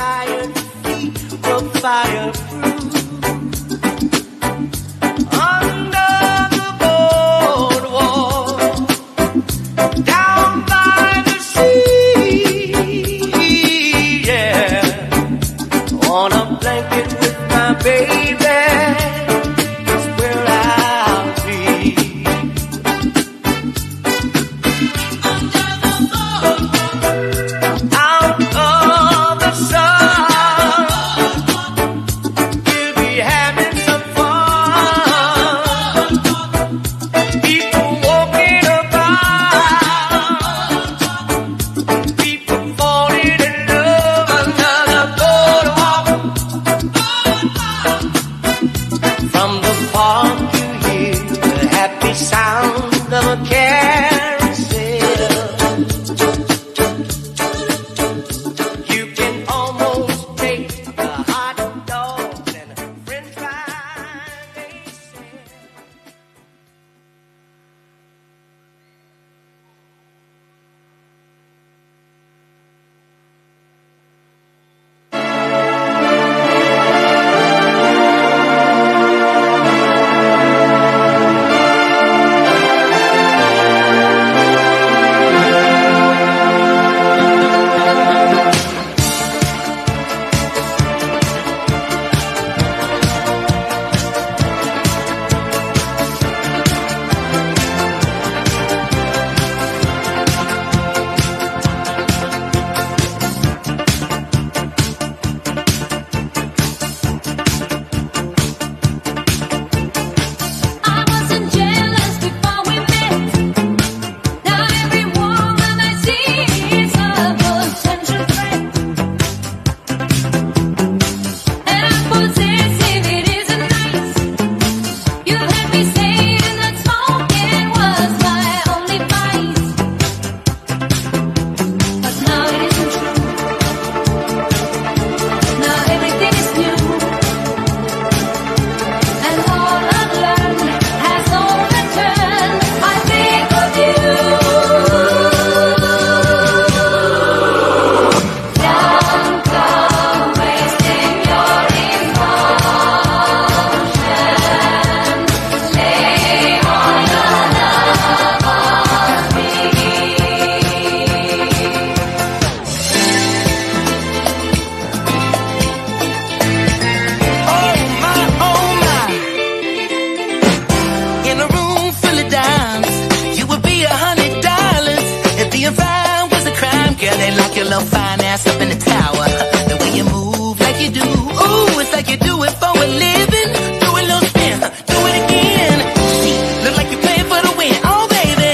ass up in the tower. The way you move like you do. Ooh, it's like you do it for a living. Do a little spin, do it again. She look like you're playing for the win. Oh, baby.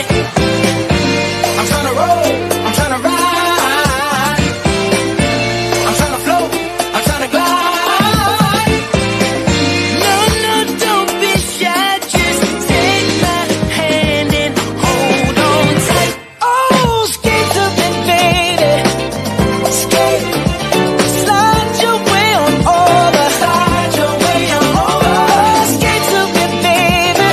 I'm tryna roll, I'm tryna ride. I'm tryna float, I'm tryna glide. No, no, don't be shy. Just take my hand and hold on tight. Oh, skate up and baby. Skate. Slide your way on over. Slide your way on over. Skate up and baby.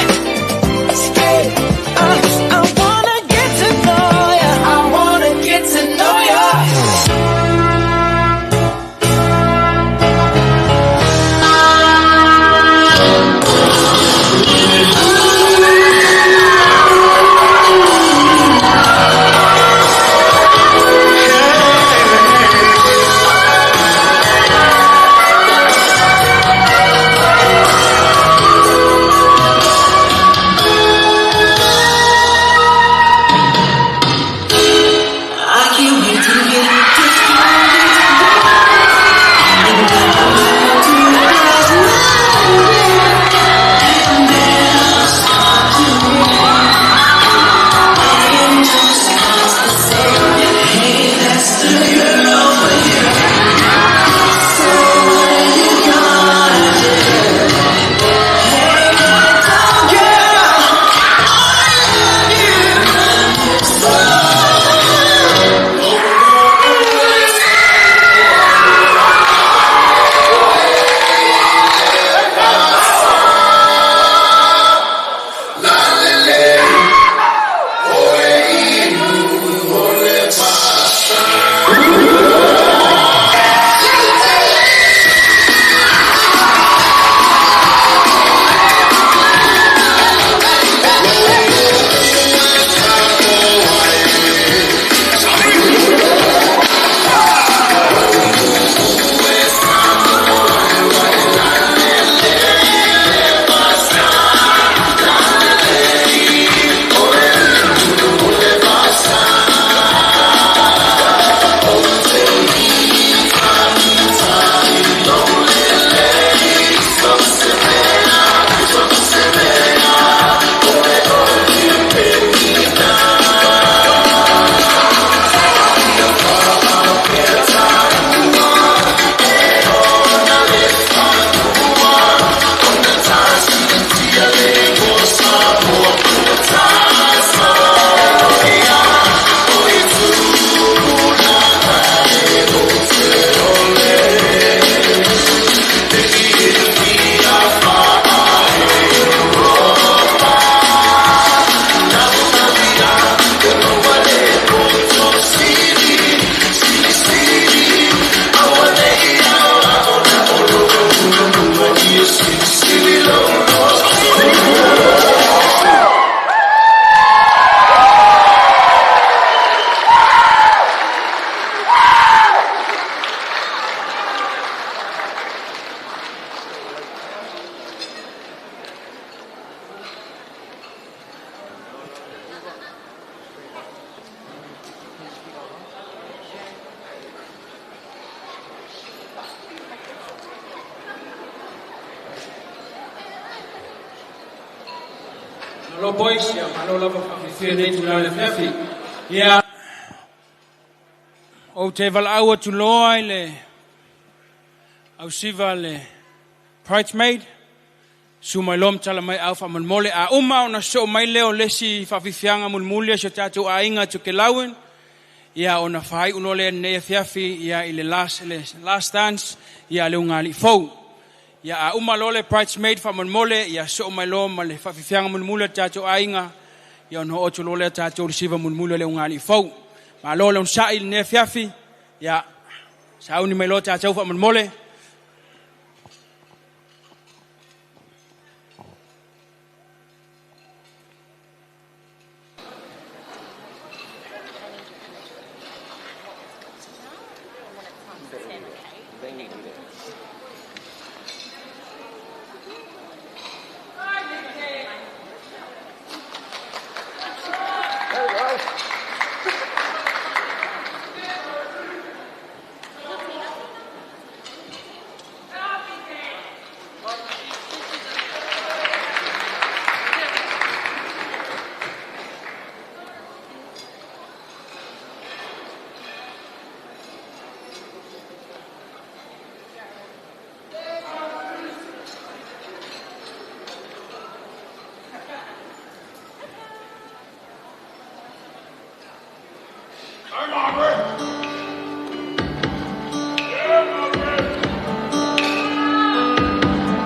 Skate. I wanna get to know ya. I wanna get to know ya. I can't wait to get this Malo boys, ia malo lava whawhiwhia nei tū lau le fiafi. Ia, o te valaau atu loa i le ausiva le bridesmaid, su mai loa matala mai au whaamalemole. A uma ona soo mai lea o lesi whawhiwhianga mulimuli a si o tātou aiga Tokelauan, ia ona whai uno lea nei afiafi, ia i le last dance, ia le ungali fou. Ia a uma loa le bridesmaid whaamalemole, ia soo mai loa ma le whawhiwhianga mulimuli a tātou aiga, ia ona oo atu loa lea tātou le siva mulimuli o le ungali fou. Ma loa le onsa'i le nei afiafi, ia sauni mai loa tātou whaamalemole.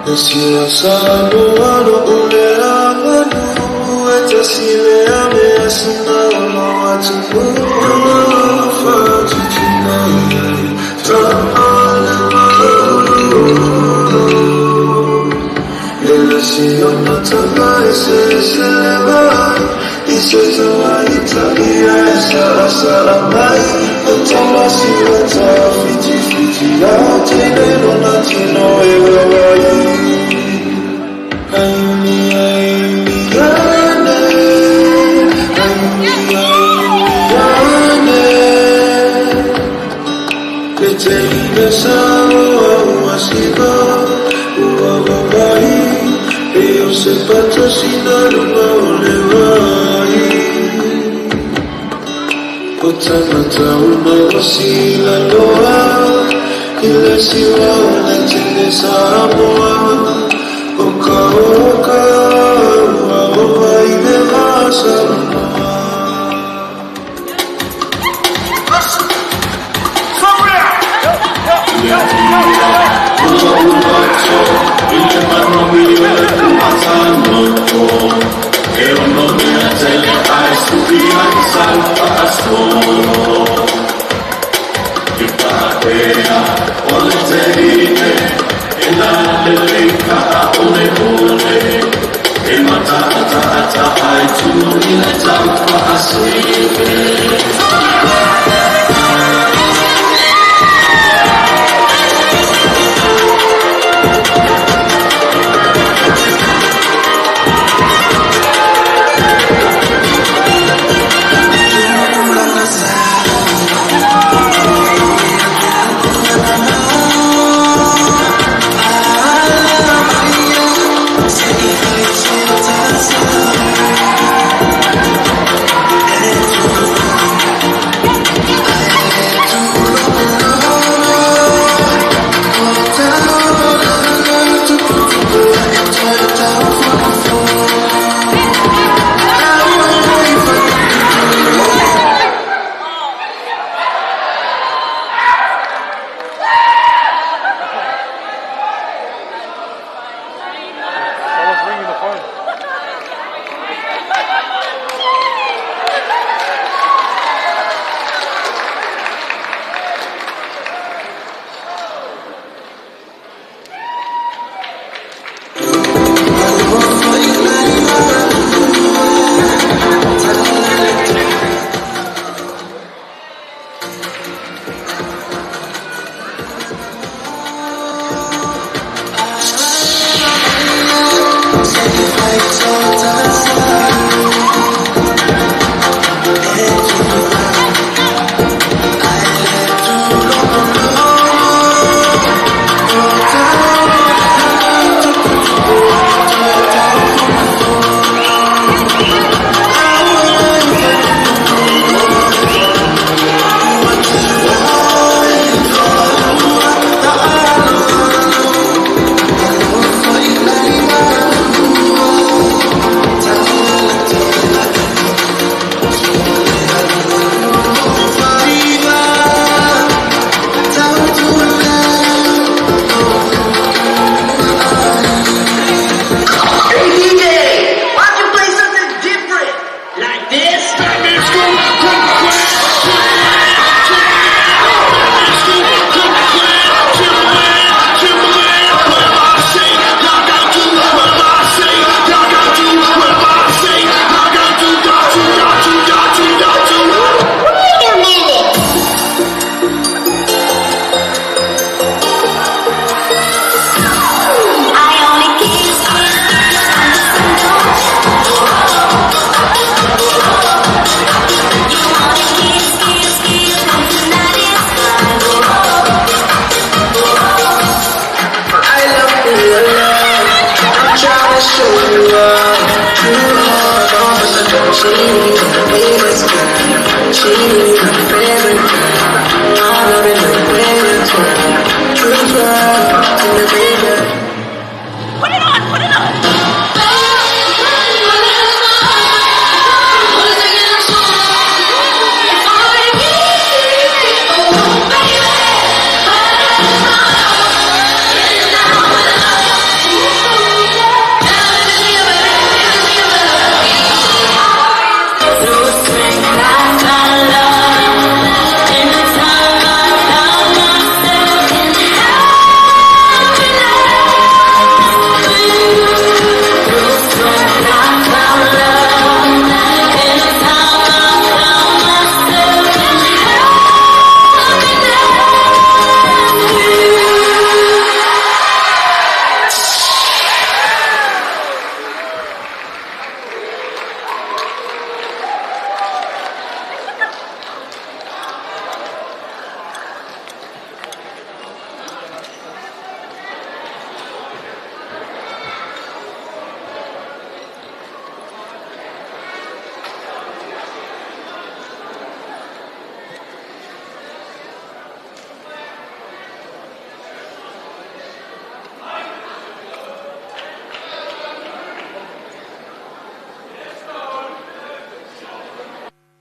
E siwa sa no alo ule amanu E tasile ame asina olo atu Fa tutu mai Ta ale malu Ele si ona tanga e se se le mai I se tawa i talia e sa asa a mai O tala si wata fiti fiti a tene no na tino e wawai Ayumi ayumi ane Ayumi ayumi ane Te te ina sa ua ua siva ua wawai E o se pata sina runa o le wai O tangata uma o sila loa I le siwa o le tele Samoa O ka o ka ua o vai le va Samoa. Someone's ringing the phone. Hey DJ, why don't you play something different? Like this? Wait a minute! I only kiss I love you a lot. I'm trying to show you up. True heart, almost a she favorite girl. She's my favorite girl. I love it like favorite girl. True love to the baby. Put it on, put it on. Oh,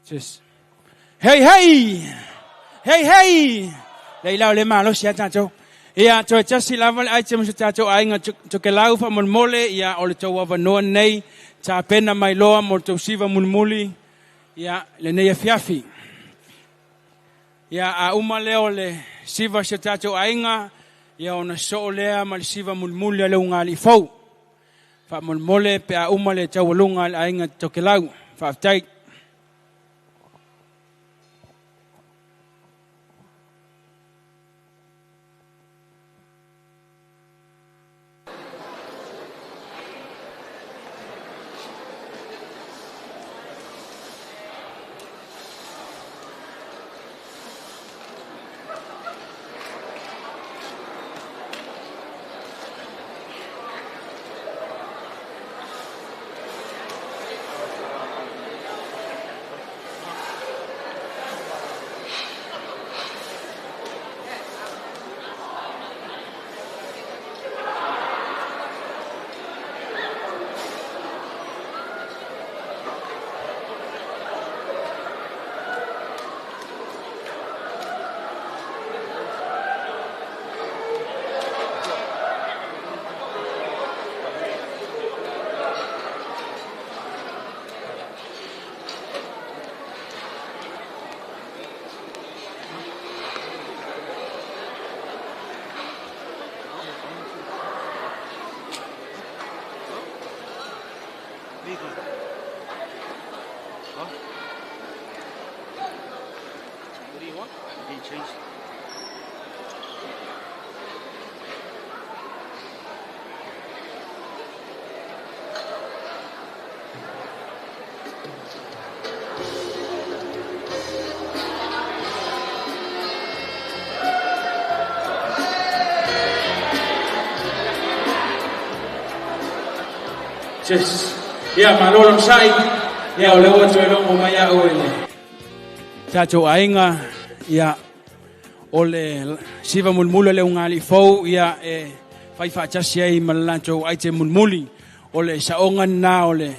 Just Hey hey! Hey hey! Le ila o le malosi a tatou. Ia, toe tasi lava le item o si o tatou aiga Tokelau faamolemole, ia, o le tou avanoa lenei, tapena mai loa mo le tou siva mulimuli, ia, lenei afiafi. Ia, a uma lea o le siva o si o tatou aiga, ia, ona soo lea ma le siva mulimuli a le ugaalii fou. Faamolemole pe a uma le taualuga a le aiga Tokelau. Faafetai. Just, ia, malo le onosai. Ia, o lea ua toe logo mai au e le tatou aiga, ia, o le siva mulimuli o le ugaalii fou, ia, e fai faatasi ai ma le latou item mulimuli. O le saoga lena o le,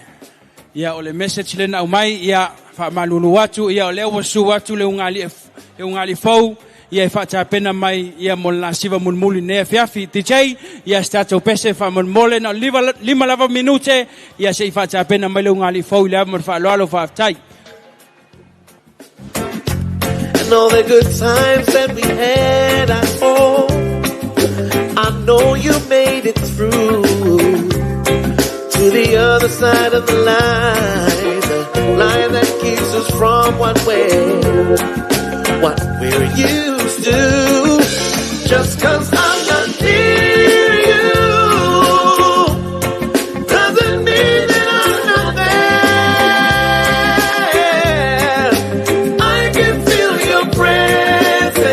ia, o le message lea na aumai, ia, faamalulu atu, ia, o lea ua susu atu le ugaalii, le ugaalii fou, ia e faatapena mai ia mo le lasiva mulimuli nei afiafi. DJ, ia se tatou pese faamolemole na o le 5 lava minute, ia se i faatapena mai le ugaalii fou i le ava ma le faaaloalo. Faafetai. And all the good times that we had, I hope, I know you made it through to the other side of the line, the line that keeps us from what we're used to. Just 'cause I'm not near you doesn't mean that I'm not there. I can feel your presence,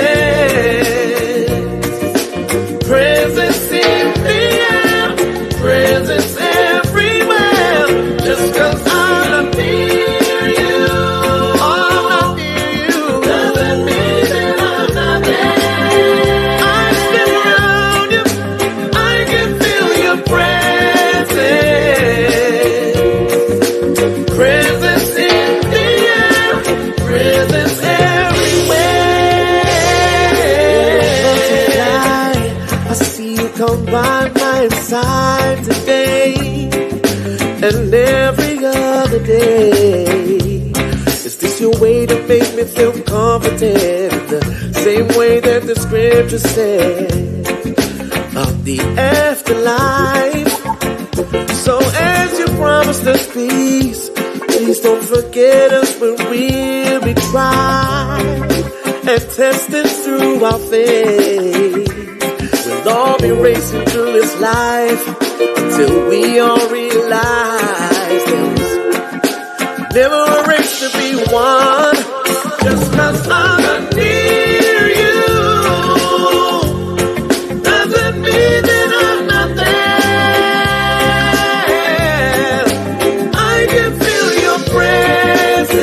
presence in the air, presence everywhere. Just 'cause I'm not near you, I'm not near you, doesn't mean that I'm not there. I'm still around you, I can feel your presence, presence in the air, presence everywhere. Butterfly, I see you come by my side today and every other day. Is this your way to make me feel comforted? The same way that the scripture said about the afterlife. So as you promised us peace, please don't forget us when we'll be tried and tested through our faith. We'll all be racing through this life until we all realize there's never a race to be won. Just 'cause I'm not near you doesn't mean that I'm not there. I can feel your presence,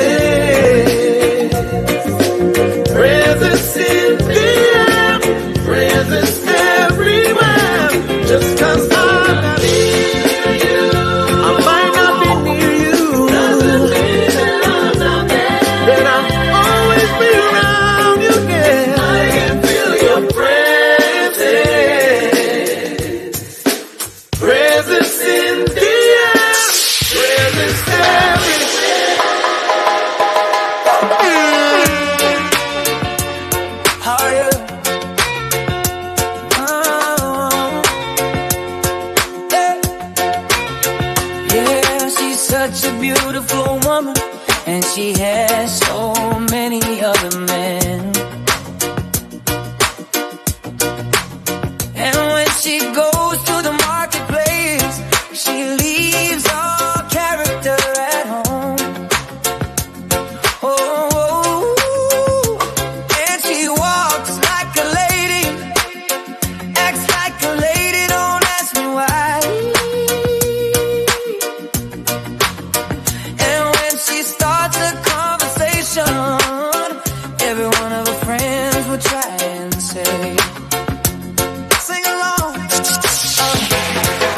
presence in the air, presence everywhere. Just 'cause I'm not near you, I might not be near you, doesn't mean that I'm not there. beautiful woman, and she has so many other men. And when she goes to the marketplace, she leaves all character at home. Oh, and she walks like a lady, acts like a lady, don't ask me why. And when she starts a conversation, every one of her friends will try and say, sing along.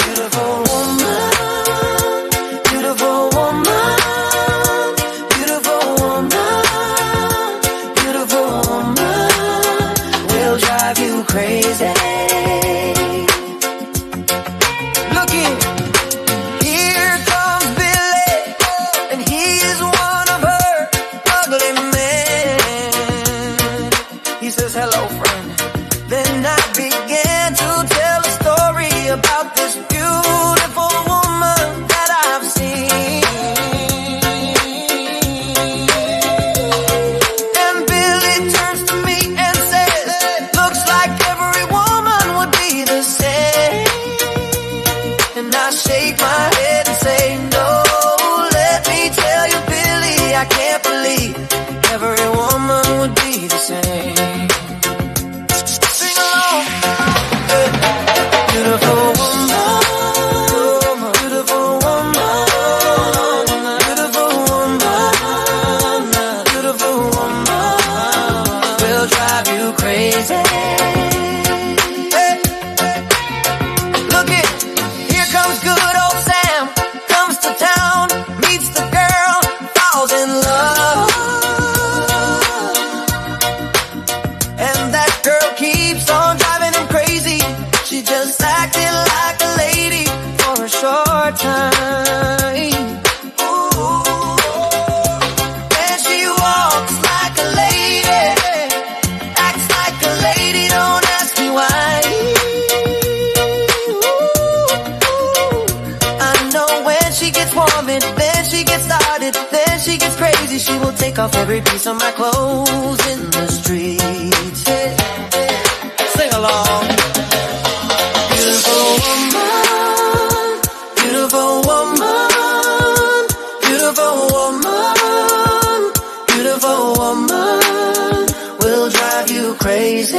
Beautiful woman, beautiful woman, beautiful woman, beautiful woman will drive you crazy. Look here, here comes Billy, and he is one of her ugly men. He says, hello, friend. Then I began to tell a story about this beautiful woman that I've seen. And Billy turns to me and says, looks like every woman would be the same. And I shake my head and say, no, let me tell you, Billy, I can't believe every woman would be the same. Sing along. Beautiful woman, beautiful woman, beautiful woman, beautiful woman will drive you crazy. Hey. Look it, here comes good old Sam, comes to town, meets the girl, falls in love. And that girl keeps on driving him crazy. She just acted like a lady for a short time. Ooh. And she walks like a lady, acts like a lady, don't ask me why. Ooh. I know when she gets warm and then she gets started, then she gets crazy. She will take off every piece of my clothes in the streets. Yeah. Sing along. Beautiful woman, beautiful woman, beautiful woman, beautiful woman will drive you crazy.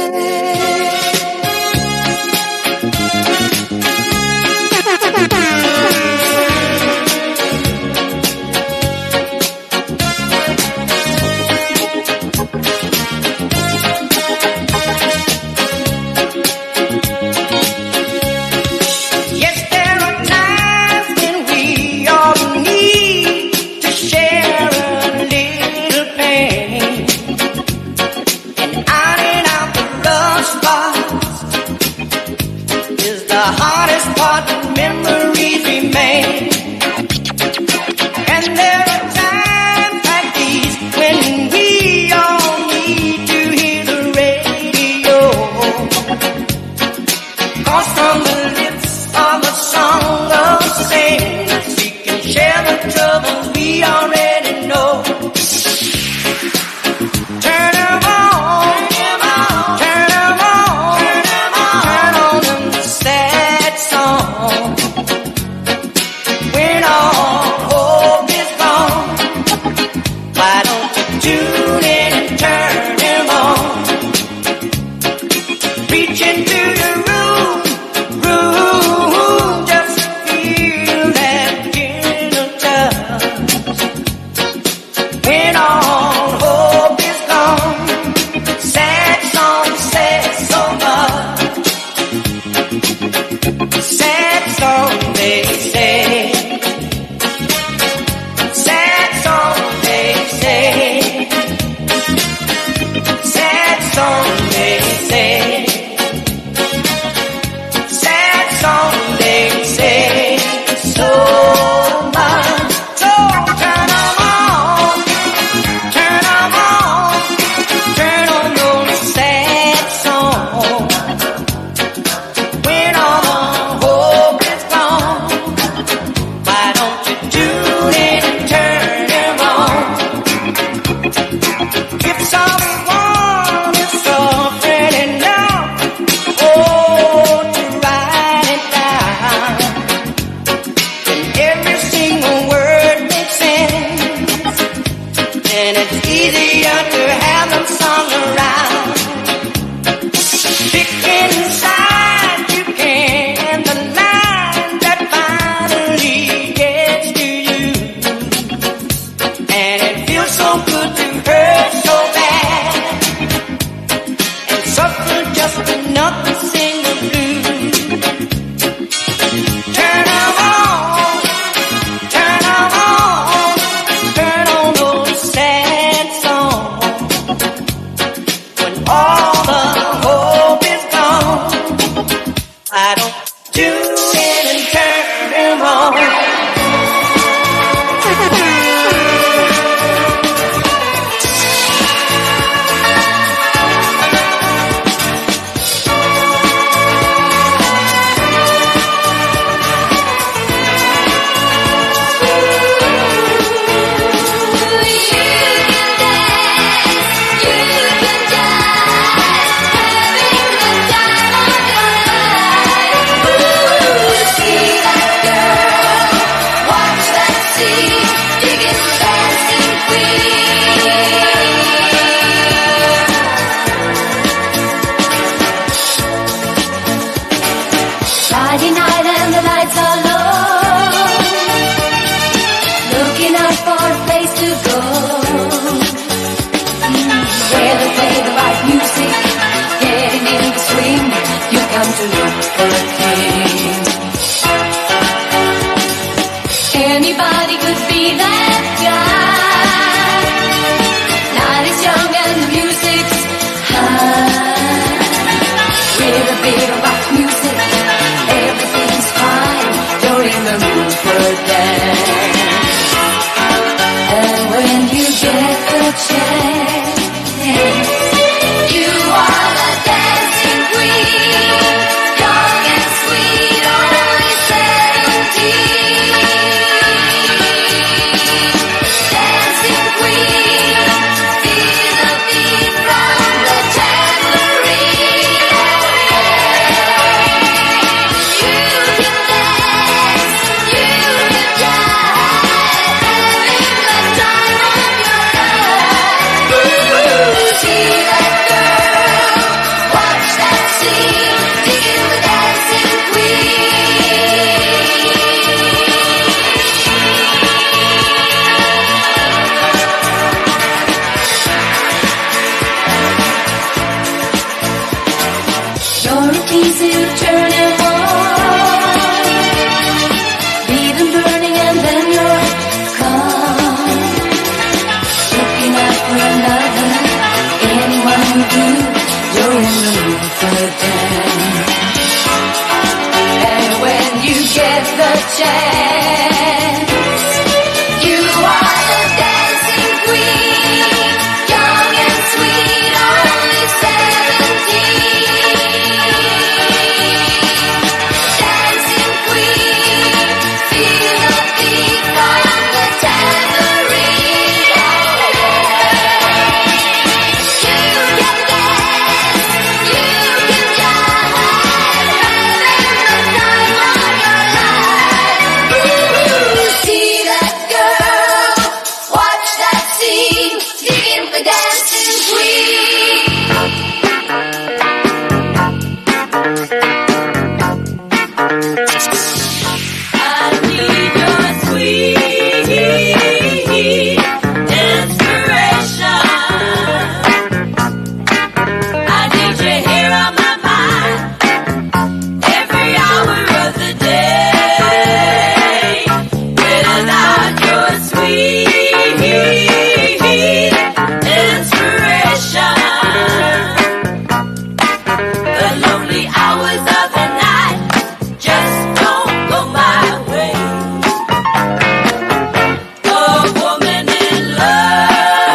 Yes, there are times when we all need to share a little pain. And ironing out the rough spots is the hardest part, but memories remain. And there are times like these when we all need to hear the radio. 'Cause from the lips of a song of saints, we can share the troubles we already know. Turn 'em on, turn 'em on, turn on them sad song. When all hope is gone, why don't you tune in and turn 'em on? Reach into the room, room, just feel that gentle touch. When all hope is gone, sad song says so much. Sad song they say. Sad song they say. Sad song they say. time to look for a king. Anybody could be that guy. Night is young and the music's high. With a bit of rock music, everything's fine. You're in the mood for a dance. And when you get the chance, you are the dancing queen, young and sweet, only 17. Dancing queen, feel the beat from the tambourine. You can dance, you can jive, having the time of your life. Ooh, see that girl, watch that scene, feel the dancing queen. You're a easy to turn and on. Leave them burning and then you're gone. Looking out for another, anyone will do. You're in the mood for a dance. And when you get the chance, you are the dancing queen, young and sweet, only 17. Dancing queen, feel the beat from the tambourine. You can dance, you can jive, having the time of your life. Ooh, see that girl, watch that scene, feel the dancing queen. I need your sweet inspiration. I need you here on my mind every hour of the day. Without your sweet inspiration, the lonely hours of the night just don't go my way. A woman in love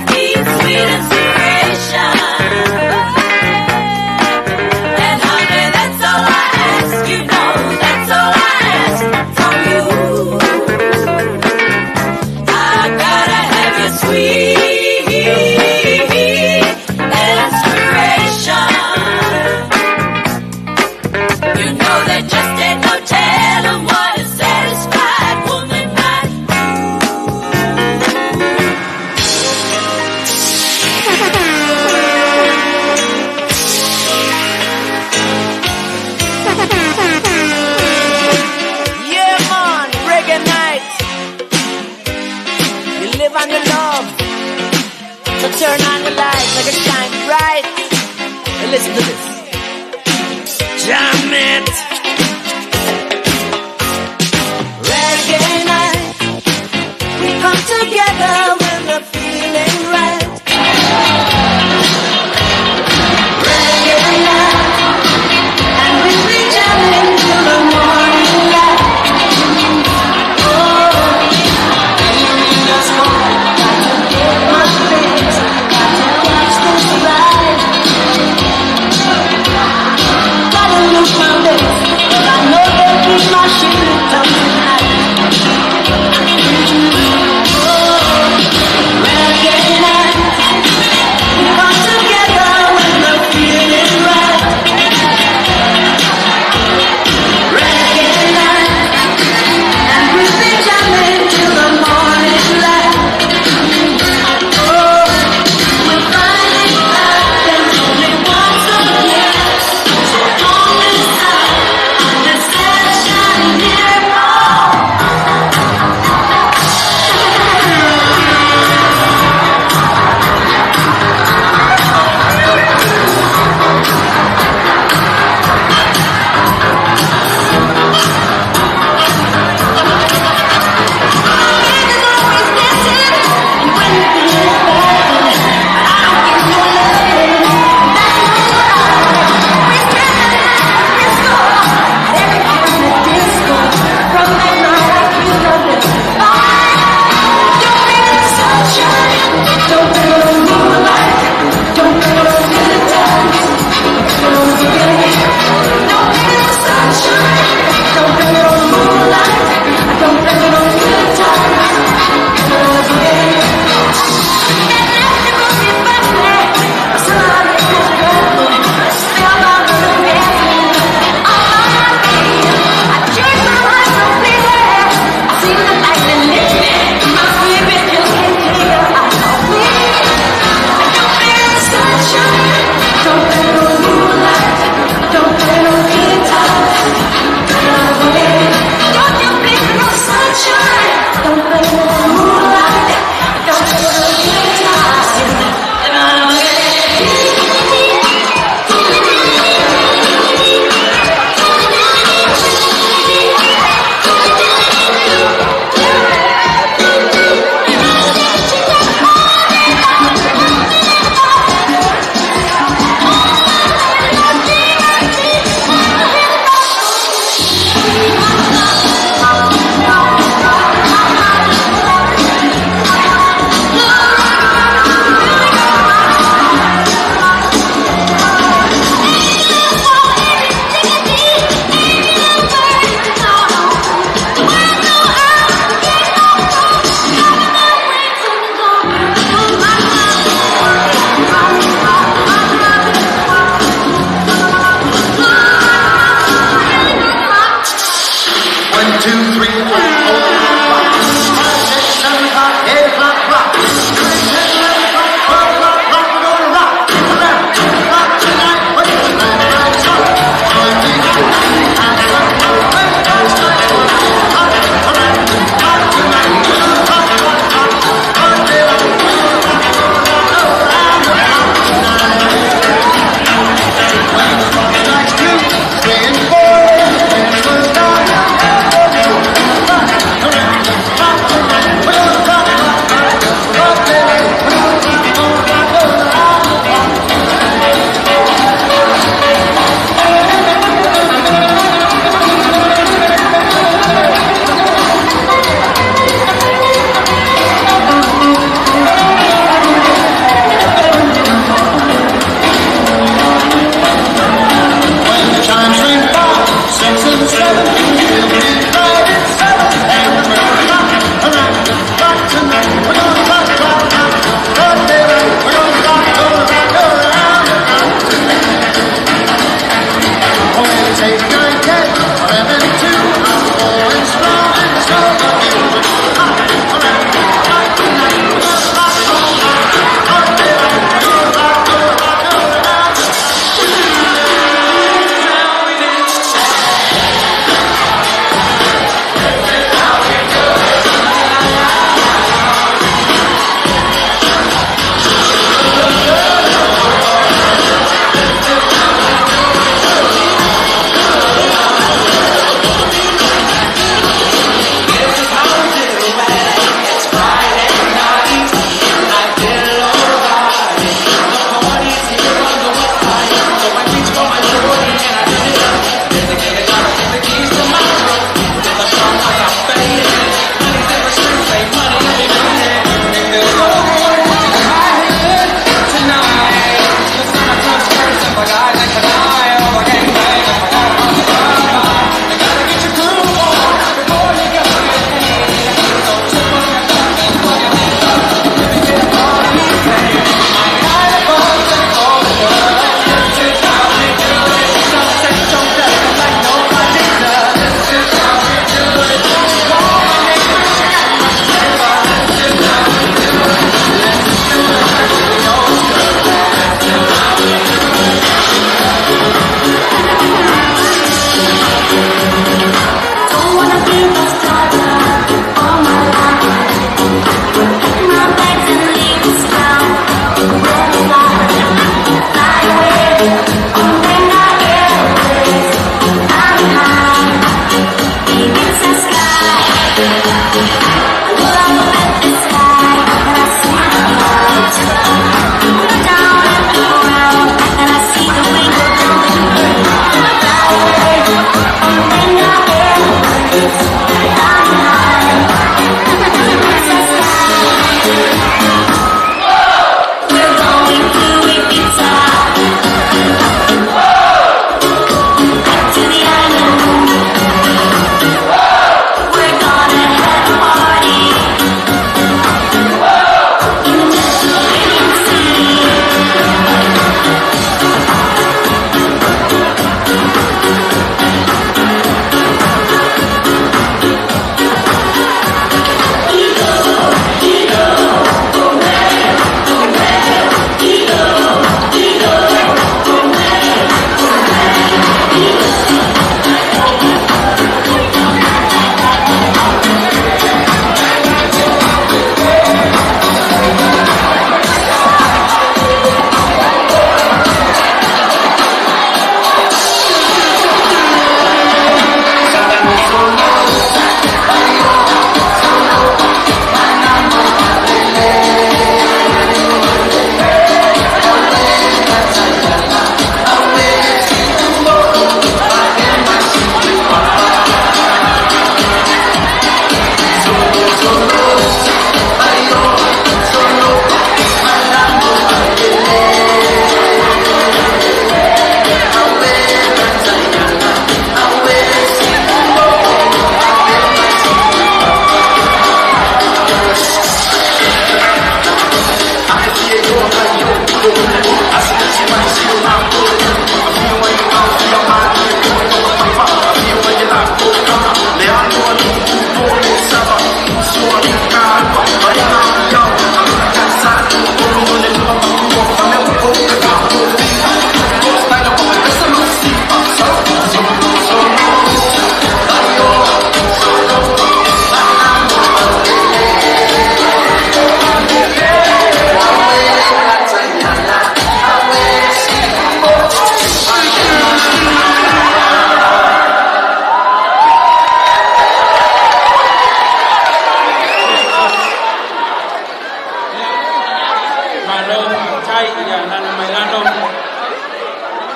needs sweet inspiration. And honey, that's all I ask. You know, that's all I ask from you. I gotta have your sweet inspiration. You know there just ain't no telling what a satisfied woman might Yeah, man, reggae night. You live on your love. So turn on the light, make it shine bright. And listen to this. Jam it. Reggae night. We come together when the feeling right. Reggae night. And we'll be jamming till the morning light. Oh, just got to get my fix. Got to catch this ride. Gotta lose my legs, but I know they'll keep my shit down tonight. Oh, reggae night. We come together when the feeling's right. Reggae night. And we'll be jamming till the morning light. Oh, we'll find it happens only once a year. So don't miss out on the session here.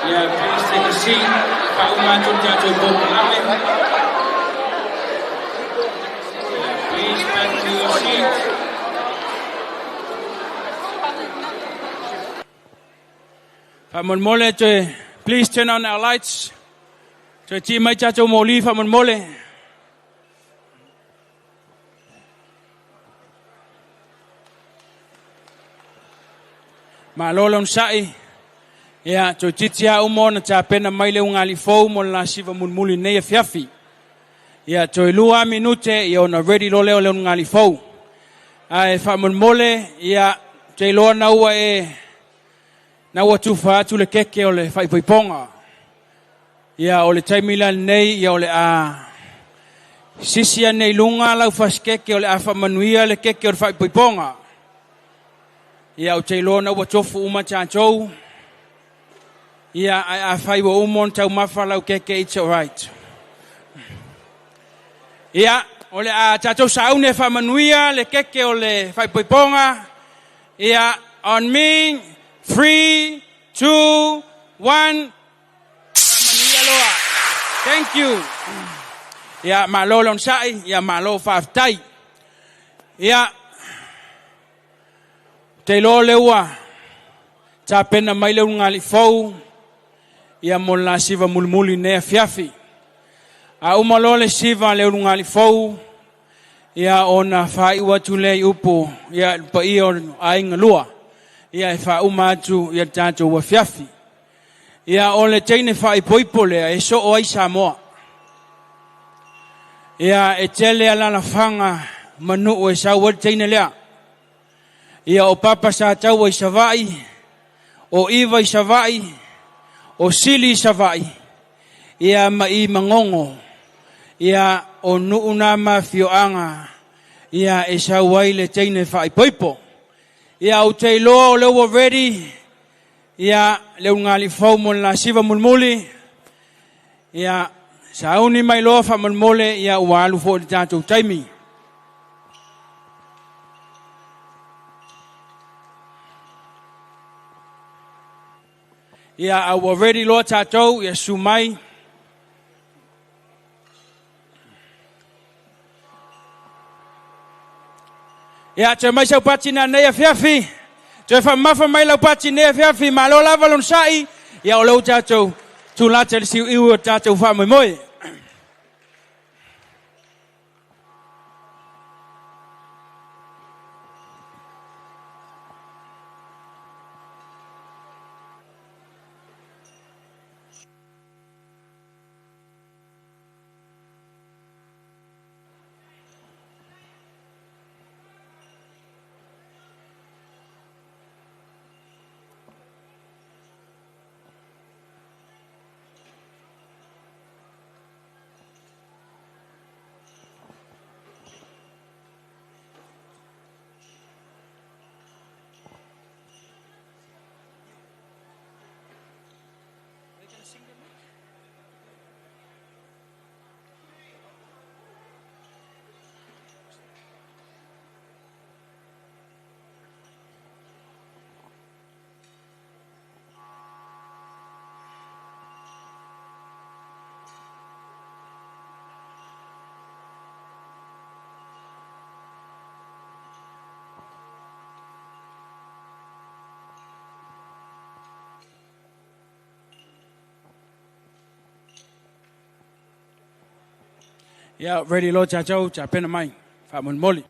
Yeah, please take a seat. Faauma atu le tatou polokalame. Please back to your seat. Faamolemole toe, please turn on our lights. Toe ti mai tatou moli faamolemole. Malo le onosai. Ia, toeitiiti lava uma ona tapena mai le ugali fou mo le lasiva mulimuli nei afiafi. Ia, toe 2 lava minute, ia ona ready loa lea o le ugali fou. Ae faamolemole, ia, ou te iloa na ua e, na ua tufa atu le keke o le faaipoipoga. Ia, o le taimi la lenei, ia o le a sisi ane i luga lau fasikeke o le a faamanuia le keke o le faaipoipoga. Ia, ou te iloa na ua tofu uma tatou. Ia, ae afai ua uma ona taumafa lau keke, it's alright. Ia, o le a tatou sauni e faamanuia le keke o le faaipoipoga. Ia, on me, 3, 2, 1, faamanuia loa. Thank you. Ia, malo le onosai, ia malo faafetai. Ia, ou te iloa o lea ua tapena mai le ulugalii fou ia mo le lasiva mulimuli i lenei afiafi. A uma loa le siva a le ulugalii fou, ia ona faaiu atu lea i upu ia le paia o aiga lua, ia e faauma atu ia le tatou afiafi. Ia o le teine faaipoipo lea e soo ai Samoa. Ia e tele alalafaga ma nuu e sau ai le teine lea. Ia o Papa sa taua i Savaii, o Iva i Savaii, o Sili i Savaii, ia ma i Magogo, ia o nuu na ma afioaga, ia e sau ai le teine faaipoipo. Ia ou te iloa o lea ua ready, ia le ulugalii fou mo le lasiva mulimuli. Ia sauni mai loa faamolemole, ia ua alu foi le tatou taimi. Ia a ua ready loa tatou, ia susu mai. Ia, toe mai sau pati nanei afiafi. Toe faamamafa mai lau pati nei afiafi. Malo lava le onosai. Ia, o lea ua tatou tulata i le siuiu o le tatou faamoemoe. Ia, ready loa tatou, tapena mai, faamolemole.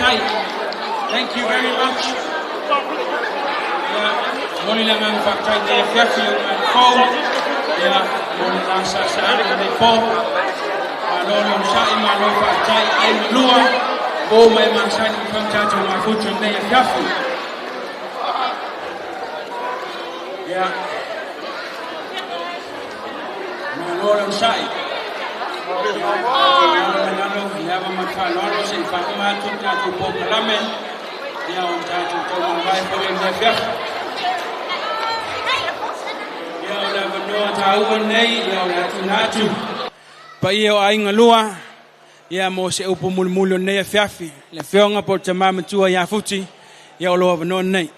Faafetai. Thank you very much. Ia, momoli le agaga faafetai i lenei afiafi i ou mai fou. Ia, mo le gasasaaga i lenei po. Malo le onosai, malo faafetai ai malua. Po mai masani ma fai tatou mafuta i lenei afiafi. Ia, malo le onosai. Ia, lalo, i le ava ma le faaaloalo se'i faauma atu le tatou polokalame, ia ona tatou taumavae foi i lenei afiafi. Ia, o le avanoa taua lenei, ia o le a tuuina atu paia o aiga lua, ia mo se upu mulimuli o lenei afiafi. Le afioga po o le tama matua ia Futi, ia o lou avanoa lenei.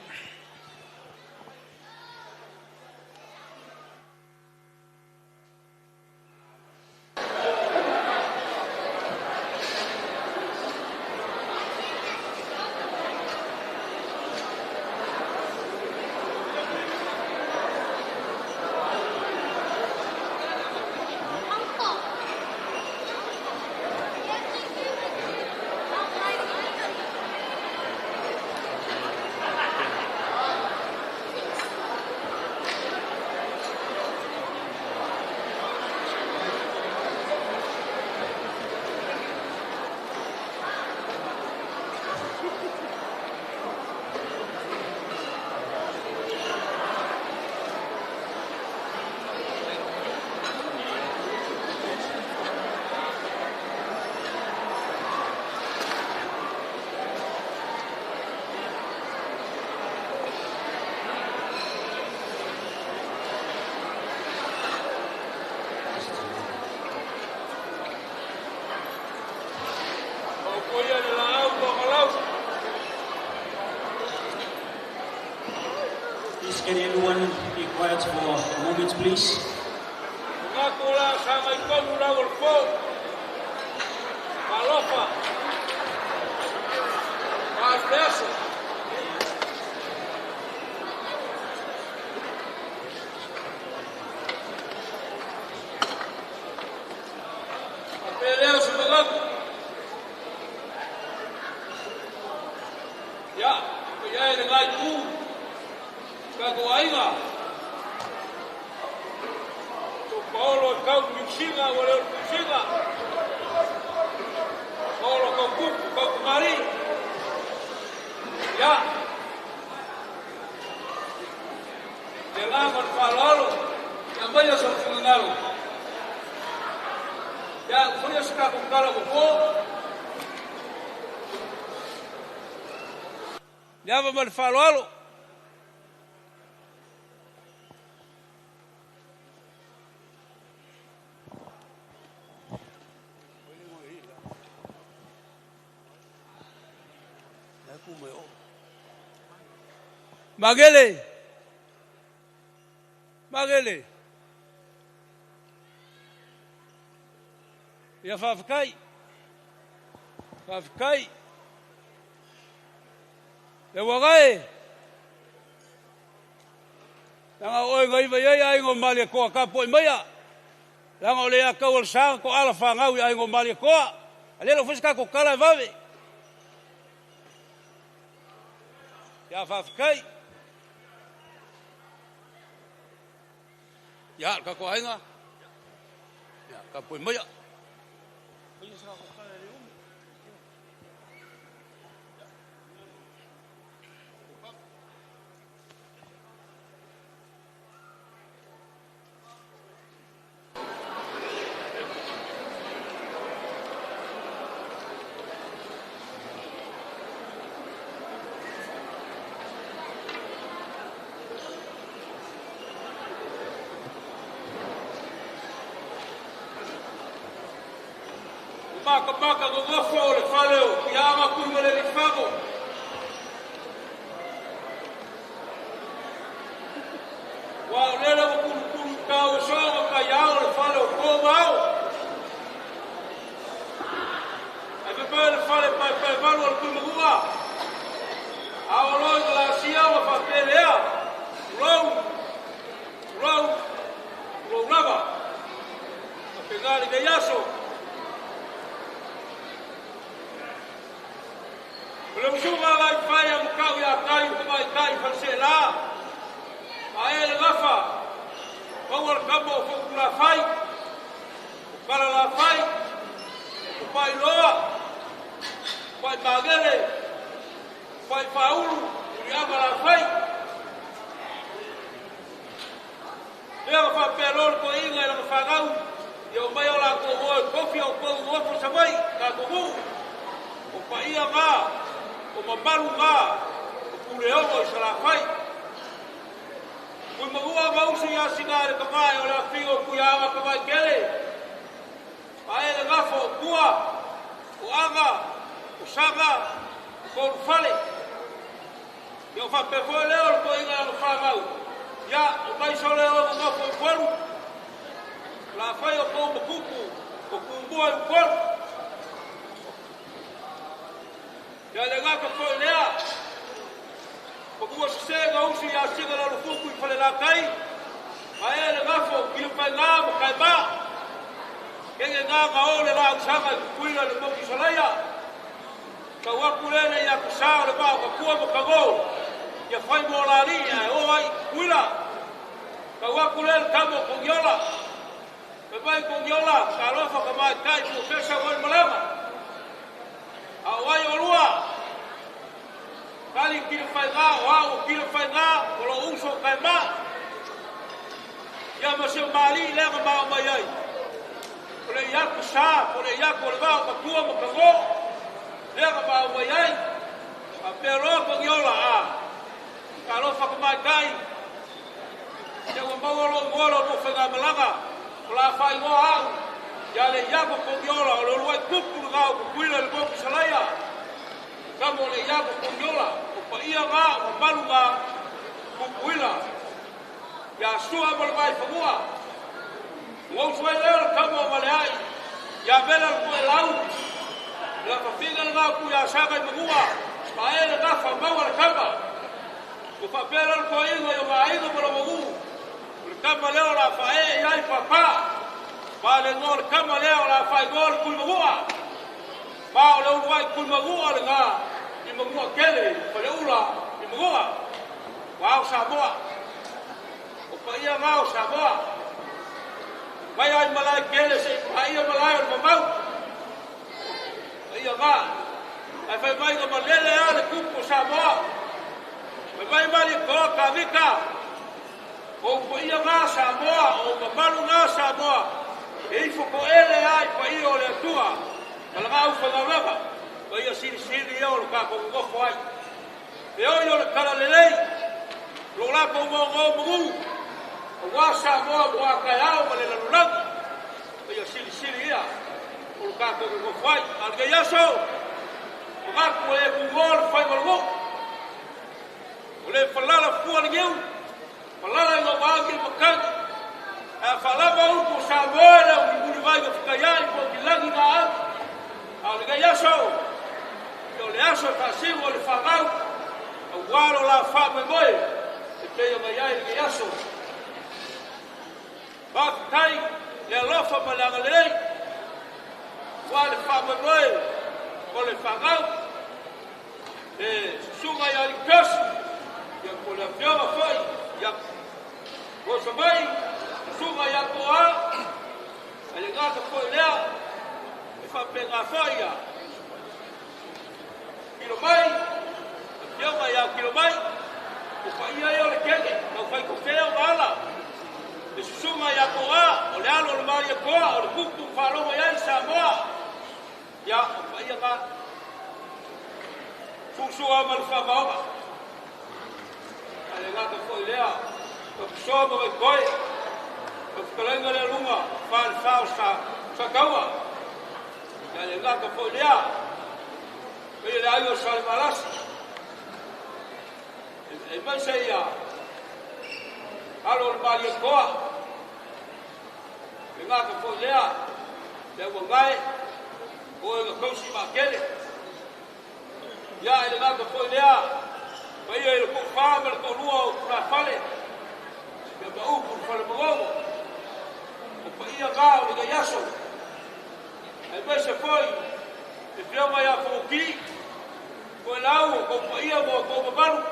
Please can everyone be quiet for a moment, please? Le ava ma le faaaloalo. Magele. Magele. Ia faafetai. Faafetai. Le uaga e. Leaga o oe na iva i ai aiga o Malietoa tapuai maia. Leaga o le ia tau o le sa na toala fanau i aiga o Malietoa. A lea lau fai se tatou tala e vave. Ia faafetai. Ia, le tatou aiga. Ia, tapuai maia. Makamaka gogofo o le fale o Piaga kui ma le lifago. Ua o lele ua kulukulu i tau e soa ma kaiao le fale o ko ma ao. Ai pepe le fale pae pae valu o le kui maguga. A o loi ka la sia ma fa pele ea. Ulou, ulou, ulou lava. Ma pengali nei aso. O le usuga lai fai a makau ia tai o tamaitai faleseela. Ae le gafa, maua le kama o Foutulafai, o Kalalafai, o Pailoa, o Paimagele, o Paifaulu, Uliaga Lafai. Lea ka faapea loa le toeaina i lana fanau, ia omai o latou moe tofi o tou nofo i Savaii, tatou nuu. O paia na, o mamalu na, o Puleono i Salafai. Tuimanua ma uso ia Sina i le tamae o le afio o Tuiaga Tamaitele. Ae le gafa o Tua, o Aga, o Saga, o Tolufale. Ia o faapea foi lea o le toeaina i lana fanau, ia o mai sole o nonofo i Upolu. O la fai o tou matupu, o Tumua i Upolu. Ia le gata foi lea, Fanua sese na usi ia Sina Lalofuku i Falelatai, ae le gafo o Kilofaiga ma Kaema. Kege ngā nga o le lausaga i Tutuila i le motu i Salaia. Tau atu lele ia Kasā o le vaa o Katua ma Kagō, ia fai mo Laalii ae o ai i Tutuila. Tau atu lele tama o Kogiola. Fai mai Kogiola, talofa ka tamaitai po o pesa ua i malaga. A o ai olua? Tali Kilofaiga, o au o Kilofaiga, o lou uso o Kaema. Ia ma si o Maali'i lea na mao mai ai. O le iaku sa, po o le iaku o le vaa o Katua ma Kagō, lea na mao mai ai. Faapea loa Kogiola, a, talofa tamaitai, se ua maua lou igoa la oulua faigamalaga, o le a faaigoa au ia le Iago Kogiola, o le uluai tupu lena o Tutuila i le motu i Salaia. Tama o le Iago Kogiola, o paia na, o mamalu na, Tutuila. Ia Sua ma le Vaifanua. Ua usu ai lea o le tama o Valeai, ia Vela le Toelau, le lafafiga lena o Tuiasaga i Manua, pae le gafa maua le tama. Ua faapea lea le toeaina i ona aiga ma lona nuu, o le tama lea o le a faaee i ai papa. Ma le igoa o le tama lea o le a faaigoa le Tuimanua. Ma o le uluai Tuimanua lena i Manua tele, i Faleula i Manua. Ua ao Samoa. O paia na o Samoa. Mai ai malae tele seia paia malae o le mamau. Paia na. Ae fai mai na malele lava le tupu o Samoa. Fai mai Malietoa Kavika, o ou paia na Samoa, o ou mamalu na Samoa, e ifo toele lava i paia o le Atua ma lana aufaigaluega, paia silisili ia o lo tatou nonofo ai. E oi o le talalelei, lo latou nonomanu, aua Samoa mo a taeao ma le lalolagi, paia silisili ia o lo tatou nonofo ai. A o lenei aso, manatu ua e tunoa le faiva o le nuu, o le falala fua le niu, falala ina ua agi le matagi, ae a faalava upu o Samoa e le au mulimulivai na fetaiai po o kilagi na agi. A o lenei aso, ia o le aso e faasino i le fanau, aua lo la faamoemoe e pei ona i ai lenei aso. Faafetai le alofa ma le agalelei, aua le faamoemoe o le fanau, le susuga ia Alitosi, ia po o le afioga foi ia Rosa Mai, susuga ia Toa, ae le gata foi lea, e faapena foi ia Kilo Mai, afioga ia Kilo Mai, o paia ia o le kele, tau faitofea ona ala, le susuga ia Toa, o le alo o le Malietoa, o le tupu faalogo i ai Samoa, ia o paia na suusua ma le faamaoga. Ae le gata foi lea, tausoa ma vaitoe, taufetalaiga lea luga, fa le fa o Sataua. Ia le gata foi lea, paia le aiga o Salevalasi, e maise ia alo o le Malietoa, le gata foi lea, le auagae, o e na tausi maakele. Ia e le gata foi lea, paia i le toafa ma le toalua o Tulafale, ia ma upu i le Falemogogo, o paia na o lenei aso. Aemaise foi le afioga ia Fonoti, Toelau kou paia mo kou mamalu.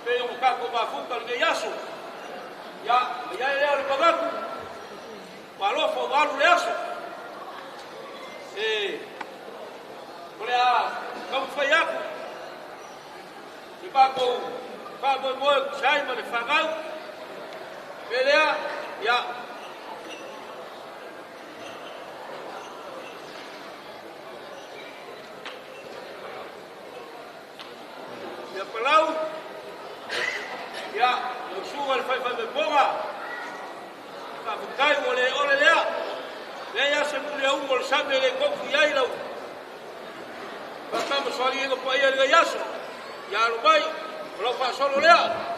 Pe o ka ko mafuta le aso. Ia, ia lea o le pagatu. Alofa o alu le aso. E, o le a taumafai atu. Le matou faamoemoe tusa ai ma le fanau. Pe lea, ia, ia palau, ia, lau suga le faifaimepoga, faafetai ua le ole lea. Lea ia se muli aumo le sami e le kofu i ai lau. Faatamasoaliiga paia i lenei aso. Ia alu mai, o lau faasolo lea.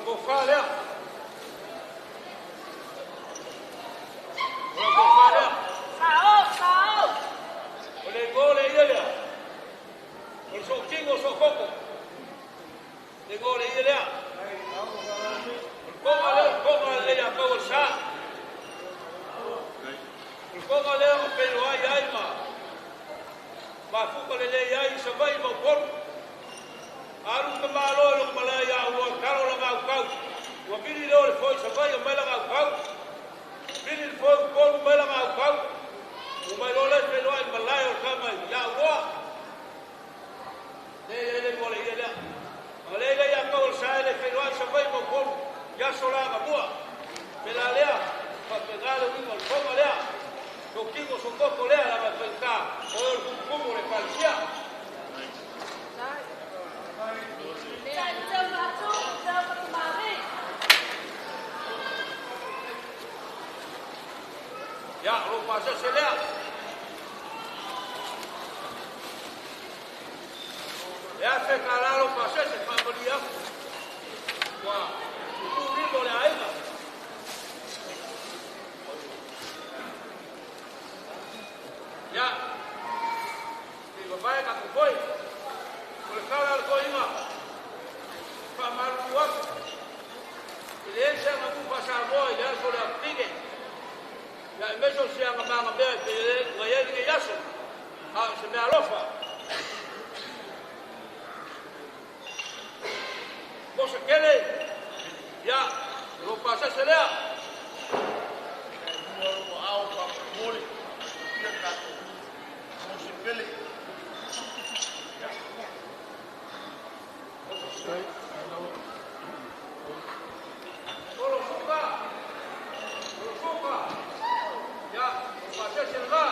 tofa lea. O le tofa lea. Sao, sao. O le igoa le ia lea. O le sootino o sookoko. Le igoa le ia lea. O le koga lea, o le koga lelei a pau o le sa. O le koga lea ma feiloai ai ma mafuka lelei ai i Savaii ma Upolu. Alu ka malo i lona malae ia ua talo la gaukau. Ua vili lea o le foe i Savaii o mai la gaukau. Vili le foe Upolu mai la gaukau. Ua mai loa lea feiloai i malae o le tama ia ua. Le ia le igoa le ia lea. Ma le ia ia kau o le sa e le feiloai i Savaii ma Upolu. Ia aso la ka mua. Pe la lea, faapena le uiga o le foga lea. Sokino sokoko lea la faigata o le kumukumu o le ekalesia. Ia, o lou pasese lea. E afe ka la lou pasese faamalie aku. Ua tutu lima o le aiga. Ia, i vavae tatou foi. O le kala o le toeaina, faamalulu atu. I leai se aganuʻu faasamoa i le aso o le Apile. Ia aemaise o se agamagamea e pei ona i ai lenei aso. A o se mea alofa. Mo se kele, ia, o lou pasese lea. Olo suka, olo suka. Ia, o pasese lena.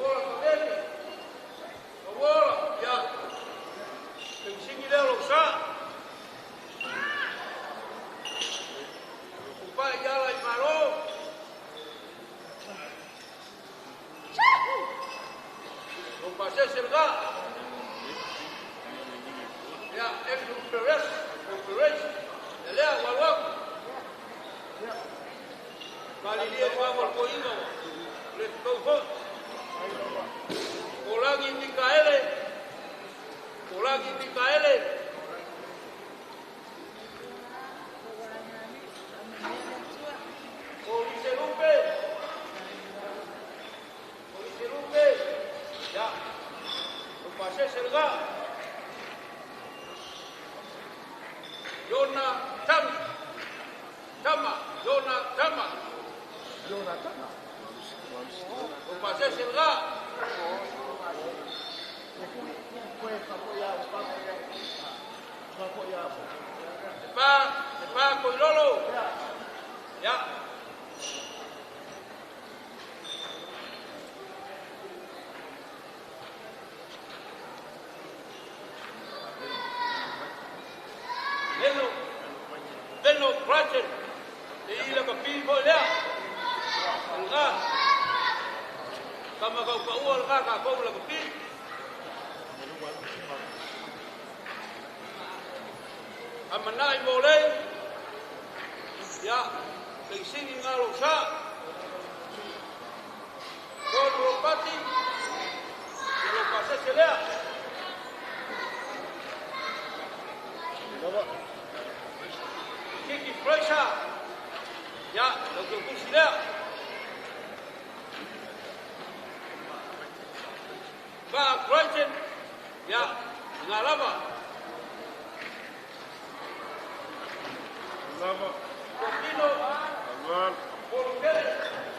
Ola Kaveke. Ola, ia. Pensingi lea o lou sa. Upai i ala i malo. Lou pasese lena. Ia, Andrew Perez, o Perez. Ia lea, ua alu aku. Malilie le mago o le toeaina ua le tatau foi. Kolagi Mikaele. Kolagi Mikaele. Kolise Lupe. Kolise Lupe. Ia, lou pasese lena. Iona Tama. Tama, Iona Tama. Lou pasese lena. Le pa koilolo. Ia. Leno, Leno Brighton. Le ila ka pi foi lea. Lena. Kama kau paua lena ka kou la ka pi. Amanai mo le. Ia, pensingi ngā lou sa. Tolu Ropati. Ia lou pasese lea. Kiki Fraser. Ia, lau teutusi lea. Va'a Brighton. Ia, ngā lava. Tokino. Polokele.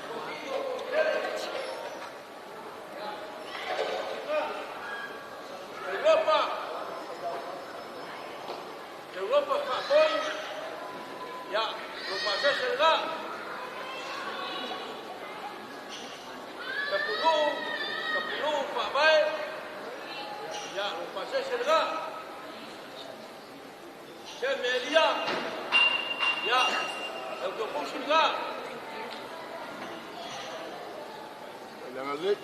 Tokino Polokele. Europa. Europa faapoi. Ia, lou pasese lena. Tapunuu, tapunuu faavae. Ia, lou pasese lena. Se Melia. Ia, lau teutusi lena. le agalelei.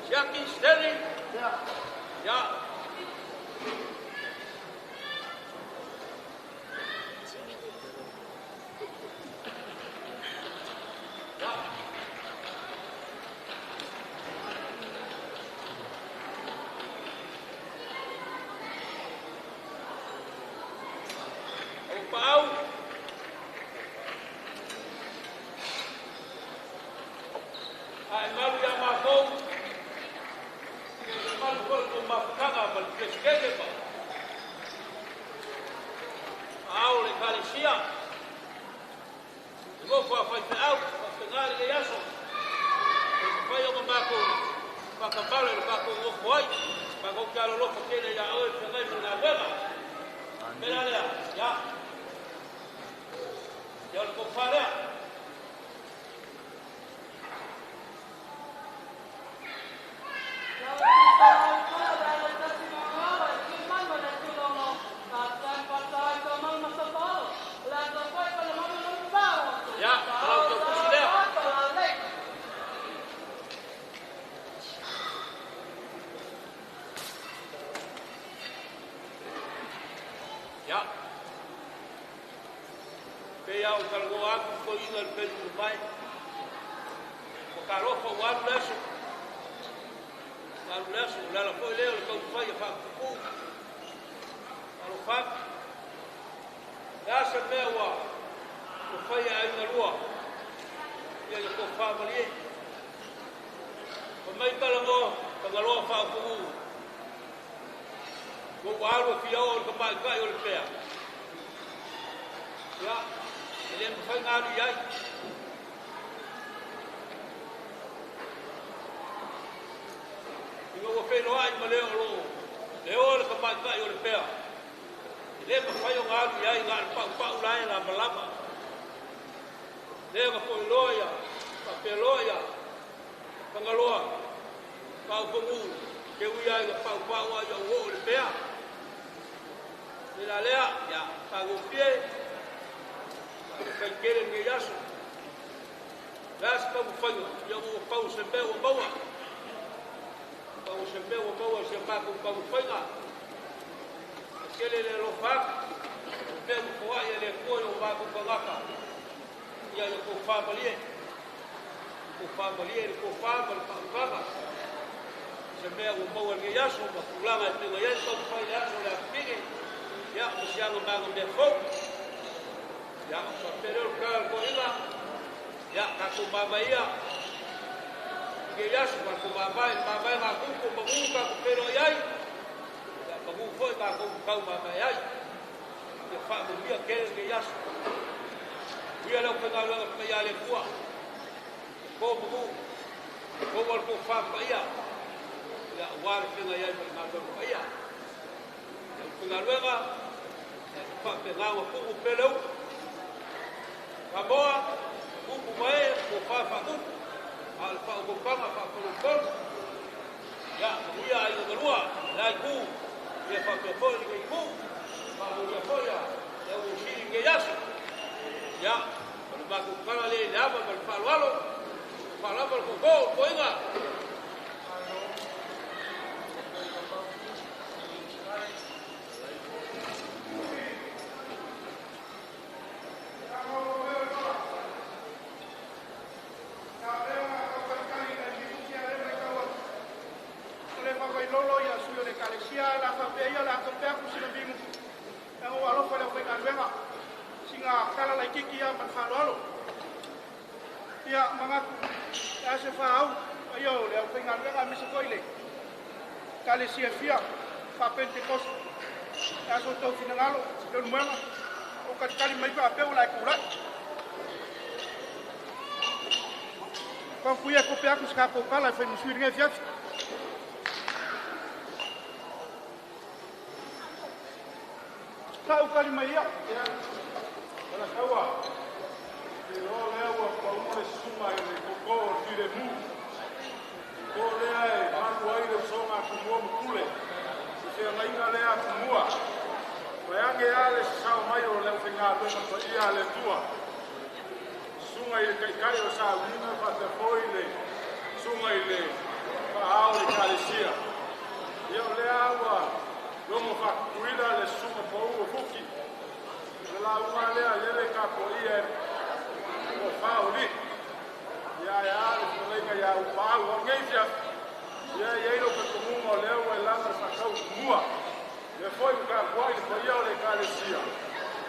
Siaki Stanley. Ya. Pau. Ai malu ia matou. Ia malu foi ko mafutaga ma le presidente ma. Au le kalesia. Ngo fa fai fe au, fa fe ngale le aso. E fai o makou. Fa ka palo le ka ko ngo ai. Fa ko ka lo lo fa kele ia o fe ngai mo na wega. Mela lea, ya. Ya le ko fa lea. Ya, kalau tu kusi lea. Ya. Pe au kalgo aku ko inga le pelu mai. Ko ka rofa o alu le aso. Alu le aso, le ala foi leo le taumafai e faapupu. Alofa atu. Le a se mea ua fai e aiga lua. Ia le tofa malie. Fa mai talagoa, tagaloa faapupu. Ua ua alu e fia oo le tamaitai o le pea. Ia, e le mafai ona alu i ai. Ina ua feiloai ma le o loo, le o le tamaitai o le pea. E le mafai ona alu i ai na o le paupau la e lamalama. Lea na foi loa ia, faapea loa ia, Tagaloa, faaupogū, ke ui ai na paupau ai au oo le pea. Le la lea, ia, faagofie, faafetai tele lenei aso. Le a se taumafaiga, ia ua pau se mea ua maua. Pau se mea ua maua i si a matou taumafaiga. E tele le alofa atu, o mea ua foai e le Atua i o matou tagata. Ia ia tofa malie. Tofa malie le tofa ma le faautaga. Se mea ua maua lenei aso ma tulaga e pei ona i ai le taumafai i le aso o le afifine. Ia, ma si aga maga mea fou. Ia, faapea lea o le tala o le toeaina. Ia, tatou mamaia. Lenei aso, tatou mamae, mamae gatupu, manu tatou feiloai ai. Ia, manu foi tatou tau mamae ai. Ia faamanuia tele lenei aso. Uia le aufaigaluega paia a le Atua. Po manu, maua le tofa paia. Ia, aua le feagai ai ma le galuega paia. Ia, aufaigaluega, ia, faapena ona tuu pea le upu. Samoa, upu mae, tofa faatupu. A o le faautautaga faatonutonu. Ia, manuia aiga galua, le la itu, ia faapea foi lenei itu. Faamanuia foi ia le au sili lenei aso. Ia, o le matou tala lea i le ava ma le faaaloalo. Faalava le koko o le toeaina. Lolo ia sui o le ekalesia la faapea ia le a tope atu sina vimu leaga ua alofa i le aufaigaluega sina tala laitiiti ia ma le faaaloalo. Ia manatu e a se faaau paia o le aufaigaluega aemaise foi le ekalesia e fia faa-Pentekoste. E a so outou finagalo Leulumoega o talitali mai faapea ua lae tulai. Fautuia e tope atu se tatou tala e fai ma sui i lenei afiafi. Sa'u tali mai ia. Ala kaua, te loa lea ua paua le susuga i le koko o le filemu. Koko lea e malu ai le usoga a Tumua ma Pule. Se feagaiga lea a Tumua. Vaeage a le sasao mai o le aufaigaluega paia a le Atua. Susuga i le taitai o sauliga faapea foi le susuga i le faaao o le Ekalesia. Ia o lea ua logo faatutuila le susuga pau o Fuki. O le lauga lea ia le tapuaia e tofa o alii. Ia ae a le fetalaiga ia Upaau o lenei afiafi. Ia e i ai lou talitonuga o lea ua e laga le faatau i tumua. Lea foi ua tapuai le paia o le Ekalesia,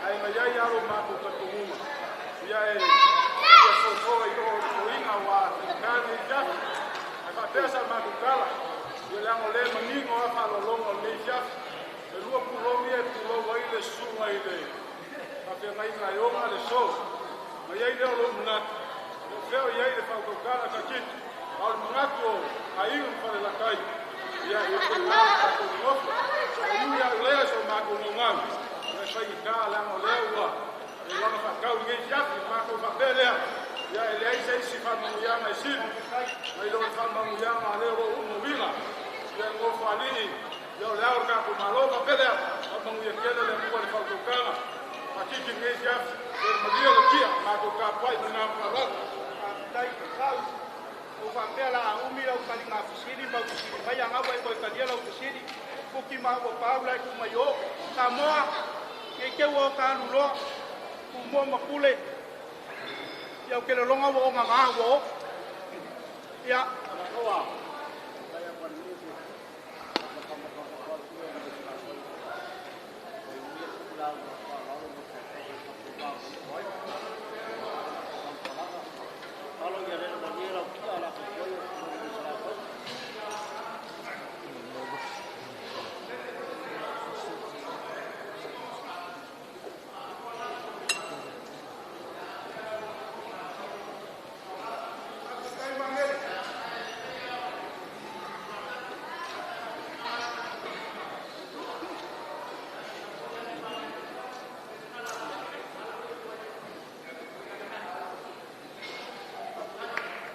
ae na i ai lava lo matou talitonuga. Ia e fia soso ai o le toeaina ua faigata lenei afiafi. Ae faapea sa matou tala, ia leaga o lea e manino lava faaaloaloga o lenei afiafi. E lua pulou ia e pulou ai le susuga i le faafeagaiga e ona le aso. Na i ai lea o lou manatu, po o fea o i ai le faautautaga Takitu, a o le manatu o aiga ma Falelatai, ia e faigata le tatou nonofo. E ui lava o lea i so matou naunau, ia e faigata leaga o lea ua e laga faatau i lenei afiafi. Ona matou faapea lea, ia e leai se isi faamanuiaga e sili nai lo le faamanuiaga a lea o lo o umauina, ia e nofoalii, ia o le ao o le tatou Malo. Faapea lea, faamanuia tele le Atua i le faautautaga Takitu i lenei afiafi. Ia malie le tia, matou tapuai ma le agaga faaaloalo. Faafetai Taufau. Ua ou faapea la a umi lau taliga fesili ma ou fesili mai a na ua e toe talia lau fesili. Fuki ma ua pau la e tuu mai o. Samoa, ne i te i ua ota alu loa, Tumua ma Pule, ia ou te lologa ua ogaga ua o. Ia.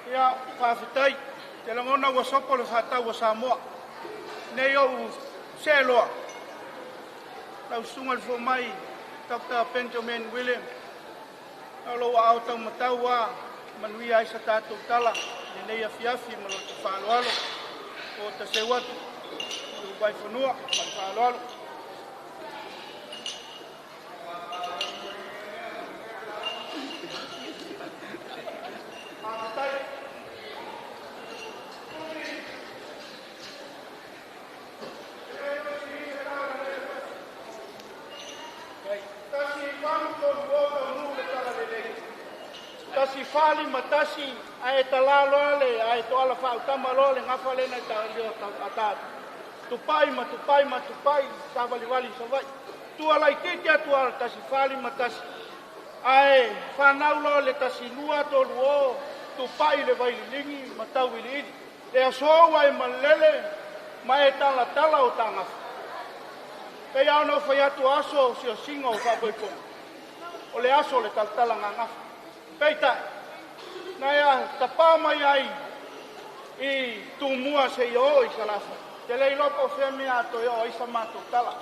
Ia, faafetai. Ou te lagona ua sopo le faatau a Samoa. Nei ou see loa lau susuga i le fomai Dr. Benjamin William. O lou aao taumatau ua manuia ai sa tatou tala i lenei afiafi ma lo te faaaloalo. O ta seu atu i lou vaifanua ma le faaaloalo. Faafetai. 1830 taunuu le Talalelei. 1451 ae talā loa le ae toala faautama loa le gafa lea na a tatou. Tupai ma tupai ma tupai savalivali i Savaii. Tua laitiiti atu lava le 1451 ae fanau loa le 1230 tupai le Vaililigi ma Tauiliili. Le aso ua e malele ma e talatala o ta gafa. Pei lava ona ou fai atu aso o siosiga o faapoipoga, o le aso o le talatala gagafa. Peitai, na ea tapā mai ai i Tumua seia oo i Salafai. Te le iloa po o fea mea a toe oo ai sa matou tala.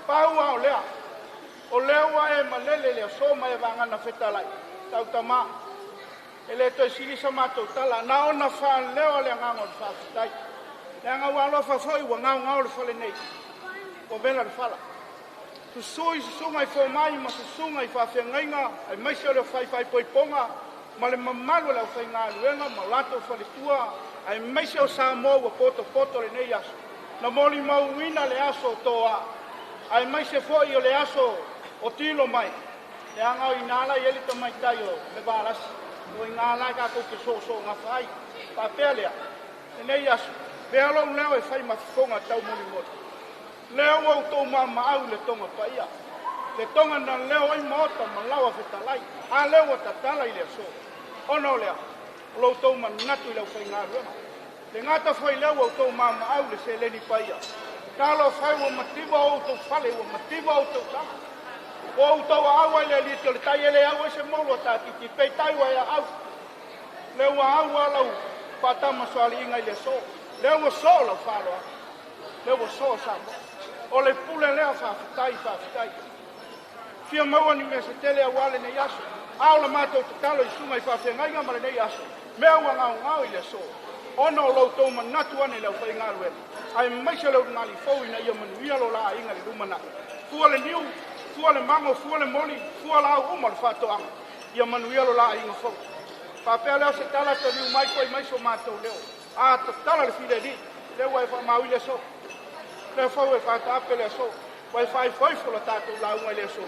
Pau lava o lea, o lea ua e malele i le aso ma e vagana fetalai, tautama. E le toe sili sa matou tala, na ona faaleo le agaga o le faafetai. Leaga ua alofa foi ua gaogao le fale nei, ua vela le fala. Susu i susuga i fomai ma susuga i faafeagaiga aemaise o le faifaipoipoga ma le mamalu o le aufaigaluega ma o latou faletua aemaise o Samoa ua potopoto lenei aso na molimauina le aso o Toa aemaise foi o le aso o Tilo mai leaga o i ina la i ai le tamaitai o le Valasi o i ina la tatou te soosoogafa ai. Faapea lea, lenei aso, avea lou leo e fai ma fofoga taumolimoli. Lea ua outou maamaau i le toga paia, le toga na leo ai maota ma laoa fetalai, a lea ua tatala i le aso. Ona o lea, o lo outou manatu i le aufaigaluega. Le gata foi lea ua outou maamaau i le seleni paia. Talofa e ua mativa o outou fale, ua mativa o outou tama. Ua outou aau ai le aliti o le tai e le au ai se moulu a tatiti, peitai ua e aau. Lea ua au a lau faatamasoaliiga i le aso. Lea ua soo lau faaaloalo. Lea ua soo Samoa. O le pule lea faafetai, faafetai. Fia maua ni mea se tele aua lenei aso. A o le matou tatalo i susuga i faafeagaiga ma lenei aso, mea ua gaogao i le aso, ona o lo outou manatu ane i le aufaigaluega, aemaise le ulugalii fou ina ia manuia lo la aiga i le lumanai. Fua le niu, fua le mago, fua le moli, fua laau uma o le faatoaga, ia manuia lo la aiga fou. Faapea lea o se tala taliu mai foi mai so matou leo. A tatala le fileli, lea ua e faamau i le aso. Lea foi ua e faataape le aso, ua e faaifoifo la tatou lauga i le aso,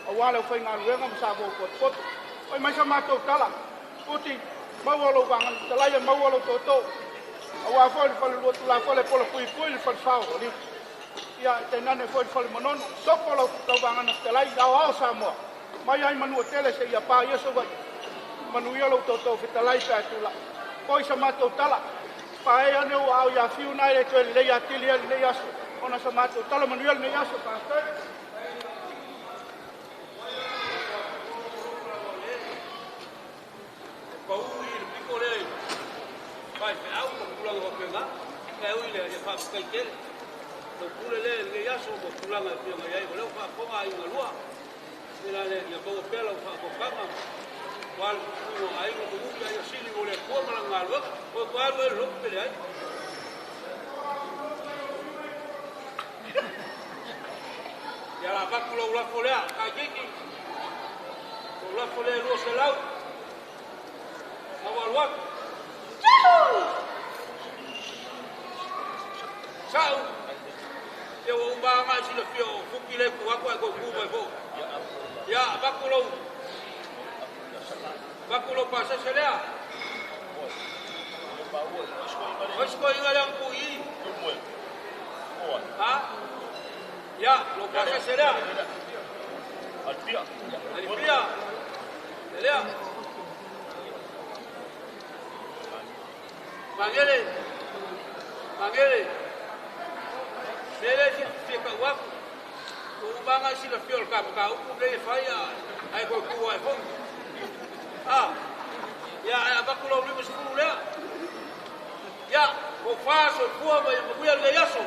aua le aufaigaluega ma sa potopoto. Oi mai sa matou tala, Uti, maua lou vagana talaia, maua lou tootoo. Aua foi le falelua tulafono le pola puipui le falefao o Liuti. Ia, tainane foi le fale manono. Sopo lau vagana fetalai, aoao Samoa. Mai ai manua tele se ia pa ia Savaii. Manuia lou tootoo fetalai pe a tulai. Foi sa matou tala. Pae ane ua au ia fiu nai le toe lelei atili ai lenei aso. Ona sa matou tala manuia lenei aso. Faafetai. Pau i le piko lea i faifeau ma tulaga faapena. E ui lea ia faafetai tele. Lau pule lea i lenei aso ma tulaga e pei ona i ai. O lea ua faafofoga aiga lua. Ia le ia maua pea lau faafofoga. Ua le puipuiga o aiga ma nuu ia sili mo le Atua ma lana galuega. Ua toe alu ai le lotu pe leai. Ia la avatu lau lafo lea, Taititi. Lou lafo lea e 200. Lau alu atu. Sa'u. Ia ua uma lava ona e silafia o Fuki lea e tu atu ae toe tu mai foi. Ia avatu lou avatu lou pasese lea. O isi toeaiina lea na tuu i i. Ha? Ia, lou pasese lea. Alipia. Lea. Magele. Magele. Mea lea e fia tau atu. Ua uma lava ona e silafia o le ta mataupu lenei e fai ae toe tu ae foi. A, ia, ae avatu lau 50 lea. Ia, tofa soifua ma ia manuia lenei aso.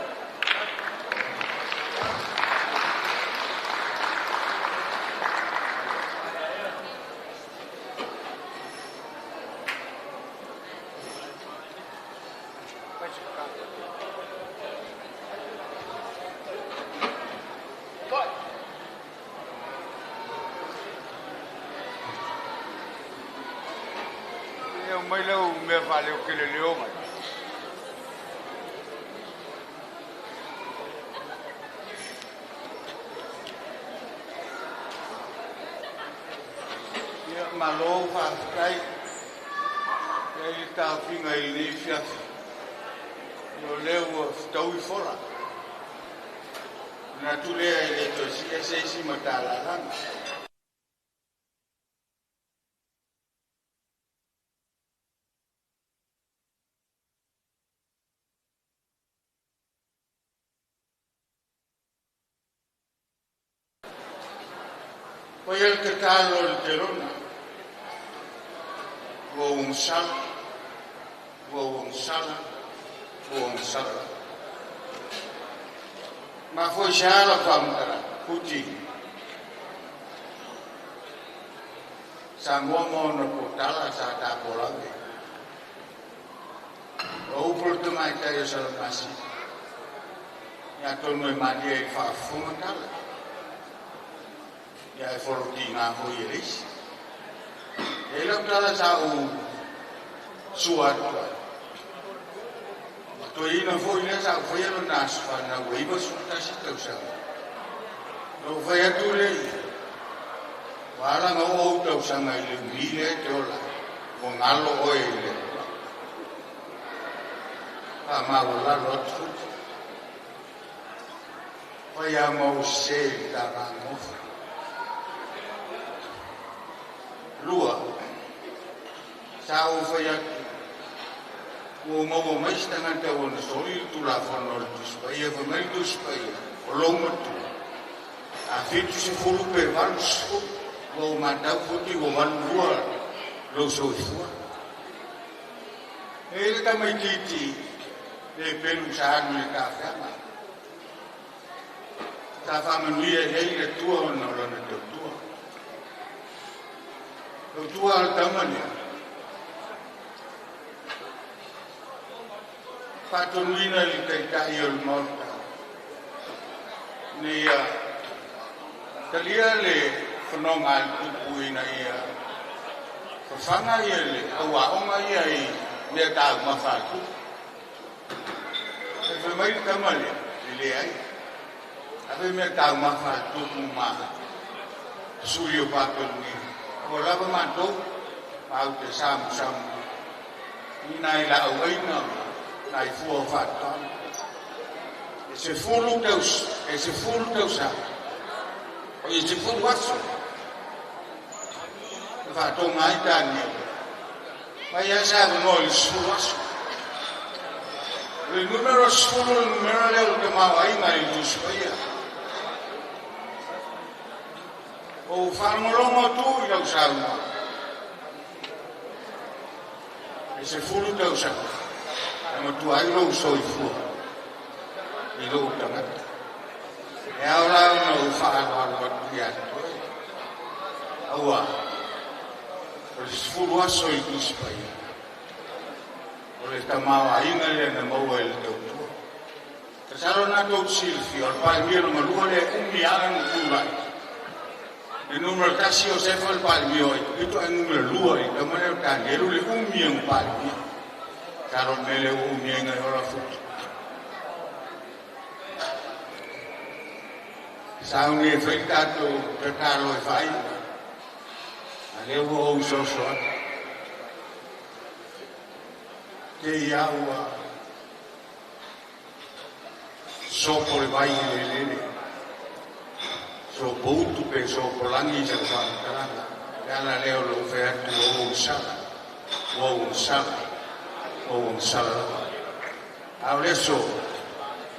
Ia mai lau mea faaleo kele leo mai. Ia malo faafetai. Ia i le taofiga i lenei afiafi. Ia o lea ua fetaui fola. Manatu lea e le toe siia se isi matalalaga. Faia le tatalo a le Telona, ua ou agasala, ua ou agasala, ua ou agasala lava. Mafua i se a lau faamatalaga? Futi. Samoa ma ona potala sa tapolage. O upu o le tamaitai o Salamasina, ia atonu e malie ai le faafofoga tala, ia e folotiga foi e le isi. E i ai lau tala sa ou sua atu ai, o toeaina foi lea sa ou faia lona aso fanau ua 91 tausaga. Na ou fai atu lea i ai, ua ala ona oo ou tausaga i le umi lea e te ola ai, ua galo oe i le Atua. Faamaualalo atu foi. Fai lava ma ou sese i le ta vagofa. Lua, sa ou fai atu, ua ou maua mai se tagata ua na soli le Tulafono a le Tusi Paia, fai mai le Tusi Paia, o lou matua, a 70 pe 80, ua ou matau futi ua 82 lou soifua. E i ai le tamaitiiti le pelu sa alu i le tafeaga. Sa faamanuia i ai le Atua ona o lana tautua. Tautua a le tama lea. Faatonuina i le Taitai o le Maota ina ia talia le fonoga a le Tupu ina ia fafaga le au aoga ia i mea taumafa a le tupu. E fai mai le tama lea, e leai. Ave mea taumafa a le tupu ma sui o faatonuina. Ua lava matou, matou te samusamu i nai laauaina ma nai fua o faatoaga. E 10 e 10 tausaga, o i 10 aso, na faatoga ai Tanielo. Mai lava sa avanoa i le 10 aso. O le numera 10 o le numera lea o le tamaoaiga i le Tusi Paia. Ua ou faalogologo atu i lau saunoaga, e 10 tausaga e matua ai lou soifua i lou tagata. E ao la ona ou faaaloalo atu ia te oe, aua o le 10 aso i Tusi Paia, o le tamaoaiga lea na maua e le tautua. Masalo na tou silafia, o le Palemia lona lua lea e umi lava lana tulai. Le numera 1 o Sefa le Palemia o Aikupito, ae numera 2 i le tama lea o Tanielu le umi o Palemia. Masalo o le mea lea ua umi ai nai ola futu. Sauni e fai le tatou tatalo e faaiu, a lea ua ou soso atu. Te i a ua sopo le vai i le eleele, sopoutu pe sopolagi sau faamatalaga. Le ala lea o lou fai atu ua ou agasala, ua ou agasala, ua ou agasala lava. A o le aso,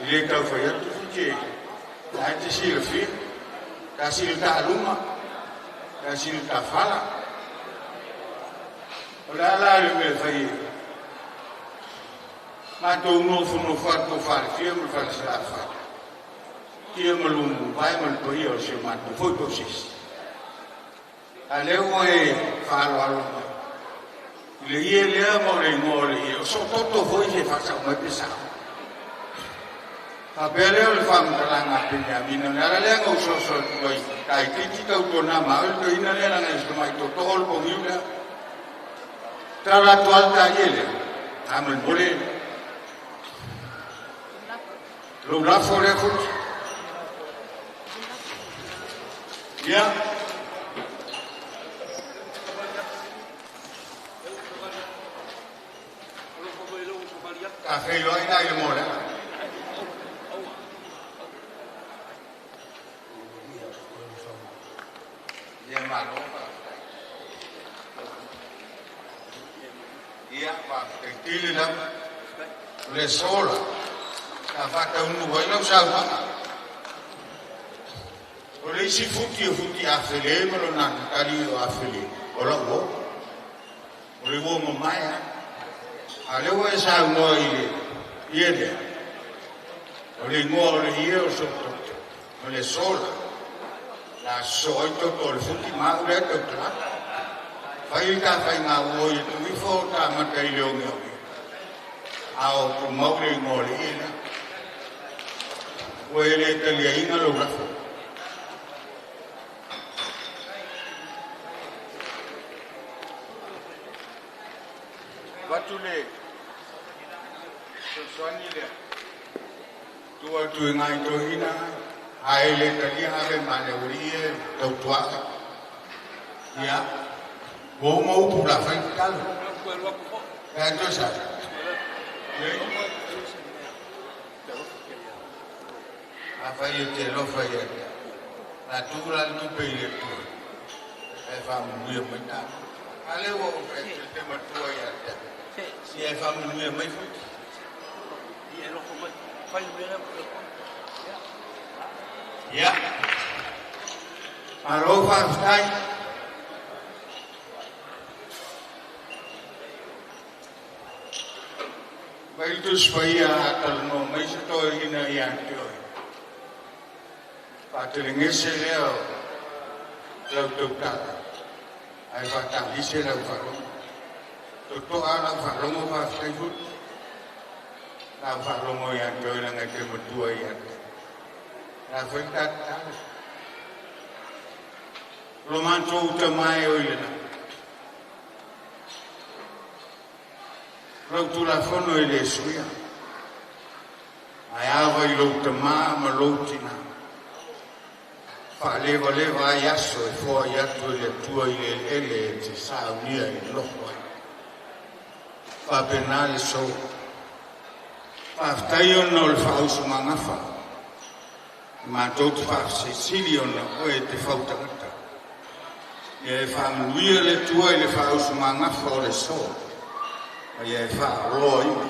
e le tau fai atu futi la e te silafia, tasi le taaluga, tasi le tafala. O le ala le mea fai e matou nofonofo atu o Falefia ma le Falesalafai, tia ma lumu vae ma le paia o si o matou foi pausisi. A lea ua e faaaloalo mai i le ie lea ma o le igoa o le ie, o soototo foi se faasao mai pe sao. Faapea lea o le faamatalaga a Peniamina, o le ala lea na ou soso atu ai, taititi tautuana ma au le toeaina lea leaga e tamai tootoo le pogiu lea. Tala atu lava le talie lea, faamolemole lou lafo lea futi. Ia. Ta feiloai la i le moleaga. Ia malo faafetai. Ia faafetai tele lava. O le aso la, sa faataunuu ai lau saunoaga. O le isi futi o futi afele ma lona tali o afele o lau uo. O le uo mamae lava. A o lea ua e saunoa i le ie lea, o le igoa o le ie o soototo, o le aso la, la sosoo ai toto o le futi ma au lea tautalata. Fai le ta faiga uo ia tuu ifo o ta mata i le ogeoge, a o tumau le igoa o le ie lea. Ua e le taliaina lou lafo. Avatu le fesoasoani lea, tuu atu i nai toeaiina, a e le talia ave ma le aualii ia e tautuaga. Ia, ua uma upu o le a fai le tatalo. E a toe sa? Afai e te alofa ia te au, o le a tuu la le tupe i le Atua e faamanuia mai tatou. A lea ua ou fai atu e te matua ia te au, ia e faamanuia mai foi. Ia, malo faafetai. Mai le Tusi Paia a talanoa mai se toeaina ia te oe. Faatelegese lea o lau tautala. Ae faatalise lau faalogo. Totoa lau faalogo faafetai foi. Lau faalogo ia te oe leaga e te matua ia te. La foi ta tatalo. Lo matou Tama e o i le lagi. Lau Tulafono e le suia. Ae ava i lou tamā ma lou tinā. Faalevaleva ai aso e foai atu e le Atua i le eleele e te saunia e nofo ai. Faapena le so. Faafetai ona o le faausumagafa. E matou te faafesilisili ona o oe e te fau tagata. Ia e faamanuia le Atua i le faausumagafa o le so, ma ia e faaoloaina.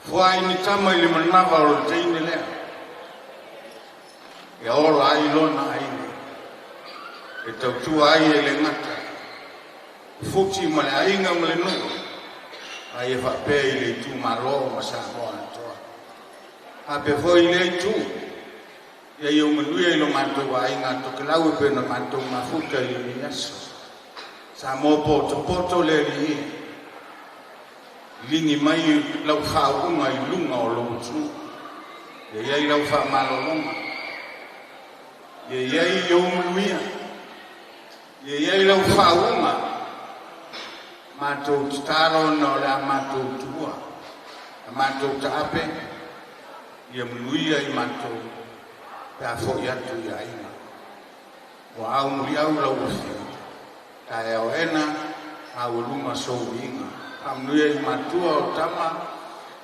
Foai ni tama i le manava o le teine lea, ia ola ai lona aiga, e tautua ai e le gata i Futi ma le aiga ma le nuu, a ia faapea i le itumalo ma Samoa atoa. Faapea foi i lea itu, ia ia manuia i lo matou aiga a Tokelau e pei ona matou mafuta i lenei aso. Samoa potopoto le Alii e, ligi mai lau faauuga i luga o lou atunuu. Ia i ai lau faamalologa, ia i ai ou manuia, ia i ai lau faauuga. Matou tatalo ona o le a matou tuua, a matou taape, ia manuia i matou pe a foi atu i aiga. Ua ao muliau lau afioga, taeao ena, aualuga sou viiga. Faamanuia i matua o tama,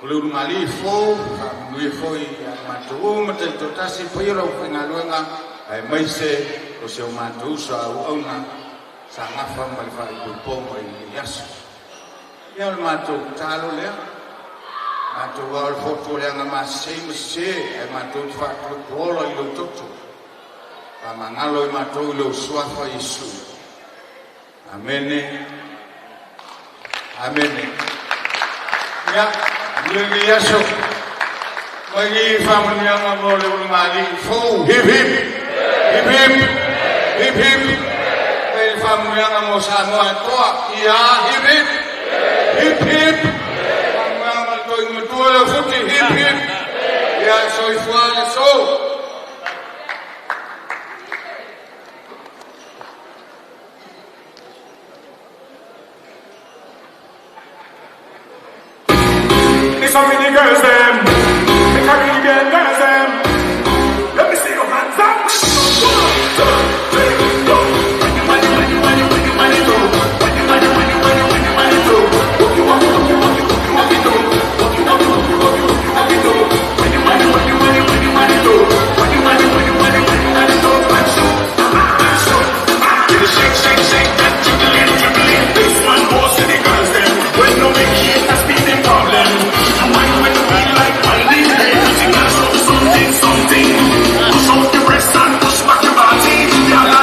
o le ulugalii fou, faamanuia foi ia matou uma taitoatasi, paia o le aufaigaluega, aemaise o si o matou uso a auauna, sa gafa ma le faaipoipoga i lenei aso. Ia o le matou tatalo lea, matou ao le fotu o le agamasese ma sese, ae matou te faatuatuola i lou toto. Faamagalo i matou i lou suafa Iesu. Amene. Amene. Ia, manuia lenei aso. Mai ni faamanuiaga mo le ulugalii fou. Hip hip! Hip hip! Hip hip! Mai le faamanuiaga mo Samoa atoa. Ia, hip hip! Hip hip! Faamanuiaga ma le toeaina matua leo Futi. Hip hip! Ia, soifua le so. It's a mini girl.